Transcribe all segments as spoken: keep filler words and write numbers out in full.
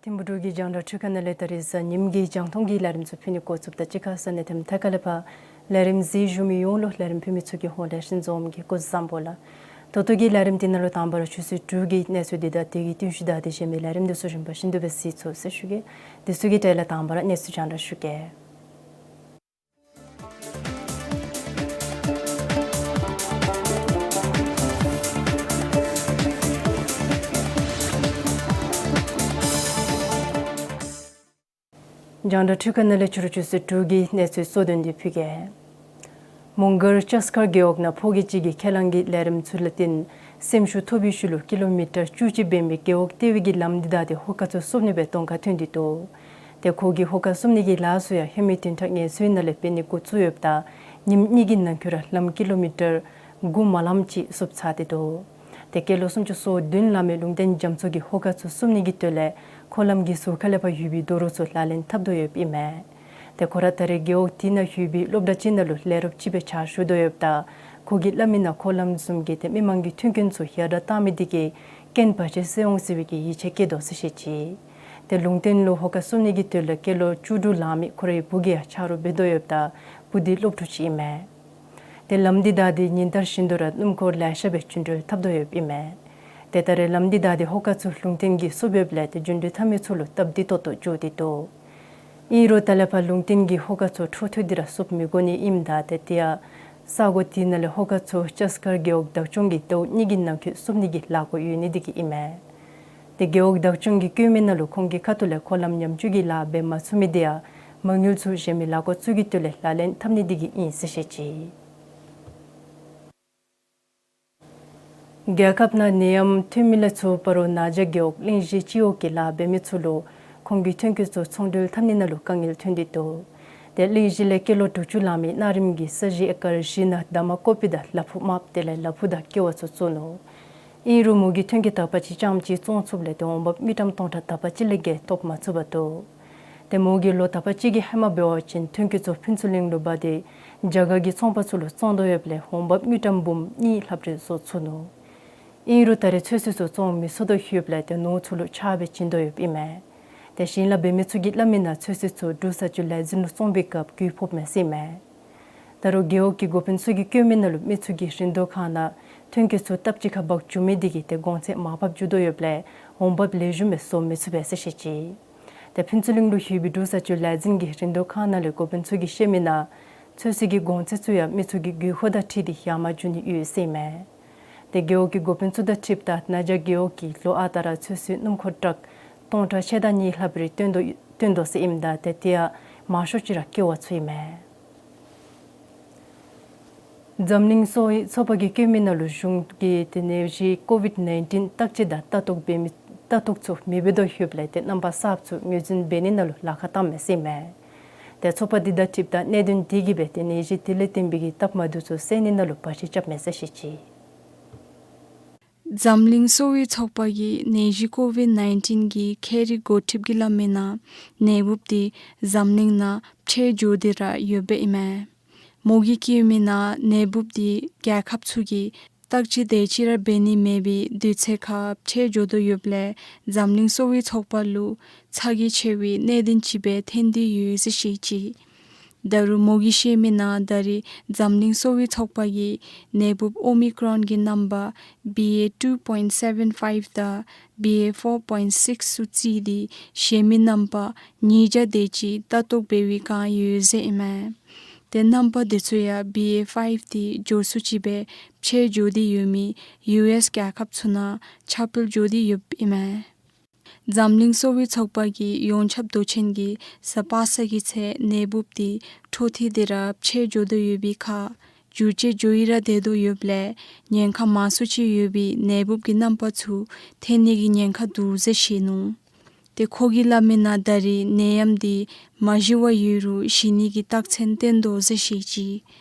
ཐིམ་ཕུག་འབྲུག་གི་རྒྱང་བསྒྲགས་འཕྲུལ་ཁང་ནང་ལས་ད་རིས་གཟའ་ཉིམ་གི་རྒྱང་མཐོང་གི་ལས་རིམ་ཚུ་ཕུལ་ནི་འགོ་བཙུགསཔ་ད་གཅིག་ཁར་ས་གནས་དེ་མཐའ་ཁ་ལས་ཕར་ལས་རིམ་གཟིགས་བཞུགས་མི་ཡོངས་ལུ་ལས་རིམ་ཕུལ་མི་ཚུ་གི་ཧོངས་ལས་ཤིན་ཛོམས་ཀྱིས་སྐུ་གཟུགས་བཟང་པོ་ལགས། ད་ལྟོ་གི་ལས་རིམ་འདི་ནང་ལུ་དང་པ་ར་ཆུ་ཚོད་དྲུག་གི་གནས་ཚུལ་འདི་དང་དེ་གི་རྟིང་ཤུལ་ད་དེ་གཞན་མི་ལས་རིམ་འདི་ཚུ་རིམ་པ་བཞིན་དུ་སྦེ་གཟིགས་ཚུགས་ཟེར་ཞུ་གེ། འདི་ཚུ་གི་གྲས་ལས་དང་པ་ར་གནས་ཚུལ་རྒྱང་བསྒྲགས་ཞུ་གེ། རྒྱང་བསྒྲགས་འཕྲུལ་ཁང་ནང་ལས་ཕྱི་རུ་ཆུ་ཚོད་དྲུག་གི་གནས་ཚུལ་གཙོ་དོན་འདི་ཕུལ་གེ། མོང་སྒར་ལྕགས་མཁར་རྒེད་འོག་ནང་ཕོ་སྐྱེས་ཅིག་གིས་ཁས་བླངས་ཀྱི་ལས་རིམ་ཚུ་ལུ་བརྟེན་སེམས་ཤུགས་ཐོབ་པའི་ཤུལ་ལུ་ཀི་ལོ་མི་ཊར་བཅུ་གཅིག་འབད་མི་རྒེད་འོག་ལྟེ་བའི་གི་ལམ་འདི་བདའ་སྟེ་ཧོ་ཀ་ཚུ་བསུབ་ནི་སྦེ་གདོང་ཁར་ཐོན་ཏེ་འདུག། ཏེ་ཁོ་གིས་ཧོ་ཀ་བསུབ་ནི་གི་ལཱ་ཚུ་ཡང་ཧེ་མའི་བདུན་ཕྲག་ངལ་གསོའི་ནང་ལས་འབད་ནི་འགོ་བཙུགས་ཡོདཔ་ད་ཉིནམ་གཉིས་ཀྱི་ནང་འཁོད་ར་ལམ་ཀི་ལོ་མི་ཊར་དགུ་མ་ལངམ་ཅིག་བསུབ་ཚར་ཏེ་འདུག། ཏེ་སྐྱེས་ལོ་སུམ་ཅུ་སོ་བདུན་ལང་མི་ལུང་བསྟན་རྒྱ་མཚོ་གིས་ཧོ་ཀ་ཚུ་བསུབ་ནི་གི་དོན་ལས་འཁོར་ལམ་གྱི་ཟུར་ཁ་ལས་ཕར་ཡོད་པའི་རྡོ་རོགས་ཚུ་ལག་ལེན་འཐབ་དོ་ཡོདཔ་ཨིན་མས། ཏེ་ཁོ་ར་ད་རེས་རྒེད་འོག་དེ་ནང་ཡོད་པའི་སློབ་གྲྭ་ཅིག་ནང་ལུ་ལས་རོགསཔ་ཅིག་སྦེ་ཕྱག་ཞུ་དོ་ཡོདཔ་ད་ཁོ་གིས་སླབ་མི་ནང་འཁོར་ལམ་བཟུམ་གྱི་ཏེ་མི་མང་གི་མཐུན་རྐྱེན་ཚུ་ཡར་དྲག་བཏང་མི་འདི་གིས་རྐྱེན་བར་ཆད་སེལ་འོང་ཟེར་བའི་གི་ཡིད་ཆེས་བསྐྱེད་དོ་ཟེར་བཤད་ཅི། ཏེ་ལུང་བསྟན་ལུ་ཧོ་ཀ་བསུབ་ནི་གི་དོན་ལས་སྐྱེས་ལོ་བཅུ་དྲུག་ལང་མི་ཁོ་རའི་བུ་གིས་ཡང་ཕྱག་རོགས་འབད་དོ་ཡོདཔ་ད་བུ་འདི་སློབ་ཕྲུག་ཅིག་ཨིན་མས། ཏེ་ལམ་འདི་བདའ་སྟེ་ཉིན་ལྟར་བཞིན་དུ་ར་སྣུམ་འཁོར་ལེ་ཤ་སྦེ་རྒྱུན་འགྲུལ་འཐབ་དོ་ཡོདཔ་ཨིན་མས། ཏེ་ད་རེས་ལམ་འདི་བདའ་སྟེ་ཧོ་ཀ་ཚུ་ལུང་བསྟན་གྱིས་བསུབ་ཡོདཔ་ལས་ཏེ་རྒྱུན་འགྲུལ་འཐབ་མི་ཚུ་ལུ་སྟབས་བདེ་ཏོག་ཏོ་འགྱོ་སྟེ་འདུག། ཨིན་རུང་ད་ལས་ཕར་ལུང་བསྟན་གྱིས་ཧོ་ཀ་ཚུ་འཕྲོ་མཐུད་དེ་ར་བསུབ་མི་དགོ་ནི་ཨིནམ་ད་ཏེ་དེ་ཡང་ས་གོ་དེ་ནང་ལས་ཧོ་ཀ་ཚུ་ལྕགས་མཁར་རྒེད་འོག་བདག་སྐྱོང་གིས་ཟླཝ་གཉིས་ཀྱི་ནང་འཁོད་བསུབ་ནི་གི་ལས་འགུལ་ཡོད་ནི་འདི་གིས་ཨིན་མས། ཏེ་རྒེད་འོག་བདག་སྐྱོང་གིས་བཀོད་མི་ནང་ལུ་ཁོང་གི་ཁ་ཐུག་ལས་འཁོར་ལམ་ཉམས་བཅོས་ཀྱི་ལཱ་འབད་མ་ཚུགས་མི་དེ་ཡང་མ་དངུལ་ཚུ་གཞན་མི་ལས་འགུལ་ཚུ་གི་དོན་ལས་ལག་ལེན་འཐབ་ནི་འདི་གིས་ཨིན་ཟེར་བཤད་ཅི། རྒྱལ་ཁབ་ནང་ནད་ཡམས་ཐོན་མི་ལས་ཚུར་སྤ་རོ་ན་བྱ་རྒེད་འོག་གླིང་བཞི་སྤྱི་འོག་གི་ལཱ་འབད་མི་ཚུ་ལུ་ཁོང་གི་ཐོན་སྐྱེད་ཚུ་ཚོང་འབྲེལ་འཐབ་ནི་ནང་ལུ་དཀའ་ངལ་ཐོན་ཏེ་འདུག། ཏེ་གླིང་བཞི་ལས་སྐྱེས་ལོ་དྲུག་ཅུ་ལང་མི་གནའ་རིམ་གྱི་ས་གཞི་ཨེ་ཀར་བཞི་ནང་འདབ་མ་ཀོ་པི་དང་ལ་ཕུག་དམརཔོ་དེ་ལས་ལ་ཕུག་དང་ཀེ་བ་ཚུ་བཙུགས་ནུག། ཨིན་རུང་མོ་གིས་ཐོན་སྐྱེད་དག་པ་ཅིག་རྐྱངམ་ཅིག་བཙོང་ཚུགསཔ་ལས་ཏེ་འོང་འབབ་དངུལ་ཀྲམ་སྟོང་ཕྲག་དག་པ་ཅིག་ལས་བརྒལ་ཐོབ་མ་ཚུགས་པར་འདུག། ཏེ་མོ་གིས་ལོ་དག་པ་ཅིག་གི་ཧེ་མ་འབད་བ་ཅིན་ཐོན་སྐྱེད་ཚུ་ཕུན་ཚོགས་གླིང་ལུ་འབག་སྟེ་རྒྱ་གར་གྱི་ཚོང་པ་ཚུ་ལུ་བཙོང་དོ་ཡོདཔ་ལས་འོང་འབབ་དངུལ་ཀྲམ་འབུམ་གཉིས་ལྷགཔ་རེ་བཟོ་ཚུགས་ནུག། ཨིན་རུང་ད་རེས་ཚོད་བསྲེ་ཚུ་བཙོང་མི་ཚུགས་དོ་ཡོདཔ་ལས་ཏེ་ནོར་ཚུ་ལུ་ཆག་སྦེ་བྱིན་དོ་ཡོདཔ་ཨིན་མས། ཏེ་ཞིང་ལཱ་འབད་མི་ཚུ་གིས་སླབ་མི་ནང་ཚོད་བསྲེ་ཚུ་འབྲུག་ས་སྤྱོད་ལས་འཛིན་ལུ་བཙོང་པའི་སྐབས་གུད་ཕོགཔ་མས་ཟེར་ཨིན་མས། ད་རུང་རྒེད་འོག་གི་འགོ་དཔོན་ཚུ་གིས་བཀོད་མི་ནང་ལུ་མི་ཚུ་གིས་རིན་བསྡུར་ཁང་ནང་ཐོན་སྐྱེད་ཚུ་སྟབས་གཅིག་ཁར་འབག་བཅུག་མི་འདི་གིས་ཏེ་གོང་ཚད་མར་ཕབ་བཅུག་དོ་ཡོདཔ་ལས་འོང་འབབ་ལེགས་ཤོམ་སྦེ་བཟོ་མི་ཚུགས་པས་ཟེར་བཤད་ཅི། ཏེ་ཕུན་ཚོགས་གླིང་ལུ་ཡོད་པའི་འབྲུག་ས་སྤྱོད་ལས་འཛིན་གྱི་རིན་བསྡུར་ཁང་ནང་ལས་འགོ་དཔོན་ཚུ་གིས་བཤད་མི་ནང་ཚོད་བསྲེ་གི་གོང་ཚད་ཚུ་ཡང་མི་ཚུ་གི་དགོས་མཁོ་དང་འཁྲིལ་ཏེ་ཡར་མར་འགྱོ་ནི་ཡོད་ཟེར་ཨིན་མས། ཏེ་རྒེད་འོག་གི་འགོ་དཔོན་ཚུ་དང་འཁྲིལཝ་ད་ན་བྱ་རྒེད་འོག་གིས་ལོ་ཨ་རྟག་ར་ཚོད་བསྲེ་སྣུམ་འཁོར་ཊཱག་སྟོང་ཕྲག་ཕྱེད་དང་གཉིས་ལྷགཔ་རེ་བཏོན་དོ་བཏོན་དོ་ཟེར་ཨིནམ་ད་ཏེ་དེ་ཡང་མང་ཤོས་ཅིག་ར་ཀེ་བ་ཚུ་ཨིན་མས། འཛམ་གླིང་གསོ་བའི་ཚོགས་པ་གིས་བཀོད་མི་ནང་ལུ་གཞུང་གིས་ཏེ་ནད་གཞི་ཀོ་ཝིཌ་ནའིན་ཊིན་བརྟག་དཔྱད་དང་ལྟ་རྟོག་འབད་མི་ལྟ་རྟོག་ཚུ་མི་འབད་དོ་ཡོདཔ་ལས་ཏེ་རྣམ་པ་གསརཔ་ཚུ་ངོས་འཛིན་འབད་ནི་ནང་ལུ་ལཱ་ཁག་བཏངམ་མས་ཟེར་ཨིན་མས། ཏེ་ཚོགས་པ་འདི་དང་འཁྲིལཝ་ད་གནད་དོན་འདི་གིས་སྦེ་ཏེ་ནད་གཞི་དེ་ལས་བརྟེན་པའི་གི་སྟབས་མ་བདེཝ་ཚུ་སེལ་ནི་ནང་ལུ་བར་ཆད་རྐྱབ་མས་ཟེར་བཤད་ཅི། འཛམ་གླིང་གསོ་བའི་ཚོགས་པ་གིས་ནད་གཞི་ཀོ་ཝིཌ་ནའིན་ཊིན་གྱི་ཁྱད་རིག་འགོ་ཁྲིདཔ་གིས་སླབ་མི་ནང་ནད་འབུཔ་འདི་འཛམ་གླིང་ནང་ཕྱེད་འགྱོ་སྟེ་ར་ཡོདཔ་ཨིན་མས། མོ་གིས་བཀོད་མི་ནང་ནད་འབུཔ་འདི་རྒྱལ་ཁབ་ཚུ་གིས་བརྟག་དཔྱད་དེ་ཅིག་ར་འབད་ནི་མེད་པའི་དུས་ཚོད་ཁར་ཕྱེད་འགྱོ་དོ་ཡོདཔ་ལས་འཛམ་གླིང་གསོ་བའི་ཚོགས་པ་ལུ་ཚ་གྱང་ཆེ་བའི་གནད་དོན་ཅིག་སྦེ་ཐོན་ཏེ་ཡོད་ཟེར་བཤད་ཅི། ད་རུང་མོ་གིས་བཤད་མི་ནང་ད་རེས་འཛམ་གླིང་གསོ་བའི་ཚོགས་པ་གིས་ནད་འབུཔ་ཨོ་མི་ཀྲོན་གྱི་རྣམ་པ་བི་ཨེ་ཊུ་པོའིནཊ་སེ་བེན་ཕའིབ་དང་བི་ཨེ་ཕོར་པོའིནཊ་སིགསི་ཚུ་བརྩིས་ཏེ་གཞན་མི་རྣམ་པ་ཉིས་བརྒྱ་དེ་ཅིག་ལྟ་རྟོག་འབད་བའི་བསྒང་ཡོད་ཟེར་ཨིན་མས། ཏེ་རྣམ་པ་དེ་ཚུ་ཡང་བི་ཨེ་ཕའིབ་འདི་མགྱོགས་སུ་ཅིག་སྦེ་ཕྱེད་འགྱོ་སྟེ་ཡོད་མི་ཡུ་ཨེསི་རྒྱལ་ཁབ་ཚུ་ནང་ཁྱབ་སྤེལ་འགྱོ་སྟེ་ཡོདཔ་ཨིན་མས། འཛམ་གླིང་གསོ་བའི་ཚོགས་པ་གི་ཡོངས་ཁྱབ་མདོ་ཆེན་གྱིས་གཟའ་པ་སངས་ཀྱི་ཚེ་ནད་འབུཔ་འདི་འཕྲོ་མཐུད་དེ་ར་ཕྱེད་འགྱོ་དོ་ཡོད་པའི་ཁར་འགྱུར་བཅོས་འགྱོ་ཡི་ར་སྡོད་དོ་ཡོདཔ་ལས་ཉེན་ཁ་མང་སུ་ཅིག་ཡོད་པའི་ནད་འབུཔ་གི་རྣམ་པ་ཚུ་ཐོན་ནི་གི་ཉེན་ཁ་འདུག་ཟེར་བཤད་ནུག། ཏེ་ཁོ་གིས་སླབ་མི་ནང་ད་རེས་ནད་ཡམས་འདི་མ་ཞི་བར་ཡོད་རུང་ཞི་ནི་གི་རྟགས་མཚན་སྟོན་དོ་ཟེར་བཤད་ཅི།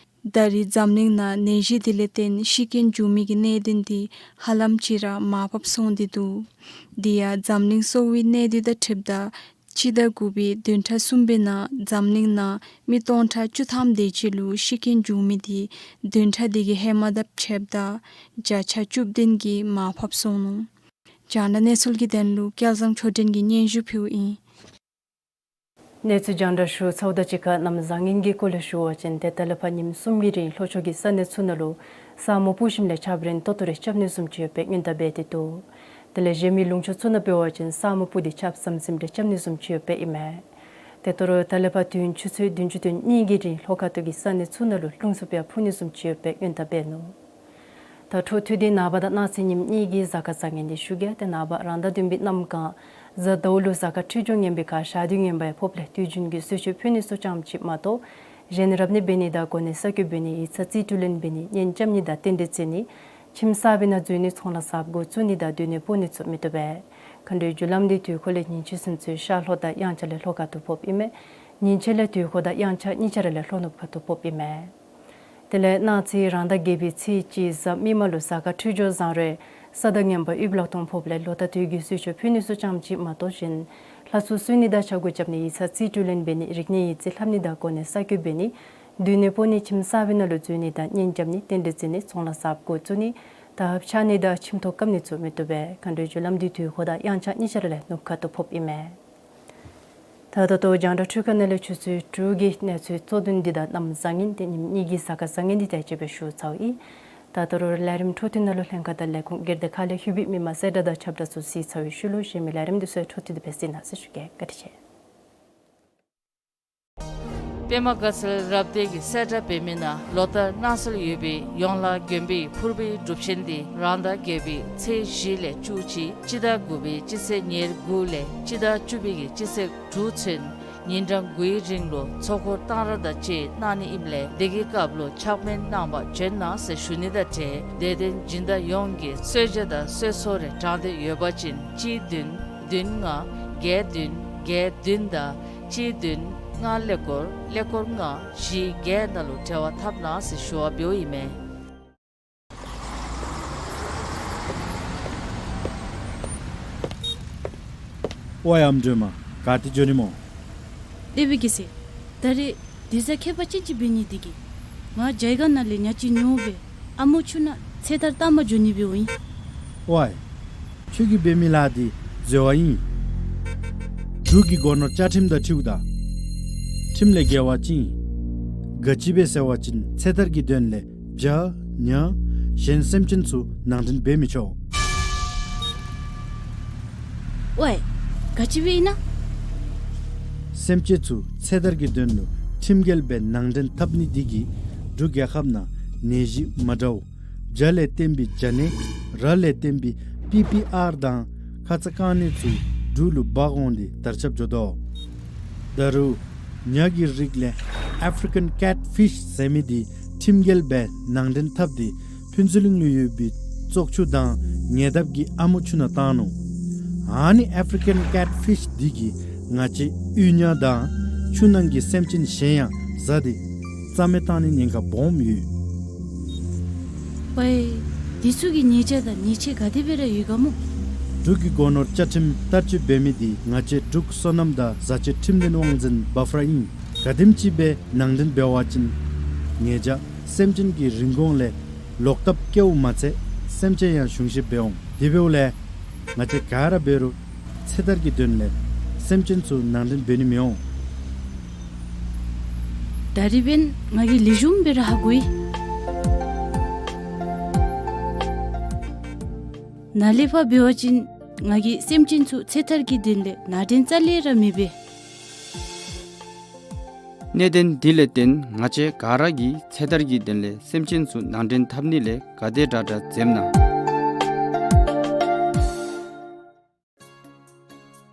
ད་རེས་འཛམ་གླིང་ནང་ནད་གཞི་འདི་ལས་བརྟེན་ཤི་རྐྱེན་འབྱུང་མི་གི་གནད་དོན་འདི་ཧ་ལམ་ཅིག་ར་མར་ཕབ་སོང་སྟེ་འདུག། དེ་ཡང་འཛམ་གླིང་གསོ་བའི་གནད་དོན་དང་འཁྲིལཝ་ད་སྤྱི་ཟླ་དགུ་པའི་བདུན་ཕྲག་གསུམ་པའི་ནང་འཛམ་གླིང་ནང་མི་སྟོང་ཕྲག་བཅུ་ཐམ་དེ་ཅིག་ལུ་ཤི་རྐྱེན་འབྱུང་མི་འདི་བདུན་ཕྲག་འདི་གི་ཧེ་མ་དང་ཕྱདཔ་ད་བརྒྱ་ཆ་བཅུ་བདུན་གྱིས་མར་ཕབ་སོང་ནུག། རྒྱང་བསྒྲགས་གནས་ཚུལ་གྱི་དོན་ལུ་སྐལ་བཟང་ཆོས་སྒྲོན་གྱིས་སྙན་ཞུ་ཕུལཝ་ཨིན། གནས་ཚུལ་རྒྱང་བསྒྲགས་ཞུ་ཚརཝ་དང་གཅིག་ཁར་གནམ་བཟང་ངན་གྱི་སྐོར་ལས་ཞུ་བ་ཅིན་ཏེ་ད་ལས་ཕར་ཉིནམ་གསུམ་གྱི་རིང་ལྷོ་ཕྱོགས་ཀྱི་ས་གནས་ཚུ་ནང་ལུ་ས་སྨུག་སྤུབས་ཞིནམ་ལས་ཆརཔ་རན་ཏོག་ཏོ་རེ་རྐྱབ་ནི་བཟུམ་ཅིག་ཡོད་པའི་སྔོན་བརྡ་འབད་དེ་འདུག། དེ་ལས་གཞན་མི་ལུང་ཕྱོགས་ཚུ་ནང་འབད་བ་ཅིན་ས་སྨུག་སྤུབས་ཏེ་ཆརཔ་ཟམ་ཟིམ་རེ་རྐྱབ་ནི་བཟུམ་ཅིག་ཡོད་པའི་ཨིན་མས། ཏེ་དོ་རུང་ད་ལས་ཕར་དུས་ཡུན་ཆུ་ཚོད་བདུན་ཅུ་དོན་གཉིས་ཀྱི་རིང་ལྷོ་ཁ་ཐུག་གི་ས་གནས་ཚུ་ནང་ལུ་རླུང་འཚུབ་ཡང་འཕུ་ནི་བཟུམ་ཅིག་ཡོད་པའི་སྔོན་བརྡ་འབད་ནུག། ད་འཕྲོ་མཐུད་དེ་ནངས་པ་དང་གནངས་ཚེ་ཉིནམ་གཉིས་ཀྱི་གཟའ་སྐར་བཟང་ངན་འདི་ཞུ་གེ། ཏེ་ནངས་པ་རང་ཟླ་བདུན་པའི་གནམ་གང་གཟའ་ཟླཝ་ལུ་གཟའ་སྐར་འཕྲོད་སྦྱོར་ངན་པའི་ཁར་ཞག་དུས་ངན་པ་ཡང་ཕོགཔ་ལས་དུས་རྒྱུན་གྱི་གསོལ་མཆོད་ཕུལ་ནི་ཚུ་ཙམ་ཅིག་མ་གཏོགས་གཞན་རབ་གནས་འབད་ནི་དང་གོ་གནས་གསར་བསྐོ་འབད་ནི་ཡིག་ཚང་རྩིས་སྤྲོད་ལེན་འབད་ནི་གཉེན་རྐྱབ་ནི་དང་རྟེན་འབྲེལ་བརྩི་ནི་ཁྱིམ་གསར་པའི་ནང་འཛུལ་ནི་ཚོང་ལཱ་གསརཔ་འགོ་བཙུགས་ནི་དང་སྡོད་གནས་སྤོ་ནི་ཚུ་མི་བཏུབ་པས། མཁའ་འགྲོའི་རྒྱུ་ལམ་འདི་དུས་འཁོར་ལས་ཉིན་གཅིག་ཚུན་ཚོད་ཤར་ལྷོ་དང་དབྱངས་འཆར་ལས་ལྷོ་ཁ་ཐུག་ཕོགཔ་ཨིན་མས། ཉིན་བྱེད་ལས་དུས་འཁོར་དང་དབྱངས་འཆར་གཉིས་ཆ་ར་ལས་ལྷོ་ནུབ་ཁ་ཐུག་ཕོགཔ་ཨིན་མས། དེ་ལས་གནངས་ཚེ་རང་ཟླ་བརྒྱད་པའི་ཚེས་གཅིག་གཟའ་མིག་དམར་ལུ་གཟའ་སྐར་འཕྲོད་སྦྱོར་བཟང་རུང་ས་དང་ངན་པ་ཡུལ་ལ་གཏོང་ཕོགཔ་ལས་ལོ་ཟླ་དུས་ཀྱི་གསོལ་མཆོད་ཕུལ་ནི་ཚུ་ཙམ་ཅིག་མ་གཏོགས་གཞན་ལྷ་ཚོགས་གསོལ་ནི་དང་ཕྱག་འགུགས་རྐྱབ་ནི་ཡིག་ཚང་རྩིས་སྤྲོད་ལེན་འབད་ནི་རིག་གནས་ཡིག་རྩིས་ལྷབ་ནི་དང་གོ་གནས་གསར་བསྐོ་འབད་ནི་སྡོད་གནས་སྤོ་ནི་ཁྱིམ་གསར་པའི་ནང་ལུ་འཛུལ་ནི་དང་གཉེན་རྐྱབ་ནི་རྟེན་འབྲེལ་བརྩི་ནི་ཚོང་ལཱ་གསརཔ་འགོ་བཙུགས་ནི་དང་ཕྱགས་ནི་དང་ཁྱིམ་ཐོག་བཀབ་ནི་ཚུ་མི་བཏུབ་པས། མཁའ་འགྲོའི་རྒྱུ་ལམ་འདི་དུས་འཁོར་དང་དབྱངས་འཆར་གཉིས་ཆ་ར་ལས་ནུབ་ཁ་ཐུག་ཕོགཔ་ཨིན་མས། ད་ད་ལྟོ་རྒྱང་བསྒྲགས་འཕྲུལ་ཁང་ནང་ལས་ཆུ་ཚོད་དྲུག་གི་གནས་ཚུལ་གཙོ་དོན་འདི་དང་གནམ་བཟང་ངན་ཏེ་ཉིནམ་གཉིས་ཀྱི་གཟའ་སྐར་བཟང་ངན་འདི་དེ་ཅིག་སྦེ་ཞུ་ཚརཝ་ཨིན། ད་ད་རུང་ལས་རིམ་འཕྲོ་མཐུད་ནང་ལུ་ལྷན་ཁག་དང་ལས་ཁུངས་སྒེར་སྡེ་ཁག་ལས་ལྷོད་པའི་མི་མང་གསལ་བསྒྲགས་དང་ཁྱབ་བསྒྲགས་ཚུ་གཟིགས་ཚར་བའི་ཤུལ་ལུ་གཞན་མི་ལས་རིམ་འདི་ཚུ་འཕྲོ་མཐུད་དེ་སྦེ་གཟིགས་གནང་ཟེར་ཞུ་གེ། བཀའ་དྲིན་ཆེ། པདྨ་དགའ་ཚལ་རབ་སྡེ་གིས་གསལ་བསྒྲགས་འབད་མི་ནང་ལོ་ལྟར་གནང་སྲོལ་ཡོད་པའི་ཡོངས་ལ་དགོན་པའི་ཕུར་བུའི་སྒྲུབ་ཆེན་འདི་རང་ཟླ་བརྒྱད་པའི་ཚེས་བཞི་ལས་བཅུ་གཅིག་སྤྱི་ཟླ་དགུ་པའི་སྤྱི་ཚེས་ཉེར་དགུ་ལས་སྤྱི་ཟླ་བཅུ་པའི་གི་སྤྱི་ཚེས་དྲུག་ཚུན་ཉིན་གྲངས་དགུའི་རིང་ལུ་ཚོགས་འཁོར་གཏང་རག་དང་བཅས་གནང་ནི་ཨིནམ་ལས་དེ་གི་སྐབས་ལུ་ཕྱག་དཔོན་གནང་བར་བྱོན་གནང་ཟེར་ཞུ་ནི་དང་འབྲེལ་དད་ལྡན་སྦྱིན་བདག་ཡོངས་ཀྱིས་གསོལ་ཇ་དང་གསོལ་ཚོགས་རེ་དྲང་སྟེ་ཡོད་པ་ཅིན་གཅིག་བདུན་བདུན་ལྔ་བརྒྱད་བདུན་བརྒྱད་བདུན་དང་གཅིག་བདུན་ལྔ་ཀླད་ཀོར་ཀླད་ཀོར་ལྔ་བཞི་བརྒྱད་ནང་ལུ་འབྲེལ་བ་འཐབ་གནང་ཟེར་ཞུ་བ་འབདཝ་ཨིན་མས། ཝའེ་ཨམ་སྒྲོལ་མ། ག་ཏེ་འགྱོ་ནི་སྨོ། ཏེ་བི་གི་སི། ད་རེས་དུས་བཟང་ཁྱད་པར་ཅན་ཅིག་འབད་ནི་དེ་གིས་ང་རྒྱའི་སྒར་ནང་ལས་ཉ་ཅིག་ཉོ་སྦེ་ཨ་མོ་ཆུ་ནང་ཚེ་ཐར་བཏང་པར་འགྱོ་ནི་འབདཝ་ཨིན། ཝའེ། ཁྱོད་ཀྱིས་འབད་མི་ལཱ་འདི་འཛོལ་བ་ཨིན། འབྲུག་གི་སྒོ་ནོར་བཅའ་ཁྲིམས་དང་འཁྲིལཝ་ད་ཁྲིམས་ལས་འགལ་བ་ཅིན་ག་ཅི་སྦེ་ཟེར་བ་ཅིན་ཚེ་ཐར་གྱི་དོན་ལས་བྱ་ཉ་གཞན་སེམས་ཅན་ཚུ་ནང་འདྲེན་འབད་མི་ཆོག། ཝའེ། ག་ཅི་སྦེ་ཨིན་ན། སེམས་ཅན་ཚུ་ཚེ་ཐར་གྱི་དོན་ལུ་ཁྲིམས་འགལ་སྦེ་ནང་འདྲེན་འཐབ་ནི་འདི་གིས་འབྲུག་རྒྱལ་ཁབ་ནང་ནད་གཞི་མ་འདྲཝ་བྱ་ལས་བརྟེན་པའི་བྱ་ནད་ར་ལས་བརྟེན་པའི་པི་པི་ཨར་དང་ཁ་ཙ་རྐང་ནད་ཚུ་འབྲུག་ལུ་འབག་འོང་སྟེ་དར་ཁྱབ་འགྱོ་དོ། ད་རུང་ཉ་གི་རིགས་ལས་ཨེཕ་རི་ཀན་ཀེཊ་ཕིཤ་ཟེར་མི་འདི་ཁྲིམས་འགལ་སྦེ་ནང་འདྲེན་འཐབ་སྟེ་ཕུན་ཚོགས་གླིང་ལུ་ཡོད་པའི་བཙོག་ཆུ་དང་ཉེ་འདབས་ཀྱི་ཨ་མོ་ཆུ་ནང་བཏང་ནུག། ཨ་ནི་ཨེཕ་རི་ཀན་ཀེཊ་ཕིཤ་འདི་གིས་ང་བཅས་ཡུལ་ཉ་དང་ཆུ་ནང་གི་སེམས་ཅན་གཞན་ཡང་བཟའ་སྟེ་རྩ་མེད་བཏང་ནི་ཉེན་ཁ་སྦོམ་ཡོད། ཝའེ། དེ་ཚུ་གི་ཉེས་བྱ་དང་ཉེས་ཆད་ག་དེ་སྦེ་ར་ཡོད་ག་སྨོ། འབྲུག་གི་སྒོ་ནོར་བཅའ་ཁྲིམས་བསྟར་སྤྱོད་འབད་མི་འདི་ང་བཅས་འབྲུག་སོ་ནམ་དང་བཟའ་སྤྱོད་ཁྲིམས་ལྡན་དབང་འཛིན་འབའ་ཧྥུ་ར་ཨིན། ག་དེམ་ཅིག་སྦེ་ནང་འདྲེན་འབད་བ་ཅིན་ཉེས་བྱ་སེམས་ཅན་གྱི་རིན་གོང་ལས་ལོག་ལྟབ་བཀལཝ་མ་ཚད་སེམས་ཅན་ཡང་གཞུང་བཞེས་འབད་འོང་། དེ་འབདཝ་ལས་ང་བཅས་ག་ར་འབད་རུང་ཚེ་ཐར་གྱི་དོན་ལས་སེམས་ཅན་ཚུ་ནང་འདྲེན་འབད་ནི་མི་འོང་། ད་རིས་འབདན་ང་གིས་ལེགས་ཤོམ་སྦེ་ར་ཧ་གོ་ཡི། ནཱ་ལས་ཕར་འབད་བ་ཅིན་ང་གིས་སེམས་ཅན་ཚུ་ཚེ་ཐར་གྱི་དོན་ལས་ནང་འདྲེན་རྩ་ལས་ར་མི་འབད། གནད་དོན་འདི་ལས་བརྟེན་ང་བཅས་ག་ར་གིས་ཚེ་ཐར་གྱི་དོན་ལས་སེམས་ཅན་ཚུ་ནང་འདྲེན་འཐབ་ནི་ལས་ག་དེ་དྲག་དྲག་འཛེམ་གནང་།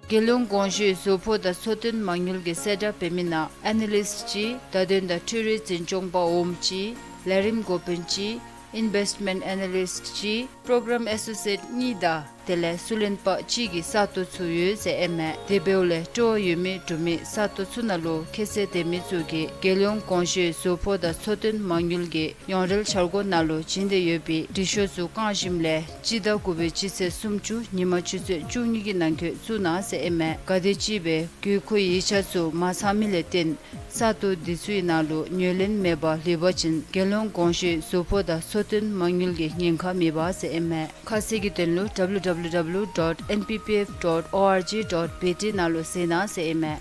རྒྱལ་ཡོངས་གོང་ཞུའི་བཟོ་ཕོགས་དང་ཚོང་དོན་མ་དངུལ་གྱི་གསལ་བསྒྲགས་འབད་མི་ནང་ཨེ་ན་ལིསཊ་གཅིག་བརྡ་དོན་དང་འཕྲུལ་རིག་འཛིན་སྐྱོང་པ་འོགམ་གཅིག་ལས་རིམ་འགོ་དཔོན་གཅིག་ཨིན་བེསཊ་མེནཊ་ཨེ་ན་ལིསཊ་གཅིག་པྲོ་གྲམ་ཨེ་སོ་སི་ཨེཊ་གཉིས་དང་དེ་ལས་སུ་ལེན་པ་གཅིག་གི་ས་སྟོང་ཚུ་ཡོད་ཟེར་ཨིན་མས། དེ་འབདཝ་ལས་སྤྲོ་བ་ཡོད་མི་འབྲུག་མི་ས་སྟོང་ཚུ་ནང་ལུ་ཁྱད་ཚད་ལྡན་མི་ཚུ་གིས་རྒྱལ་ཡོངས་གོང་ཞུའི་བཟོ་ཕོགས་དང་ཚོང་དོན་མ་དངུལ་གྱི་ཡོངས་རལ་འཆར་སྒོ་ནང་ལུ་བྱིན་ཏེ་ཡོད་པའི་འབྲི་ཤོག་ཚུ་བཀང་ཞིནམ་ལས་སྤྱི་ཟླ་དགུ་པའི་སྤྱི་ཚེས་སུམ་ཅུ་ཉིན་མ་ཆུ་ཚོད་བཅུ་གཉིས་ཀྱི་ནང་འཁོད་བཙུགས་གནང་ཟེར་ཨིན་མས། གལ་ཏེ་ཅིག་སྦེ་དགོས་མཁོའི་ཡིག་ཆ་ཚུ་མ་ཚང་མི་ལས་བརྟེན་ས་སྟོང་འདི་ཚུའི་ནང་ལུ་ངོས་ལེན་མེད་པར་ལུས་པ་ཅིན་རྒྱལ་ཡོངས་གོང་ཞུའི་བཟོ་ཕོགས་དང་ཚོང་དོན་མ་དངུལ་གྱི་ཉེན་ཁ་མེད་པ་ཟེར་ཨིན་མས། ཁ་གསལ་གྱི་དོན་ལུ་W W W dot N P P F dot O R G dot B T ནང་ལུ་གཟིགས་གནང་ཟེར་ཨིན་མས།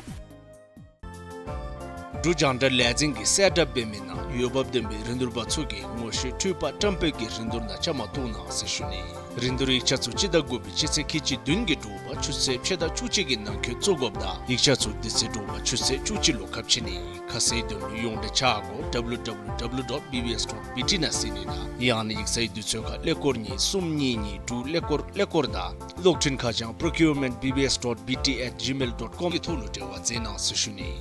འབྲུག་རྒྱང་བསྒྲགས་ལས་འཛིན་གྱི་གསལ་བསྒྲགས་འབད་མི་ནང་འོས་འབབ་ལྡན་པའི་རིན་བསྡུར་པ་ཚུ་གིས་ངོ་ཤེས་འཕྲུལ་པ་བཀྲམ་སྤེལ་གྱི་རིན་བསྡུར་ནང་བཅའ་མར་གཏོགས་གནང་ཟེར་ཞུ་ནི། རིན་བསྡུར་ཡིག་ཆ་ཚུ་སྤྱི་ཟླ་དགུ་པའི་སྤྱི་ཚེས་ཁལ་གཅིག་བདུན་གྱི་དྲོ་པ་ཆུ་ཚོད་ཕྱེད་དང་བཅུ་གཅིག་གི་ནང་འཁོད་བཙུགས་དགོཔ་དང་ཡིག་ཆ་ཚུ་དེ་ཚེ་དྲོ་པ་ཆུ་ཚོད་བཅུ་གཅིག་ལུ་ཁ་ཕྱེ་ནི། ཁ་གསལ་དོན་ལུ་ཡོངས་འབྲེལ་ཆ་གོ་W W W dot B B S dot B T ནང་གཟིགས་ནི་དང་ཡང་ན་ཡིག་ཚང་གི་དུས་ཚོད་ཁར་ཀླད་ཀོར་གཉིས་གསུམ་གཉིས་གཉིས་དྲུག་ཀླད་ཀོར་ཀླད་ཀོར་དང་གློག་འཕྲིན་ཁ་བྱང་procurement B B S dot B T at gmail dot com གི་ཐོག་ལུ་འབྲེལ་བ་མཛད་གནང་ཟེར་ཞུ་ནི།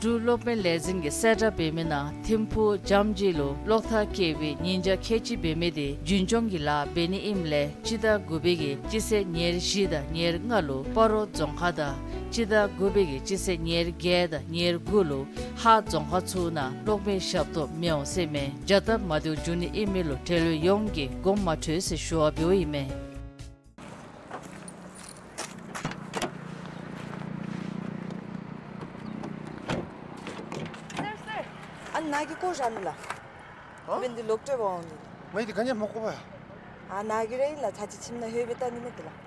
འབྲུག་གློག་མེ་ལས་འཛིན་གྱི་གསལ་བསྒྲགས་འབད་མི་ནང་ཐིམ་ཕུག་འཇམ་གཅིག་ལུ་གློག་ཐག་བཀལ་བའི་ཉིན་ཆ་ཁལ་གཅིག་འབད་མི་དེ་རྒྱུན་སྐྱོང་གི་ལཱ་འབད་ནི་ཨིནམ་ལས་སྤྱི་ཟླ་དགུ་པའི་གི་སྤྱི་ཚེས་ཉེར་བཞི་དང་ཉེར་ལྔ་ལུ་སྤ་རོ་རྫོང་ཁག་དང་སྤྱི་ཟླ་དགུ་པའི་གི་སྤྱི་ཚེས་ཉེར་བརྒྱད་དང་ཉེར་དགུ་ལུ་ཧཱ་རྫོང་ཁག་ཚུ་ནང་གློག་མེ་ཞབས་ཏོག་མི་འོང་ཟེར་མས། བྱ་སྟབས་མ་བདེཝ་འབྱུང་ནི་ཨིན་མི་ལུ་འབྲེལ་ཡོད་ཡོངས་ཀྱིས་དགོངསམ་མ་ཁྲེལ་ཟེར་ཞུ་བ་འབདཝ་ཨིན་མས། སར་སར། ཨ་ནཱ་གི་སྐོར་ར་ནི་ལགས། ཨ། འབདན་འདི་ལོག་སྤྲོད་པར་འོང་ནི། ང་འདི་ག་ནི་མ་གོ་བས། ཨ་ནཱ་གི་ར་ཨིན་ལགས། ཚར་གཅིག་ཁྱིམ་ནང་ལྷོད་སྦེ་བལྟ་ནི་མས་ཏེ་ལགས། པ་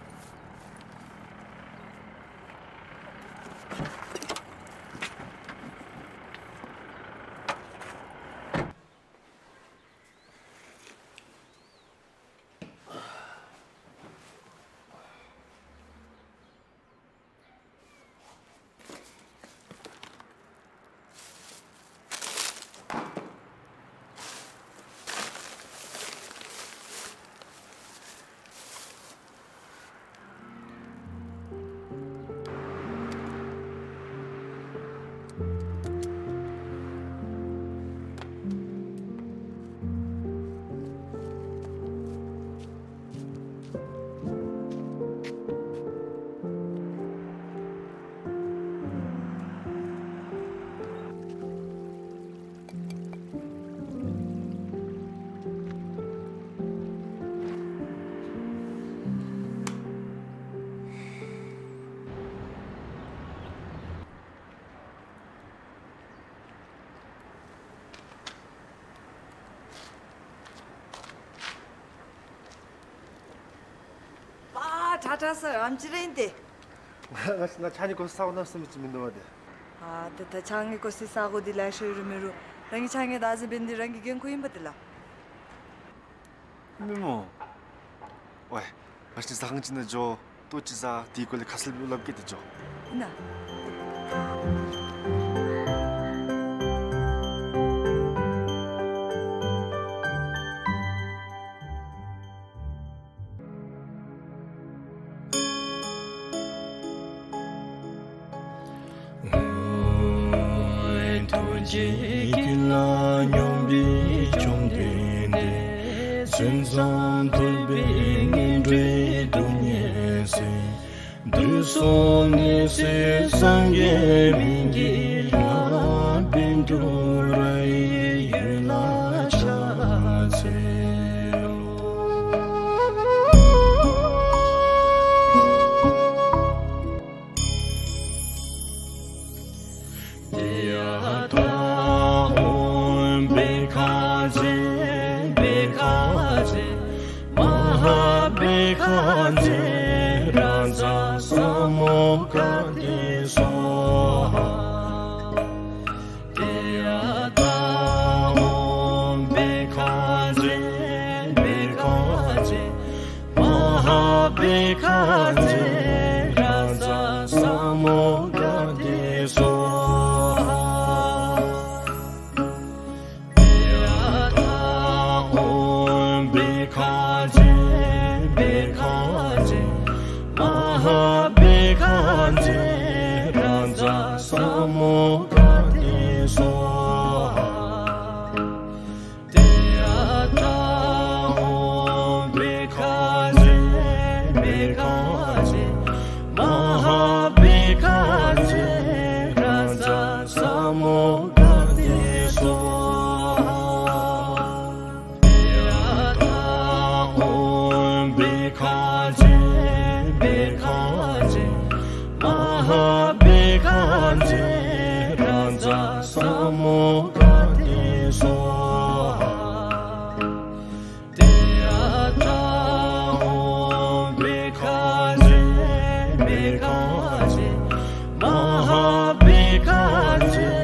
ཊ་ཊ་སར་ཨམ་ཅི་རེ་ཨིན་ཏེ། ང་ང་ཕྱི་ནང་ཕྱགས་སྙིགས་བཀོ་ས་ས་གོ་ནང་སེམས་ཅིག་མིན་འདུག་པ་ཏེ། ཨ་ད་ད་ཕྱགས་སྙིགས་བཀོ་སའི་ས་གོ་འདི་ལེ་ཤ་ཡོད་རུང་མེད་རུང་རང་གི་ཕྱགས་སྙིགས་བདག་འཛིན་འབད་ནི་འདི་རང་གི་འགན་ཁུར་ཨིན་པ་ཏེ་ལགས། མི་མོ། ཝའི། ང་ཕྱི་ཟ་ཁང་ཅིག་ནང་འགྱོ། ལྟོ་ཅིག་ཟ། དེའི་སྐོར་ལས་ཁ་གསལ་སླབ་གེ་ཏེ་འགྱོ། ཨིན་ན། ཐུགས་རྗེ་ཀུན་ལ་སྙོམས་པའི་བཅོམ་ལྡན་འདས། མཚན་ཙམ་ཐོས་པས་ངན་འགྲོའི་སྡུག་བསྔལ་སེལ། དུས་གསུམ་ནད་སེལ་སངས་རྒྱས་སྨན་གྱི་བླ། བཻ་ཌཱུརྱ་ཡི་འོད་ལ་ཕྱག་འཚལ། རཱ་ཛ་ས་མུདྒ་ཏེ་སྭཱ་ཧཱ། ཏདྱ་ཐཱ། ཨོཾ་བྷཻ་ཥ་ཛྱེ་བྷཻ་ཥ་ཛྱེ་མ་ཧཱ་བྷཻ་ཥ་ཛྱེ་རཱ་ཛ་ས་མུདྒ་ཏེ་སྭཱ་ཧཱ། ཏདྱ་ཐཱ། ཨོཾ་བྷཻ་ཥ་ཛྱེ་བྷཻ་ཥ་ཛྱེ་མ་ཧཱ་བྷཻ་ཥ་ཛྱེ་རཱ་ཛ་ས་མུདྒ་ཏེ་སྭཱ་ཧཱ། ཏདྱ་ཐཱ། ཨོཾ་བྷཻ་ཥ་ཛྱེ་བྷཻ་ཥ་ཛྱེ་མ་ཧཱ་བྷཻ་ཥ་ཛྱེ་རཱ་ཛ་ས་མུདྒ་ཏེ་སྭཱ་ཧཱ། ཏདྱ་ཐཱ། ཨོཾ་བྷཻ་ཥ་ཛྱེ་བྷཻ་ཥ་ཛྱེ་མ་ཧཱ་བྷཻ་ཥ་ཛྱེ་རཱ་ཛ་ས་མུདྒ་ཏེ་སྭཱ་ཧཱ། ཏདྱ་ཐཱ། ཨོཾ་བྷཻ་ཥ་ཛྱེ་བྷཻ་ཥ་ཛྱེ་མ་ཧཱ་བྷཻ་ཥ་ཛྱེ་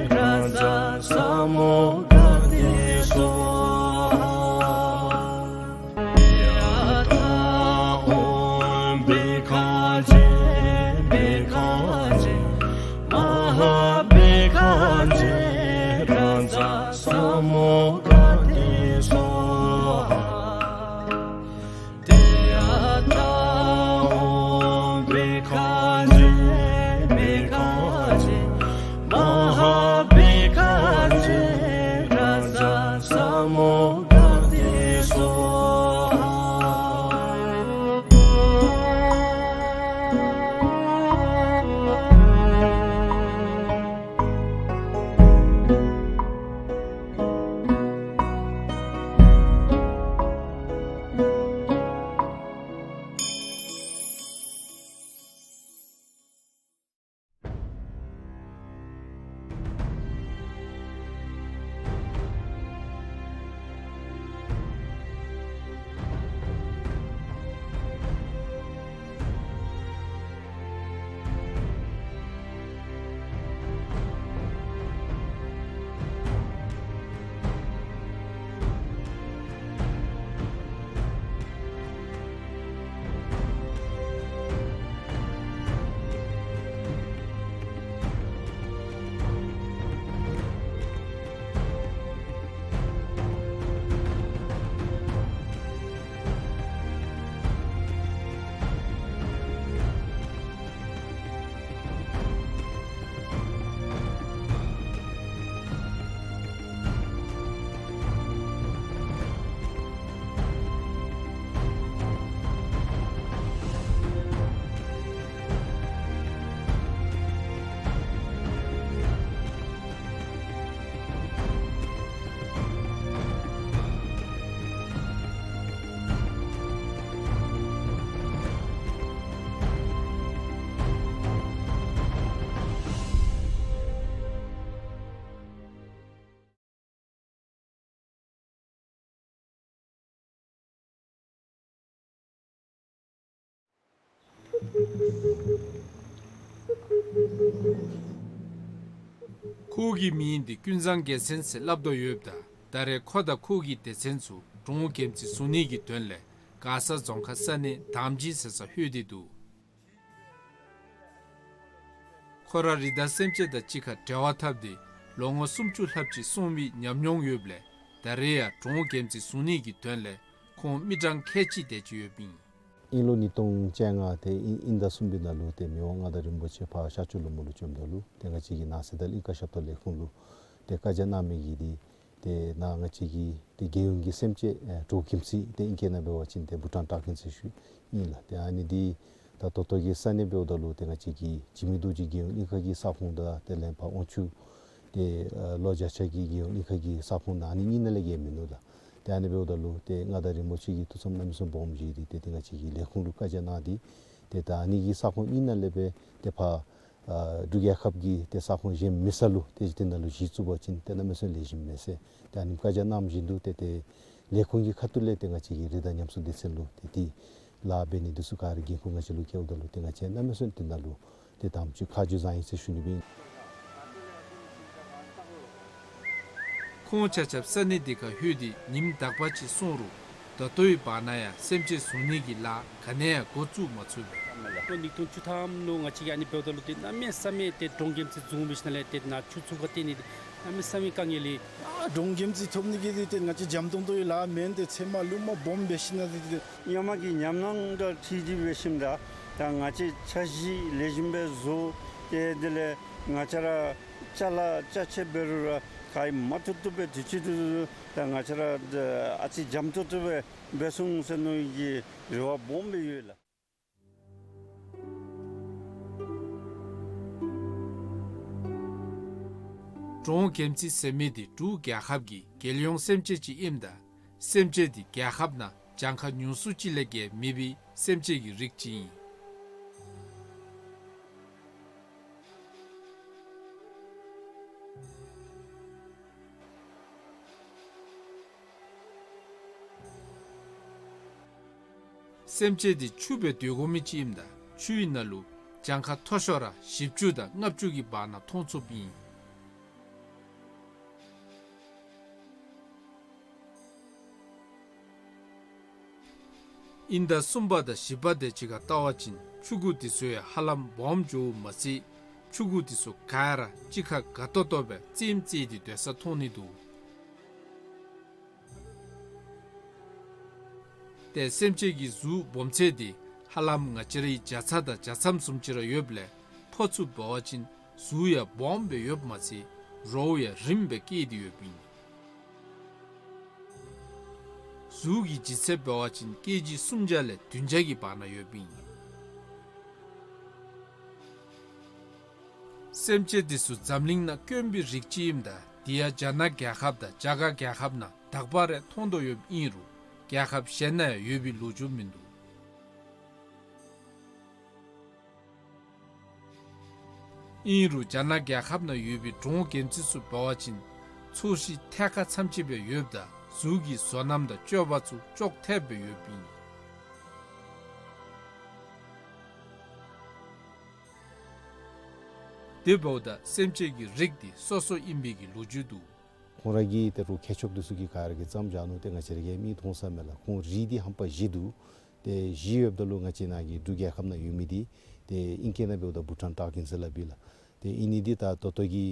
རཱ་ཛ་ས་མུདྒ་ཏེ་སྭཱ་ཧཱ། ཏདྱ་ཐཱ། ཨོཾ་བྷཻ་ཥ་ཛྱེ་བྷཻ་ཥ་ཛྱེ་མ་ཧཱ་བྷཻ་ཥ་ཛྱེ་རཱ་ཛ་ས་མུདྒ་ཏེ་སྭཱ་ཧཱ། ཏདྱ་ཐཱ། ཨོཾ་བྷཻ་ཥ་ཛྱེ་བྷཻ་ཥ་ཛྱེ་མ་ཧཱ་བྷཻ་ཥ་ཛྱེ་རཱ་ཛ་ས་མུདྒ་ཏེ་སྭཱ་ཧཱ། ཁོ་གི་མིང་འདི་ཀུན་བཟང་རྒྱལ་མཚན་ཟེར་སླབ་དོ་ཡོདཔ་ད་ད་རེས་ཁོ་དང་ཁོ་གི་སྡེ་ཚན་ཚུ་འབྲོང་རྒྱལམོ་རྩེ་བཟུང་ནི་གི་དོན་ལས་མགར་ས་རྫོང་ཁག་ས་གནས་དམ་སྦྱིས་ཟེར་སར་ལྷོད་དེ་འདུག། ཁོ་ར་རི་དྭགས་སེམས་ཅན་དང་གཅིག་ཁར་འབྲེལ་བ་འཐབ་སྟེ་ལོ་ངོ་སུམ་ཅུ་ལྷགཔ་ཅིག་སོང་བའི་ཉམས་མྱོང་ཡོདཔ་ལས་ད་རེས་ཡང་འབྲོང་རྒྱལམོ་རྩེ་བཟུང་ནི་གི་དོན་ལས་ཁོང་མི་གྲངས་ཁལ་གཅིག་དེ་ཅིག་ཡོདཔ་ཨིན། དབྱིན་ལོ་ཉིས་སྟོང་བཅོ་ལྔ་ཏེ་དབྱིན་དབྱིན་ཟླ་གསུམ་པའི་ནང་ལུ་ཏེ་མི་དབང་མངའ་བདག་རིན་པོ་ཆེ་ཕར་ཤར་ཕྱོགས་ལུ་མོ་ལུ་བྱོནམ་ད་ལུ་ཏེ་ང་བཅས་ཀྱིས་ནང་སྲིད་དང་གླིང་ཀ་ཞབས་ཏོག་ལས་ཁུངས་ལུ་ཏེ་བཀའ་རྒྱ་གནང་མི་གི་འདི་ཏེ་ནཱ་ང་བཅས་ཀྱི་ཏེ་རྒྱལ་ཡོངས་ཀྱི་སེམས་ཅན་ཨེ་འབྲོང་རྒྱལམོ་རྩེ་ཏེ་ཨིང་སྐད་ནང་འབད་བ་ཅིན་ཏེ་བྷུ་ཊཱན་ཊཱ་ཁིན་ཟེར་ཞུཝ་ཨིན་ལགས། ཏེ་ཨ་ནི་འདི་ད་ད་ལྟོ་གི་ས་གནས་འབདཝ་ད་ལུ་ཏེ་ང་བཅས་ཀྱི་འཇིགས་མེད་རྡོ་རྗེ་རྒྱལ་ཡོངས་གླིང་ཁ་གི་ས་ཁོངས་དང་ཏེ་ལན་ཕར་དབང་ཕྱུག་ཏེ་ཨ་ལོ་བརྒྱ་ཆ་གི་རྒྱལ་ཡོངས་གླིང་ཁ་གི་ས་ཁོངས་ནང་ཨ་ནི་གཉིས་ནང་ལས་བརྒལ་མིན་ནུག་ལགས། ཏེ་ཨ་ནི་འབདཝ་ད་ལུ་ཏེ་མངའ་བདག་རིན་པོ་ཆེ་གིས་ཐུགས་བསམ་གནམ་མེད་ས་མེད་སྦོམ་བཞེས་ཏེ་ཏེ་ང་བཅས་ཀྱི་ལས་ཁུངས་ལུ་བཀའ་རྒྱ་གནང་སྟེ་ཏེ་ད་ཨ་ནི་གི་ས་ཁོངས་གཉིས་ནང་ལས་སྦེ་ཏེ་ཕར་ཨ་འབྲུག་རྒྱལ་ཁབ་ཀྱི་ཏེ་ས་ཁོངས་གཞན་མེད་ས་ལུ་ཏེ་དེ་ནང་ལུ་གཞི་བཙུགས་པ་ཅིན་ཏེ་གནམ་མེད་ས་མེད་ལེགས་ཤོམ་མས་ཟེར་ཏེ་ཨ་ནི་བཀའ་རྒྱ་གནང་བཞིན་དུ་ཏེ་ཏེ་ལས་ཁུངས་ཀྱི་ཁ་ཐུག་ལས་ཏེ་ང་བཅས་ཀྱི་རི་དྭགས་ཉམས་གསོ་སྡེ་ཚན་ལུ་ཏེ་ཏེ་ ལཱ་འབད་ནི་འདི་ཚུ་ག་ར་འགན་ཁུར་ང་བཅས་ལུ་བཀལཝ་ད་ལུ་ཏེ་ང་བཅས་གནམ་མེད་ས་མེད་ཏེ་ནཱ་ལུ་ཏེ་དམ་ཚིག་ཁ་རྗེ་བཟང་ཡི་ཟེར་ཞུ་ནི་སྦེ་ཨིན། ཁོང་ཆ་ཁྱབ་ས་གནས་འདི་ཁར་ལྷོད་དེ་ཉིནམ་དག་པ་ཅིག་སོང་རུང་ད་ལྟོའི་བར་ན་ཡང་སེམས་ཅན་བཟུང་ནི་གི་ལཱ་ག་ནི་ཡང་འགོ་བཙུགས་མ་ཚུགས་པས། ལོ་ཉིས་སྟོང་བཅུ་ཐམ་ལུ་ང་བཅས་ཀྱིས་ཨ་ནི་འབདཝ་ད་ལུ་ཏེ་གནམ་མེད་ས་མེད་ཏེ་འབྲོང་རྒྱལ་མཚན་བཟུང་འབད་ཞིནམ་ལས་ཏེ་ནཱ་ཆུ་ཚུར་ཁར་བཏོན་ནི་ཏེ་གནམ་མེད་ས་མེད་དཀའ་ངལ་ལས། ཨ་འབྲོང་རྒྱལ་མཚན་ཐོབ་ནི་གི་ཏེ་ང་བཅས་འཇམ་ཏོང་ཏོའི་ལཱ་མེན། ཏེ་ཚལ་མ་ལུ་མ་སྦོམ་འབད་ཞིནམ་ལས་ཏེ་ཏེ་སྔོན་མ་གི་ཉམས་སྣང་དང་འཁྲིལ་ཏེ་འབད་ཞིནམ་ད་ད་ང་བཅས་འཆར་གཞི་ལེགས་ཤོམ་སྦེ་བཟོ། ཏེ་དེ་ལས་ང་བཅས་ར་ཅ་ལ་ཅ་ཆས་འབད་རུང་ར་ག་ཡང་མ་ཐུབ་ཐུབ་སྦེ་དུས་ཅི་དུས་ད་ང་བཅས་ར་ཨ་ཙི་འཇམ་ཏོང་ཏོ་སྦེ་འབད་སོང་ཟེར་མནོ་བའི་རེ་བ་སྦོམ་སྦེ་ཡོད་ལགས། འབྲོང་རྒྱལ་མཚན་ཟེར་མི་འདི་འབྲུག་རྒྱལ་ཁབ་ཀྱི་རྒྱལ་ཡོངས་སེམས་ཅན་ཅིག་ཨིནམ་ད་སེམས་ཅན་འདི་རྒྱལ་ཁབ་ནང་གྱངས་ཁ་ཉུང་སུ་ཅིག་ལས་བརྒལ་མེད་པའི་སེམས་ཅན་གྱི་རིགས་ཅིག་ཨིན། སེམས་ཅན་འདི་ཆུ་སྦེ་སྡོད་དགོ་མི་ཅིག་ཨིནམ་ད་ཆུའི་ནང་ལུ་གྱངས་ཁ་མཐོ་ཤོས་ར་བཞི་བཅུ་དང་ལྔ་བཅུ་གི་བར་ན་མཐོང་ཚུགསཔ་ཨིན། དབྱིན་ཟླ་གསུམ་པ་དང་བཞི་པ་དེ་ཅིག་ཁར་བལྟ་བ་ཅིན་ཆུ་གུ་འདི་ཚུ་ཡང་ཧ་ལམ་སྦོམ་འགྱོཝ་མ་ཚད་ཆུ་གུ་འདི་ཚུ་ག་ར་གཅིག་ཁར་དགའ་ཏོག་ཏོ་སྦེ་རྩེདམོ་རྩེ་སྟེ་སྡོད་ས་མཐོང་ནི་འདུག། ཏེ་སེམས་ཅན་གྱི་གཟུགས་སྦོམ་ཚད་འདི་ཧ་ལམ་ང་བཅས་རའི་བྱ་ཚང་དང་བྱ་ཚམ་བཟུམ་ཅིག་ར་ཡོདཔ་ལས་ཕོ་ཚུ་འབད་བ་ཅིན་གཟུགས་ཡང་སྦོམ་སྦེ་ཡོདཔ་མ་ཚད་རོ་ཡང་རིངམ་སྦེ་སྐྱེས་ཏེ་ཡོདཔ་ཨིན། གཟུགས་ཀྱི་ལྗིད་ཚད་འབད་བ་ཅིན་ཀེ་ཇི་སུམ་བརྒྱ་ལས་བདུན་བརྒྱ་གི་བར་ན་ཡོདཔ་ཨིན། སེམས་ཅན་འདི་ཚུ་འཛམ་གླིང་ནང་དཀོན་པའི་རིགས་ཅིག་ཨིནམ་ད་འདི་ཡང་རྒྱ་ནག་རྒྱལ་ཁབ་དང་རྒྱ་གར་རྒྱལ་ཁབ་ནང་དག་པ་རེ་མཐོང་དོ་ཡོདཔ་ཨིན་རུང་རྒྱལ་ཁབ་གཞན་ནང་ཡང་ཡོད་པའི་ལོ་རྒྱུས་མིན་འདུག། ཨིན་རུང་རྒྱ་ནག་རྒྱལ་ཁབ་ནང་ཡོད་པའི་འབྲོང་རྒྱལ་མཚན་ཚུ་འབད་བ་ཅིན་ཚོས་གཞི་ཐད་ཀར་འཚམས་ཅིག་སྦེ་ཡོདཔ་ད་གཟུགས་ཀྱི་བཟོ་རྣམ་དང་སྤྱོད་པ་ཚུ་ཅོག་འཐདཔ་སྦེ་ཡོདཔ་ཨིན། དེ་འབདཝ་ད་སེམས་ཅན་གྱི་རིགས་འདི་སོ་སོ་ཨིན་པའི་གི་ལོ་རྒྱུས་འདུག། ཁོང་ར་གི་ད་རུང་མཁས་མཆོག་འདི་ཚུ་གིས་ག་ར་གིས་བརྩམས་བཞག་ནུག། ཏེ་ང་བཅས་ར་གིས་མིག་མཐོང་ས་མེད་ལགས། ཁོང་རིགས་འདི་ཧམ་པ་བཞི་འདུག། ཏེ་བཞི་ཡོདཔ་ད་ལུ་ང་བཅས་ནཱ་གི་འབྲུག་རྒྱལ་ཁབ་ནང་ཡོད་མི་འདི་ཏེ་ཨིང་སྐད་ནང་འབདཝ་ད་བྷུ་ཊཱན་ཊཱག་ཨིན་ཟེར་སླབ་ཨིན་ལགས། ཏེ་ཨིན་ནི་འདི་ད་ད་ལྟོ་གི་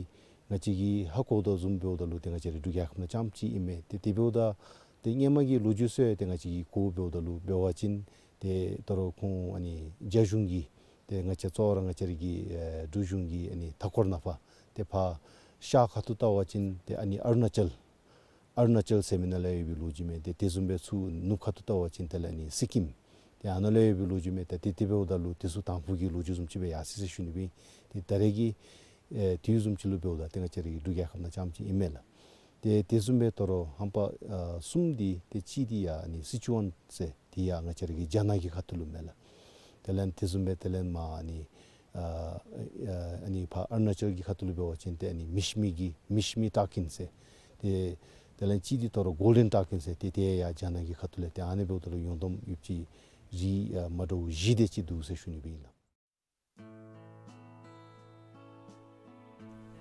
ང་བཅས་ཀྱིས་ཧ་གོ་དོ་བཟུམ་འབདཝ་ད་ལུ་ཏེ་ང་བཅས་ར་འབྲུག་རྒྱལ་ཁབ་ནང་རྐྱངམ་ཅིག་ཨིན་མས། ཏེ་དེ་འབདཝ་ད་ཏེ་སྔོན་མ་གི་ལོ་རྒྱུས་ཚུ་ཡང་ཏེ་ང་བཅས་ཀྱིས་གོཝ་འབདཝ་ད་ལུ་འབད་བ་ཅིན་ཏེ་ད་རུང་ཁོང་ཨ་ནི་རྒྱ་གཞུང་གིས་ཏེ་ང་བཅས་གཙོ་བོ་ར་ང་བཅས་ར་གི་ཨེ་འབྲུག་གཞུང་གི་ཨ་ནི་མཐའ་འཁོར་ནང་ཕར་ཏེ་ཕར་ཤར་ཁ་ཐུག་བལྟ་བ་ཅིན་ཏེ་ཨ་ནི་ཨ་རུ་ན་ཅལ་ཨ་རུ་ན་ཅལ་ཟེར་མི་ནང་ལས་ཡོད་པའི་ལོ་རྒྱུས་མས། ཏེ་དེ་བཟུམ་སྦེ་ཚུར་ནུབ་ཁ་ཐུག་བལྟ་བ་ཅིན་དེ་ལས་ཨ་ནི་སི་ཀིམ་ཏེ་ཨ་ནཱ་ལས་ཡོད་པའི་ལོ་རྒྱུས་མས། ཏེ་དེ་དེ་འབདཝ་ད་ལུ་དེ་ཚུ་དང་ཕུ་གི་ལོ་རྒྱུས་བཟུམ་ཅིག་སྦེ་ཡར་སོ་ཡི་ཟེར་ཞུ་ནི་སྦེ་ཨིན། ཏེ་ད་རེས་ཀྱི་ཨེ་དུས་བཟུམ་ཅིག་ལུ་འབདཝ་ད་ཏེ་ང་བཅས་ར་གི་འབྲུག་རྒྱལ་ཁབ་ནང་རྐྱངམ་ཅིག་ཨིན་མས་ལགས། ཏེ་དེ་བཟུམ་སྦེ་ད་རུང་ཧམ་པ་ཨ་གསུམ་འདི་ཏེ་གཅིག་འདི་ཡར་ཨ་ནི་སི་ཅུ་ཝན་ཟེར་འདི་ཡར་ང་བཅས་ར་གི་རྒྱ་ནག་གི་ཁ་ཐུག་ལུ་མས་ལགས། དེ་ལས་དེ་བཟུམ་སྦེ་དེ་ལས་མར་ཨ་ནི་ཨ་ཨ་ཨ་ནི་ཕར་ཨ་རུ་ན་ཅལ་གྱི་ཁ་ཐུག་ལུ་འབད་བ་ཅིན་ཏེ་ཨ་ནི་མི་ཤི་མི་གི་མི་ཤི་མི་ཊཱག་ཨིན་ཟེར། ཏེ་དེ་ལས་གཅིག་འདི་ད་རུང་གོལ་ཌེན་ཊཱག་ཨིན་ཟེར། ཏེ་དེ་ཡང་རྒྱ་ནག་གི་ཁ་ཐུག་ལས། ཏེ་ཨ་ནི་འབདཝ་ད་ལུ་ཡོངས་བསྡོམས་ཡོདཔ་ཅིག་རིགས་ཨ་མ་འདྲཝ་བཞི་དེ་ཅིག་འདུག་ཟེར་ཞུ་ནི་སྦེ་ཨིན་ལགས།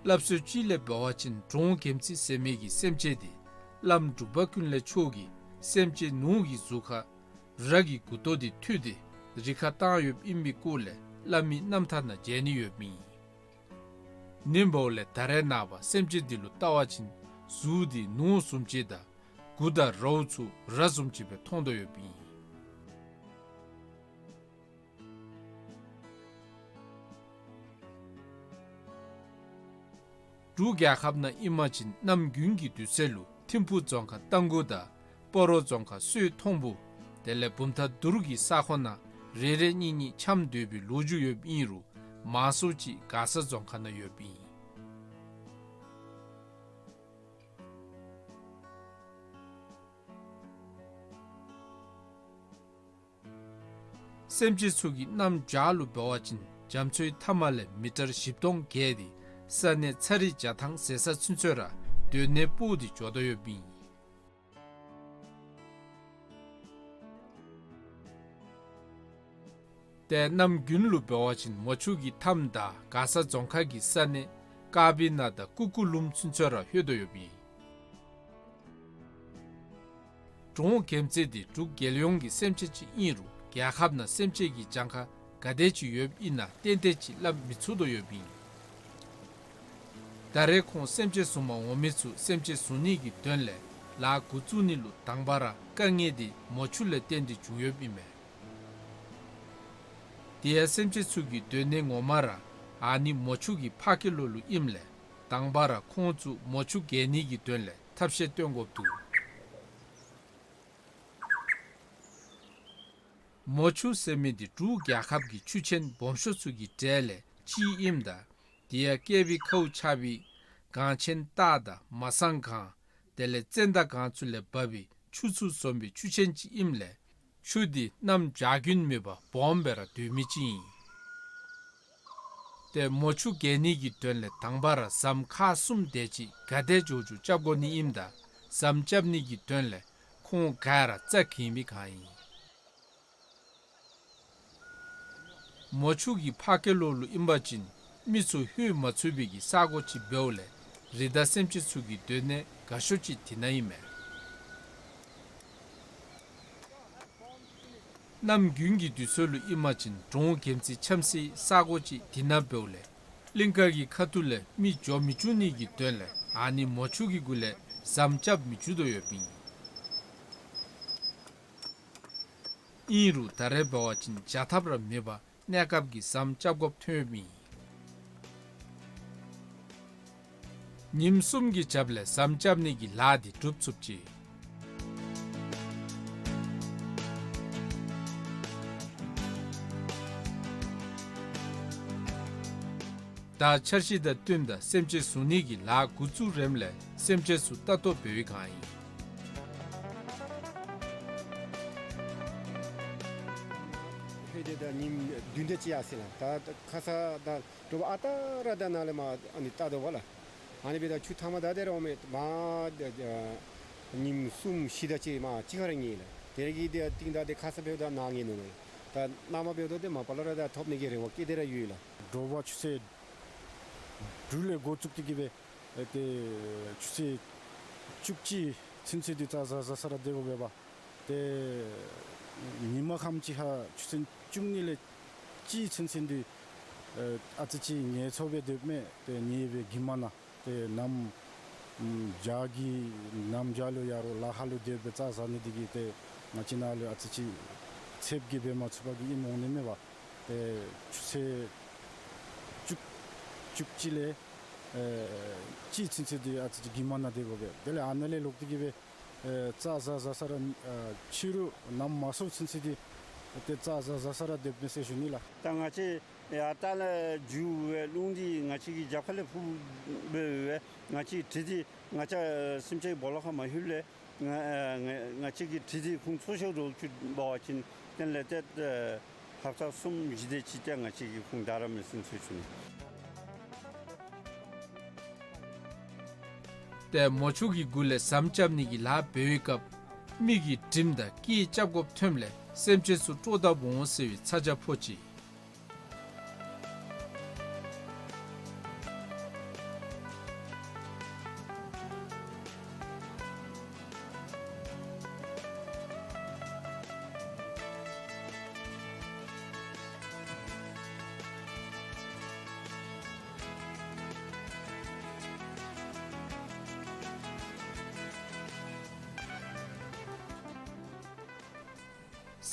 སླབ་སྲོལ་ཅིག་ལས་འབད་བ་ཅིན་འབྲོང་རྒྱལ་མཚན་ཟེར་མི་གི་སེམས་ཅན་འདི་བླམ་འབྲུག་པ་ཀུན་ལེགས་མཆོག་གིས་སེམས་ཅན་ནོར་གྱི་གཟུགས་ཁར་ར་གི་མགུ་ཏོ་འདི་འཐུ་སྟེ་རི་ཁར་བཏང་ཡོདཔ་ཨིན་པའི་སྐོར་ལས་བླ་མའི་རྣམ་ཐར་ནང་མཇལ་ནི་ཡོདཔ་ཨིན། ཨིན་པ་ལས་ད་རེས་ནངས་པ་སེམས་ཅན་འདི་ལུ་བལྟ་བ་ཅིན་གཟུགས་འདི་ནོར་བཟུམ་ཅིག་དང་མགུ་དང་རྭཝ་ཚུ་ར་བཟུམ་ཅིག་སྦེ་མཐོང་དོ་ཡོདཔ་ཨིན། འབྲུག་རྒྱལ་ཁབ་ནང་ཨིན་པ་ཅིན་གནམ་དགུན་གྱི་དུས་ཚོད་ལུ་ཐིམ་ཕུ་རྫོང་ཁག་རྟ་མགོ་དང་སྤ་རོ་རྫོང་ཁག་སོས་མཐོང་སྦུག་དེ་ལས་བུམ་ཐང་དུར་གྱི་ས་ཁོངས་ནང་རེ་རེ་གཉིས་གཉིས་འཁྱམས་སྡོད་པའི་ལོ་རྒྱུས་ཡོདཔ་ཨིན་རུང་མང་སུ་ཅིག་མགར་ས་རྫོང་ཁག་ནང་ཡོདཔ་ཨིན། སེམས་ཅན་ཚུ་གི་གནམ་བྱཱར་ལུ་འབད་བ་ཅིན་རྒྱ་མཚོའི་མཐའ་མ་ལས་མི་ཊར་བཞི་སྟོང་བརྒལ་ཏེ་ས་གནས་ཚ་རི་རྒྱ་ཐང་ཟེར་ས་ཚུན་ཚོད་ར་སྡོད་གནས་སྤོ་སྟེ་འགྱོ་དོ་ཡོདཔ་ཨིན། ཏེ་གནམ་དགུན་ལུ་འབད་བ་ཅིན་མོ་ཆུ་གི་མཐའམ་དང་མགར་ས་རྫོང་ཁག་གི་ས་གནས་དཀར་སྦི་ན་དང་ཀུ་ཀུ་ལུང་ཚུན་ཚོད་ར་ལྷོད་དོ་ཡོདཔ་ཨིན། འབྲོང་རྒྱལ་མཚན་འདི་འབྲུག་རྒྱལ་ཡོངས་ཀྱི་སེམས་ཅན་ཅིག་ཨིན་རུང་རྒྱལ་ཁབ་ནང་སེམས་ཅན་གྱི་གྱངས་ཁ་ག་དེ་ཅིག་ཡོདཔ་ཨིན་ན་ཏན་ཏན་ཅིག་སླབ་མི་ཚུགས་དོ་ཡོདཔ་ཨིན། ད་རེས་ཁོང་སེམས་ཅན་བཟུང་མ་འོང་མི་ཚུ་སེམས་ཅན་བཟུང་ནི་གི་དོན་ལས་ལཱ་འགོ་བཙུགས་ནི་ལུ་དང་པ་ར་དཀའ་ངལ་འདི་མོ་ཆུ་ལས་བརྟེན་ཏེ་བྱུང་ཡོདཔ་ཨིན་མས། དེ་ཡང་སེམས་ཅན་ཚུ་གི་སྡོད་གནས་ངོ་མ་ར་ཨ་ནི་མོ་ཆུ་གི་ཕ་གི་ལོགས་ལུ་ཨིནམ་ལས་དང་པ་ར་ཁོང་ཚུ་མོ་ཆུ་རྒལ་ནི་གི་དོན་ལས་ཐབས་ཤེས་སྟོན་དགོཔ་འདུག། མོ་ཆུ་ཟེར་མི་འདི་འབྲུག་རྒྱལ་ཁབ་ཀྱི་ཆུ་ཆེན་སྦོམ་ཤོས་ཚུ་གི་གྲས་ལས་གཅིག་ཨིནམ་ད་དེ་ཡང་ཀེ་བི་ཁའུ་ཆགས་པའི་སྒང་ཆེན་སྟག་དང་མ་སང་སྒང་དེ་ལས་ཙན་དན་སྒང་ཚུ་ལས་འབབ་པའི་ཆུ་ཚུ་འཛོམས་པའི་ཆུ་ཆེན་ཅིག་ཨིནམ་ལས་ཆུ་འདི་གནམ་བྱཱར་དགུན་མེད་པར་སྦོམ་སྦེ་ར་སྡོད་མི་ཅིག་ཨིན། ཏེ་མོ་ཆུ་རྒལ་ནི་གི་དོན་ལས་དང་པ་ར་ཟམ་ཁག་གསུམ་དེ་ཅིག་ག་དེ་མགྱོགས་མགྱོགས་རྐྱབ་དགོ་ནི་ཨིནམ་ད་ཟམ་རྐྱབ་ནི་གི་དོན་ལས་ཁོང་ག་ར་རྩ་འགེངས་མི་གང་ཨིན། མོ་ཆུ་གི་ཕ་གི་ལོགས་ལུ་ཨིན་པ་ཅིན་མི་ཚུ་ལྷོད་མ་ཚུགས་པའི་གི་ས་གོ་ཅིག་འབདཝ་ལས་རི་དྭགས་སེམས་ཅན་ཚུ་གི་སྡོད་གནས་དགའ་ཤོས་ཅིག་དེ་ནང་ཨིན་མས། གནམ་དགུན་གྱི་དུས་ཚོད་ལུ་ཨིན་པ་ཅིན་འབྲོང་རྒྱལ་མཚན་འཁྱམས་སའི་ས་གོ་ཅིག་དེ་ནང་འབདཝ་ལས་གླིང་ཁ་གི་ཁ་ཐུག་ལས་མི་འགྱོ་མི་བཅུག་ནི་གི་དོན་ལས་ཨ་ནི་མོ་ཆུ་གི་གུ་ལས་ཟམ་རྐྱབ་མི་བཅུག་དོ་ཡོདཔ་ཨིན། ཨིན་རུང་ད་རེས་འབད་བ་ཅིན་བྱ་ཐབས་ར་མེད་པར་གནས་སྐབས་ཀྱི་ཟམ་རྐྱབ་དགོཔ་ཐོནམ་ཨིན། ཉིནམ་གསུམ་གྱི་རྒྱབ་ལས་ཟམ་རྐྱབ་ནི་གི་ལཱ་འདི་གྲུབ་ཚུགསཔ་ཅིག། ད་འཆར་གཞི་དང་བསྟུན་ད་སེམས་ཅན་བཟུང་ནི་གི་ལཱ་འགོ་བཙུགས་རནམ་ལས་སེམས་ཅན་ཚུ་ལྟ་རྟོག་འབད་བའི་སྒང་ཨིན། ལྷོད་དེ་ད་ཉིནམ་བདུན་དེ་ཅིག་ཡར་སོ་ཡི་ལགས། ད་ཁ་ཙ་ད་དྲོ་པ་ཨ་རྟག་ར་ད་ནཱ་ལས་མར་ཨ་ནི་ལྟ་དོ་བ་ལགས། ཨ་ནི་འབདཝ་ད་ཆུ་ཐ་མ་ད་དེ་ར་འོང་མས། མར་ཉིནམ་གསུམ་བཞི་དེ་ཅིག་མར་གཅིག་ཁར་ཉལ་ཡི་ལགས། དེ་རེ་གི་དེ་རྟིང་བདའ་སྟེ་ཁ་ཙ་འབདཝ་ད་ནཱ་ཉལ་ནུག་ལགས། ད་ནཱ་མར་འབདཝ་ད་དེ་མ་པ་ལས་ར་ད་ཐོབ་ནི་གི་རེ་བ་བསྐྱེད་དེ་ར་ཡོད་ལགས། དྲོ་པ་ཆུ་ཚོད་དྲུག་ལས་འགོ་བཙུགས་ཏེ་གི་སྦེ་ཨེ་ཏེ་ཆུ་ཚོད་བཅུ་གཅིག་ཚུན་ཚོད་འདི་རྩྭ་ཟ་ཟ་ས་ར་སྡོད་དགོ་པས་པ། ཏེ་ཉིན་མ་ཁམས་ཅིག་ཁར་ཆུ་ཚོད་བཅུ་གཉིས་ལས་གཅིག་ཚུན་ཚོད་འདི་ཨེ་ཨ་ཙི་ཅིག་ངལ་འཚོ་སྦེ་སྡོདཔ་མས། ཏེ་ཉལ་བའི་གི་མ་ན་ཏེ་གནམ་བྱཱར་གྱི་གནམ་བྱཱར་ལུ་ཡར་ལོག་ལ་ཁ་ལུ་སྡོད་སྦེ་རྩྭ་ཟ་ནི་འདི་གིས་ཏེ་ང་བཅས་ནཱ་ལུ་ཨ་ཙི་ཅིག་ཚདཔ་གིས་འབད་མ་ཚུགས་པ་གིས་ཨིནམ་འོང་ནི་མས་པ། ཏེ་ཆུ་ཚོད་བཅུ་བཅུ་གཅིག་ལས་ཨེ་གཅིག་ཚུན་ཚོད་འདི་ཨ་ཙི་ཅིག་གི་མ་ན་སྡོད་དགོ་པས། དེ་ལས་ཨ་ནཱ་ལས་ལོག་སྟེ་གི་སྦེ་ཨེ་རྩྭ་ཟ་ཟ་ས་ར་ཨེ་ཕྱི་རུ་གནམ་མ་སྲོཝ་ཚུན་ཚོད་འདི་ཏེ་རྩྭ་ཟ་ཟ་ས་ར་སྡོདཔ་མས་ཟེར་ཞུ་ནི་ལགས། ད་ང་བཅས་ཡར་ལྟག་ལས་རྒྱུག་སྦེ་རླུང་འདི་ང་བཅས་ཀྱི་རྒྱབ་ཁ་ལས་ཕུབ་སྦེ་ང་བཅས་ཀྱི་གྲི་འདི་ང་བཅས་སེམས་ཅན་སྦོ་ལོགས་ཁར་མ་ལྷོདཔ་ལས་ང་ང་ང་བཅས་ཀྱི་གྲི་འདི་ཁོང་ཚོ་ཤོར་འགྱོ་བཅུག་འབད་བ་ཅིན་དེ་ལས་ཏེ་ཨེ་ཧབ་ཏ་གསུམ་བཞི་དེ་ཅིག་ཏེ་ང་བཅས་ཀྱིས་ཁོང་བདའ་ར་མི་ཚུགས་ཟེར་ཞུ་ནི། ཏེ་མོ་ཆུ་གི་གུ་ལས་ཟམ་རྐྱབ་ནི་གི་ལཱ་འབད་བའི་སྐབས་མི་གིས་གྲིམ་དང་སྐད་རྐྱབ་དགོཔ་ཐོནམ་ལས་སེམས་ཅན་ཚུ་སྤྲོ་ད་འོང་ཟེར་བའི་ཚ་གྱང་ཕོག་ཅི།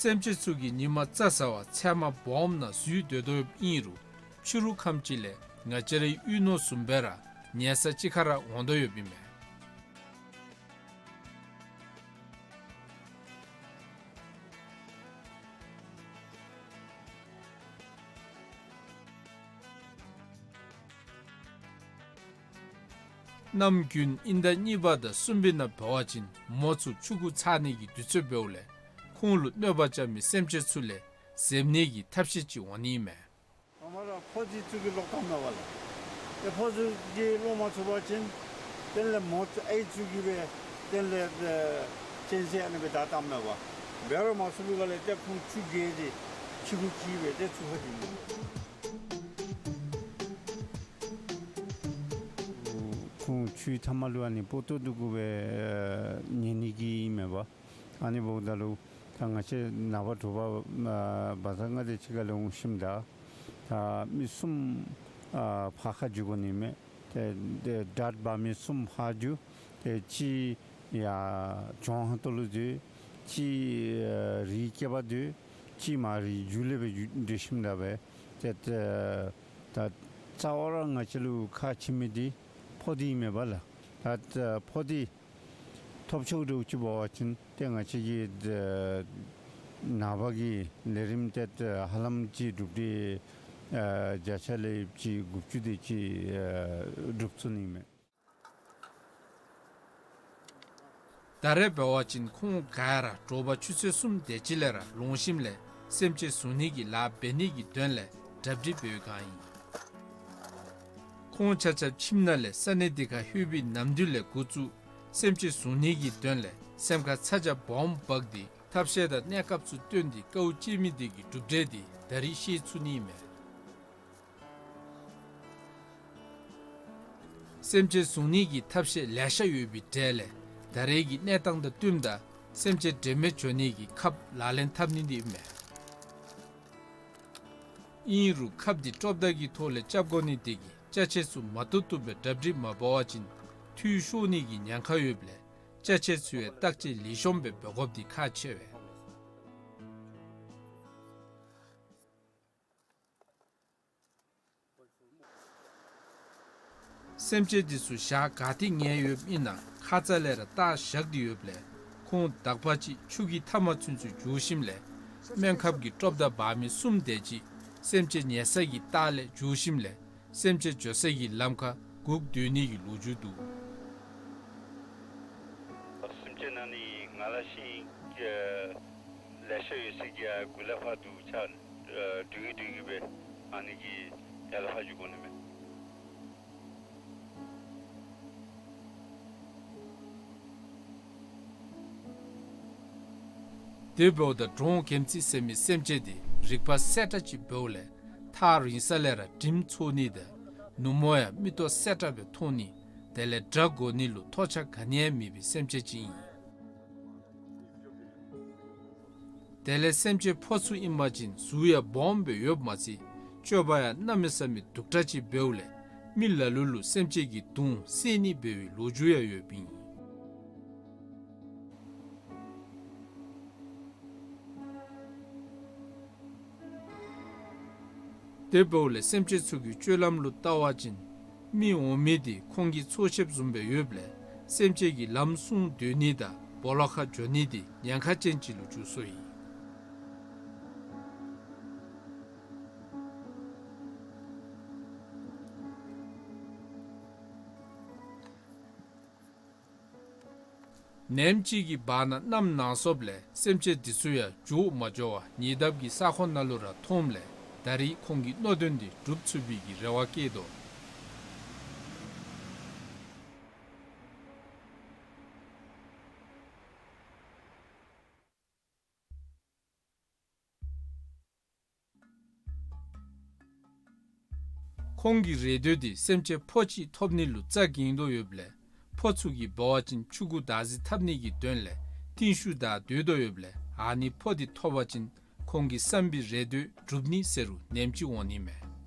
སེམས་ཅན་ཚུ་གིས་ཉིན་མ་རྩྭ་ཟ་བར་ཚལ་མ་སྦོམ་ནང་འཛུལ་སྡོད་དོ་ཡོདཔ་ཨིན་རུང་ཕྱི་རུ་ཁམས་ཅིག་ལས་ང་བཅས་རའི་གཡུས་ནོར་བཟུམ་སྦེ་ར་ཉལ་ས་གཅིག་ཁར་ར་འོང་དོ་ཡོདཔ་ཨིན་མས། གནམ་དགུན་དབྱིན་ཟླ་གཉིས་པ་དང་གསུམ་པའི་ནང་འབད་བ་ཅིན་མོ་ཚུ་ཆུ་གུ་འཚག་ནི་གི་དུས་ཚོད་འབདཝ་ལས་ཁོང་ལུ་གནོད་པ་རྐྱབ་མི་སེམས་ཅན་ཚུ་ལས་འཛེམ་ནི་གི་ཐབས་ཤེས་ཅིག་འོང་ནི་ཨིན་མས། ཨ་མ་ར་ཕོ་རྫི་ཚུ་གིས་ལོག་བཏངམ་མས་པ་ལགས། ཏེ་ཕོ་རྫི་གིས་ལོག་མ་ཚུགས་པ་ཅིན་དེ་ལས་མོ་ཚུ་ཨའི་ཚུ་གིས་སྦེ་དེ་ལས་ཨེ་གཅན་གཟན་ཨ་ནི་སྦེ་བདའ་བཏངམ་མས་པ། འབད་རུང་མ་ཚུགས་པའི་སྒང་ལས་ཏེ་ཁོང་ཆུ་བརྒལ་ཏེ་ ཕྱི་གུ་གི་སྦེ་ཏེ་ཚུར་ཁ་འགྱོ་ནི། ཁོང་ཆུའི་མཐའ་མ་ལུ་ཨ་ནི་པོ་ཏོ་འདི་གུ་སྦེ་ཨ་ཉལ་ནི་གི་ཨིན་མས་པ། ཨ་ནི་འབདཝ་ད་ལུ་ད་ང་བཅས་ནངས་པ་དྲོ་པ་ཨ་བ་ཛར་ང་བཅས་གཅིག་ཁར་ལས་འོང་ཞིནམ་ད་ད་མི་གསུམ་ཨ་ཕར་ཁ་འགྱོ་དགོ་ནི་མས། ཏེ་ཏེ་ཌཊ་འབག་མི་གསུམ་ཕར་འགྱོ། ཏེ་གཅིག་ཡར་ལྗོངས་ཧང་ཏོ་ལུ་སྡོད། གཅིག་ཨ་རིའི་སྐེད་པར་སྡོད། གཅིག་མར་རིའི་མཇུག་ལས་སྦེ་འགྱོ་སྡོད་ཞིནམ་ད་སྦེ་ཏེ་ད་ད་རྩ་བ་ར་ང་བཅས་ལུ་ཁག་ཆེ་མི་འདི་ཕོ་འདི་ཨིན་མས་པ་ལགས། ད་ད་ཕོ་འདི་ཐོབ་ཆོག་འདྲཝ་ཅིག་འབད་བ་ཅིན་ཏེ་ང་བཅས་ཀྱི་ནངས་པ་གི་ལས་རིམ་ཏེ་ཧ་ལམ་ཅིག་གྲུབ་འབྲས་ཨ་བརྒྱ་ཆ་ལས་ཅིག་དགུ་བཅུ་དེ་ཅིག་ཨ་གྲུབ་ཚུགས་ནི་མས། ད་རེས་འབད་བ་ཅིན་ཁོང་ག་ཡ་ར་དྲོ་པ་ཆུ་ཚོད་གསུམ་དེ་ཅིག་ལས་ར་ལོང་ཞིནམ་ལས་སེམས་ཅན་བཟུང་ནི་གི་ལཱ་འབད་ནི་གི་དོན་ལས་གྲ་སྒྲིག་འབད་བའི་སྒང་ཨིན། ཁོང་ཆ་ཁྱབ་ཁྱིམ་ནང་ལས་ས་གནས་འདི་ཁར་ལྷོད་པའི་ནམ་དུས་ལས་འགོ་བཙུགས་སེམས་ཅན་བཟུང་ནི་གི་དོན་ལས་སེམས་ཁར་ཚ་གྱང་སྦོམ་འབག་སྟེ་ཐབས་ཤེས་དང་གནས་སྐབས་ཚུ་བཏོན་ཏེ་དཀའཝ་སྤྱད་མི་དེ་གི་གྲུབ་འབྲས་དེ་ད་རིས་ཤེས་ཚུགས་ནི་མས། སེམས་ཅན་བཟུང་ནི་གི་ཐབས་ཤེས་ལེ་ཤ་ཡོད་པའི་གྲས་ལས་ད་རེས་ཀྱི་གནས་སྟངས་དང་བསྟུནམ་ད་སེམས་ཅན་འབྲེལ་མེད་འགྱོ་ནི་གི་ཁབ་ལག་ལེན་འཐབ་ནི་འདི་ཨིན་མས། ཨིན་རུང་ཁབ་འདི་དཀྲོག་མདའ་གི་ཐོག་ལས་རྐྱབ་དགོ་ནི་དེ་གིས་ཅ་ཆས་ཚུ་མ་བཏུབ་བཏུབ་སྦེ་གྲ་སྒྲིག་མ་འབད་བ་ཅིན་འཐུས་ཤོར་ནི་གི་ཉེན་ཁ་ཡོདཔ་ལས་ཅ་ཆས་ཚུ་ཡང་བརྟག་དཔྱད་ལེགས་ཤོམ་སྦེ་འབད་དགོཔ་འདི་ཁག་ཆེ་བས། སེམས་ཅན་འདི་ཚུ་ཞག་ག་ཏེ་ཉལ་ཡོདཔ་ཨིན་ན་ཁ་ཙ་ལས་ར་བལྟ་བཞག་སྟེ་ཡོདཔ་ལས་ཁོང་དག་པ་ཅིག་ཆུ་གི་མཐའ་མ་ཚུན་ཚོད་འགྱོ་ཞིནམ་ལས་སྨན་ཁབ་ཀྱི་དཀྲོག་མདའ་འབག་མི་གསུམ་དེ་ཅིག་སེམས་ཅན་ཉལ་ས་གི་ལྟག་ལས་འགྱོ་ཞིནམ་ལས་སེམས་ཅན་འགྱོ་ས་གི་ལམ་ཁར་སྒུག་སྡོད་ནི་གི་ལོ་རྒྱུས་འདུག། སེམས་ཅན་ནང་ནི་ང་ལ་ཤིང་ལེ་ཤ་ཡོད་ས་གི་ཡར་མགུ་ལས་ཕར་འདུག་ཆ་སྒྲིག་གི་སྒྲིག་གི་སྦེ་ཨ་ནི་གི་ཡར་ལས་ཕར་འགྱོ་དགོ་ནི་མས། དེ་འབདཝ་ད་འབྲོང་གེམ་ཙི་ཟེར་མི་སེམས་ཅན་དེ་རིག་པ་གསལ་དྲགས་ཅིག་འབདཝ་ལས་ཐག་རིང་ས་ལས་ར་དྲིམ་ཚོར་ནི་དང་ནུབ་མོ་ཡང་མིག་ཏོ་གསལ་དྲགས་སྦེ་མཐོང་ནི་དེ་ལས་སྒྲ་གོ་ནི་ལུ་ཐོགས་ཆགས་ག་ནི་ཡང་མེད་པའི་སེམས་ཅན་ཅིག་ཨིན། དེ་ལས་སེམས་ཅན་ཕོ་ཚུ་ཨིན་པ་ཅིན་གཟུགས་ཡང་སྦོམ་སྦེ་ཡོདཔ་མ་ཚད་སྤྱོད་པ་ཡང་གནམ་མེད་ས་མེད་སྡུག་དྲགས་ཅིག་འབདཝ་ལས་མི་ལ་ལུ་ལུ་སེམས་ཅན་གྱི་མདུང་བསད་ནི་འབད་བའི་ལོ་རྒྱུས་ཡང་ཡོདཔ་ཨིན། དེ་འབདཝ་ལས་སེམས་ཅན་ཚུ་གི་སྤྱོད་ལམ་ལུ་བལྟ་བ་ཅིན་མི་འོང་མི་དེ་ཁོང་གི་འཚོ་བྱེད་བཟུམ་སྦེ་ཡོདཔ་ལས་སེམས་ཅན་གྱི་ལམ་སྲུང་སྡོད་ནི་དང་སྦོ་ལོགས་ཁར་འགྱོ་ནི་དེ་ཉེན་ཁ་ཅན་ཅིག་ལུ་གྱུར་སོ་ཡི། ནེམ་ཅིག་གི་བར་ན་གནམ་ནང་སོངམ་ལས་སེམས་ཅན་འདི་ཚུ་ཡང་འགྱོ་མ་འགྱོ་བར་ཉེ་འདབས་ཀྱི་ས་ཁོངས་ནང་ལུ་ར་མཐོངམ་ལས་ད་རིས་ཁོང་གི་མནོ་དོན་འདི་འགྲུབ་ཚུགས་པའི་གི་རེ་བ་བསྐྱེད་དོ། ཁོང་གི་རེ་འདོད་འདི་སེམས་ཅན་ཕོ་ཅིག་ཐོབ་ནི་ལུ་རྩ་འགེངས་དོ་ཡོདཔ་ལས་ཕོ་ཚུ་གིས་འབད་བ་ཅིན་ཆུ་གུ་བདག་འཛིན་འཐབ་ནི་གི་དོན་ལས་རྟིང་ཤུལ་བདའ་སྡོད་དོ་ཡོདཔ་ལས་ཨ་ནི་ཕོ་འདི་ཐོབ་པ་ཅིན་ཁོང་གི་བསམ་པའི་རེ་འདོད་འགྲུབ་ནི་ཟེར་རུང་ནེམ་ཅིག་འོང་ནི་མས།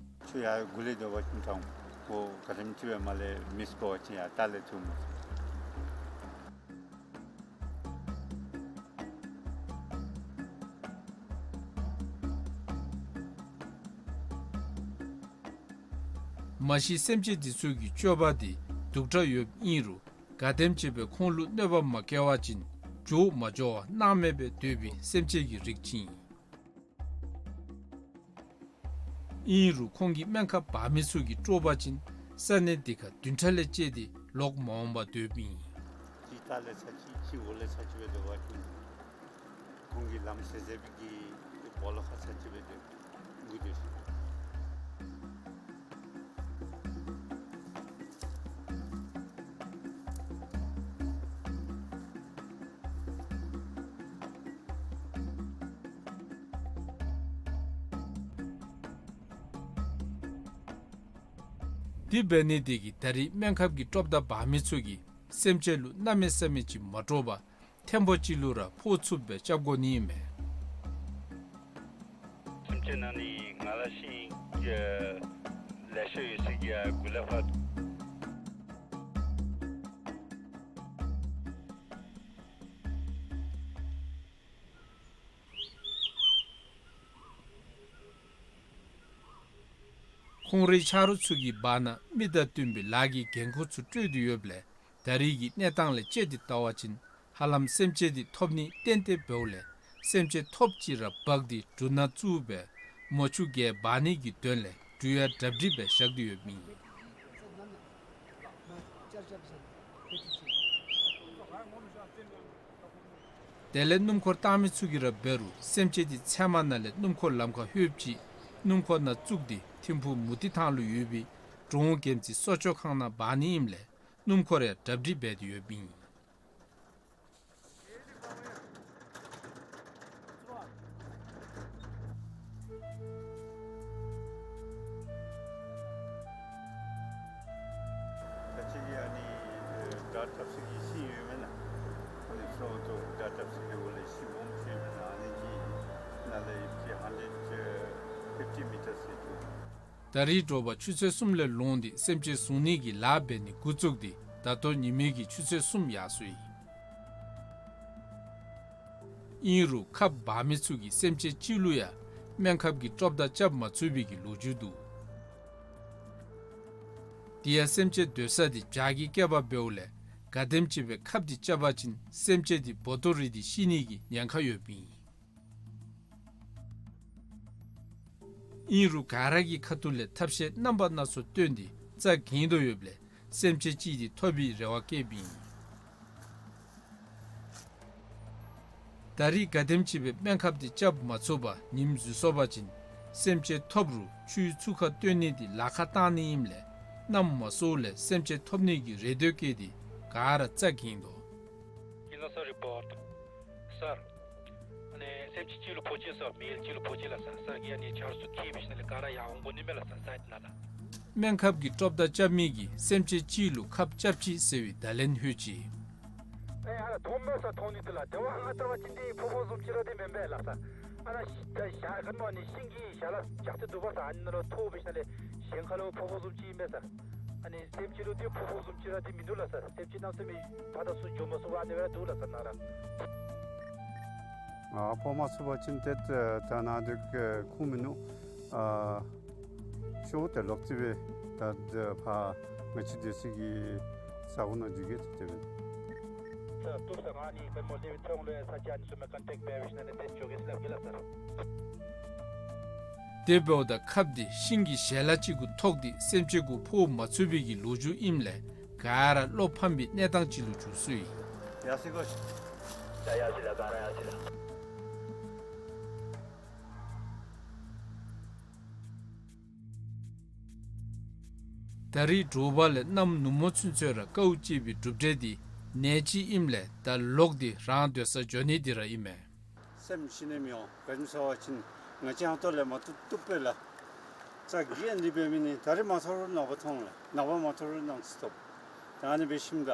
ཆུ་ཡར་མགུ་ལས་སྡོད་པ་ཅིན་ཐང་ཁོ་ག་དེམ་ཅིག་སྦེ་མར་ལས་མིས་འབད་བ་ཅིན་ཡར་ལྟག་ལས་ཐུག་མས། མ་གཞི་སེམས་ཅན་འདི་ཚུ་གི་སྤྱོད་པ་འདི་སྡུག་དྲགས་ཡོདཔ་ཨིན་རུང་ག་དེམ་ཅིག་སྦེ་ཁོང་ལུ་གནོད་པ་མ་བཀལ་བ་ཅིན་འགྱོ་མ་འགྱོ་བར་སྣང་མེད་སྦེ་སྡོད་པའི་སེམས་ཅན་གྱི་རིགས་ཅིག་ཨིན། ཨིན་རུང་ཁོང་གིས་སྨན་ཁབ་འབག་མི་ཚུ་གིས་དཀྲོག་པ་ཅིན་ས་གནས་འདི་ཁར་བདུན་ཕྲག་ལས་བཅད་དེ་ལོག་མ་འོང་པར་སྡོདཔ་ཨིན། གཅིག་ལྟག་ལས་ཚར་གཅིག་གཅིག་འོག་ལས་ཚར་གཅིག་སྦེ་སྡོད་པ་ཅིན་ཁོང་གི་ལམ་ཟེར་ཟེར་བའི་གི་སྦོ་ལོགས་ཁར་ཚར་གཅིག་སྦེ་སྡོད་དགོ་དེ་ཟེར། དེ་འབད་ནི་དེ་གིས་ད་རིས་སྨན་ཁབ་ཀྱི་ཀྲོབ་མདའ་འབག་མི་ཚུ་གིས་སེམས་ཅན་ལུ་གནམ་མེད་ས་མེད་ཅིག་མ་དཀྲོག་པར་ཐེངས་པོ་གཅིག་ལུ་ར་ཕོག་ཚུགསཔ་སྦེ་རྐྱབ་དགོ་ནི་ཨིན་མས། སེམས་ཅན་ནང་ནི་ང་ལ་ཤིང་ལེ་ཤ་ཡོད་ས་གི་ཡ་གུ་ལས་ཕར། ཁོང་རའི་ཆ་རོགས་ཚུ་གིས་འབག་ནང་མི་དང་བསྟུན་པའི་ལཱ་གི་འགན་ཁུར་ཚུ་སྤྲོད་དེ་ཡོདཔ་ལས་ད་རིས་ཀྱི་གནས་སྟངས་ལས་དཔྱད་དེ་བལྟ་བ་ཅིན་ཧ་ལམ་སེམས་ཅན་དེ་ཐོབ་ནི་ཏན་ཏན་འབདཝ་ལས་སེམས་ཅན་ཐོབ་ཅིག་ར་འབག་སྟེ་གྲུ་ནང་བཙུགས་སྦེ་མོ་ཆུ་བརྒལ་འབག་ནི་གི་དོན་ལས་གྲུ་ཡང་གྲ་སྒྲིག་སྦེ་བཞག་སྟེ་ཡོདཔ་ཨིན། དེ་ལས་སྣུམ་འཁོར་བཏང་མི་ཚུ་གིས་ར་འབད་རུང་སེམས་ཅན་དེ་ཚལ་མ་ནང་ལས་སྣུམ་འཁོར་ལམ་ཁར་ལྷོདཔ་ཅིག་སྣུམ་འཁོར་ནང་བཙུགས་ཏེ་ཐིམ་ཕུག་མུ་ཏིག་ཐང་ལུ་ཡོད་པའི་འབྲོང་རྒྱལམོ་རྩེ་གསོ་བཅོས་ཁང་ནང་འབག་ནི་ཨིནམ་ལས་སྣུམ་འཁོར་ཡང་གྲ་སྒྲིག་འབད་དེ་ཡོདཔ་ཨིན། ད་ཅི་གི་ཨ་ནི་སྒྲ་འཐབ་ས་གི་ཤིང་ཡོད་མེན་ན། ཨ་ནི་སོ་ཏོ་སྒྲ་འཐབ་ས་གི་འོག་ལས་ཤིང་སྦོམ་ཅིག་ཡོད་མེན་ན། ཨ་ནི་གི་ནང་ལས་ཡིབ་ཅི་ཧན་ཌེཌ་ཕིཕ་ཊི་མི་ཊར་ཟེར་འདུག། ད་རིས་དྲོ་པ་ཆུ་ཚོད་གསུམ་ལས་ལོངས་ཏེ་སེམས་ཅན་བཟུང་ནི་གི་ལཱ་འབད་ནི་འགོ་བཙུགས་ཏེ་ད་ལྟོ་ཉིན་མའི་གི་ཆུ་ཚོད་གསུམ་ཡར་སོ་ཡི། ཨིན་རུང་ཁབ་འབག་མི་ཚུ་གིས་སེམས་ཅན་གཅིག་ལུ་ཡང་སྨན་ཁབ་ཀྱི་ཀྲོབ་མདའ་རྐྱབ་མ་ཚུགས་པའི་གི་ལོ་རྒྱུས་འདུག། དེ་ཡང་སེམས་ཅན་སྡོད་ས་དེ་བྱག་གི་སྐེད་པ་འབདཝ་ལས་ག་དེམ་ཅིག་སྦེ་ཁབ་དེ་རྐྱབ་པ་ཅིན་སེམས་ཅན་དེ་སྦོ་ཏོ་རིལ་ཏེ་ཤི་ནི་གི་ཉེན་ཁ་ཡོདཔ་ཨིན། ཨིན་རུང་ག་ར་གི་ཁ་ཐུག་ལས་ཐབས་ཤེས་རྣམ་པ་སྣ་ཚོགས་བཏོན་ཏེ་རྩ་འགེངས་དོ་ཡོདཔ་ལས་སེམས་ཅན་གཅིག་དེ་ཐོབ་པའི་རེ་བ་བསྐྱེདཔ་ཨིན། ད་རིས་ག་དེམ་ཅིག་སྦེ་སྨན་ཁབ་དེ་རྐྱབ་མ་ཚུགས་པར་ཉིམ་འཛུལ་སོང་པ་ཅིན་སེམས་ཅན་ཐོབ་རུང་ཆུའི་ཚུར་ཁར་བཏོན་ནི་དེ་ལཱ་ཁག་བཏང་ནི་ཨིནམ་ལས་གནམ་མ་སྲོཝ་ལས་སེམས་ཅན་ཐོབ་ནི་གི་རེ་འདོད་བསྐྱེད་དེ་ག་ར་རྩ་འགེངས་དོ། Give us a report, sir. ཨ་ནི་སེམས་ཅན་གཅིག་ལུ་ཕོག་ཅི་སོ། མེལ་གཅིག་ལུ་ཕོག་ཅི་ལགས་སར། སར་གྱིས་ཨ་ནི་ཆ་རོགས་ཚུ་འཁྱིད་འབད་ཞིནམ་ལས་ག་ར་ཡར་འོང་དགོ་ནི་མས་ལགས་སར་སའིཊ་ནང་ལགས། སྨན་ཁབ་ཀྱི་ཀྲོབ་མདའ་རྐྱབ་མི་གིས་སེམས་ཅན་གཅིག་ལུ་ཁབ་རྐྱབ་ཅི་ཟེར་བའི་བརྡ་ལན་ལྷོད་ཅི། ཨེ་ཨ་ལ་མཐོངམ་མས་སར། མཐོང་ནི་འདི་ལགས། དེ་བ་ང་བལྟ་བ་ཅིན་འདི་ཕོར་པ་བཟུམ་ཅིག་ར་འདི་མེན་པས་ལགས་སར། ཨ་ལ་ད་ཞ་ཁ་མ་ནི་ཤིང་གི་ཞ་ལ་བཞག་སྟེ་འདུག་པ་སར། ཨ་ནི་ནང་ལུ་ཐོག་འབད་ཞིནམ་ལས་ཞེང་ཁ་ལུ་ཕོར་པ་བཟུམ་ཅིག་ཨིན་པས་སར། ཨ་ནི་སེམས་ཅན་ལུ་འདི་ཕོར་པ་བཟུམ་ཅིག་ར་འདི་མིན་འདུག་ལགས་སར། སེམས་ཅན་གནམ་མེད་ས་མེད་ཕར་དང་ཚུར་འགྱོ་མ་ཚུགས་པར་ཨ་ནི་སྦེ་ར་འདུག་ལགས་སར་ནཱ་ར། ཨ་ཕོག་མ་ཚུགས་པ་ཅིན་ཏེ་ད་ནཱ་འདི་ཁུངས་མིན་ནུག། ཨ་ཤོག་ཏེ་ལོག་སྟེ་སྦེ་ད་ཕར་ང་བཅས་སྡོད་ས་གི་ས་གོ་ནང་འཛུལ་གེ་ཟེར་དེ་སྦེ། ད་བཏུབ་སར། ང་ཨ་ནི་བལ་མོ་ལས་སྦེ་ཐོན་ལོ་ཡ་ས་ཅིག་ཨ་ནི་ཚུ་མས་ཀོན་ཊེཀཊ་འབད་འབད་ཞིནམ་ལས་ཏེ་འགྱོ་གེ་ཟེར་སླབ་གེ་ལགས་སར། དེ་འབདཝ་ད་ཁབ་དེ་ཤིང་གི་ཞལ་ལག་ཅིག་གུ་ཐོགས་ཏེ་སེམས་ཅན་གུ་ཕོག་མ་ཚུགས་པའི་གི་ལོ་རྒྱུས་ཨིནམ་ལས་ག་ར་བློ་ཕམ་པའི་གནས་སྟངས་ཅིག་ལུ་འགྱུར་སོ་ཡི། ཡར་སོང་གོ། ཡ་ཡར་སོང་ལགས། ག་ར་ཡར་སོང་ལགས། ད་རིས་དྲོ་པ་ལས་གནམ་ནུབ་མོ་ཚུན་ཚོད་ར་དཀའཝ་སྤྱད་པའི་གྲུབ་འབྲས་དེ་ནད་ཅིག་ཨིནམ་ལས་ད་ལོག་སྟེ་རང་སྡོད་སར་འགྱོ་ནི་དེ་ར་ཨིན་མས། སེམས་ཤི་ནི་མི་འོང་། ག་ཅི་སྨོ་ཟེར་བ་ཅིན་ང་བཅས་ཧང་ཏོ་ལས་མ་བཏུབ་བཏུབ་པས་ལགས། རྩ་འགེངས་ཏེ་འབད་མི་ནི་ད་རིས་མ་ཐོབ་རུང་ནངས་པ་ཐོབ་འོང་ལགས། ནངས་པ་མ་ཐོབ་རུང་གནངས་ཚེ་ཐོབ། ད་ཨ་ནི་འབད་ཞིནམ་ད་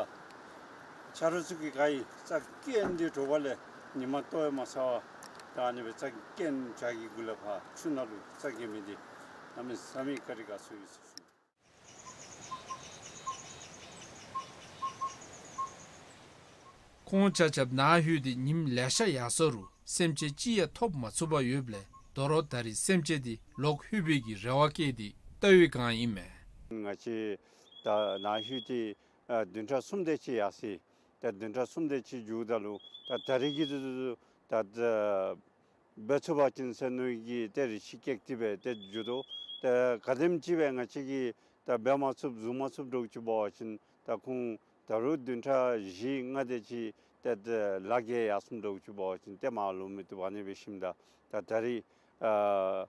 ཆ་རོགས་ཚུ་གིས་ག་ཡི་རྩ་འགེངས་ཏེ་དྲོ་པ་ལས་ཉི་མ་ལྟོ་ཡང་མ་ཚར་བར་ད་ཨ་ནི་སྦེ་རྩ་འགེངས་བྱ་གི་གུ་ལས་ཕར་ཆུ་ནང་ལུ་རྩ་འགེངས་མི་འདི་གནམ་མེད་ས་མེད་བཀའ་དྲིན་དགའ་ཚོར་ཡོད་ཟེར་ཞུ། ཁོང་ཆ་ཁྱབ་ནཱ་ལྷོད་དེ་ཉིནམ་ལེ་ཤ་ཡར་སོ་རུང་སེམས་ཅན་གཅིག་ཡང་ཐོབ་མ་ཚུགས་པར་ཡོདཔ་ལས་དོ་རུང་ད་རིས་སེམས་ཅན་དེ་ལོག་ལྷོད་པའི་གི་རེ་བ་བསྐྱེད་དེ་ལྟ་བའི་བསྒང་ཨིན་མས། ང་བཅས་ད་ནཱ་ལྷོད་དེ་ཨ་བདུན་ཕྲག་གསུམ་དེ་ཅིག་ཡར་སོ་ཡི། ད་བདུན་ཕྲག་གསུམ་དེ་ཅིག་མཇུག་ད་ལུ་ད་ད་རིས་ཀྱི་དུས་ཚོད་ད་ད་འབད་ཚུགས་པ་ཅིན་ཟེར་མནོ་བའི་གི་ཏེ་རེ་ཆེ་བསྐྱེད་དེ་སྦེ་ཏེ་འགྱོ་དོ། ཏེ་ག་དེམ་ཅིག་སྦེ་ང་བཅས་ཀྱིས་ད་འབད་མ་ཚུགསཔ་བཟུང་མ་ཚུགསཔ་འདྲཝ་ཅིག་འབད་བ་ཅིན་ད་ཁོང་ད་རུང་བདུན་ཕྲག་བཞི་ལྔ་དེ་ཅིག་ཏེ་ཏེ་ལཱ་འགྱོ་ཡར་སོངམ་འདྲཝ་ཅིག་འབད་བ་ཅིན་ཏེ་མ་ལོ་མི་བཏུབ། ཨ་ནི་འབད་ཞིནམ་ད་ད་ད་རིས་ཨ་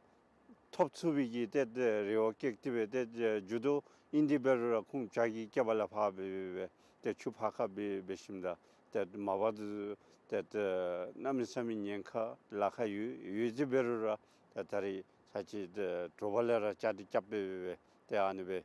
ཐོབ་ཚུགས་པའི་གི་ཏེ་ཏེ་རེ་བ་བསྐྱེད་དེ་སྦེ་ཏེ་འགྱོ་དོ། ཨིན་དེ་འབད་རུང་ར་ཁོང་བྱ་གི་སྐེད་པ་ལས་ཕར་འབད་འབད་འབད་ཏེ་ཆུ་ཕར་ཁ་འབད་འབད་ཞིནམ་ད་ཏེ་མ་པ་དེ་ཏེ་ཏེ་གནམ་མེད་ས་མེད་ཉེན་ཁ་ལཱ་ཁག་ཡོད་ཡོད་དེ་འབད་རུང་ར་ད་ད་རིས་ཚར་ཅིག་ཏེ་དྲོ་པ་ལས་ར་བཅའ་སྒྲིག་རྐྱབ་འབད་འབད་འབད་ཏེ་ཨ་ནི་སྦེ་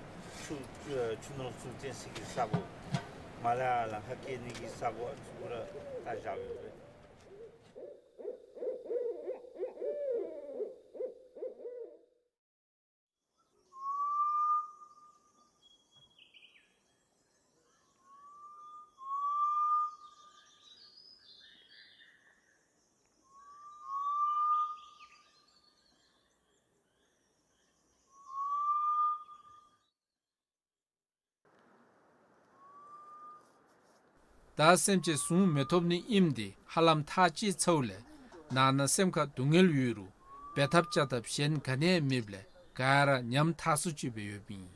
ཆུ་ཆུ་ཆུ་ནོར་གཟུགས་ཅན་ཟེར་གྱི་ས་སྒོ་མ་ལ་ལ་ཧ་སྐྱེ་ནི་གི་ས་སྒོ་ཨ་ཚུ་གུ་ར་ད་བཞག་ཡོད་པས། ད་སེམས་ཅན་ཟུངས་མི་ཐོབ་ནི་ཨིནམ་འདི་ཧ་ལམ་ཐག་བཅད་ཚརཝ་ལས་ནང་ན་སེམས་ཁར་སྡུག་བསྔལ་ཡོད་རུང་འབད་ཐབས་བྱ་ཐབས་གཞན་ག་ནི་ཡང་མེདཔ་ལས་ག་ར་ཉམ་ཐག་སུ་ཅིག་སྦེ་ཡོདཔ་ཨིན།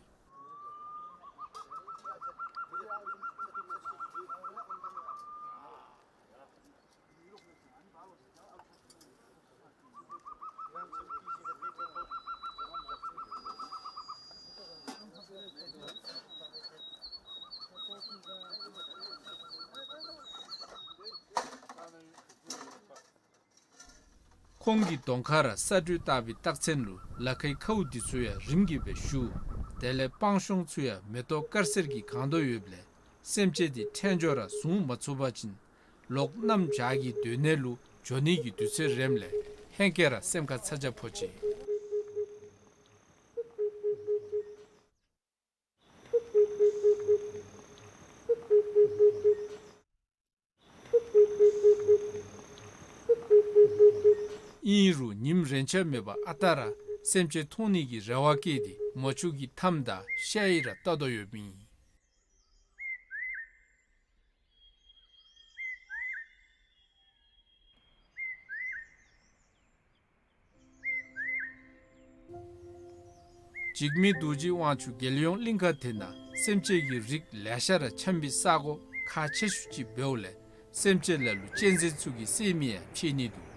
ཁོང་གི་གདོང་ཁར་ས་འགྲོས་བཏགས་པའི་རྟགས་མཚན་ལུ་ལ་ཁའི་ཁཝ་འདི་ཚུ་ཡང་རིམ་གྱིས་སྦེ་ཞུ། དེ་ལས་སྤང་གཤོངས་ཚུ་ཡང་མེ་ཏོག་དཀར་སེར་གྱིས་གང་དོ་ཡོདཔ་ལས་སེམས་ཅན་འདི་ཕྲན་ཅོག་ར་ཟུངས་མ་ཚུགས་པ་ཅིན་ལོག་གནམ་བྱཱར་གྱི་སྡོད་གནས་ལུ་འགྱོ་ནི་གི་དུས་ཚོད་རནམ་ལས་ཧེང་སྐལ་ར་སེམས་ཁར་ཚ་གྱང་ཕོག་ཅི། ཨིན་རུང་ཉིམ་རན་ཆ་མེད་པར་ཨ་རྟག་ར་སེམས་ཅན་མཐོང་ནི་གི་རེ་བ་བསྐྱེད་དེ་མ་ཕྱུགས་ཀྱི་མཐའམ་དང་ཤ་ཡི་ར་ལྟ་དོ་ཡོདཔ་ཨིན། འཇིགས་མེད་རྡོ་རྗེ་དབང་ཕྱུག་རྒྱལ་ཡོངས་གླིང་ག་དེ་ནང་སེམས་ཅན་གྱི་རིགས་ལེ་ཤ་ར་འཁྱམས་པའི་ས་གོ་ཁག་ཆེ་ཤོས་ཅིག་འབདཝ་ལས་སེམས་ཅན་ལ་ལུ་གཅན་གཟན་ཚུ་གིས་བསད་མི་ཡང་ཕྱད་ནི་འདུག།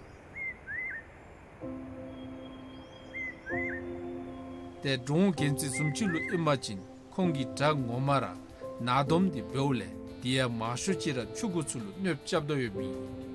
ཏེ་འབྲོང་རྒྱལ་མཚན་བཟུམ་ཅིག་ལུ་ཨིན་པ་ཅིན་ཁོང་གི་དགྲ་ངོ་མ་ར་ནག་དོམ་འདི་འབདཝ་ལས་དེ་ཡང་མང་ཤོས་ཅིག་ར་ཕྱུ་གུ་ཚུ་ལུ་གནོདཔ་རྐྱབ་དོ་ཡོདཔ་ཨིན།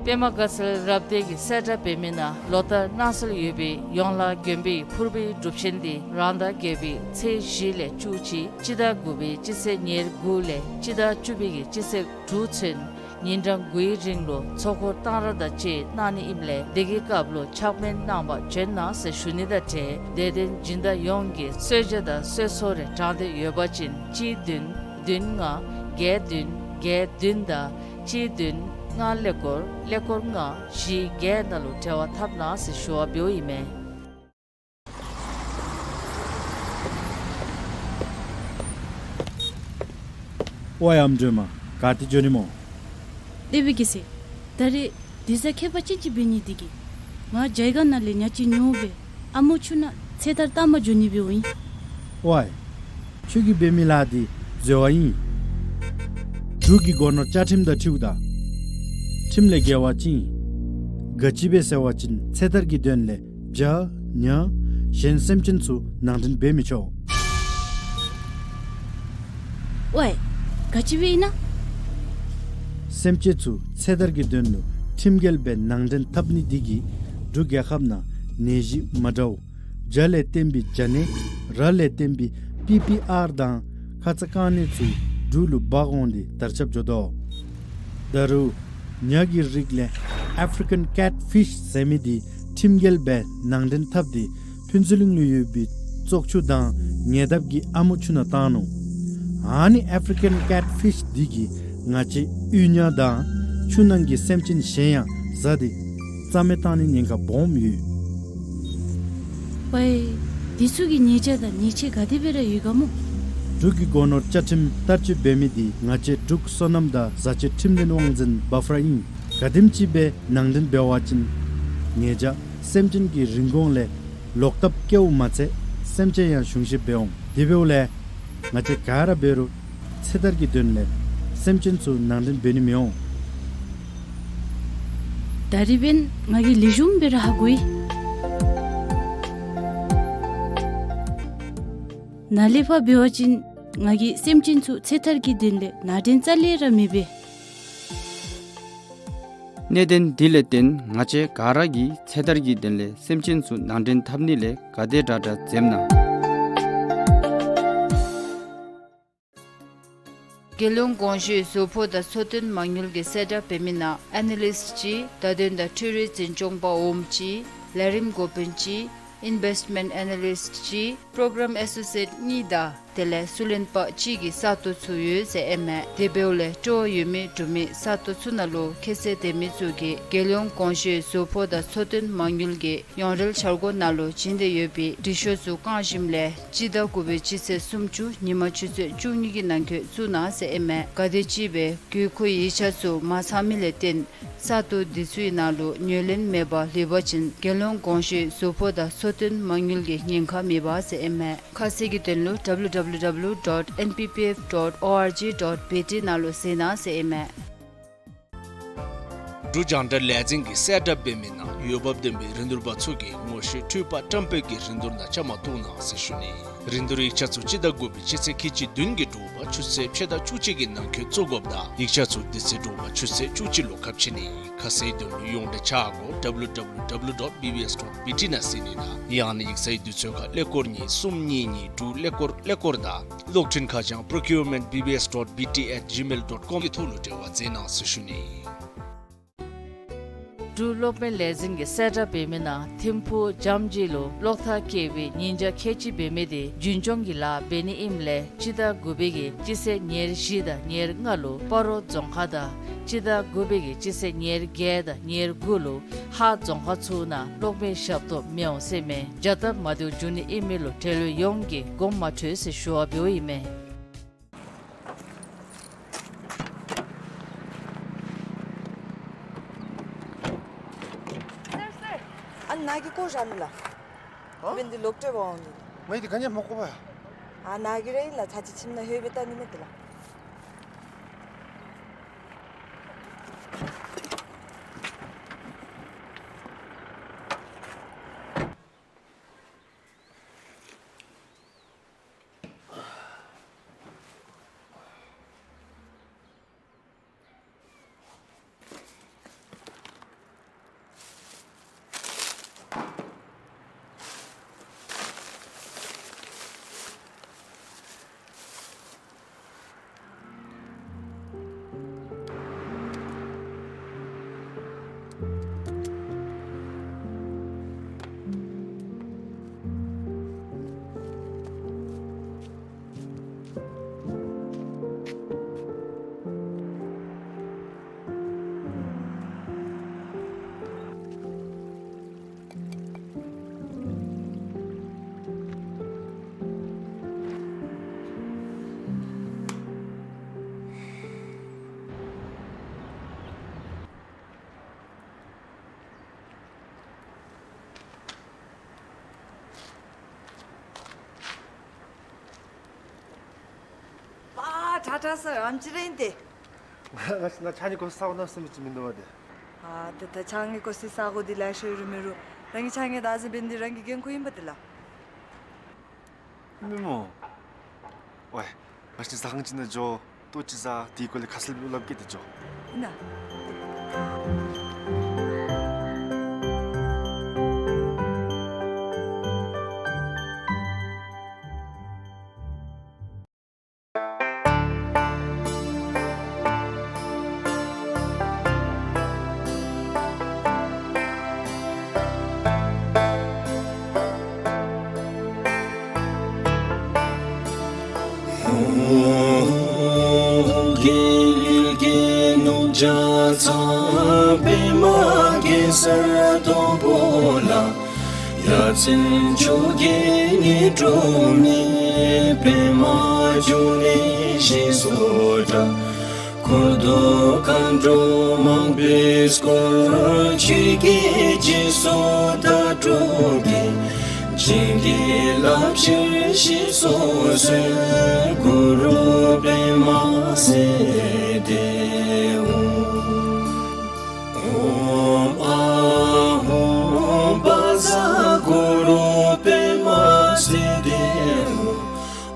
པདྨ་དགའ་ཚལ་རབ་སྡེ་གི་གསལ་བསྒྲགས་འབད་མི་ནང་ལོ་ལྟར་གནང་སྲོལ་ཡོད་པའི་ཡོངས་ལ་དགོན་པའི་ཕུར་བུའི་སྒྲུབ་ཆེན་འདི་རང་ཟླ་བརྒྱད་པའི་ཚེས་བཞི་ལས་བཅུ་གཅིག་སྤྱི་ཟླ་དགུ་པའི་སྤྱི་ཚེས་ཉེར་དགུ་ལས་སྤྱི་ཟླ་བཅུ་པའི་གི་སྤྱི་ཚེས་དྲུག་ཚུན་ཉིན་གྲངས་དགུའི་རིང་ལུ་ཚོགས་འཁོར་གཏང་རག་དང་བཅས་གནང་ནི་ཨིནམ་ལས་དེ་གི་སྐབས་ལུ་ཕྱག་དཔེ་གནང་བར་བྱོན་གནང་ཟེར་ཞུ་ནི་དང་འབྲེལ་དད་ལྡན་སྦྱིན་བདག་ཡོངས་ཀྱིས་གསོལ་ཇ་དང་གསོལ་ཚོགས་རེ་དྲངས་ཏེ་ཡོད་པ་ཅིན་གཅིག་བདུན་བདུན་ལྔ་བརྒྱད་བདུན་བརྒྱད་བདུན་དང་གཅིག་བདུན་ལྔ་ཀླད་ཀོར་ཀླད་ཀོར་ལྔ་བཞི་བརྒྱད་ནང་ལུ་འབྲེལ་བ་འཐབ་གནང་ཟེར་ཞུ་བ་འབདཝ་ཨིན་མས། ཝའེ་ཨམ་སྒྲོལ་མ། ག་ཏེ་འགྱོ་ནི་སྨོ། ཏེ་བི་ཀི་སི། ད་རེས་དུས་ཚོད་ཁྱད་པར་ཅན་ཅིག་འབད་ནི་འདི་གིས་ང་ཇའི་ག་ནང་ལས་ཉ་ཅིག་ཉོ་སྦེ་ཨ་མོ་ཆུ་ནང་ཚེ་ཐར་བཏང་པར་འགྱོ་ནི་འབདཝ་ཨིན། ཝའེ། ཁྱོད་ཀྱིས་འབད་མི་ལཱ་འདི་འཛོལ་བ་ཨིན། འབྲུག་གི་སྒོ་ནོར་བཅའ་ཁྲིམས་དང་འཁྲིལཝ་ད་ཁྲིམས་ལས་འགལ་བ་ཅིག་ཨིན། ག་ཅི་སྦེ་ཟེར་བ་ཅིན་ཚེ་ཐར་གྱི་དོན་ལས་བྱ་ཉ་གཞན་སེམས་ཅན་ཚུ་ནང་འདྲེན་འབད་མི་ཆོག། ཝའེ། ག་ཅི་སྦེ་ཨིན་ན། སེམས་ཅན་ཚུ་ཚེ་ཐར་གྱི་དོན་ལུ་ཁྲིམས་འགལ་སྦེ་ནང་འདྲེན་འཐབ་ནི་འདི་གིས་འབྲུག་རྒྱལ་ཁབ་ནང་ནད་གཞི་མ་འདྲཝ་བྱ་ལས་བརྟེན་པའི་བྱ་ནད་ར་ལས་བརྟེན་པའི་པི་པི་ཨར་དང་ཁ་ཙ་རྐང་ནད་ཚུ་འབྲུག་ལུ་འབག་འོང་སྟེ་དར་ཁྱབ་འགྱོ་དོ། ད་རུང་ཉ་གི་རིགས་ལས་ཨེཕ་རི་ཀན་ཀེཊ་ཕིཤ་ཟེར་མི་འདི་ཁྲིམས་འགལ་སྦེ་ནང་འདྲེན་འཐབ་སྟེ་ཕུན་ཚོགས་གླིང་ལུ་ཡོད་པའི་བཙོག་ཆུ་དང་ཉེ་འདབས་ཀྱི་ཨ་མོ་ཆུ་ནང་བཏང་ནུག། ཨ་ནི་ཨེཕ་རི་ཀན་ཀེཊ་ཕིཤ་འདི་གིས་ང་བཅས་གཡུས་ཉ་དང་ཆུ་ནང་གི་སེམས་ཅན་གཞན་ཡང་བཟའ་སྟེ་རྩ་མེད་བཏང་ནི་ཉེན་ཁ་སྦོམ་ཡོད། ཝའེ། འདི་ཚུ་གི་ཉེས་བྱ་དང་ཉེས་ཆད་ག་དེ་སྦེ་ར་ཡོད་ག་སྨོ། འབྲུག་གི་སྒོ་ནོར་བཅའ་ཁྲིམས་བསྟར་སྤྱོད་འབད་མི་འདི་ང་བཅས་འབྲུག་སོ་ནམ་དང་བཟའ་སྤྱོད་ཁྲིམས་དོན་དབང་འཛིན་བཱཕ་ར་ཨིན། ག་དེམ་ཅིག་སྦེ་ནང་འདྲེན་འབད་བ་ཅིན་ཉེས་བྱ་སེམས་ཅན་གྱི་རིན་གོང་ལས་ལོག་ལྟབ་བཀལཝ་མ་ཚད་སེམས་ཅན་ཡང་གཞུང་བཞེས་འབད་འོང་། དེ་འབདཝ་ལས་ང་བཅས་ག་ར་འབད་རུང་ཚེ་ཐར་གྱི་དོན་ལས་སེམས་ཅན་ཚུ་ནང་འདྲེན་འབད་ནི་མི་འོང་། ད་རིས་འབདན་ང་གིས་ལེགས་ཤོམ་སྦེ་ར་ཧ་གོ་ཡི། ནཱ་ལས་ཕར་འབད་བ་ཅིན་ང་གིས་སེམས་ཅན་ཚུ་ཚེ་ཐར་གྱི་དོན་ལས་ནང་འདྲེན་རྩ་ལས་ར་མི་འབད། གནད་དོན་འདི་ལས་བརྟེན་ང་བཅས་ག་ར་གིས་ཚེ་ཐར་གྱི་དོན་ལས་སེམས་ཅན་ཚུ་ནང་འདྲེན་འཐབ་ནི་ལས་ག་དེ་དྲག་དྲག་འཛེམ་གནང་། རྒྱལ་ཡོངས་གོང་ཞུས་བཟོ་ཕོགས་དང་ཚོང་དོན་མ་དངུལ་གྱི་གསལ་བསྒྲགས་འབད་མི་ནང་ཨེ་ན་ལིསཊ་ཅིག་བརྡ་དོན་དང་འཕྲུལ་རིག་འཛིན་སྐྱོང་པ་འོགམ་ཅིག་ལས་རིམ་འགོ་དཔོན་ཅིག་ཨིན་ཝེསཊ་མེནཊ་ཨེ་ན་ལིསཊ་ཅིག་པྲོ་གརམ་ཨེ་སོ་སི་ཨེཊ་གཉིས་དང་དེ་ལས་སུ་ལེན་པ་གཅིག་གི་ས་སྟོང་ཚུ་ཡོད་ཟེར་ཨིན་མས། དེ་འབདཝ་ལས་སྤྲོ་བ་ཡོད་མི་འབྲུག་མི་ས་སྟོང་ཚུ་ནང་ལུ་ཁྱད་ཚད་ལྡན་མི་ཚུ་གིས་རྒྱལ་ཡོངས་གོང་ཞུས་བཟོ་ཕོགས་དང་ཚོང་དོན་མ་དངུལ་གྱི་ཡོངས་རོལ་འཆར་སྒོ་ནང་ལུ་བྱིན་ཏེ་ཡོད་པའི་འབྲི་ཤོག་ཚུ་བཀང་ཞིནམ་ལས་སྤྱི་ཟླ་དགུ་པའི་སྤྱི་ཚེས་སུམ་ཅུ་ཉིན་མ་ཆུ་ཚོད་བཅུ་གཉིས་ཀྱི་ནང་འཁོད་བཙུགས་གནང་ཟེར་ཨིན་མས། ག་དེམ་ཅིག་སྦེ་དགོས་མཁོའི་ཡིག་ཆ་ཚུ་མ་ཚང་མི་ལས་བརྟེན་ས་སྟོང་འདི་ཚུའི་ནང་ལུ་ཉོ་ལེན་མེད་པར་ལུས་པ་ཅིན་རྒྱལ་ཡོངས་གོང་ཞུས་བཟོ་ཕོགས་དང་ཚོང་དོན་མ་དངུལ་གྱི་ཉེན་ཁ་མེད་པ་ཟེར་ཨིན་མས། ཁ་གསལ་གྱི་དོན་ལུ་ཌབ་ལུ་ཌབ་ལུ་ W W W dot N P P F dot O R G dot B T ནང་ལུ་གཟིགས་གནང་ཟེར་ཨིན་མས། འབྲུག་རྒྱང་བསྒྲགས་ལས་འཛིན་གྱིས་གསལ་བསྒྲགས་འབད་མི་ནང་འོས་འབབ་ལྡན་པའི་རིན་བསྡུར་པ་ཚུ་གིས་ངོ་ཤེས་འཕྲུལ་པ་བཀྲམ་སྤེལ་གྱི་རིན་བསྡུར་ནང་བཅའ་མར་གཏོགས་གནང་ཟེར་ཞུ་ནི། རིན་བསྡུར་ཡིག་ཆ་ཚུ་སྤྱི་ཟླ་དགུ་པའི་སྤྱི་ཚེས་ཁལ་གཅིག་བདུན་གྱི་དྲོ་པ་ཆུ་ཚོད་ཕྱེད་དང་བཅུ་གཅིག་གི་ནང་འཁོད་བཙུགས་དགོཔ་དང་ཡིག་ཆ་ཚུ་དེ་ཚེ་དྲོ་པ་ཆུ་ཚོད་བཅུ་གཅིག་ལུ་ཁ་ཕྱེ་ནི། ཁ་གསལ་དོན་ལུ་ཡོངས་འབྲེལ་ཆ་བགོ་W W W dot B B S dot B T ནང་གཟིགས་ནི་དང་ཡང་ན་ཡིག་ཚང་གི་དུས་ཚོད་ཁར་ཀླད་ཀོར་གཉིས་གསུམ་གཉིས་གཉིས་དྲུག་ཀླད་ཀོར་ཀླད་ཀོར་དང་གློག་འཕྲིན་ཁ་བྱང་procurement B B S dot B T at gmail dot com གི་ཐོག་ལུ་འབྲེལ་བ་མཛད་གནང་ཟེར་ཞུ་ནི། འབྲུག་གློག་མེ་ལས་འཛིན་གྱིས་གསལ་བསྒྲགས་འབད་མི་ནང་ཐིམ་ཕུག་རྒྱ་མཇུག་ལུ་གློག་ཐག་བཀལ་བའི་ཉིན་ཞག་ཁལ་གཅིག་འབད་མི་དེ་རྒྱུན་སྐྱོང་གི་ལཱ་འབད་ནི་ཨིནམ་ལས་སྤྱི་ཟླ་དགུ་པའི་གི་སྤྱི་ཚེས་ཉེར་བཞི་དང་ཉེར་ལྔ་ལུ་སྤ་རོ་རྫོང་ཁག་དང་སྤྱི་ཟླ་དགུ་པའི་གི་སྤྱི་ཚེས་ཉེར་བརྒྱད་དང་ཉེར་དགུ་ལུ་ཧཱ་རྫོང་ཁག་ཚུ་ནང་གློག་མེ་ཞབས་ཏོག་མི་འོང་ཟེར་མས། བྱ་སྟབས་མ་བདེཝ་འབྱུང་ནི་ཨིན་མི་ལུ་འབྲེལ་ཡོད་ཡོངས་ཀྱིས་དགོངསམ་མ་ཁྲེལ་ཟེར་ཞུ་བ་འབདཝ་ཨིན་མས། སར་སར། ཨ་ནཱ་གི་སྐོར་ར་ནི་ལགས། ཨ། འབདན་འདི་ལོག་སྤྲོད་པར་འོང་ནི། ང་འདི་ག་ནི་མ་གོ་བས། ཨ་ནཱ་གི་ར་ཨིན་ལགས། ཚར་གཅིག་ཁྱིམ་ནང་ལྷོད་སྦེ་བལྟ་ནི་མས་ཏེ་ལགས། པ་ཊ་ཊ་སར་ཨམ་ཅི་རེ་ཨིན་ཏེ། ང་ང་ཕྱི་ནང་ཕྱགས་སྙིགས་བཀོ་སའི་ས་གོ་ནང་སོང་མི་ཅིག་མིན་འདུག་པ་ཏེ། ཨ་ད་ད་ཕྱགས་སྙིགས་བཀོ་སའི་ས་གོ་འདི་ལེ་ཤ་ཡོད་རུང་མེད་རུང་རང་གི་ཕྱགས་སྙིགས་བདག་འཛིན་འབད་ནི་འདི་རང་གི་འགན་ཁུར་ཨིན་པ་ཏེ་ལགས། མི་མོ། ཝའི། ང་ཕྱི་ཟ་ཁང་ཅིག་ནང་འགྱོ། ལྟོ་ཅིག་བཟའ། དེའི་སྐོར་ལས་ཁ་གསལ་སླབ་གེ་ཏེ་འགྱོ། ཨིན་ན། འཁོར་དུ་མཁའ་འགྲོ་མང་པོས་བསྐོར། ཆོས་ཀྱི་རྗེས་སུ་བདག་སྒྲུབ་ཀྱིས། བྱིན་གྱིས་བརླབ་ཕྱིར་ཞེས་སུ་གསོལ། གུ་རུ་པདྨ་སིདྡྷི་ཧཱུྃ། ཨོཾ་ཨཱཿཧཱུྃ་བཛྲ་གུ་རུ་པདྨ་སིདྡྷི་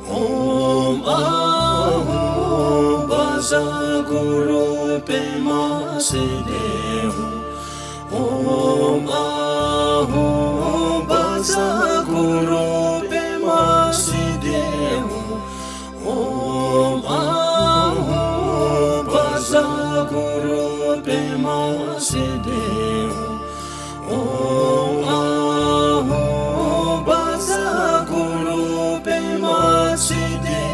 ཧཱུྃ། ཨོཾ་ཨཱཿཧཱུྃ་བཛྲ་གུ་རུ་པདྨ་སིདྡྷི་ཧཱུྃ། ཨོཾ་ཨཱཿཧཱུྃ་བཛྲ་གུ་རུ་པདྨ་སིདྡྷི་ཧཱུྃ། ཨོཾ་ཨཱཿཧཱུྃ་བཛྲ་གུ་རུ་པདྨ་སིདྡྷི་ཧཱུྃ། ཨོཾ་ཨཱཿཧཱུྃ་བཛྲ་གུ་རུ་པདྨ་སིདྡྷི་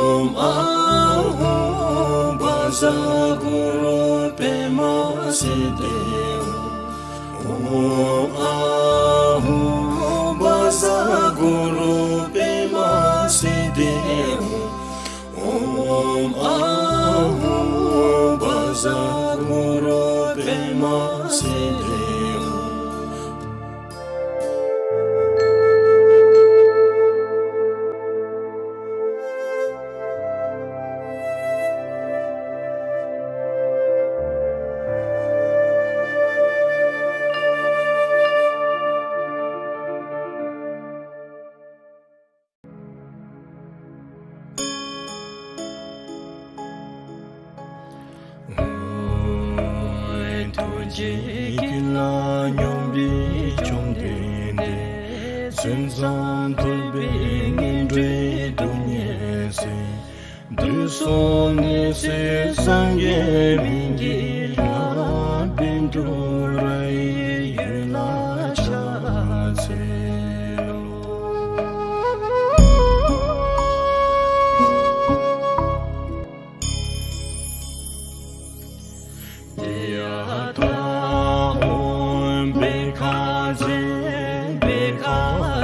ཧཱུྃ། ཨོཾ་ཨཱཿཧཱུྃ་བཛྲ་གུ་རུ་པདྨ་སིདྡྷི་ཧཱུྃ། ཨོཾ་ཨཱཿཧཱུྃ་བཛྲ་གུ་རུ་པདྨ་སིདྡྷི་ཧཱུྃ། ཨོཾ་ཨཱཿཧཱུྃ་བཛྲ་གུ་རུ་པདྨ་སིདྡྷི་ཧཱུྃ། ཀྱེ་ཀུན་ལ་སྙོམས་པའི་བཅོམ་ལྡན་འདས། ཟིན་ཙམ་ཐུབ་པའི་ངན་འགྲོའི་སྡུག་བསྔལ་སེལ། དུས་གསུམ་ནི་སྲས་སངས་རྒྱས་མི་བསྐྱོད་ལྷ། པཎ་གྲུབ་ར་ཡི་འོད་ལ་ཕྱག་འཚལ་ལོ། ཡ་ཐཱ། ཨོཾ་བྷཻ་ཥ་ཛྱེ་བྷཻ་ཥ་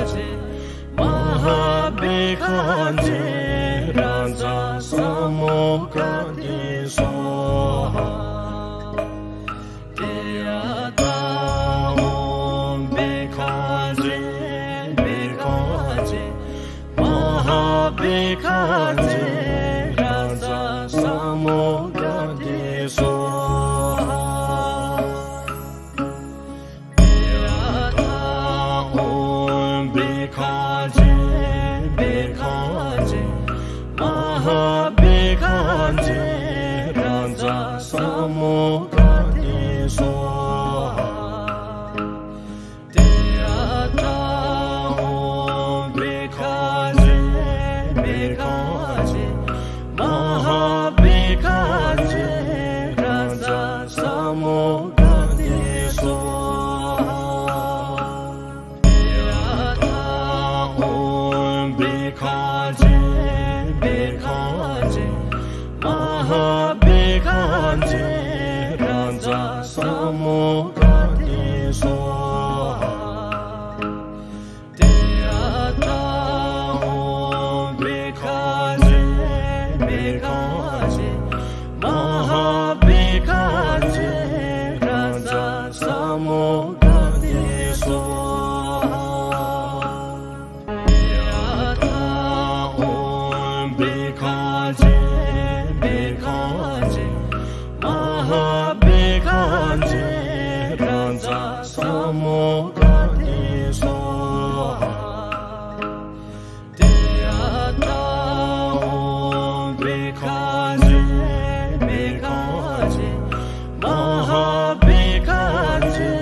ཛྱེ་མ་ཧཱ་བྷཻ་ཥ་ཛྱེ་རཱ་ཛ་ས་མུདྒ་ཏེ་སྭཱ་ཧཱ། ཏདྱ་ཐཱ། ཨོཾ་བྷཻ་ཥ་ཛྱེ་བྷཻ་ཥ་ཛྱེ་མ་ཧཱ་བྷཻ་ཥ་ཛྱེ་རཱ་ཛ་ས་མུདྒ་ཏེ་སྭཱ་ཧཱ། ཏདྱ་ཐཱ། ཨོཾ་བྷཻ་ཥ་ཛྱེ་བྷཻ་ཥ་ཛྱེ་མ་ཧཱ་བྷཻ་ཥ་ཛྱེ་རཱ་ཛ་ས་མུདྒ་ཏེ་སྭཱ་ཧཱ། ཏདྱ་ཐཱ། ཨོཾ་བྷཻ་ཥ་ཛྱེ་བྷཻ་ཥ་ཛྱེ་མ་ཧཱ་བྷཻ་ཥ་ཛྱེ་རཱ་ཛ་ས་མུདྒ་ཏེ་སྭཱ་ཧཱ། ཏདྱ་ཐཱ། ཨོཾ་བྷཻ་ཥ་ཛྱེ་བྷཻ་ཥ་ཛྱེ་མ་ཧཱ་བྷཻ་ཥ་ཛྱེ་རཱ་ཛ་ས་མུདྒ་ཏེ་སྭཱ་ཧཱ། ཏདྱ་ཐཱ། ཨོཾ་བྷཻ་ཥ་ཛྱེ་བྷཻ་ཥ་ཛྱེ་མ་ཧཱ་བྷཻ་ཥ་ཛྱེ་རཱ་ཛ་ས་མུདྒ་ཏེ་སྭཱ་ཧཱ། ཏདྱ་ཐཱ། ཨོཾ་བྷཻ་ཥ་ཛྱེ་བྷཻ་ཥ་ཛྱེ་མ་ཧཱ་བྷཻ་ཥ་ཛྱེ་རཱ་ཛ་ས་མུདྒ་ཏེ་སྭཱ་ཧཱ། ཏདྱ་ཐཱ། ཨོཾ་བྷཻ་ཥ་ཛྱེ་བྷཻ་ཥ་ཛྱེ་མ་ཧཱ་བྷཻ་ཥ་ཛྱེ་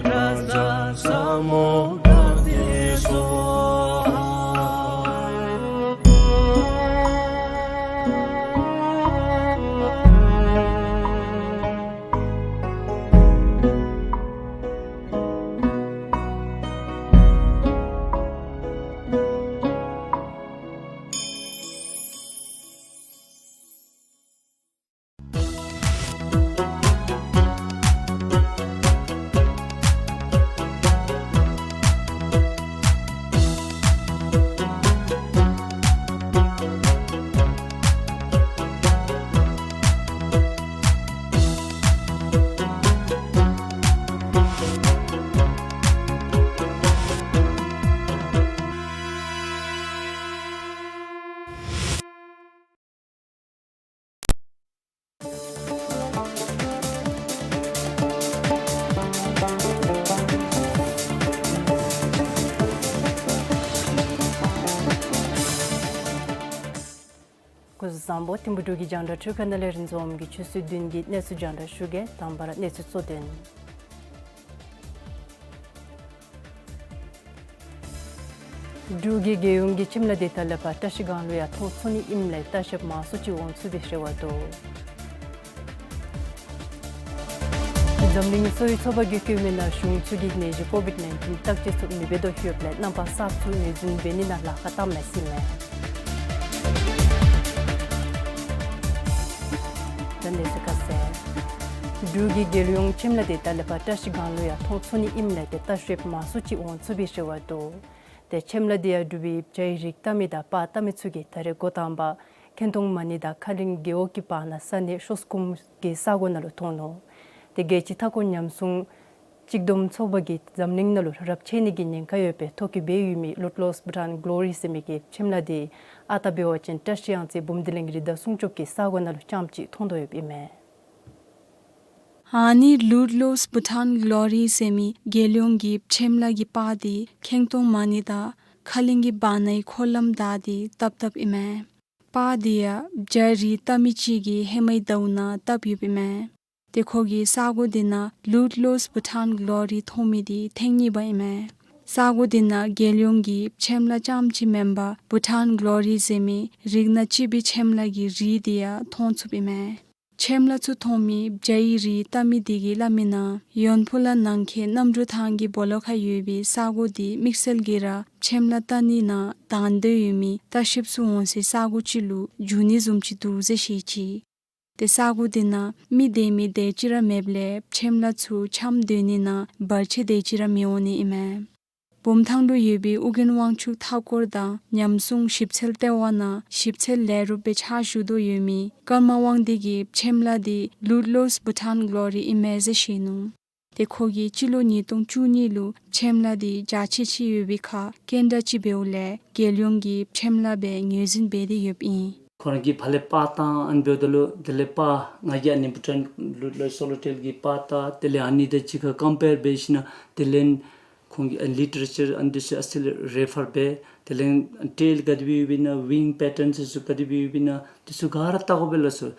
རཱ་ཛ་ས་མུདྒ་ཏེ་སྭཱ་ཧཱ། སྐུ་གཟུགས་བཟང་པོ། ཐིམ་ཕུ་འབྲུག་གི་རྒྱང་བསྒྲགས་འཕྲུལ་ཁང་ནང་ལས་རིན་འཛོམས་ཀྱིས་ཆུ་ཚོད་བདུན་གྱི་གནས་ཚུལ་རྒྱང་བསྒྲགས་ཞུ་གེ། དང་པ་ར་གནས་ཚུལ་གཙོ་དོན། འབྲུག་གི་རྒྱལ་ཡོངས་ཀྱི་ཁྱིམ་ལྷ་སྡེ་དང་ལས་ཕར་བཀྲ་ཤིས་སྒང་ལུ་ཡང་མཐོང་ཚུགས་ནི་ཨིནམ་ལས་ལྟ་བཤལཔ་མང་སུ་ཅིག་འོང་ཚུགས་པའི་རེ་བ་འདུག། འཛམ་གླིང་གསོ་བའི་ཚོགས་པ་གིས་བཀོད་མི་ནང་གཞུང་ཚུ་གིས་ནད་གཞི་ཀོ་བིཌ་ནའིན་ཊིན་བརྟག་དཔྱད་ཚུ་མི་འབད་དོ་ཡོདཔ་ལས་རྣམ་པ་གསརཔ་ཚུ་ངོས་འཛིན་འབད་ནི་ནང་ལཱ་ཁག་བཏངམ་མས་ཟེར་ཨིན་མས། ད་གནས་ཚུལ་ཁ་གསལ། འབྲུག་གི་རྒྱལ་ཡོངས་ཁྱིམ་ལྷ་སྡེ་དང་ལས་ཕར་བཀྲ་ཤིས་སྒང་ལུ་ཡང་མཐོང་ཚུགས་ནི་ཨིནམ་ལས་ཏེ་ལྟ་བཤལཔ་མང་སུ་ཅིག་འོང་ཚུགས་པའི་རེ་བ་འདུག། ཏེ་ཁྱིམ་ལྷ་སྡེ་ཡང་འབྲུག་པའི་བྱ་ཡི་རིགས་བལྟ་མི་དང་པར་བལྟ་མི་ཚུ་གིས་ད་རེས་འགོ་དང་པ་ཁེངས་གཏོང་མ་ཎི་དང་ཁ་གླིང་རྒེད་འོག་གི་བར་ན་ས་གནས་ཤོག་སྐུམ་གྱི་ས་གོ་ནང་ལུ་ཐོན་ནུག། ཏེ་རྒྱལ་སྤྱི་མཐའ་འཁོར་ཉམས་སྲུང་གཅིག་བསྡོམས་ཚོགས་པ་གིས་འཛམ་གླིང་ནང་ལུ་རབས་ཆད་ནི་གི་ཉེན་ཁ་ཡོད་པའི་ཐོ་བཀོད་འབད་ཡོད་མི་ལུཌ་ལོསཊ་བྷུ་ཊཱན་གློ་རི་ཟེར་མི་གི་ཁྱིམ་ལྷ་སྡེ་ཨ་རྟག་འབད་བ་ཅིན་བཀྲ་ཤིས་གཡང་རྩེ་འབུམ་སྡེ་གླིང་རི་དྭགས་སྲུང་སྐྱོབ་ཀྱི་ས་གོ་ནང་ལུ་རྐྱངམ་ཅིག་ཐོན་དོ་ཡོདཔ་ཨིན་མས། ཨ་ནི་ལུཌ་ལོསཊ་བྷུ་ཊཱན་གློ་རི་ཟེར་མི་རྒྱལ་ཡོངས་ཀྱི་ཁྱིམ་ལྷ་གི་པར་འདི་ཁེངས་གཏོང་མ་ཎི་དང་ཁ་གླིང་གི་བར་ནའི་འཁོར་ལམ་བདའ་སྟེ་བཏབ་བཏབཔ་ཨིན་མས། པར་འདི་ཡང་བྱ་རིགས་བལྟ་མི་ཅིག་གིས་ཧེ་མའི་ཟླཝ་ནང་བཏབ་ཡོདཔ་ཨིན་མས། ཏེ་ཁོ་གིས་ས་གོ་འདི་ནང་Ludlos Bhutan Glory མཐོང་མི་འདི་ཐེངས་གཉིས་པ་ཨིན་མས། ས་གོ་འདི་ནང་རྒྱལ་ཡོངས་ཀྱི་ཕྱེམ་ལ་རྐྱངམ་ཅིག་མེན་པར་བྷུ་ཊཱན་གྷོ་ལོ་རི་ཟེར་མི་རིགས་སྣ་གཅིག་པའི་ཕྱེམ་ལ་གི་རིགས་འདི་ཡང་མཐོང་ཚུགསཔ་ཨིན་མས། ཕྱེམ་ལ་ཚུ་མཐོང་མི་བྱ་ཡི་རིགས་བལྟ་མི་འདི་གིས་སླབ་མིའི་ནང་ཡོན་ཕུ་ལ་ནང་འཁོད་གནམ་གྲུ་ཐང་གི་སྦོ་ལོགས་ཁར་ཡོད་པའི་ས་གོ་འདི་དམིགས་བསལ་གྱིས་ར་ཕྱེམ་ལ་བལྟ་ནི་ནང་དང་འདོད་ཡོད་མི་ལྟ་བཤལཔ་ཚུ་འོང་སའི་ས་གོ་ཅིག་ལུ་འགྱུར་ནི་བཟུམ་ཅིག་འདུག་ཟེར་བཤད་ཅི། ཏེ་ས་གོ་འདི་ནང་མི་སྡོད་མི་དེ་ཅིག་ར་མེདཔ་ལས་ཕྱེམ་ལ་ཚུ་འཁྱམས་སྡོད་ནི་ནང་བར་ཆད་དེ་ཅིག་ར་མི་འོང་ནི་ཨིན་མས། བུམ་ཐང་ལུ་ཡོད་པའི་ཨོ་རྒྱན་དབང་ཕྱུག་མཐའ་འཁོར་དང་ཉམས་སྲུང་ཞིབ་འཚོལ་ལྟེ་བ་ནང་ཞིབ་འཚོལ་ལས་རོགསཔ་སྦེ་ཕྱག་ཞུ་དོ་ཡོད་མི་ཀརྨ་དབང་འདུས་ཀྱིས་ཕྱེམ་ལ་འདི་Ludlos Bhutan Glory ཨིན་མས་ཟེར་བཤད་ནུག། ཏེ་ཁོ་གིས་སྤྱི་ལོ་ཉིས་སྟོང་བཅུ་གཉིས་ལུ་ཕྱེམ་ལ་འདི་རྒྱ་ཆེ་ཆེ་ཡོད་པའི་ཁར་སྐྱེལ་འདྲ་ཅིག་འབདཝ་ལས་རྒྱལ་ཡོངས་ཀྱི་ཕྱེམ་ལ་སྦེ་ངོས་འཛིན་འབད་དེ་ཡོདཔ་ཨིན། ཁོ་ར་གིས་ཕར་ལས་པར་བཏང་ཨ་ནི་འབདཝ་ད་ལུ་དེ་ལས་པར་ང་གིས་ཨ་ནི་བྷུ་ཊཱན་ལུ་ལུ་སོ་ལོ་ཊེལ་གྱི་པར་བཏང་དེ་ལས་ཨ་ནི་དང་གཅིག་ཁར་ཀམ་པེར་འབད་ཞིན་ན་དེ་ལས་ཁོང་གི་ཨ་ལི་ཊི་རེ་ཅར་ཨ་ནི་འདི་ཚུ་ཨ་ཙི་རེ་ཕར་འབད་དེ་ལས་ཊེལ་ག་དེ་སྦེ་ཡོདཔ་ཨིན་ན་ཝིང་པེ་ཊཱན་འདི་ཚུ་ག་དེ་སྦེ་ཡོདཔ་ཨིན་ན་འདི་ཚུ་ག་ར་བལྟ་དགོ་པས་ལགས་སོ།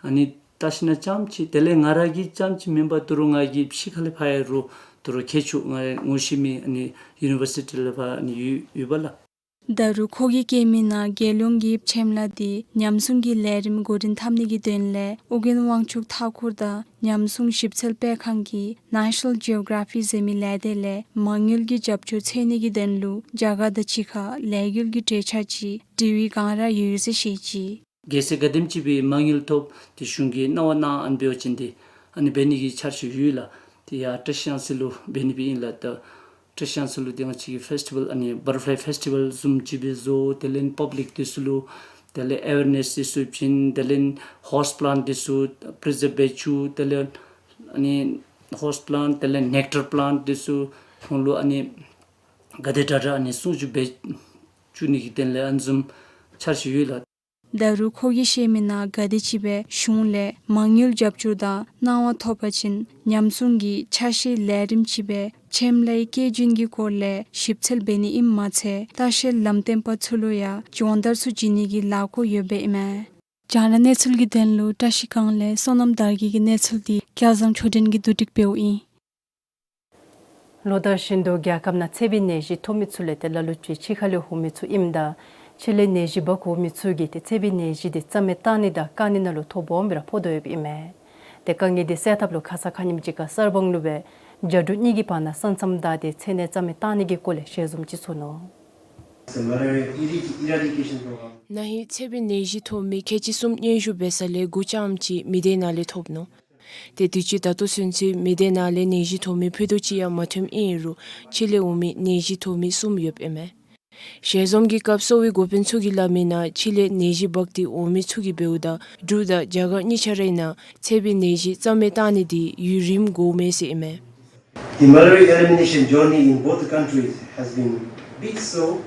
ཨ་ནི་བལྟ་ཞིན་ན་རྐྱངམ་ཅིག་དེ་ལས་ང་ར་གིས་རྐྱངམ་ཅིག་མེན་པར་ད་རུང་ང་གིས་ཕྱི་ཁ་ལས་ཕར་ཡར་རུང་ད་རུང་མཁས་མཆོག་ང་ངོ་ཤེས་མི་ཨ་ནི་ཡུ་ནི་བར་སི་ཊི་ལས་ཕར་ཨ་ནི་ཡོད་ཡོད་པས་ལགས། ད་རུང་ཁོ་གིས་བཀོད་མིའི་ནང་རྒྱལ་ཡོངས་ཀྱི་ཕྱེམ་ལ་འདི་ཉམས་སྲུང་གི་ལས་རིམ་འགོ་འདྲེན་འཐབ་ནི་གི་དོན་ལས་ཨོ་རྒྱན་དབང་ཕྱུག་མཐའ་འཁོར་དང་ཉམས་སྲུང་ཞིབ་འཚོལ་སྤེལ་ཁང་གི་National Geography ཟེར་མི་ལས་སྡེ་ལས་མ་དངུལ་གྱི་རྒྱབ་སྐྱོར་འཚོལ་ནི་གི་དོན་ལུ་རྒྱ་གར་དང་གཅིག་ཁར་ལས་འགུལ་གྱི་གྲོས་འཆར་ཅིག་འབྲི་བའི་བསྒང་ར་ཡོད་ཟེར་བཤད་ཅི། གལ་སྲིད་ག་དེམ་ཅིག་སྦེ་མ་དངུལ་ཐོབ་སྟེ་གཞུང་གིས་གནང་བ་གནང་ཨ་ནི་འབད་བ་ཅིན་ཏེ་ཨ་ནི་འབད་ནི་གི་འཆར་གཞི་ཡོད་ལགས། ཏེ་ཡར་བཀྲིས་སྒང་ཚུ་ལུ་འབད་ནི་སྦེ་ཨིན་ལགས། ད་བཀྲིས་སྒང་ཚུ་ལུ་ཏེ་ང་བཅས་ཀྱི་ཕེསི་ཊི་བཱལ་ཨ་ནི་བ་ཊར་ཕ་ལའི་ཕེསི་ཊི་བཱལ་བཟུམ་ཅིག་སྦེ་བཟོ། དེ་ལས་པབ་ལིཀ་འདི་ཚུ་ལུ་དེ་ལས་ཨ་ཝེར་ནེསི་འདི་ཚུ་བྱིན། དེ་ལས་ཧོརསི་པ་ལཱནཊ་འདི་ཚུ་པི་རི་ཛརབ་འབད་བཅུག། དེ་ལས་ཨ་ནི་ཧོརསི་པ་ལཱནཊ་དེ་ལས་ནེཀ་ཊར་པ་ལཱནཊ་འདི་ཚུ་ཁོང་ལུ་ཨ་ནི་ག་དེ་དྲག་དྲག་ཨ་ནི་སྲུང་སྐྱོབ་འབད་བཅུག་ནི་གི་དོན་ལས་ཨ་ནི་བཟུམ་འཆར་གཞི་ཡོད་ལགས། ད་རུང་ཁོ་གིས་བཤད་མིའི་ནང་ག་དེ་ཅིག་སྦེ་གཞུང་ལས་མ་དངུལ་རྒྱབ་སྐྱོར་དང་གནང་བ་ཐོབ་པ་ཅིན་ཉམས་སྲུང་གི་ཆ་ཤས་ལས་རིམ་ཅིག་སྦེ་ཕྱེམ་ལའི་སྐྱེ་རྒྱུན་གྱི་སྐོར་ལས་ཞིབ་འཚོལ་འབད་ནི་ཨིནམ་མ་ཚད་ལྟ་བཤལ་ལམ་སྟོན་པ་ཚུ་ལུ་ཡང་སྦྱོང་བརྡར་ཚུ་བྱིན་ནི་གི་ལཱ་འགོ་ཡོདཔ་ཨིན་མས། རྒྱང་བསྒྲགས་གནས་ཚུལ་གྱི་དོན་ལུ་བཀྲིས་སྒང་ལས་བསོད་ནམས་དར་རྒྱས་ཀྱི་གནས་ཚུལ་འདི་སྐལ་བཟང་ཆོས་སྒྲོན་གྱིས་བསྡུ་སྒྲིག་འབདཝ་ཨིན། ལོ་ལྟར་བཞིན་དུ་རྒྱལ་ཁབ་ནང་ཚད་པའི་ནད་གཞི་ཐོབ་མི་ཚུ་ལས་ཏེ་ལ་ལུ་ཅིག་ཕྱི་ཁ་ལས་འོང་མི་ཚུ་ཨིནམ་ད་ཕྱི་ལས་ནད་གཞི་འབག་འོང་མི་ཚུ་གིས་ཏེ་ཚད་པའི་ནད་གཞི་འདི་རྩ་མེད་བཏང་ནི་དང་བཀག་ནི་ནང་ལུ་ཐོ་སྦོམ་སྦེ་ར་ཕོག་དོ་ཡོདཔ་ཨིན་མས། ཏེ་དཀའ་ངལ་འདི་སེལ་ཐབས་ལུ་ཁ་ཙ་ཁ་ཉིནམ་ཅིག་ཁར་གསར་སྤང་ལུ་སྦེ་བྱ་འབྲུག་གཉིས་ཀྱི་བར་ན་ས་མཚམས་བདའ་སྟེ་ཚད་ནད་རྩ་མེད་བཏང་ནི་གི་སྐོར་ལས་ཞལ་འཛོམས་ཅིག་ཚོགས་ནུག། The malaria eradi- eradication program. ན་ཧིང་ཚད་པའི་ནད་གཞི་ཐོབ་མི་ཁལ་གཅིག་གསུམ་སྙན་ཞུ་འབད་ས་ལས་དགུ་རྐྱངམ་ཅིག་མི་སྡེ་ནང་ལས་ཐོབ་ནུག། ཏེ་དུས་ཅི་ད་ལྟོ་ཚུན་ཚོད་མི་སྡེ་ནང་ལས་ནད་གཞི་ཐོབ་མི་ཕུད་རྡོག་གཅིག་ཡང་མ་ཐོནམ་ཨིན་རུང་ཕྱི་ལས་འོང་མི་ནད་གཞི་ཐོབ་མི་གསུམ་ཡོདཔ་ཨིན་མས། ཞལ་འཛོམས་ཀྱི་སྐབས་གསོ་བའི་འགོ་དཔོན་ཚུ་གིས་སླབ་མིའི་ནང་ཕྱི་ལས་ནད་གཞི་འབག་སྟེ་འོང་མི་ཚུ་གིས་འབདཝ་ད་འབྲུག་དང་རྒྱ་གར་གཉིས་ཆ་རའི་ནང་ཚད་པའི་ནད་གཞི་རྩ་མེད་བཏང་ནི་འདི་ཡུན་རིངམོ་འགོརཝ་མས་ཟེར་ཨིན་མས། The malaria elimination journey in both the countries has been bit slow.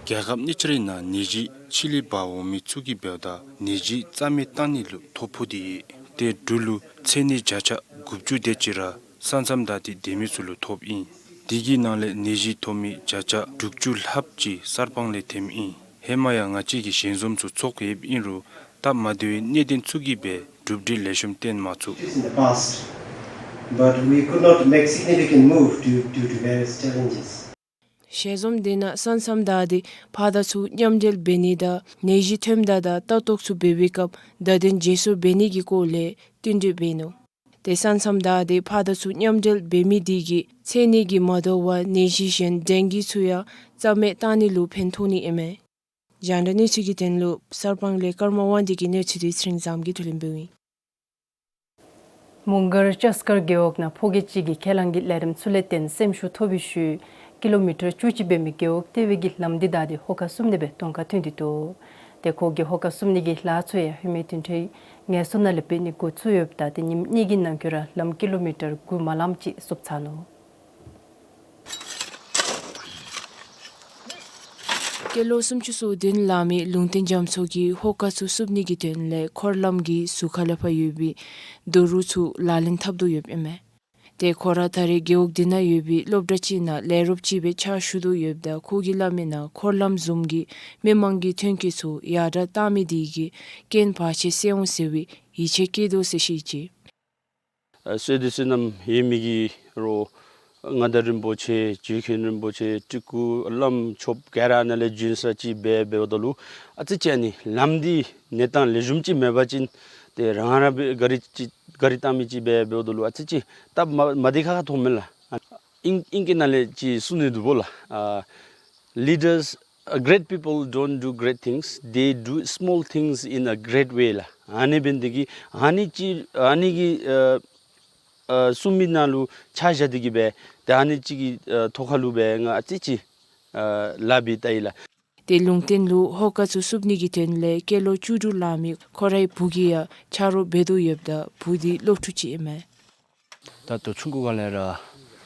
རྒྱལ་ཁབ་གཉིས་ཆ་རའི་ནང་ནད་གཞི་ཕྱི་ལས་འབག་འོང་མི་ཚུ་གིས་འབདཝ་ད་ནད་གཞི་རྩ་མེད་བཏང་ནི་ལུ་ཐོ་ཕོག་སྟེ་ཡོད། ཏེ་འབྲུག་ལུ་ཚད་ནད་བརྒྱ་ཆ་དགུ་བཅུ་དེ་ཅིག་ར་ས་མཚམས་བདའ་སྟེ་སྡོད་མི་ཚུ་ལུ་ཐོབ་ཨིན། དེ་གི་ནང་ལས་ནད་གཞི་ཐོབ་མི་བརྒྱ་ཆ་དྲུག་ཅུ་ལྷགཔ་ཅིག་གསར་སྤང་ལས་ཐོནམ་ཨིན། ཧེ་མ་ཡང་ང་བཅས་ཀྱིས་ཞལ་འཛོམས་ཚུ་ཚོགས་ཡོདཔ་ཨིན་རུང་སྟབས་མ་བདེ་བའི་གནད་དོན་ཚུ་གིས་སྦེ་གྲུབ་འབྲས་ལེགས་ཤོམ་བཏོན་མ་ཚུགས། In the past, but we could not make significant move due, due to various challenges. ཞལ་འཛོམས་འདི་ནང་ས་མཚམས་བདའ་སྟེ་ཕར་དང་ཚུར་མཉམ་འབྲེལ་འབད་ནི་དང་ནད་གཞི་ཐོནམ་ད་དང་ལྟ་རྟོག་ཚུ་འབད་བའི་སྐབས་བརྡ་དོན་བརྗེ་སོར་འབད་ནི་གི་སྐོར་ལས་བསྟུན་གྲོས་འབད་ནུག། ཏེ་ས་མཚམས་བདའ་སྟེ་ཕར་དང་ཚུར་མཉམ་འབྲེལ་འབད་མི་འདི་གིས་ཚད་ནད་ཀྱིས་མ་དོ་བར་ནད་གཞི་གཞན་ཌེང་གི་ཚུ་ཡང་རྩ་མེད་བཏང་ནི་ལུ་ཕན་ཐོགས་ནི་ཨིན་མས། རྒྱང་བསྒྲགས་གནས་ཚུལ་གྱི་དོན་ལུ་གསར་སྤང་ལས་ཀརྨ་དབང་འདུས་ཀྱི་གནས་ཚུལ་འདི་ཚེ་རིང་བཟངམོ་གིས་བསྡུ་ལེན་འབདཝ་ཨིན། མོང་སྒར་ལྕགས་མཁར་རྒེད་འོག་ནང་ཕོ་སྐྱེས་ཅིག་གིས་ཁས་བླངས་ཀྱི་ལས་རིམ་ཚུ་ལས་བརྟེན་སེམས་ཤུགས་ཐོབ་པའི་ཤུལ་ཀི་ལོ་མི་ཊར་བཅུ་གཅིག་འབད་མི་རྒེད་འོག་ལྟེ་བའི་གི་ལམ་འདི་བདའ་སྟེ་ཧོ་ཀ་བསུབ་ནི་སྦེ་གདོང་ཁར་ཐོན་ཏེ་འདུག། ཏེ་ཁོ་གིས་ཧོ་ཀ་བསུབ་ནི་གི་ལཱ་ཚུ་ཡང་ཧེ་མའི་བདུན་ཕྲག་ངལ་གསོ་ནང་ལས་འབད་ནི་འགོ་བཙུགས་ཡོདཔ་ད་ཏེ་ཉིནམ་གཉིས་ཀྱི་ནང་འཁོད་ར་ལམ་ཀི་ལོ་མི་ཊར་དགུ་མ་ལངམ་ཅིག་བསུབ་ཚར་ནུག། སྐྱེས་ལོ་སུམ་ཅུ་སོ་བདུན་ལང་མི་ལུང་བསྟན་རྒྱ་མཚོ་གིས་ཧོ་ཀ་ཚུ་བསུབ་ནི་གི་དོན་ལས་འཁོར་ལམ་གྱི་ཟུར་ཁ་ལས་ཕར་ཡོད་པའི་རྡོ་རུག་ཚུ་ལག་ལེན་འཐབ་དོ་ཡོདཔ་ཨིན་མས། ཏེ་ཁོ་ར་ད་རེས་རྒེད་འོག་འདི་ནང་ཡོད་པའི་སློབ་གྲྭ་ཅིག་ནང་ལས་རོགསཔ་ཅིག་སྦེ་ཕྱག་ཞུ་དོ་ཡོདཔ་ད་ཁོ་གིས་སླབ་མིའི་ནང་འཁོར་ལམ་བཟུམ་གྱིས་མི་མང་གི་ཐོན་སྐྱེད་ཚུ་ཡར་དྲག་བཏང་མི་འདི་གིས་རྐྱེན་བར་ཆད་སེལ་འོང་ཟེར་བའི་ཡིད་ཆེས་བསྐྱེད་དོ་ཟེར་བཤད་ཅི། ཨ་བསོད་བདེ་བསོད་ནམས་ཡོད་མི་གི་རོགས་མངའ་བདག་རིན་པོ་ཆེ་ཇོ་མཁན་རིན་པོ་ཆེ་སྤྲུལ་སྐུ་བླམ་ཆོསཔ་ག་ར་ནཱ་ལས་བྱོན་ས་ཅིག་འབད་འབདཝ་ད་ལུ་ཨ་ཙི་ཅིག་ཨ་ནི་ལམ་འདི་གནས་སྟངས་ལེགས་ཤོམ་ཅིག་མེད་པ་ཅིན་ཏེ་རང་རང་སྦེ་ག་རི་ཅིག་ག་རི་བཏང་མི་ཅིག་འབད་འབདཝ་ད་ལུ་ཨ་ཙི་ཅིག་སྟབས་མ་མ་བདེ་ཁག་ཁ་མཐོངམ་མས་ལགས། ཨ་ཨིང་ཨིང་སྐད་ནང་ལས་ཅིག་གསུང་ནི་འདུག་པ་ལགས། ཨ་leaders, uh, great people don't do great things, they do small things in a great way ལགས། ཨ་ནི་འབད་ནི་འདི་གིས་ཨ་ནི་ཅིག་ཨ་ནི་གི་ཨ་ཨ་གསུང་མི་ནང་ལུ་ཆ་བཞག་སྟེ་གིས་སྦེ་ད་ཨ་ནི་ཅིག་གི་ཨ་ཐོག་ཁ་ལུ་སྦེ་ང་ཨ་ཙི་ཅིག་ཨ་ལཱ་འབད་ལྟ་ཡི་ལགས། ཏེ་ལུང་བསྟན་ལུ་ཧོ་ཀ་ཚུ་བསུབ་ནི་གི་དོན་ལས་སྐྱེས་ལོ་བཅུ་དྲུག་ལང་མི་ཁོ་རའི་བུ་གིས་ཡང་ཆ་རོགས་འབད་དོ་ཡོདཔ་ད་བུ་འདི་སློབ་ཕྲུག་ཅིག་ཨིན་མས། ད་ལྟོ་ཆུང་ཀུ་སྒང་ལས་ར་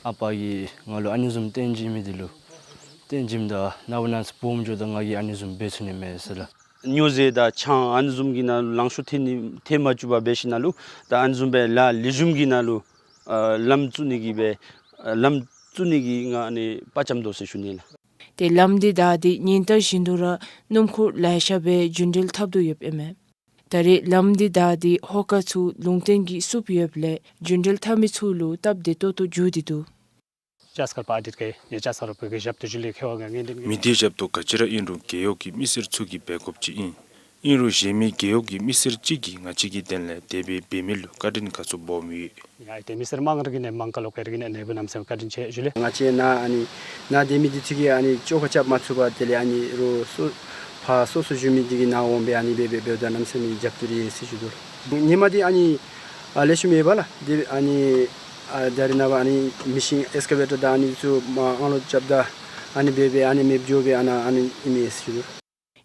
ཨ་པ་གིས་ང་ལུ་ཨ་ནི་བཟུམ་སྟོན་བྱིན་མི་འདི་ལུ་སྟོན་བྱིནམ་ད་ནངས་པ་གནངས་ཚེ་སྦོམ་འགྱོཝ་ད་ང་གིས་ཨ་ནི་བཟུམ་འབད་ཚུགས་ནི་མས་ཟེར་ལགས། སྨྱོ་རྫས་དང་ཆང་ཨ་ནི་བཟུམ་གྱི་ནང་ལང་ཤོར་ཐལ་ནི་ཐལ་མ་བཅུག་པར་འབད་ཞིནམ་ལས་ད་ཨ་ནི་བཟུམ་སྦེ་ལཱ་ལེགས་ཤོམ་གྱི་ནང་ལུ་ཨ་ལམ་བཙུགས་ནི་གི་སྦེ་ཨ་ལམ་བཙུགས་ནི་གི་ང་ཨ་ནི་དཔའ་བཅམ་དོ་ཟེར་ཞུ་ནི་ལགས། ཏེ་ལམ་འདི་བདའ་སྟེ་ཉིན་ལྟར་བཞིན་དུ་ར་སྣུམ་འཁོར་ལེ་ཤ་སྦེ་རྒྱུན་འགྲུལ་འཐབ་དོ་ཡོདཔ་ཨིན་མས། ད་རེས་ལམ་འདི་བདའ་སྟེ་ཧོ་ཀ་ཚུ་ལུང་བསྟན་གྱིས་བསུབ་ཡོདཔ་ལས་རྒྱུན་འགྲུལ་འཐབ་མི་ཚུ་ལུ་སྟབས་བདེ་ཏོག་ཏོ་འགྱོ་སྟེ་འདུག། ཅཱསྐར་པ་ཨ་དིད་ཀེ་ཉེ་ཅཱསྐར་པའི་གི་ཞབས་ཏོག་ཞུ་ལས་ཁེ་བ་ང་ངེས་ཏེ་མི་སྡེ་ཞབས་ཏོག་ག་ཅི་ར་ཨིན་རུང་རྒེད་འོག་གི་མི་སེར་ཚུ་གི་འབད་དགོཔ་ཅིག་ཨིན། ཨིན་རུང་གཞན་མི་རྒེད་འོག་གི་མི་སེར་ཅིག་གིས་ང་བཅས་ཀྱི་དོན་ལས་དེ་སྦེ་འབད་མི་ལུ་བཀའ་དྲིན་ག་ཚོད་སྦོམ་ཡོད། ཡ་ཏེ་མི་སེར་དམངས་རིགས་ནང་མང་ཀ་ལོ་ཀེ་རིགས་ནང་ནེ་བུ་གནམ་མེད་ས་མེད་བཀའ་དྲིན་ཆེ་ཞུ་ལེ། ང་བཅས་ནཱ་ཨ་ནི་ནཱ་སྡོད་མི་འདི་ཚུ་གིས་ཨ་ནི་བཅོ་ཁ་རྐྱབ་མ་ཚུགས་པར་དེ་ལས་ཨ་ནི་རོགས་སོ་ཕར་སོ་སོ་བཞུགས་མི་འདི་གི་ནང་འོང་སྦེ་ཨ་ནི་འབད་འབད་འབདཝ་ད་གནམ་མེད་ས་མེད་རྒྱབ་སྐྱོར་ཡོད་ཟེར་ཞུ་དོ། ཉིན་མ་འདི་ཨ་ནི་ཨ་ལེགས་ཤོམ་ཡོད་པ་ལགས། འདི་ཨ་ནི་ཨ་ད་རེས་ནངས་པ་ཨ་ནི་མི་ཤིན་ཨེགསི་ཀ་བེ་ཊར་དང་ཨ་ནི་ཚུ་མར་ཨང་ལོག་རྐྱབ་ད་ཨ་ནི་འབད་འབད་ཨ་ནི་མེདཔ་འགྱོ་སྦེ་ཨ་ནཱ་ཨ་ནི་ཨིན་མས་ཟེར་ཞུ་དོ།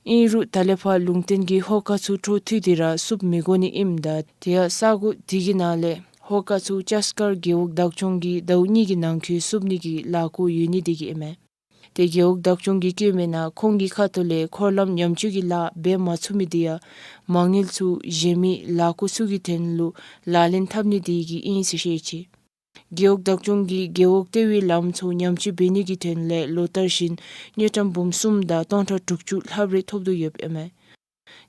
ཨིན་རུང་ད་ལས་ཕར་ལུང་བསྟན་གྱིས་ཧོ་ཀ་ཚུ་འཕྲོ་མཐུད་དེ་ར་བསུབ་མི་དགོ་ནི་ཨིནམ་ད་དེ་ཡང་ས་གོ་འདི་གི་ནང་ལས་ཧོ་ཀ་ཚུ་ཅཱསྐར་རྒེད་འོག་བདག་སྐྱོང་གིས་ཟླཝ་གཉིས་ཀྱི་ནང་འཁོད་བསུབ་ནི་གི་ལཱ་འགོ་ཡོད་ནི་འདི་གིས་ཨིན་མས། ཏེ་རྒེད་འོག་བདག་སྐྱོང་གིས་བཀོད་མི་ནང་ཁོང་གི་ཁ་ཐུག་ལས་འཁོར་ལམ་ཉམས་བཅོས་ཀྱི་ལཱ་འབད་མ་ཚུགས་མི་འདི་ཡང་མ་དངུལ་ཚུ་གཞན་མི་ལཱ་འགོ་ཚུ་གི་དོན་ལུ་ལག་ལེན་འཐབ་ནི་འདི་གིས་ཨིན་ཟེར་བཤད་ཅི། རྒེད་འོག་བདག་སྐྱོང་གིས་རྒེད་འོག་ལྟེ་བའི་ལམ་ཚུ་ཉམས་བཅོས་འབད་ནི་གི་དོན་ལས་ལོ་ལྟར་བཞིན་དངུལ་ཀྲམ་འབུམ་གསུམ་དང་སྟོང་ཕྲག་དྲུག་ཅུ་ལྷགཔ་རེ་ཐོབ་དོ་ཡོདཔ་ཨིན་མས།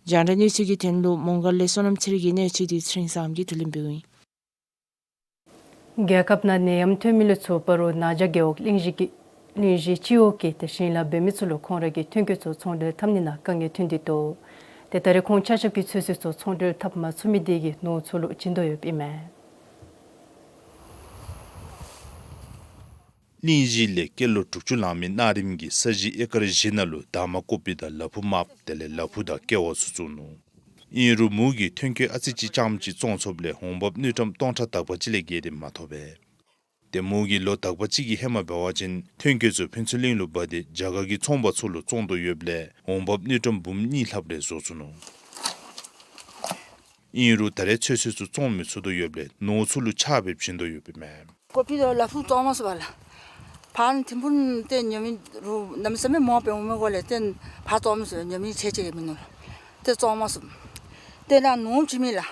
རྒྱང་བསྒྲགས་གནས་ཚུལ་གྱི་དོན་ལུ་མོང་སྒར་ལས་བསོད་ནམས་ཚེ་རིང་གི་གནས་ཚུལ་འདི་ཚེ་རིང་བཟངམོ་གིས་བསྡུ་ལེན་འབདཝ་ཨིན། རྒྱལ་ཁབ་ནང་ནད་ཡམས་ཐོན་མི་ལུ་ཚུ་བར་རུ་ན་བྱ་རྒེད་འོག་གླིང་བཞི་གི་གླིང་བཞི་སྤྱི་འོག་གིས་ཏེ་ཞིང་ལཱ་འབད་མི་ཚུ་ལུ་ཁོང་ར་གི་ཐོན་སྐྱེད་ཚུ་ཚོང་འབྲེལ་འཐབ་ནི་ནང་དཀའ་ངལ་ཐོན་ཏེ་འདུག། ཏེ་ད་རེས་ཁོང་ཆ་ཁྱབ་ཀྱིས་ཚོད་བསྲེ་ཚུ་ཚོང་འབྲེལ་འཐབ་མ་ཚུགས་མི་དེ་གིས་ནོར་འཁྲུལ་ལུ་བྱིན་དོ་ཡོདཔ་ཨིན་མས། གླིང་བཞི་ལས་སྐྱེས་ལོ་དྲུག་ཅུ་ལང་མི་གནའ་རིམ་གྱི་ས་གཞི་ཨེ་ཀར་བཞི་ནང་ལུ་དར་མ་ཀོ་པི་དང་ལ་ཕུག་མརཔ་དེ་ལས་ལ་ཕུག་དང་ཀེ་བ་ཚུ་བཙུགས་ནུག། ཨིན་རུང་མོ་གིས་ཐོན་སྐྱེད་ཨ་ཙི་ཅིག་རྐྱངམ་ཅིག་བཙོང་ཚུགསཔ་ལས་འོང་འབབ་དངུལ་ཀྲམ་སྟོང་ཕྲག་དག་པ་ཅིག་ལས་བརྒལ་ཏེ་མ་ཐོབ་པས། ཏེ་མོ་གིས་ལོ་དག་པ་ཅིག་གི་ཧེ་མ་འབད་བ་ཅིན་ཐོན་སྐྱེད་ཚུ་ཕུན་ཚོགས་གླིང་ལུ་འབག་སྟེ་རྒྱ་གར་གྱི་ཚོང་པ་ཚུ་ལུ་བཙོང་དོ་ཡོདཔ་ལས་འོང་འབབ་དངུལ་ཀྲམ་འབུམ་གཉིས་ལྷགཔ་རེ་བཟོ་ཚུགས་ནུག། ཨིན་རུང་ད་རེས་ཚོད་བསྲེ་ཚུ་བཙོང་མི་ཚུགས་དོ་ཡོདཔ་ལས་ནོར་འཁྲུལ་ལུ་ཆགས་སྦེ་བྱིན་དོ་ཡོདཔ་ཨིན་མས། ཀོ་པི་དང་ལ་ཕུག་བཙོང་མ་ཚུགས་པས་ལགས། ཕར་ཐིམ་ཕུག་ཏེ་ཉོ་མི་རུང་གནམ་མེད་ས་མེད་མང་པོ་འོང་མི་གུ་ལས་ཏེ་ཕར་བཙོང་མི་ཚུགས། ཉོ་མི་ཚད་ཅིག་ཡང་མིན་ནུག་ལགས། ཏེ་བཙོང་མ་ཚུགས། ཏེ་ནཱ་ནོར་བྱིན་མི་ལགས།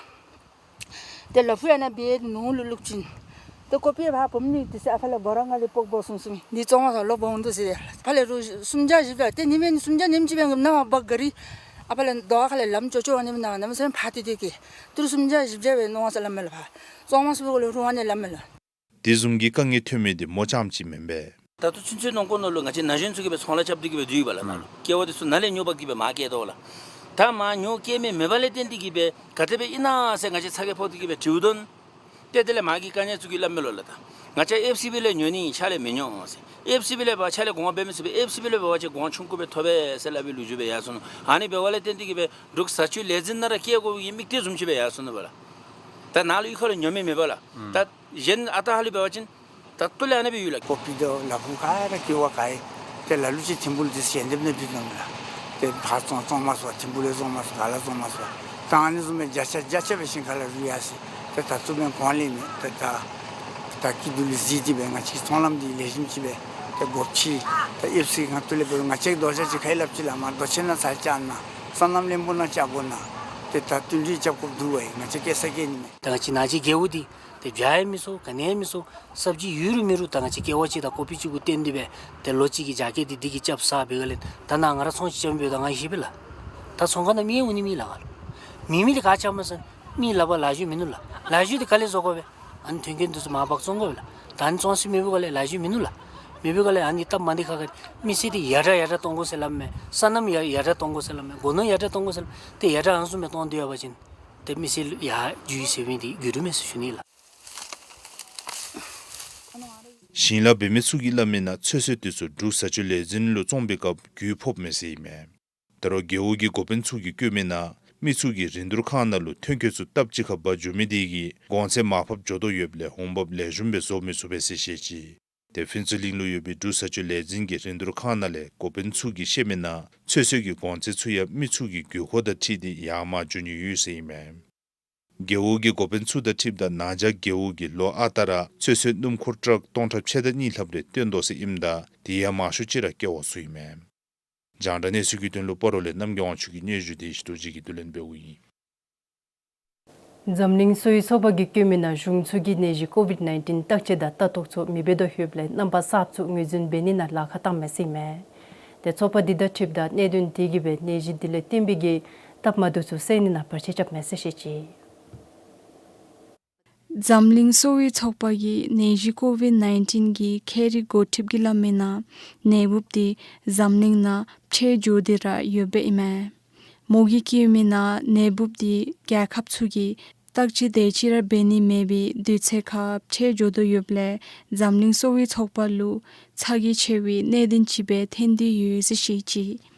ཏེ་ལ་ཕུག་ཡང་ནཱ་འབད་ནོར་ལུ་བླུག་བྱིན། ཏེ་ཀོ་པི་ཕར་བུམོ་གཉིས་འདི་ཚུ་ཨ་ཕར་ལས་སྒོ་ར་ནང་ལས་སྤོག་སྤོག་སོང་ཟེར་མི་འདི་བཙོང་མ་ཚུགས། ལོ་འབག་འོང་དོ་ཟེར་ཏེ། ཕར་ལས་རུང་སུམ་བརྒྱ་བཞི་བརྒྱ་ཏེ་ཉིནམ་ནི་སུམ་བརྒྱ་ཉིནམ་གཅིག་འབད་ནཱ་འབག་ག་རི་ཨ་ཕར་ལས་རྡོ་ཁ་ལས་ལམ་ཅོག་ཅོག་ཨ་ནི་ནང་གནམ་མེད་ས་མེད་ཕར་ཏེ་ཏེ་གི་ཏི་རུ་སུམ་བརྒྱ་བཞི་བརྒྱ་སྦེ་ནོར་ས་ལམ་མེད་ལགས། ཕར་བཙོང་མ་ཚུགས་པའི་གུ་ལས་རུང་ཨ་ནི་ལམ་མེད་ལགས། དེ་བཟུམ་གྱི་དཀའ་ངལ་ཐོན་མི་འདི་མོ་རྐྱངམ་ཅིག་མེན་པས། ད་ལྟོ་ཚུན་ཚོད་ནང་འཁོད་ནང་ལུ་ང་བཅས་ན་གཞོན་ཚུ་གིས་སྦེ་ཚོང་ལཱ་རྐྱབ་སྟེ་གིས་སྦེ་སྡོད་ཡི་པ་ལགས། ནཱ་ལུ་སྐྱེ་བ་འདི་ཚུ་ནཱ་ལས་ཉོ་འབག་གིས་སྦེ་མར་སྐྱེལ་དོ་ལགས། ད་མར་ཉོ་སྐྱེལ་མི་མེད་པ་ལས་བརྟེན་ཏེ་གིས་སྦེ་ག་དེ་སྦེ་ཨིན་ན་ཟེར་ང་བཅས་ཚ་གྱང་ཕོག་སྟེ་གིས་སྦེ་དྲིཝ་དོ། ཏེ་དེ་ལས་མ་གི་དཀའ་ངལ་ཚུ་གི་སླབ་མས་ལོ་ལགས། ད་ང་བཅས་ཨེཕ་སི་བི་ལས་ཉོ་ནི་ཨིན། ཕྱག་ལས་མི་ཉོ་ཟེར། ཨེཕ་སི་བི་ལས་འབད་བ་ཕྱག་ལས་གོང་འབད་མི་ཚུགས་པས། ཨེཕ་སི་བི་ལས་འབད་བ་ཅིན་གོང་ཆུང་ཀུ་སྦེ་ཐོབ་པས་ཟེར་སླབ་པའི་ལོ་རྒྱུས་སྦེ་ཡར་སོང་ནུག། ཨ་ནི་འབདཝ་ལས་བརྟེན་ཏེ་གིས་སྦེ་འབྲུག་བཟའ་སྤྱོད་ལས་འཛིན་ནང་ར་བསྐྱལ་དགོ་པའི་དམིགས་གཏད་བཟུམ་ཅིག་སྦེ་ཡར་སོང་ནུག་པ་ལགས། ད་ནཱ་ལུ་གཡུས་ཁ་ལུ་ཉོ་མི་མེད་པ་ལགས། ད་གཞན་ཨ་རྟག་ཧ་ལུགས་འབད་བ་ཅིན་ད་ལྟོ་ལས་ཨ་ནི་སྦེ་ཡོད་ལགས། ཀོ་པི་དང་ལ་ཕུག་ག་ར་ཀེ་བ་ག་ཡི། ཏེ་ལ་ལུ་ཅིག་ཐིམ་ཕུག་ལུ་འདི་ཚུ་ཞལ་འདེབས་ནང་འབུལ་དོ་མས་ལགས། ཏེ་ཕར་བཙོང་བཙོང་མ་ཚུགས། ཐིམ་ཕུག་ལས་བཙོང་མ་ཚུགས། ག་ལས་བཙོང་མ་ཚུགས། ད་ཨ་ནི་བཟུམ་སྦེ་བརྒྱ་ཆ་བརྒྱ་ཆ་སྦེ་ཞིང་ཁ་ལས་རུལ་ཡར་སོ་ཡི། ཏེ་ད་ལྟོ་མེན་གོང་ལས་མེན། ཏེ་ད་ད་སྐྱིད་སྡུག་ལུ་གཟིགས་ཏེ་སྦེ་ང་བཅས་ཚོང་ལམ་འདི་ལེགས་ཤོམ་ཅིག་སྦེ་ཏེ་དགོཔ་ཅིག། ད་ཨེཕ་སི་ཁ་ཐུག་ལས་འབད་རུང་ང་བཅས་རྡོག་རྩ་ཅིག་ཁ་ཡི་སླབ་ཅི་ལགས། མར་རྡོ་ཆེན་ནང་ཚར་བཅག་ན། སོ་ནམ་ལེན་པོ་ནང་བཅག་དགོ་ན། ཏེ་ད་བསྟུན་གྲོས་རྐྱབ་དགོཔ་འདུག་པ་ཡི། ང་བཅས་སྐྱེལ་ས་སྐྱེལ་ནི་མས། ད་ང་བཅས་ནཱ་གི་རྒེད་འོག་འདི་ཏེ་བྱཱ་ཡང་མི་ཚུགས། ག་ནི་ཡང་མི་ཚུགས། ས་བཅུད་ཡོད་རུང་མེད་རུང་ད་ང་བཅས་ཀེ་བ་ཅིག་དང་ཀོ་པི་ཅིག་གུ་བརྟེན་ཏེ་སྦེ་ཏེ་ལོ་གཅིག་གི་རྒྱ་སྐྱེད་འདི་འདི་གིས་རྐྱབ་ཚར་བའི་སྒང་ལས་ད་ནཱ་ང་ར་ཚོང་ཅིག་རྐྱབ་མི་འབདཝ་ད་ང་ཤེས་པས་ལགས། ད་ཚོང་ཁང་ནང་མི་ཡང་འོང་ནི་མེད་ལགས། མེད་མི་འདི་ག་རྐྱབ་མས་ཟེར་མི་ལག་པར་ལག་འཇུ་མིན་ནུག་ལགས། ལག་འཇུ་འདི་ག་ལས་བཟོ་དགོ་པས། ཨ་ནི་ཐོན་སྐྱེད་འདི་ཚུ་མར་འབག་བཙོང་དགོ་པས་ལགས། ད་ཨ་ནི་བཙོང་ས་མེད་པའི་སྒང་ལས་ལཱ་གཞི་མིན་ནུག་ལགས། མེད་པའི་སྒང་ལས་ཨ་ནི་སྟབས་མ་བདེ་ཁག་ཁ་མི་སེར་འདི་ཡར་དྲག་ཡར་དྲག་གཏོང་དགོ་ཟེར་སླབ་མས། སོ་ནམ་ཡར་ཡར་དྲག་གཏོང་དགོ་ཟེར་སླབ་མས། སྒོ་ནོར་ཡར་དྲག་གཏོང་དགོ་ཟེར་སླབ་མས། ཏེ་ཡར་དྲག་ཨ་ནི་བཟུམ་སྦེ་གཏོང་སྡོད་ཡོད་པ་ཅིན་ཏེ་མི་སེར་ཡར་འགྱོ་ཡི་ཟེར་མི་འདི་འགྱོ་དོ་མས་ཟེར་ཞུ་ནི་ལགས། ཞིང་ལཱ་འབད་མི་ཚུ་གིས་སླབ་མི་ནང་ཚོད་བསྲེ་དེ་ཚུ་འབྲུག་བཟའ་སྤྱོད་ལས་འཛིན་ལུ་བཙོང་པའི་སྐབས་རྒུད་ཕོགཔ་མས་ཟེར་ཨིན་མས། ད་རུང་རྒེད་འོག་གི་འགོ་དཔོན་ཚུ་གིས་བཀོད་མི་ནང་མི་ཚུ་གིས་རིན་བསྡུར་ཁང་ནང་ལུ་ཐོན་སྐྱེད་ཚུ་སྟབས་གཅིག་ཁར་འབག་འགྱོ་མི་དེ་གིས་གོང་ཚད་མར་ཕབ་འགྱོ་དོ་ཡོདཔ་ལས་འོང་འབབ་ལེགས་ཤོམ་སྦེ་བཟོ་མི་ཚུགས་པས་ཟེར་བཤད་ཅི། ཏེ་ཕུན་ཚོགས་གླིང་ལུ་ཡོད་པའི་འབྲུག་བཟའ་སྤྱོད་ལས་འཛིན་གྱི་རིན་བསྡུར་ཁང་ནང་ལས་འགོ་དཔོན་ཚུ་གིས་བཤད་མི་ནང་ཚོད་བསྲེ་གི་གོང་ཚད་ཚུ་ཡང་མི་ཚུ་གི་དགོས་མཁོ་དང་འཁྲིལ་ཏེ་ཡར་མར་འགྱོ་ནི་ཡོད་ཟེར་ཨིན་མས། རྒེད་འོག་གི་འགོ་དཔོན་ཚུ་དང་འཁྲིལཝ་ད་ནང་འཇགས་རྒེད་འོག་གིས་ལོ་ཨ་རྟག་ར་ཚོད་བསྲེ་སྣུམ་འཁོར་ཊཱག་སྟོང་ཕྲག་ཕྱེད་དང་གཉིས་ལྷགཔ་རེ་བཏོན་དོ་ཟེར་ཨིནམ་ད་དེ་ཡང་མང་ཤོས་ཅིག་ར་སྐྱེལ་བར་ཚུགས་ཨིན་མས། རྒྱང་བསྒྲགས་གནས་ཚུལ་གྱི་དོན་ལུ་སྤ་རོ་ལས་རྣམ་རྒྱལ་དབང་ཕྱུག་གི་སྙན་ཞུ་དེ་ཞི་རྡོ་རྗེ་གིས་བསྡུ་ལེན་འབདཝ་ཨིན། འཛམ་གླིང་གསོ་བའི་ཚོགས་པ་གིས་བཀོད་མི་ནང་གཞུང་ཚུ་གིས་ནད་གཞི་ཀོ་ཝིཌ་ནའིན་ཊིན་བརྟག་དཔྱད་དང་ལྟ་རྟོག་ཚུ་མི་འབད་དོ་ཡོདཔ་ལས་རྣམ་པ་གསརཔ་ཚུ་ངོས་འཛིན་འབད་ནི་ནང་ལཱ་ཁག་བཏངམ་མས་ཟེར་ཨིན་མས། ཏེ་ཚོགས་པ་འདི་དང་འཁྲིལཝ་ད་གནད་དོན་དེ་གིས་སྦེ་ནད་གཞི་འདི་ལས་བརྟེན་པའི་གི་སྟབས་མ་བདེཝ་ཚུ་སེལ་ནི་ནང་བར་ཆད་རྐྱབ་མས་ཟེར་བཤད་ཅི། འཛམ་གླིང་གསོ་བའི་ཚོགས་པ་གིས་ནད་གཞི་ཀོ་ཝིཌ་ནའིན་ཊིན་གྱི་ཁྱད་རིག་འགོ་ཁྲིདཔ་གིས་སླབ་མི་ནང་ནད་འབུཔ་འདི་འཛམ་གླིང་ནང་ཕྱེད་འགྱོ་སྟེ་ར་ཡོདཔ་ཨིན་མས། མོ་གིས་བཀོད་མི་ནང་ནད་འབུཔ་འདི་རྒྱལ་ཁབ་ཚུ་གིས་བརྟག་དཔྱད་དེ་ཅིག་ར་འབད་ནི་མེད་པའི་དུས་ཚོད་ཁར་ཕྱེད་འགྱོ་དོ་ཡོདཔ་ལས་འཛམ་གླིང་གསོ་བའི་ཚོགས་པ་ལུ་ཚ་གྱང་ཆེ་བའི་གནད་དོན་ཅིག་སྦེ་ཐོན་ཏེ་ཡོད་ཟེར་བཤད་ཅི།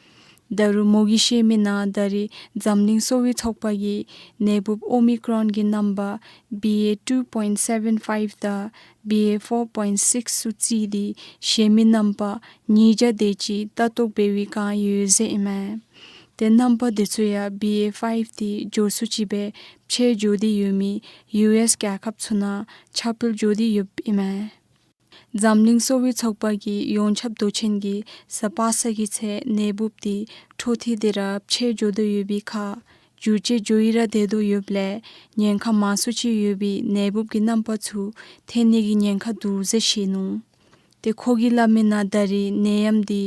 ད་རུང་མོ་གིས་བཤད་མི་ནང་ད་རེས་འཛམ་གླིང་གསོ་བའི་ཚོགས་པ་གིས་ནད་འབུཔ་ཨོ་མི་ཀྲོན་གྱི་རྣམ་པ་བི་ཨེ་ཊུ་པོའིནཊ་སེ་བེན་ཕའིབ་དང་བི་ཨེ་ཕོར་པོའིནཊ་སིགསི་ཚུ་བརྩིས་ཏེ་ཞན་མི་རྣམ་པ་ཉིས་བརྒྱ་དེ་ཅིག་ལྟ་རྟོག་འབད་བའི་བསྒང་ཡོད་ཟེར་ཨིན་མས། ཏེ་རྣམ་པ་དེ་ཚུ་ཡང་བི་ཨེ་ཕའིབ་དེ་འགྱོ་སུ་ཅིག་སྦེ་ཕྱེད་འགྱོ་སྟེ་ཡོད་མི་ཡུ་ཨེསི་རྒྱལ་ཁབ་ཚུ་ནང་ཁྱབ་སྤེལ་འགྱོ་སྟེ་ཡོདཔ་ཨིན་མས། འཛམ་གླིང་གསོ་བའི་ཚོགས་པ་གི་ཡོངས་ཁྱབ་མདོ་ཆེན་གྱིས་གཟའ་པ་སངས་ཀྱི་ཚེ་ནད་འབུཔ་དེ་འཕྲོ་མཐུད་དེ་ར་ཕྱེད་འགྱོ་དོ་ཡོད་པའི་ཁར་འགྱུར་བཅོས་འགྱོ་ཡི་ར་སྡོད་དོ་ཡོདཔ་ལས་ཉེན་ཁ་མང་སུ་ཅིག་ཡོད་པའི་ནད་འབུཔ་གི་རྣམ་པ་ཚུ་ཐོན་ནི་གི་ཉེན་ཁ་འདུག་ཟེར་བཤད་ནུག། ཏེ་ཁོ་གིས་སླབ་མི་ནང་ད་རེས་ནད་ཡམས་དེ་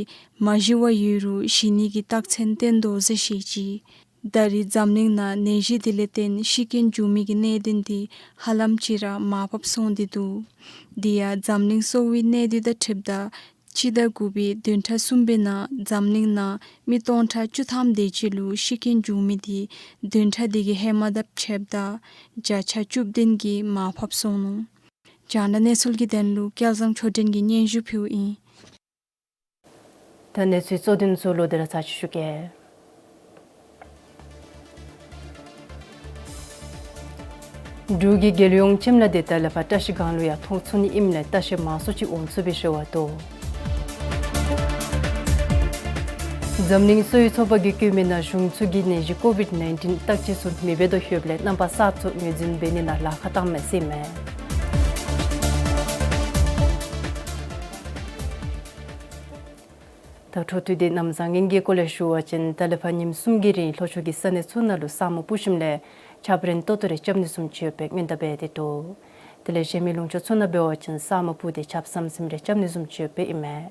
མ་ཞི་བར་ཡོད་རུང་ཞི་ནི་གི་རྟགས་མཚན་སྟོན་དོ་ཟེར་བཤད་ཅི། ད་རེས་འཛམ་གླིང་ནང་ནད་གཞི་དེ་ལས་བརྟེན་ཤི་རྐྱེན་འབྱུང་མི་གི་གནད་དོན་དེ་ཧ་ལམ་ཅིག་ར་མར་ཕབ་སོང་སྟེ་འདུག། དེ་ཡང་འཛམ་གླིང་གསོ་བའི་གནས་སྡུད་དང་འཁྲིལཝ་ད་སྤྱི་ཟླ་དགུ་པའི་བདུན་ཕྲག་གསུམ་པའི་ནང་འཛམ་གླིང་ནང་མི་སྟོང་ཕྲག་བཅུ་ཐམ་དེ་ཅིག་ལུ་ཤི་རྐྱེན་བྱུང་མི་དེ་བདུན་ཕྲག་དེ་གི་ཧེ་མ་དང་ཕྱདཔ་ད་བརྒྱ་ཆ་བཅུ་བདུན་གྱིས་མར་ཕབ་སོང་ནུག། རྒྱང་བསྒྲགས་གནས་ཚུལ་གྱི་དོན་ལུ་སྐལ་བཟང་ཆོས་སྒྲོན་གྱིས་སྙན་ཞུ་ཕུལཝ་ཨིན། ད་གནས་ཚུལ་གཙོ་དོན་ཚུ་ལོག་སྟེ་ར་ཚར་ཅིག་ཞུ་གེ། འབྲུག་གི་རྒྱལ་ཡོངས་ཁྱིམ་ལྷ་སྡེ་ཏ་ལ་ཕ་བཀྲ་ཤིས་སྒང་ལུ་ཡང་མཐོང་ཚུགས་ནི་ཨིནམ་ལས་ལྟ་བཤལ་མང་སུ་ཅིག་འོང་ཚུགས་པའི་རེ་བ་འདུག། འཛམ་གླིང་གསོ་བའི་ཚོགས་པ་གིས་བཀོད་མི་ནང་གཞུང་ཚུ་གིས་ནད་གཞི་ཀོ་ཝིཌ་ནའིན་ཊིན་བརྟག་དཔྱད་ཚུ་མི་འབད་དོ་ཡོདཔ་ལས་རྣམ་པ་གསརཔ་ཚུ་ངོས་འཛིན་འབད་ནི་ནང་ལཱ་ཁག་བཏངམ་མས་ཟེར་ཨིན་མས། ད་འཕྲོ་མཐུད་དེ་གནམ་བཟང་ངན་གྱི་སྐོར་ལས་ཞུ་བ་ཅིན་ཏ་ལ་ཕར་ཉིནམ་གསུམ་གྱི་རིང་ལྷོ་ཕྱོགས་ཀྱི་ས་གནས་ཚུ་ནང་ལུ་ས་སྨུག་སྤུབས་ཞིནམ་ལས་ཆརཔ་རན་ཏོག་ཏོ་རེ་རྐྱབ་ནི་བཟུམ་ཅིག་ཡོད་པའི་སྔོན་བརྡ་འབད་དེ་འདུག། དེ་ལས་གཞན་མི་ལུང་ཕྱོགས་ཚུ་ནང་འབད་བ་ཅིན་ས་སྨུག་སྤུབས་ཏེ་ཆརཔ་ཟམ་ཟིམ་རེ་རྐྱབ་ནི་བཟུམ་ཅིག་ཡོད་པའི་ཨིན་མས།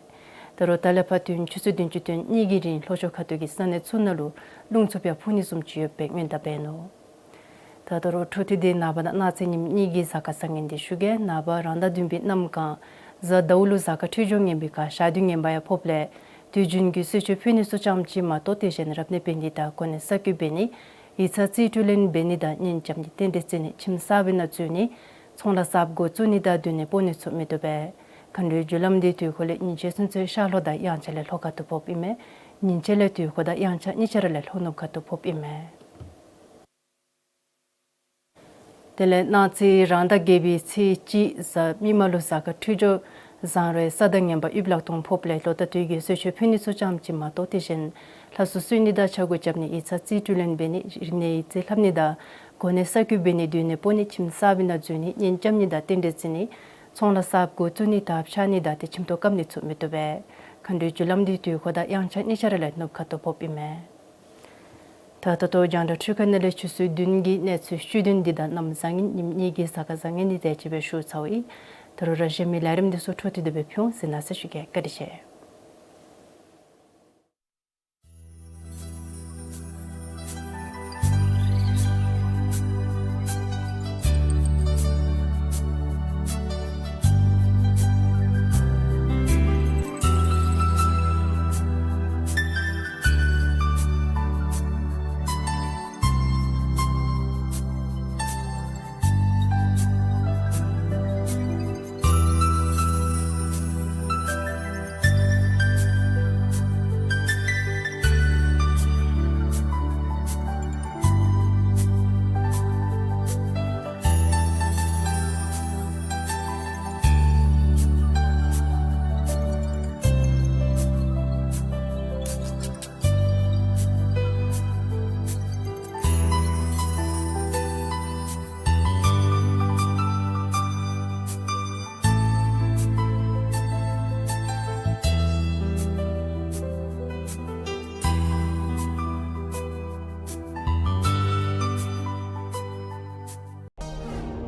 ད་རུང་ཏ་ལ་ཕར་ཏེ་ཆུ་ཚོད་བདུན་ཅུ་དོན་གཉིས་ཀྱི་རིང་ལྷོ་ཕྱོགས་ཁ་ཐུག་གི་ས་གནས་ཚུ་ནང་ལུ་རླུང་འཚུབ་ཡང་འཕུ་ནི་བཟུམ་ཅིག་ཡོད་པའི་སྔོན་བརྡ་འབད་ནུག། ད་ད་རུང་འཕྲོ་མཐུད་དེ་ནངས་པ་དང་གནངས་ཚེ་ཉིནམ་གཉིས་ཀྱི་གཟའ་སྐར་བཟང་ངན་འདི་ཞུ་གེ། ནངས་པ་རང་ཟླ་བདུན་པའི་གནམ་གང་གཟའ་ཟླཝ་ལུ་གཟའ་སྐར་འཕྲོད་སྦྱོར་ངན་པའི་ཁར་ཞག་དུས་ངན་པ་ཡང་ཕོགཔ་ལས་དུས་རྒྱུན་གྱི་གསོལ་མཆོད་ཕུལ་ནི་ཚུ་ཙམ་ཅིག་མ་གཏོགས་དེ་བཞིན་རབ་གནས་འབད་ནི་དང་གོ་གནས་གསར་བསྐོ་འབད་ནི་ཡིག་ཚང་རྩིས་སྤྲོད་ལེན་འབད་ནི་དང་གཉེན་རྐྱབ་ནི་རྟེན་འབྲེལ་བརྩི་ནི་ཁྱིམ་གསར་པའི་ནང་འཛུལ་ནི་ཚོང་ལཱ་གསརཔ་འགོ་བཙུགས་ནི་དང་སྡོད་གནས་སྤོ་ནི་ཚུ་མི་བཏུབ་པས། མཁའ་འགྲོའི་རྒྱུ་ལམ་འདི་དུས་འཁོར་ལས་ཉིན་བྱེད་ཚུན་ཚོད་ཤར་ལྷོ་དང་དབྱངས་འཆར་ལས་ལྷོ་ཁ་ཐུག་ཕོགཔ་ཨིན་མས། ཉིན་བྱེད་ལས་དུས་འཁོར་དང་དབྱངས་འཆར་གཉིས་ཆ་ར་ལས་ལྷོ་ནུབ་ཁ་ཐུག་ཕོགཔ་ཨིན་མས། དེ་ལས་གནངས་ཚེ་རང་ཟླ་བརྒྱད་པའི་ཚེས་གཅིག་གཟའ་མིག་དམར་ལུ་གཟའ་སྐར་འཕྲོད་སྦྱོར་བཟང་རུང་ས་དང་ངན་པ་ཡུལ་བརླག་སྟོང་ཕོགཔ་ལས་ལོ་ཟླ་དུས་ཀྱི་གསོལ་མཆོད་ཕུལ་ནི་ཚུ་ཙམ་ཅིག་མ་གཏོགས་དེ་བཞིན་ལྷ་སྲུང་གསོལ་ནི་དང་ཕྱག་མགོ་རྐྱབ་ནི་ཡིག་ཚང་རྩིས་སྤྲོད་ལེན་འབད་ནི་རིག་གནས་ཡིག་རྩིས་ལྷབ་ནི་དང་གོ་གནས་གསར་བསྐོ་འབད་ནི་སྡོད་གནས་སྤོ་ནི་ཁྱིམ་གསར་པའི་ནང་འཛུལ་ནི་གཉེན་རྐྱབ་ནི་དང་རྟེན་འབྲེལ་བརྩི་ནི་ཚོང་ལཱ་གསརཔ་འགོ་བཙུགས་ནི་དང་ཕྱག་ནི་དང་ཏེ་ཁྱིམ་ཐོག་བཀབ་ནི་ཚུ་མི་བཏུབ་པས། མཁའ་འགྲོའི་རྒྱུ་ལམ་འདི་དུས་འཁོར་དང་དབྱངས་འཆར་གཉིས་ཆ་ར་ལས་ནུབ་ཁ་ཐུག་ཕོགཔ་ཨིན་མས། ད་ད་ལྟོ་རྒྱང་བསྒྲགས་འཕྲུལ་ཁང་ནང་ལས་ཆུ་ཚོད་བདུན་གྱི་གནས་ཚུལ་བཅུད་དོན་འདི་དང་གནམ་བཟང་ངན་ཉིནམ་གཉིས་ཀྱི་གཟའ་སྐར་བཟང་ངན་འདི་དེ་ཅིག་སྦེ་ཞུ་ཚརཝ་ཨིན། ད་རུང་ར་གཞན་མི་ལས་རིམ་འདི་ཚུ་འཕྲོ་མཐུད་དེ་སྦེ་ཕུལ་འོང་ཟེར་གནང་ཟེར་ཞུ་གེ། བཀའ་དྲིན་ཆེ།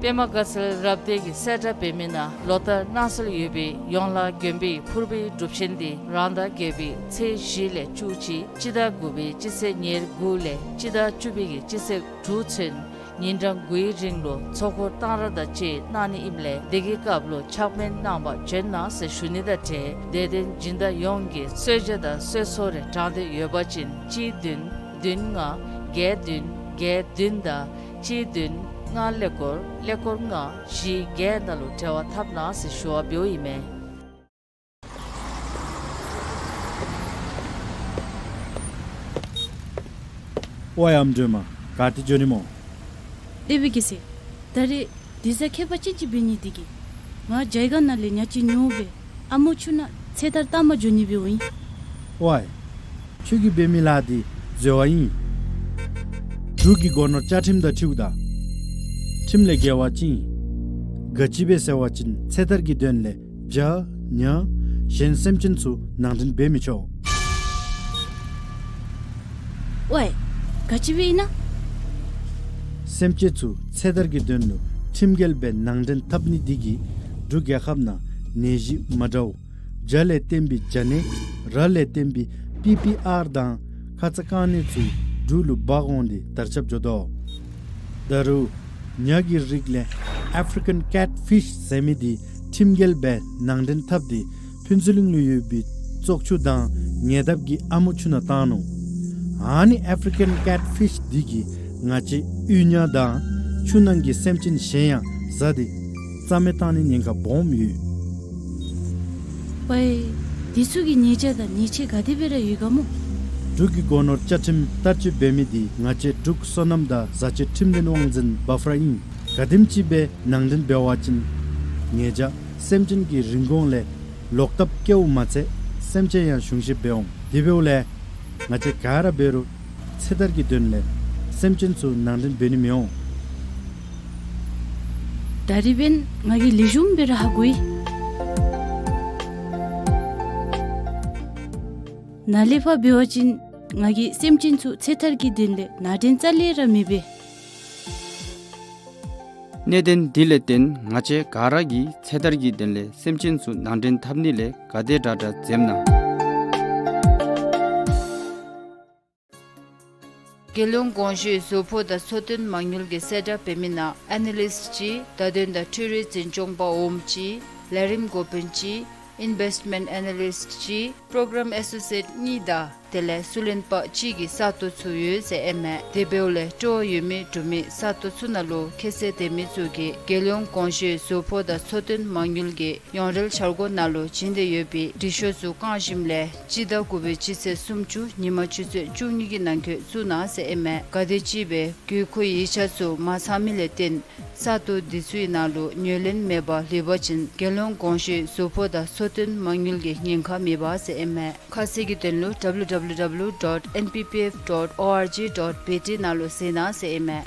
པདྨ་དགའ་ཚལ་རབ་སྡེ་གིས་གསལ་བསྒྲགས་འབད་མི་ནང་ལོ་ལྟར་གནང་སྲོལ་ཡོད་པའི་ཡོངས་ལ་དགོན་པའི་ཕུར་བུའི་སྒྲུབ་ཆེན་འདི་རང་ཟླ་བརྒྱད་པའི་ཚེས་བཞི་ལས་བཅུ་གཅིག་སྤྱི་ཟླ་དགུ་པའི་སྤྱི་ཚེས་ཉེར་དགུ་ལས་སྤྱི་ཟླ་བཅུ་པའི་གི་སྤྱི་ཚེས་དྲུག་ཚུན་ཉིན་གྲངས་དགུའི་རིང་ལུ་ཚོགས་འཁོར་གཏང་རག་དང་བཅས་གནང་ནི་ཨིནམ་ལས་དེ་གི་སྐབས་ལུ་ཕྱག་དཔོན་གནང་བར་བྱོན་གནང་ཟེར་ཞུ་ནི་དང་འབྲེལ་དད་ལྡན་སྦྱིན་བདག་ཡོངས་ཀྱིས་གསོལ་ཇ་དང་གསོལ་ཚོགས་རེ་དྲང་འདོད་ཡོད་པ་ཅིན་གཅིག་བདུན་བདུན་ལྔ་བརྒྱད་བདུན་བརྒྱད་བདུན་དང་གཅིག་བདུན་ལྔ་ཀླད་ཀོར་ཀླད་ཀོར་ལྔ་བཞི་བརྒྱད་ནང་ལུ་འབྲེལ་བ་འཐབ་གནང་ཟེར་ཞུ་བ་འབདཝ་ཨིན་མས། ཝའེ་ཨམ་སྒྲོལ་མ། ག་ཏེ་འགྱོ་ནི་སྨོ། ལེགས་པའི་རྒྱལ་སྲས། ད་རེས་དུས་བཟང་ཁྱད་པར་ཅན་ཅིག་འབད་ནི་འདི་གིས་ང་རྒྱ་གར་ནང་ལས་ཉ་ཅིག་ཉོ་སྦེ་ཨ་མོ་ཁྱོད་ནང་ཚེ་ཐར་བཏང་པར་འགྱོ་ནི་འབདཝ་ཨིན། ཝའེ། ཁྱོད་ཀྱིས་འབད་མི་ལཱ་འདི་འཛོལ་བ་ཨིན། འབྲུག་གི་སྒོ་ནོར་བཅའ་ཁྲིམས་དང་འཁྲིལཝ་ད། ཁྲིམས་ལས་འགལ་བ་ཅིན། ག་ཅི་སྦེ་ཟེར་བ་ཅིན་ཚེ་ཐར་གྱི་དོན་ལས་བྱ་ཉ་གཞན་སེམས་ཅན་ཚུ་ནང་འདྲེན་འབད་མི་ཆོག། ཝའེ། ག་ཅི་སྦེ་ཨིན་ན། སེམས་ཅན་ཚུ་ཚེ་ཐར་གྱི་དོན་ལུ་ཁྲིམས་འགལ་སྦེ་ནང་འདྲེན་འཐབ་ནི་འདི་གིས་འབྲུག་རྒྱལ་ཁབ་ནང་ནད་གཞི་མ་འདྲཝ་བྱ་ལས་བརྟེན་པའི་བྱ་ནད་ར་ལས་བརྟེན་པའི་པི་པི་ཨར་དང་ཁ་ཙ་རྐང་ནད་ཚུ་འབྲུག་ལུ་འབག་འོང་སྟེ་དར་ཁྱབ་འགྱོ་དོ། ད་རུང་ཉ་གི་རིགས་ལས་ཨེཕ་རི་ཀན་ཀེཊ་ཕིཤ་ཟེར་མི་འདི་ཁྲིམས་འགལ་སྦེ་ནང་འདྲེན་འཐབ་སྟེ་ཕུན་ཚོགས་གླིང་ལུ་ཡོད་པའི་བཙོག་ཆུ་དང་ཉེ་འདབས་ཀྱི་ཨ་མོ་ཆུ་ནང་བཏང་ནུག། ཨ་ནི་ཨེཕ་རི་ཀན་ཀེཊ་ཕིཤ་འདི་གིས་ང་བཅས་གཡུས་ཉ་དང་ཆུ་ནང་གི་སེམས་ཅན་གཞན་ཡང་བཟའ་སྟེ་རྩ་མེད་བཏང་ནི་ཉེན་ཁ་སྦོམ་ཡོད། ཝའེ། དེ་ཚུ་གི་ཉེས་བྱ་དང་ཉེས་ཆད་ག་དེ་སྦེ་ར་ཡོད་ག་སྨོ། འབྲུག་གི་སྒོ་ནོར་བཅའ་ཁྲིམས་བསྟར་སྤྱོད་འབད་མི་འདི་ང་བཅས་འབྲུག་སོ་ནམ་དང་བཟའ་སྤྱོད་ཁྲིམས་དོན་དབང་འཛིན་འབའ་ཕར་ཨིན། ག་དེམ་ཅིག་སྦེ་ནང་འདྲེན་འབད་བ་ཅིན་ཉེས་བྱ་སེམས་ཅན་གྱི་རིན་གོང་ལས་ལོག་ལྟབ་བཀལཝ་མ་ཚད་སེམས་ཅན་ཡང་གཞུང་བཞེས་འབད་འོང་། དེ་འབདཝ་ལས་ང་བཅས་ག་ར་འབད་རུང་ཚེ་ཐར་གྱི་དོན་ལས་སེམས་ཅན་ཚུ་ནང་འདྲེན་འབད་ནི་མི་འོང་། ད་རིས་འབདན་ང་གིས་ལེགས་ཤོམ་སྦེ་ར་ཧ་གོ་ཡི། ནཱ་ལས་ཕར་འབད་བ་ཅིན་ང་གིས་སེམས་ཅན་ཚུ་ཚེ་ཐར་གྱི་དོན་ལས་ནང་འདྲེན་རྩ་ལས་ར་མི་འབད། གནད་དོན་འདི་ལས་བརྟེན་ང་བཅས་ག་ར་གིས་ཚེ་ཐར་གྱི་དོན་ལས་སེམས་ཅན་ཚུ་ནང་འདྲེན་འཐབ་ནི་ལས་ག་དེ་དྲག་དྲག་འཛེམ་གནང་། རྒྱལ་ཡོངས་གོང་ཞུས་བཟོ་ཕོགས་དང་ཚོང་དོན་མ་དངུལ་གྱི་གསལ་བསྒྲགས་འབད་མི་ནང་ཨེ་ན་ལིསཊ་གཅིག་བརྡ་དོན་དང་འཕྲུལ་རིག་འཛིན་སྐྱོང་པ་འོགམ་གཅིག་ལས་རིམ་འགོ་དཔོན་གཅིག་ཨིན་ཝེསཊ་མེནཊ་ཨེ་ན་ལིསཊ་གཅིག་པྲོ་གརམ་ཨེ་སོ་སི་ཨེཊ་གཉིས་དང་དེ་ལས་སུ་ལེན་པ་གཅིག་གི་ས་སྟོང་ཚུ་ཡོད་ཟེར་ཨིན་མས། དེ་འབདཝ་ལས་སྤྲོ་བ་ཡོད་མི་འབྲུག་མི་ས་སྟོང་ཚུ་ནང་ལུ་ཁྱད་ཚད་ལྡན་མི་ཚུ་གིས་རྒྱལ་ཡོངས་གོང་ཞུས་བཟོ་ཕོགས་དང་ཚོང་དོན་མ་དངུལ་གྱི་ཡོངས་རལ་འཆར་སྒོ་ནང་ལུ་བྱིན་ཏེ་ཡོད་པའི་འབྲི་ཤོག་ཚུ་བཀང་ཞིནམ་ལས་སྤྱི་ཟླ་དགུ་པའི་སྤྱི་ཚེས་སུམ་ཅུ་ཉིན་མ་ཆུ་ཚོད་བཅུ་གཉིས་ཀྱི་ནང་འཁོད་བཙུགས་གནང་ཟེར་ཨིན་མས། གལ་ཏེ་ཅིག་སྦེ་དགོས་མཁོའི་ཡིག་ཆ་ཚུ་མ་ཚང་མི་ལས་བརྟེན་ས་སྟོང་འདི་ཚུའི་ནང་ལུ་ཉོ་ལེན་མེད་པར་ལུས་པ་ཅིན་རྒྱལ་ཡོངས་གོང་ཞུས་བཟོ་ཕོགས་དང་ཚོང་དོན་མ་དངུལ་གྱི་ཉེན་ཁ་མེད་པ་ཟེར་ཨིན་མས། ཁ་གསལ་གྱི་དོན་ལུ་W W W dot N P P F dot O R G dot B T ནང་ལུ་གཟིགས་གནང་ཟེར་ཨིན་མས།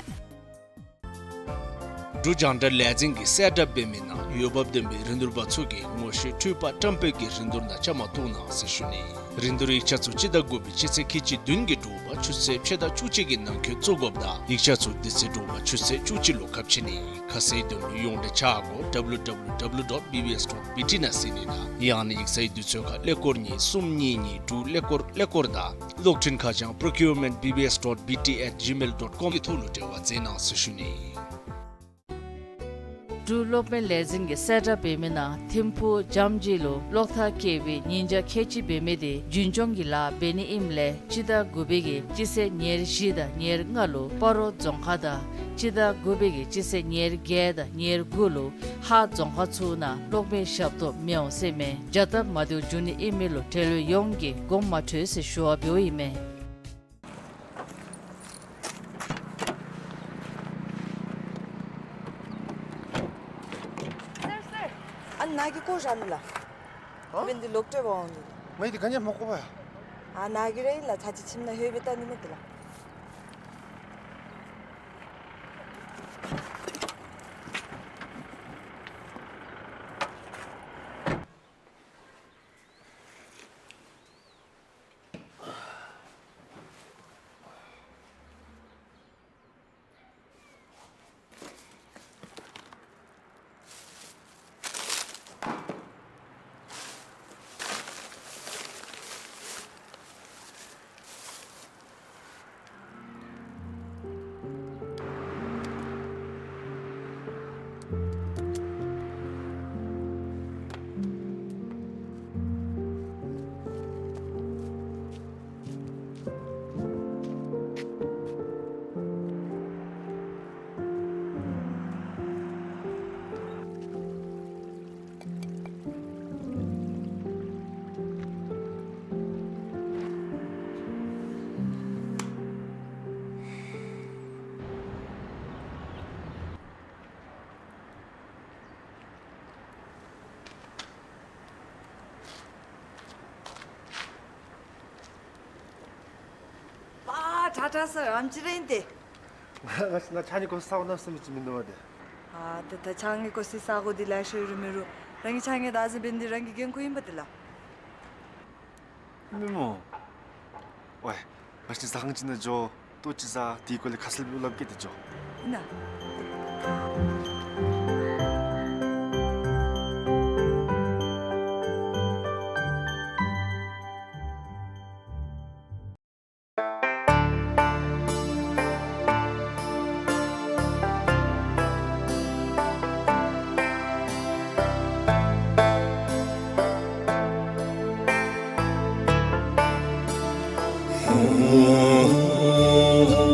འབྲུག་རྒྱང་བསྒྲགས་ལས་འཛིན་གྱིས་གསལ་བསྒྲགས་འབད་མི་ནང་འོས་འབབ་ལྡན་པའི་རིན་བསྡུར་པ་ཚུ་གིས་ངོ་ཤེས་འཕྲུལ་པ་བཀྲམ་སྤེལ་གྱི་རིན་བསྡུར་ནང་བཅའ་མར་གཏོགས་གནང་ཟེར་ཞུ་ནི། རིན་བསྡུར་ཡིག་ཆ་ཚུ་སྤྱི་ཟླ་དགུ་པའི་སྤྱི་ཚེས་ཁལ་གཅིག་བདུན་གྱི་དྲོ་པ་ཆུ་ཚོད་ཕྱེད་དང་བཅུ་གཅིག་གི་ནང་འཁོད་བཙུགས་དགོཔ་དང་ཡིག་ཆ་ཚུ་དེ་ཚེ་དྲོ་པ་ཆུ་ཚོད་བཅུ་གཅིག་ལུ་ཁ་ཕྱེ་ནི། ཁ་གསལ་དོན་ལུ་ཡོངས་འབྲེལ་ཆ་སྒོ་W W W dot B B S dot B T ནང་གཟིགས་ནི་དང་ཡང་ན་ཡིག་ཚང་གི་དུས་ཚོད་ཁར་ཀླད་ཀོར་གཉིས་གསུམ་གཉིས་གཉིས་དྲུག་ཀླད་ཀོར་ཀླད་ཀོར་དང་གློག་འཕྲིན་ཁ་བྱང་procurement B B S dot B T at gmail dot com གི་ཐོག་ལུ་འབྲེལ་བ་མཛད་གནང་ཟེར་ཞུ་ནི། འབྲུག་གློག་མེ་ལས་འཛིན་གྱིས་གསལ་བསྒྲགས་འབད་མི་ནང་ཐིམ་ཕུག་འཇམ་སྦྱིས་ལུ་གློག་ཐག་བཀལ་བའི་ཉིན་ཆ་ཁལ་གཅིག་འབད་མི་དེ་རྒྱུན་སྐྱོང་གི་ལཱ་འབད་ནི་ཨིནམ་ལས་སྤྱི་ཟླ་དགུ་པའི་གི་སྤྱི་ཚེས་ཉེར་བཞི་དང་ཉེར་ལྔ་ལུ་སྤ་རོ་རྫོང་ཁག་དང་སྤྱི་ཟླ་དགུ་པའི་གི་སྤྱི་ཚེས་ཉེར་བརྒྱད་དང་ཉེར་དགུ་ལུ་ཧཱ་རྫོང་ཁག་ཚུ་ནང་གློག་མེ་ཞབས་ཏོག་མི་འོང་ཟེར་མས། བྱ་སྟབས་མ་བདེཝ་འབྱུང་ནི་ཨིན་མི་ལུ་འབྲེལ་ཡོད་ཡོངས་ཀྱིས་དགོངསམ་མ་ཁྲེལ་ཟེར་ཞུ་བ་འབདཝ་ཨིན་མས། ཨ་ནཱ་གི་ཀོ་ར་ནི་ལགས། ཨ། འབདན་འདི་ལོག་སྤྲོད་འབག་འོང་ནི། མ་ཡི་འདི་ག་ནི་མ་གོ་བ། ཨ་ནཱ་གི་ར་ཨིན་ལགས། ཚར་གཅིག་ཁྱིམ་ནང་ལྷོད་སྦེ་བལྟ་ནི་མས་འདི་ལགས། ཨ་ཁྲ་སར་ཨམ་ཅི་རེ་ཨིན་ཏེ། ང་ང་ཕྱགས་སྙིགས་བཀོ་སའི་ས་གོ་གནམ་མེད་ས་མེད་ཅིག་མིན་འདུག་པ་ཏེ། ཨ་ད་ད་ཕྱགས་སྙིགས་བཀོ་སའི་ས་གོ་འདི་ལེ་ཤ་ཡོད་རུང་མེད་རུང་རང་གི་ཕྱགས་སྙིགས་བདག་འཛིན་འབད་ནི་འདི་རང་གི་འགན་ཁུར་ཨིན་པ་ཏེ་ལགས། མི་མོ། ཝའི། ང་བཅས་ཟ་ཁང་ཅིག་ནང་འགྱོ། ལྟོ་ཅིག་བཟའ། དེའི་སྐོར་ལས་ཁ་གསལ་སྦེ་སླབ་གེ་ཏེ་འགྱོ། ཨིན་ན།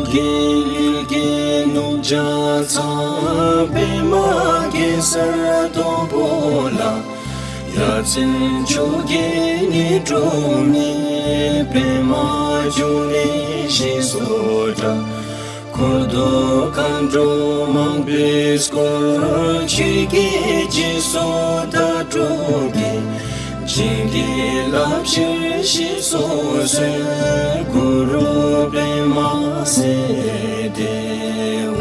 རྒྱལ་བའི་རྒྱལ་ནོར་བརྒྱ་རྩ་པདྨ་གེ་སར་སྡོང་པོ་ལ། ཡ་མཚན་མཆོག་གི་ཉི་སྒྲོན་མེ། པདྨ་འབྱུང་གནས་ཞེས་སུ་གྲགས། འཁོར་དང་མཁའ་འགྲོ་མང་པོས་བསྐོར། ཆོས་ཀྱི་རྗེས་སུ་བདག་སྒྲུབ་ཀྱིས། བྱིན་གྱིས་བརླབ་ཕྱིར་གཤེགས་སུ་གསོལ། གུ་རུ་པདྨ་སིདྡྷི་ཧཱུྃ།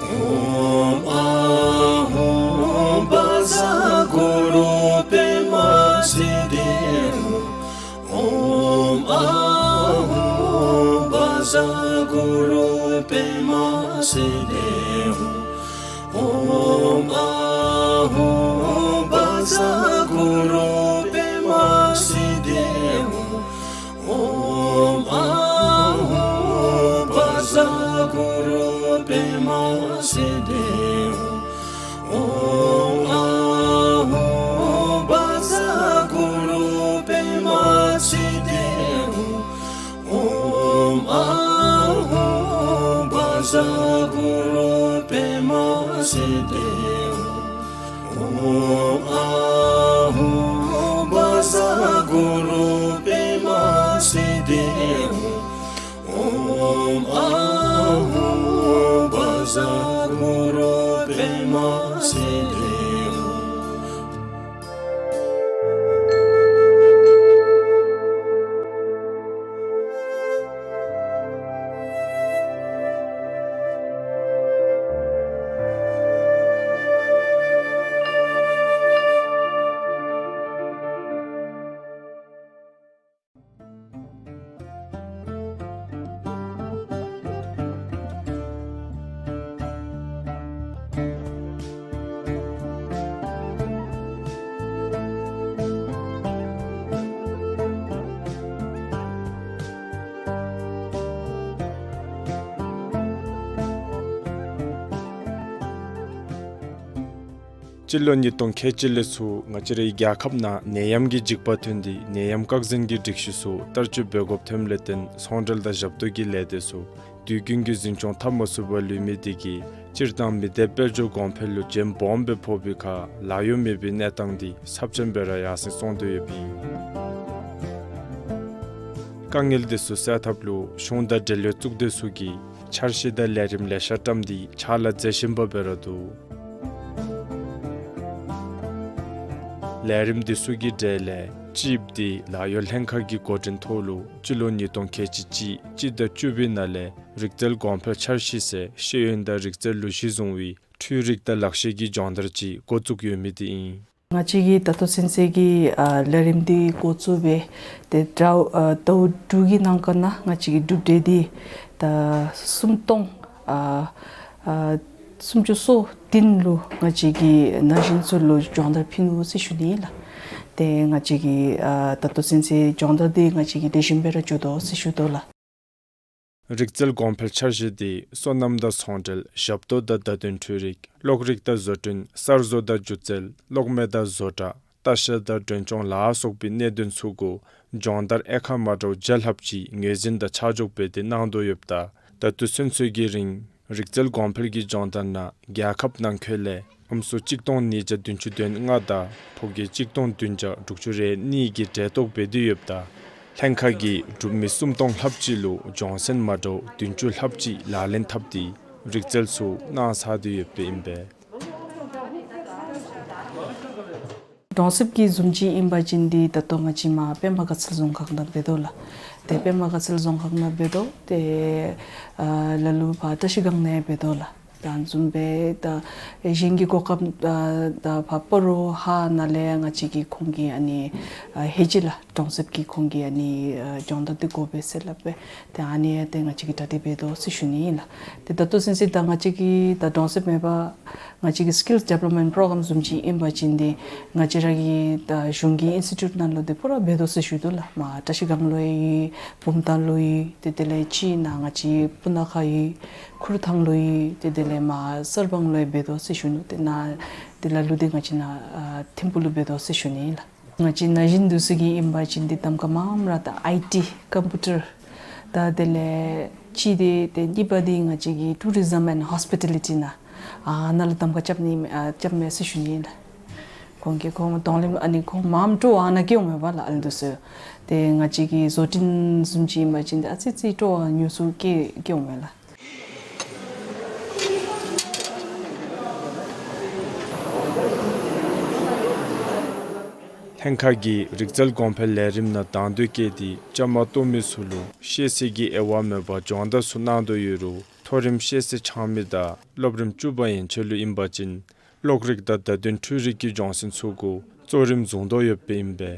ཨོཾ་ཨཱཿཧཱུྃ་བཛྲ་གུ་རུ་པདྨ་སིདྡྷི་ཧཱུྃ། ཨོཾ་ཨཱཿཧཱུྃ་བཛྲ་གུ་རུ་པདྨ་སིདྡྷི་ཧཱུྃ། ཨོཾ་ཨཱཿཧཱུྃ་བཛྲ་གུ་རུ་པདྨ་སིདྡྷི་ཧཱུྃ། ཨོཾ་ཨཱཿཧཱུྃ་བཛྲ་གུ་རུ་པདྨ་སིདྡྷི་ཧཱུྃ། ཨོཾ་ཨཱཿཧཱུྃ་བཛྲ་གུ་རུ་པདྨ་སིདྡྷི་ཧཱུྃ། ཨོཾ་ཨཱཿཧཱུྃ་བཛྲ་གུ་རུ་པདྨ་སིདྡྷི་ཧཱུྃ། ཨོཾ་ཨཱཿཧཱུྃ་བཛྲ་གུ་རུ་པདྨ་སིདྡྷི་ཧཱུྃ། ཨོཾ་ཨཱཿཧཱུྃ་བཛྲ་གུ་རུ་པདྨ་སིདྡྷི་ཧཱུྃ། སྤྱི་ལོ་ཉིས་སྟོང་ཁལ་གཅིག་ལས་ཚུར་ང་བཅས་རའི་རྒྱལ་ཁབ་ནང་ནད་ཡམས་ཀྱི་འཇིགས་པ་ཐོན་ཏེ་ནད་ཡམས་བཀག་འཛིན་གྱི་སྒྲིག་གཞི་ཚུ་བསྟར་སྤྱོད་འབད་དགོཔ་ཐོནམ་ལས་བརྟེན་ཚོང་འབྲེལ་དང་ཞབས་ཏོག་གི་ལས་སྡེ་ཚུ་དུས་རྒྱུན་གྱི་འཛིན་སྐྱོང་འཐབ་མ་ཚུགས་པར་ལུས་མི་དེ་གིས་སྤྱིར་བཏང་མི་སྡེ་དཔལ་འབྱོར་གོང་འཕེལ་ལུ་རྒྱུན་སྦོམ་སྦེ་ཕོག་པའི་ཁར་ལཱ་གཡོག་མེད་པའི་གནས་སྟངས་འདི་ཚབས་ཆེན་སྦེ་ར་ཡར་སེང་སོང་སྟེ་ཡོདཔ་ཨིན། དཀའ་ངལ་དེ་ཚུ་སེལ་ཐབས་ལུ་གཞུང་དང་འབྲེལ་ཡོད་གཙུག་སྡེ་ཚུ་གིས་འཆར་གཞི་དང་ལས་རིམ་ལེ་ཤ་བཀྲམ་སྟེ་ཕྱག་ལཱ་མཛད་བཞིན་པ་སྦེ་ར་འདུག། ལས་རིམ་དེ་ཚུ་གི་གྲས་ལས་གཅིག་དེ་ལཱ་གཡོག་ལྷན་ཁག་གི་འགོ་འདྲེན་ཐོག་ལུ་སྤྱི་ལོ་ཉིས་སྟོང་ཁལ་གཅིག་གཅིག་གཅིག་དང་བཅུ་པའི་ནང་ལས་རིག་རྩལ་གོང་འཕེལ་འཆར་གཞི་ཟེར་ཤེས་ཡོན་དང་རིག་རྩལ་ལུ་གཞི་བཟུང་བའི་འཕྲུལ་རིག་དང་ལག་ཤེས་ཀྱི་སྦྱོང་བརྡར་ཅིག་འགོ་བཙུགས་ཡོད་མི་དེ་ཨིན། ང་བཅས་ཀྱིས་ད་ལྟོ་ཚུན་ཚོད་ཀྱི་ཨ་ལས་རིམ་འདི་འགོ་བཙུགས་སྦེ་ཏེ་ཟླཝ་ཨ་ཟླཝ་དྲུག་གི་ནང་འཁོད་ནང་ང་བཅས་ཀྱི་གྲུབ་འབྲས་འདི་ད་སུམ་སྟོང་ཨ་ཨ་སུམ་ཅུ་སོ་བདུན་ལུ་ང་བཅས་ཀྱིས་ན་གཞོན་ཚུ་ལུ་སྦྱོང་བརྡར་ཕུལ་ནུག་ཟེར་ཞུ་ནི་ཨིན་ལགས། ཏེ་ང་བཅས་ཀྱིས་ཨ་ད་ལྟོ་ཚུན་ཚོད་སྦྱོང་བརྡར་འདི་ང་བཅས་ཀྱིས་ལེགས་ཤོམ་སྦེ་ར་འགྱོ་དོ་ཟེར་ཞུ་དོ་ལགས། རིག་རྩལ་གོང་འཕེལ་འཆར་གཞི་འདི་སོ་ནམ་དང་ཚོང་འབྲེལ་ཞབས་ཏོག་དང་བརྡ་དོན་འཕྲུལ་རིག་གློག་རིག་དང་བཟོ་སྐྲུན་གསར་བཟོ་དང་སྒྱུ་རྩལ་གློག་མེ་དང་བཟོ་གྲྭ་ལྟ་བཤལ་དང་མགྲོན་སྐྱོང་ལ་སོགས་པའི་གནད་དོན་ཚུ་གུ་སྦྱོང་བརྡར་དབྱེ་ཁག་མ་འདྲཝ་བརྒྱ་ལྷགཔ་ཅིག་ངོས་འཛིན་དང་ཆ་འཇོག་འབད་དེ་གནང་དོ་ཡོདཔ་ད་ད་ལྟོ་ཚུན་ཚོད་ཀྱི་རིང་རིག་རྩལ་གོང་འཕེལ་གྱི་སྦྱོང་བརྡར་ནང་རྒྱལ་ཁབ་ནང་འཁོད་ལས་ཨམ་སྲུ་གཅིག་སྟོང་ཉིས་བརྒྱ་བདུན་ཅུ་དོན་ལྔ་དང་ཕོ་སྐྱེས་གཅིག་སྟོང་བདུན་བརྒྱ་དྲུག་ཅུ་རེ་གཉིས་ཀྱིས་གྲལ་གཏོགས་འབད་དེ་ཡོདཔ་ད་ལྷན་ཁག་གིས་གྲུབ་མི་སུམ་སྟོང་ལྷགཔ་ཅིག་ལུ་སྦྱོང་ཚན་མ་འདྲཝ་བདུན་ཅུ་ལྷགཔ་ཅིག་ལག་ལེན་འཐབ་སྟེ་རིག་རྩལ་ཚུ་གནང་ཚར་ཏེ་ཡོདཔ་ཨིན་པས། གྲོང་གསེབ་ཀྱི་བཟུམ་ཅིག་ཨིན་པ་ཅིན་འདི་ད་ལྟོ་ང་བཅས་མར་པདྨ་དགའ་ཚལ་རྫོང་ཁག་ནང་འབད་དོ་ལགས། ཏེ་པདྨ་དགའ་ཚལ་རྫོང་ཁག་ནང་འབད་དོ། ཏེ་ཨ་ལ་ལུ་ཕར་བཀྲ་ཤིས་སྒང་ནང་འབད་དོ་ལགས། ད་བཟུམ་སྦེ་ད་གཞན་གྱི་གོ་སྐབས་ད་ད་ཕར་སྤ་རོ་ཧཱ་ནང་ལས་ང་བཅས་ཀྱི་ཁོང་གི་ཨ་ནི་ཨ་ཧེ་ཅི་ལགས། གྲོང་གསེབ་ཀྱི་ཁོང་གི་ཨ་ནི་ཨ་སྦྱོང་བརྡར་འདི་དགོ་པས་ཟེར་སླབ་སྦེ། ཏེ་ཨ་ནི་ཡང་ཏེ་ང་བཅས་ཀྱིས་གྲ་སྒྲིག་འབད་དོ་ཟེར་ཞུ་ནི་ཨིན་ལགས། ཏེ་ད་ལྟོ་ཚུན་ཚོད་ད་ང་བཅས་ཀྱི་ད་གྲོང་གསེབ་མེད་པར་ང་བཅས་ཀྱི་Skills Development Program བཟུམ་ཅིག་ཨིན་པ་ཅིན་འདི་ང་བཅས་ར་གི་ད་གཞུང་གི་ཨིན་སི་ཊི་ཊུཊ་ནང་ལུ་འདི་ཕུ་ར་འབད་དོ་ཟེར་ཞུ་དོ་ལགས། མར་བཀྲ་ཤིས་སྒང་ལུ་ཡོད། བུམ་ཐང་ལུ་ཡོད། ཏེ་དེ་ལས་ཅིག་ནཱ་ང་བཅས་སྤུ་ན་ཁ་ཡོད། ཁུ་རུ་ཐང་ལུ་ཡོད། ཏེ་དེ་ལས་མར་གསར་སྤང་ལུ་ཡང་འབད་དོ་ཟེར་ཞུ་ནི། ཏེ་ནཱ་ཏེ་ལ་ལུ་འདི་ང་བཅས་ནཱ་ཨ་ཐིམ་ཕུག་ལུ་འབད་དོ་ཟེར་ཞུ་ནི་ཨིན་ལགས། ང་བཅས་ན་གཞོན་འདི་ཚུ་གིས་ཨིན་པ་ཅིན་འདི་གདམ་ཁ་མངམ་ར་ད་ཨའི་ཊི་ཀམ་པིའུ་ཊར་ད་དེ་ལས་ཅིག་འདི་ཏེ་གཉིས་པ་འདི་ང་བཅས་ཀྱི་ཊུ་རི་ཛམ་ཨེནཌ་ཧོས་པི་ཊ་ལི་ཊི་ནང་ཨ་ནཱ་ལུ་གདམ་ཁ་རྐྱབ་ནི་ཨ་རྐྱབ་མས་ཟེར་ཞུ་ནི་ཨིན་ལགས། ཁོང་གིས་ཁོང་གདོང་ལེན་ཨ་ནི་ཁོང་མངམ་སྤྲོ་བ་ཨ་ནཱ་བསྐྱེད་འོང་མས་པ་ལགས། ཨ་ལུ་འདི་ཚུ་ཏེ་ང་བཅས་ཀྱི་བཟོ་སྐྲུན་བཟུམ་ཅིག་ཨིན་པ་ཅིན་འདི་ཨ་ཙི་ཙི་སྤྲོ་བ་ཉུང་སུ་བསྐྱེད་བསྐྱེད་འོང་མས་ལགས། ལྷན་ཁག་གིས་རིག་རྩལ་གོང་འཕེལ་ལས་རིམ་ནང་དང་འདོད་བསྐྱེད་དེ་བཅའ་མར་གཏོགས་མི་ཚུ་ལུ་ཤེས་ཚད་ཀྱི་དབྱེ་བ་མེད་པར་སྦྱོང་བརྡར་ཚུ་གནང་དོ་ཡོད་རུང་མཐོ་རིམ་ཤེས་ཚད་འཆང་མི་དང་སློབ་རིམ་བཅུ་པ་ཡན་ཆད་ལུ་ཨིན་པ་ཅིན་གློག་རིག་དང་བརྡ་དོན་འཕྲུལ་རིག་གི་སྦྱོང་ཚན་ཚུ་གུ་གཙོ་རིམ་བཟུང་དོ་ཡོདཔ་ཨིན་པས།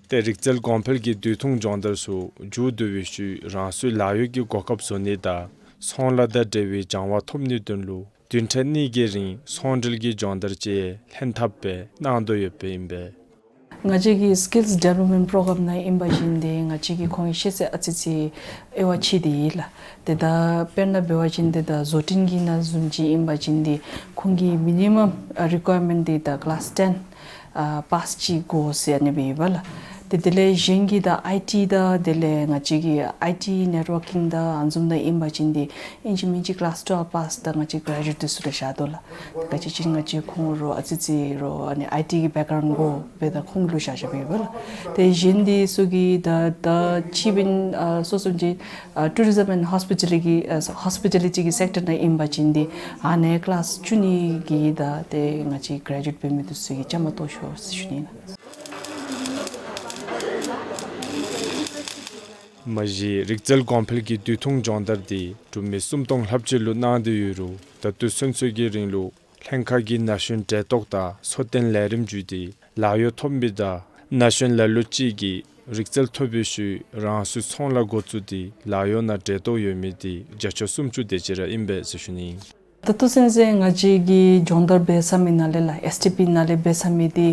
ཏེ་རིག་རྩལ་གོང་འཕེལ་གྱི་དུས་ཐུང་སྦྱོང་བརྡར་ཚུ་མཇུག་བསྡུ་བའི་ཤུལ་རང་སོའི་ལཱ་གཡོག་གི་གོ་སྐབས་བཟོ་ནི་དང་ཚོང་ལཱ་དང་འབྲེལ་བའི་སྦྱང་བ་ཐོབ་ནིའི་དོན་ལུ་བདུན་ཕྲག་གཉིས་ཀྱི་རིང་ཚོང་འབྲེལ་གྱི་སྦྱོང་བརྡར་བཅས་ལྷན་ཐབས་སྦེ་གནང་དོ་ཡོདཔ་ཨིན་པས། ང་བཅས་ཀྱི་Skills Development Program ནང་ཨིན་པ་ཅིན་འདི་ང་བཅས་ཀྱིས་ཁོང་གི་ཤེས་ཚད་ཨ་ཙི་ཙི་དབྱེ་བ་ཕྱེ་སྟེ་ཨིན་ལགས། ཏེ་ད་དཔེར་ན་འབད་བ་ཅིན་འདི་ད་བཟོ་སྐྲུན་གྱི་ནང་བཟུམ་ཅིག་ཨིན་པ་ཅིན་འདི་ཁོང་གི་མི་ནི་མམ་རི་ཀོ་ཡར་མེནཊ་འདི་ད་ཀི་ལཱསི་ཊེན་ཨ་པཱསི་ཅིག་དགོ་ཟེར་ཨ་ནི་སྦེ་ཨིན་པས་ལགས། ཏེ་དེ་ལས་གཞན་གྱི་ད་ཨའི་ཊི་དང་དེ་ལས་ང་བཅས་ཀྱི་ཨའི་ཊི་ནེཊ་ཝར་ཀིང་དང་ཨ་ནི་བཟུམ་ད་ཨིན་པ་ཅིན་འདི་ཨིན་ཅི་མིན་ཅི་ཀི་ལཱསི་ཊུ་ཝེལ་པཱསི་དང་ང་བཅས་གྲེ་ཇུ་ཨེཊ་འདི་ཚུ་ལུ་བཞག་དོ་ལགས། ག་ཅི་ཅིག་ང་བཅས་ཁོང་ར་ཨ་ཙི་ཙི་ར་ཨ་ནི་ཨའི་ཊི་གི་བེཀ་གརའུནཌ་དགོ་པས། ད་ཁོང་ལུ་བཞག་བཞགཔ་ཨིན་པས་ལགས། ཏེ་གཞན་འདི་ཚུ་གི་ད་ད་ཕྱི་པའི་ཨ་སོ་སོ་ཅིག་ཨ་ཊུ་རི་ཛམ་ཨེནཌ་ཧོས་པི་ཊ་ལི་ཊི་གི་ཨ་ཧོས་པི་ཊ་ལི་ཊི་གི་སེཀ་ཊར་ནང་ཨིན་པ་ཅིན་འདི་ཨ་ནི་ཀི་ལཱསི་བཅུ་གཉིས་ཀྱི་ད་ཏེ་ང་བཅས་གྲེ་ཇུ་ཨེཊ་འབད་མི་འདི་ཚུ་གིས་བཅའ་མར་གཏོགས་ཤོག་ཟེར་ཞུ་ནི་ཨིན་ལགས། མ་གཞི་རིག་རྩལ་གོང་འཕེལ་གྱི་དུས་ཐུང་སྦྱོང་བརྡར་འདི་འབྲུག་མི་སུམ་སྟོང་ལྷགཔ་ཅིག་ལུ་གནང་སྟེ་ཡོད་རུང་ད་ལྟོ་ཚུན་ཚོད་ཀྱི་རིང་ལུ་ལྷན་ཁག་གིས་ན་གཞོན་འབྲེལ་གཏོགས་དང་འཚོ་རྟེན་ལས་རིམ་བརྒྱུད་དེ་ལཱ་གཡོག་ཐོབ་མི་དང་ན་གཞོན་ལ་ལུ་ཅིག་གིས་རིག་རྩལ་ཐོབ་པའི་ཤུལ་རང་སོའི་ཚོང་ལཱ་འགོ་བཙུགས་ཏེ་ལཱ་གཡོག་ནང་འབྲེལ་གཏོགས་ཡོད་མི་འདི་བརྒྱ་ཆ་སུམ་ཅུ་དེ་ཅིག་ར་ཨིན་པས་ཟེར་ཞུ་ནི་ཨིན། ད་ལྟོ་ཚུན་ཚོད་ང་བཅས་ཀྱིས་སྦྱོང་བརྡར་འབད་ཚར་མི་ནང་ལས་ལགས་ཨེསི་ཊི་པི་ནང་ལས་འབད་ཚར་མི་འདི་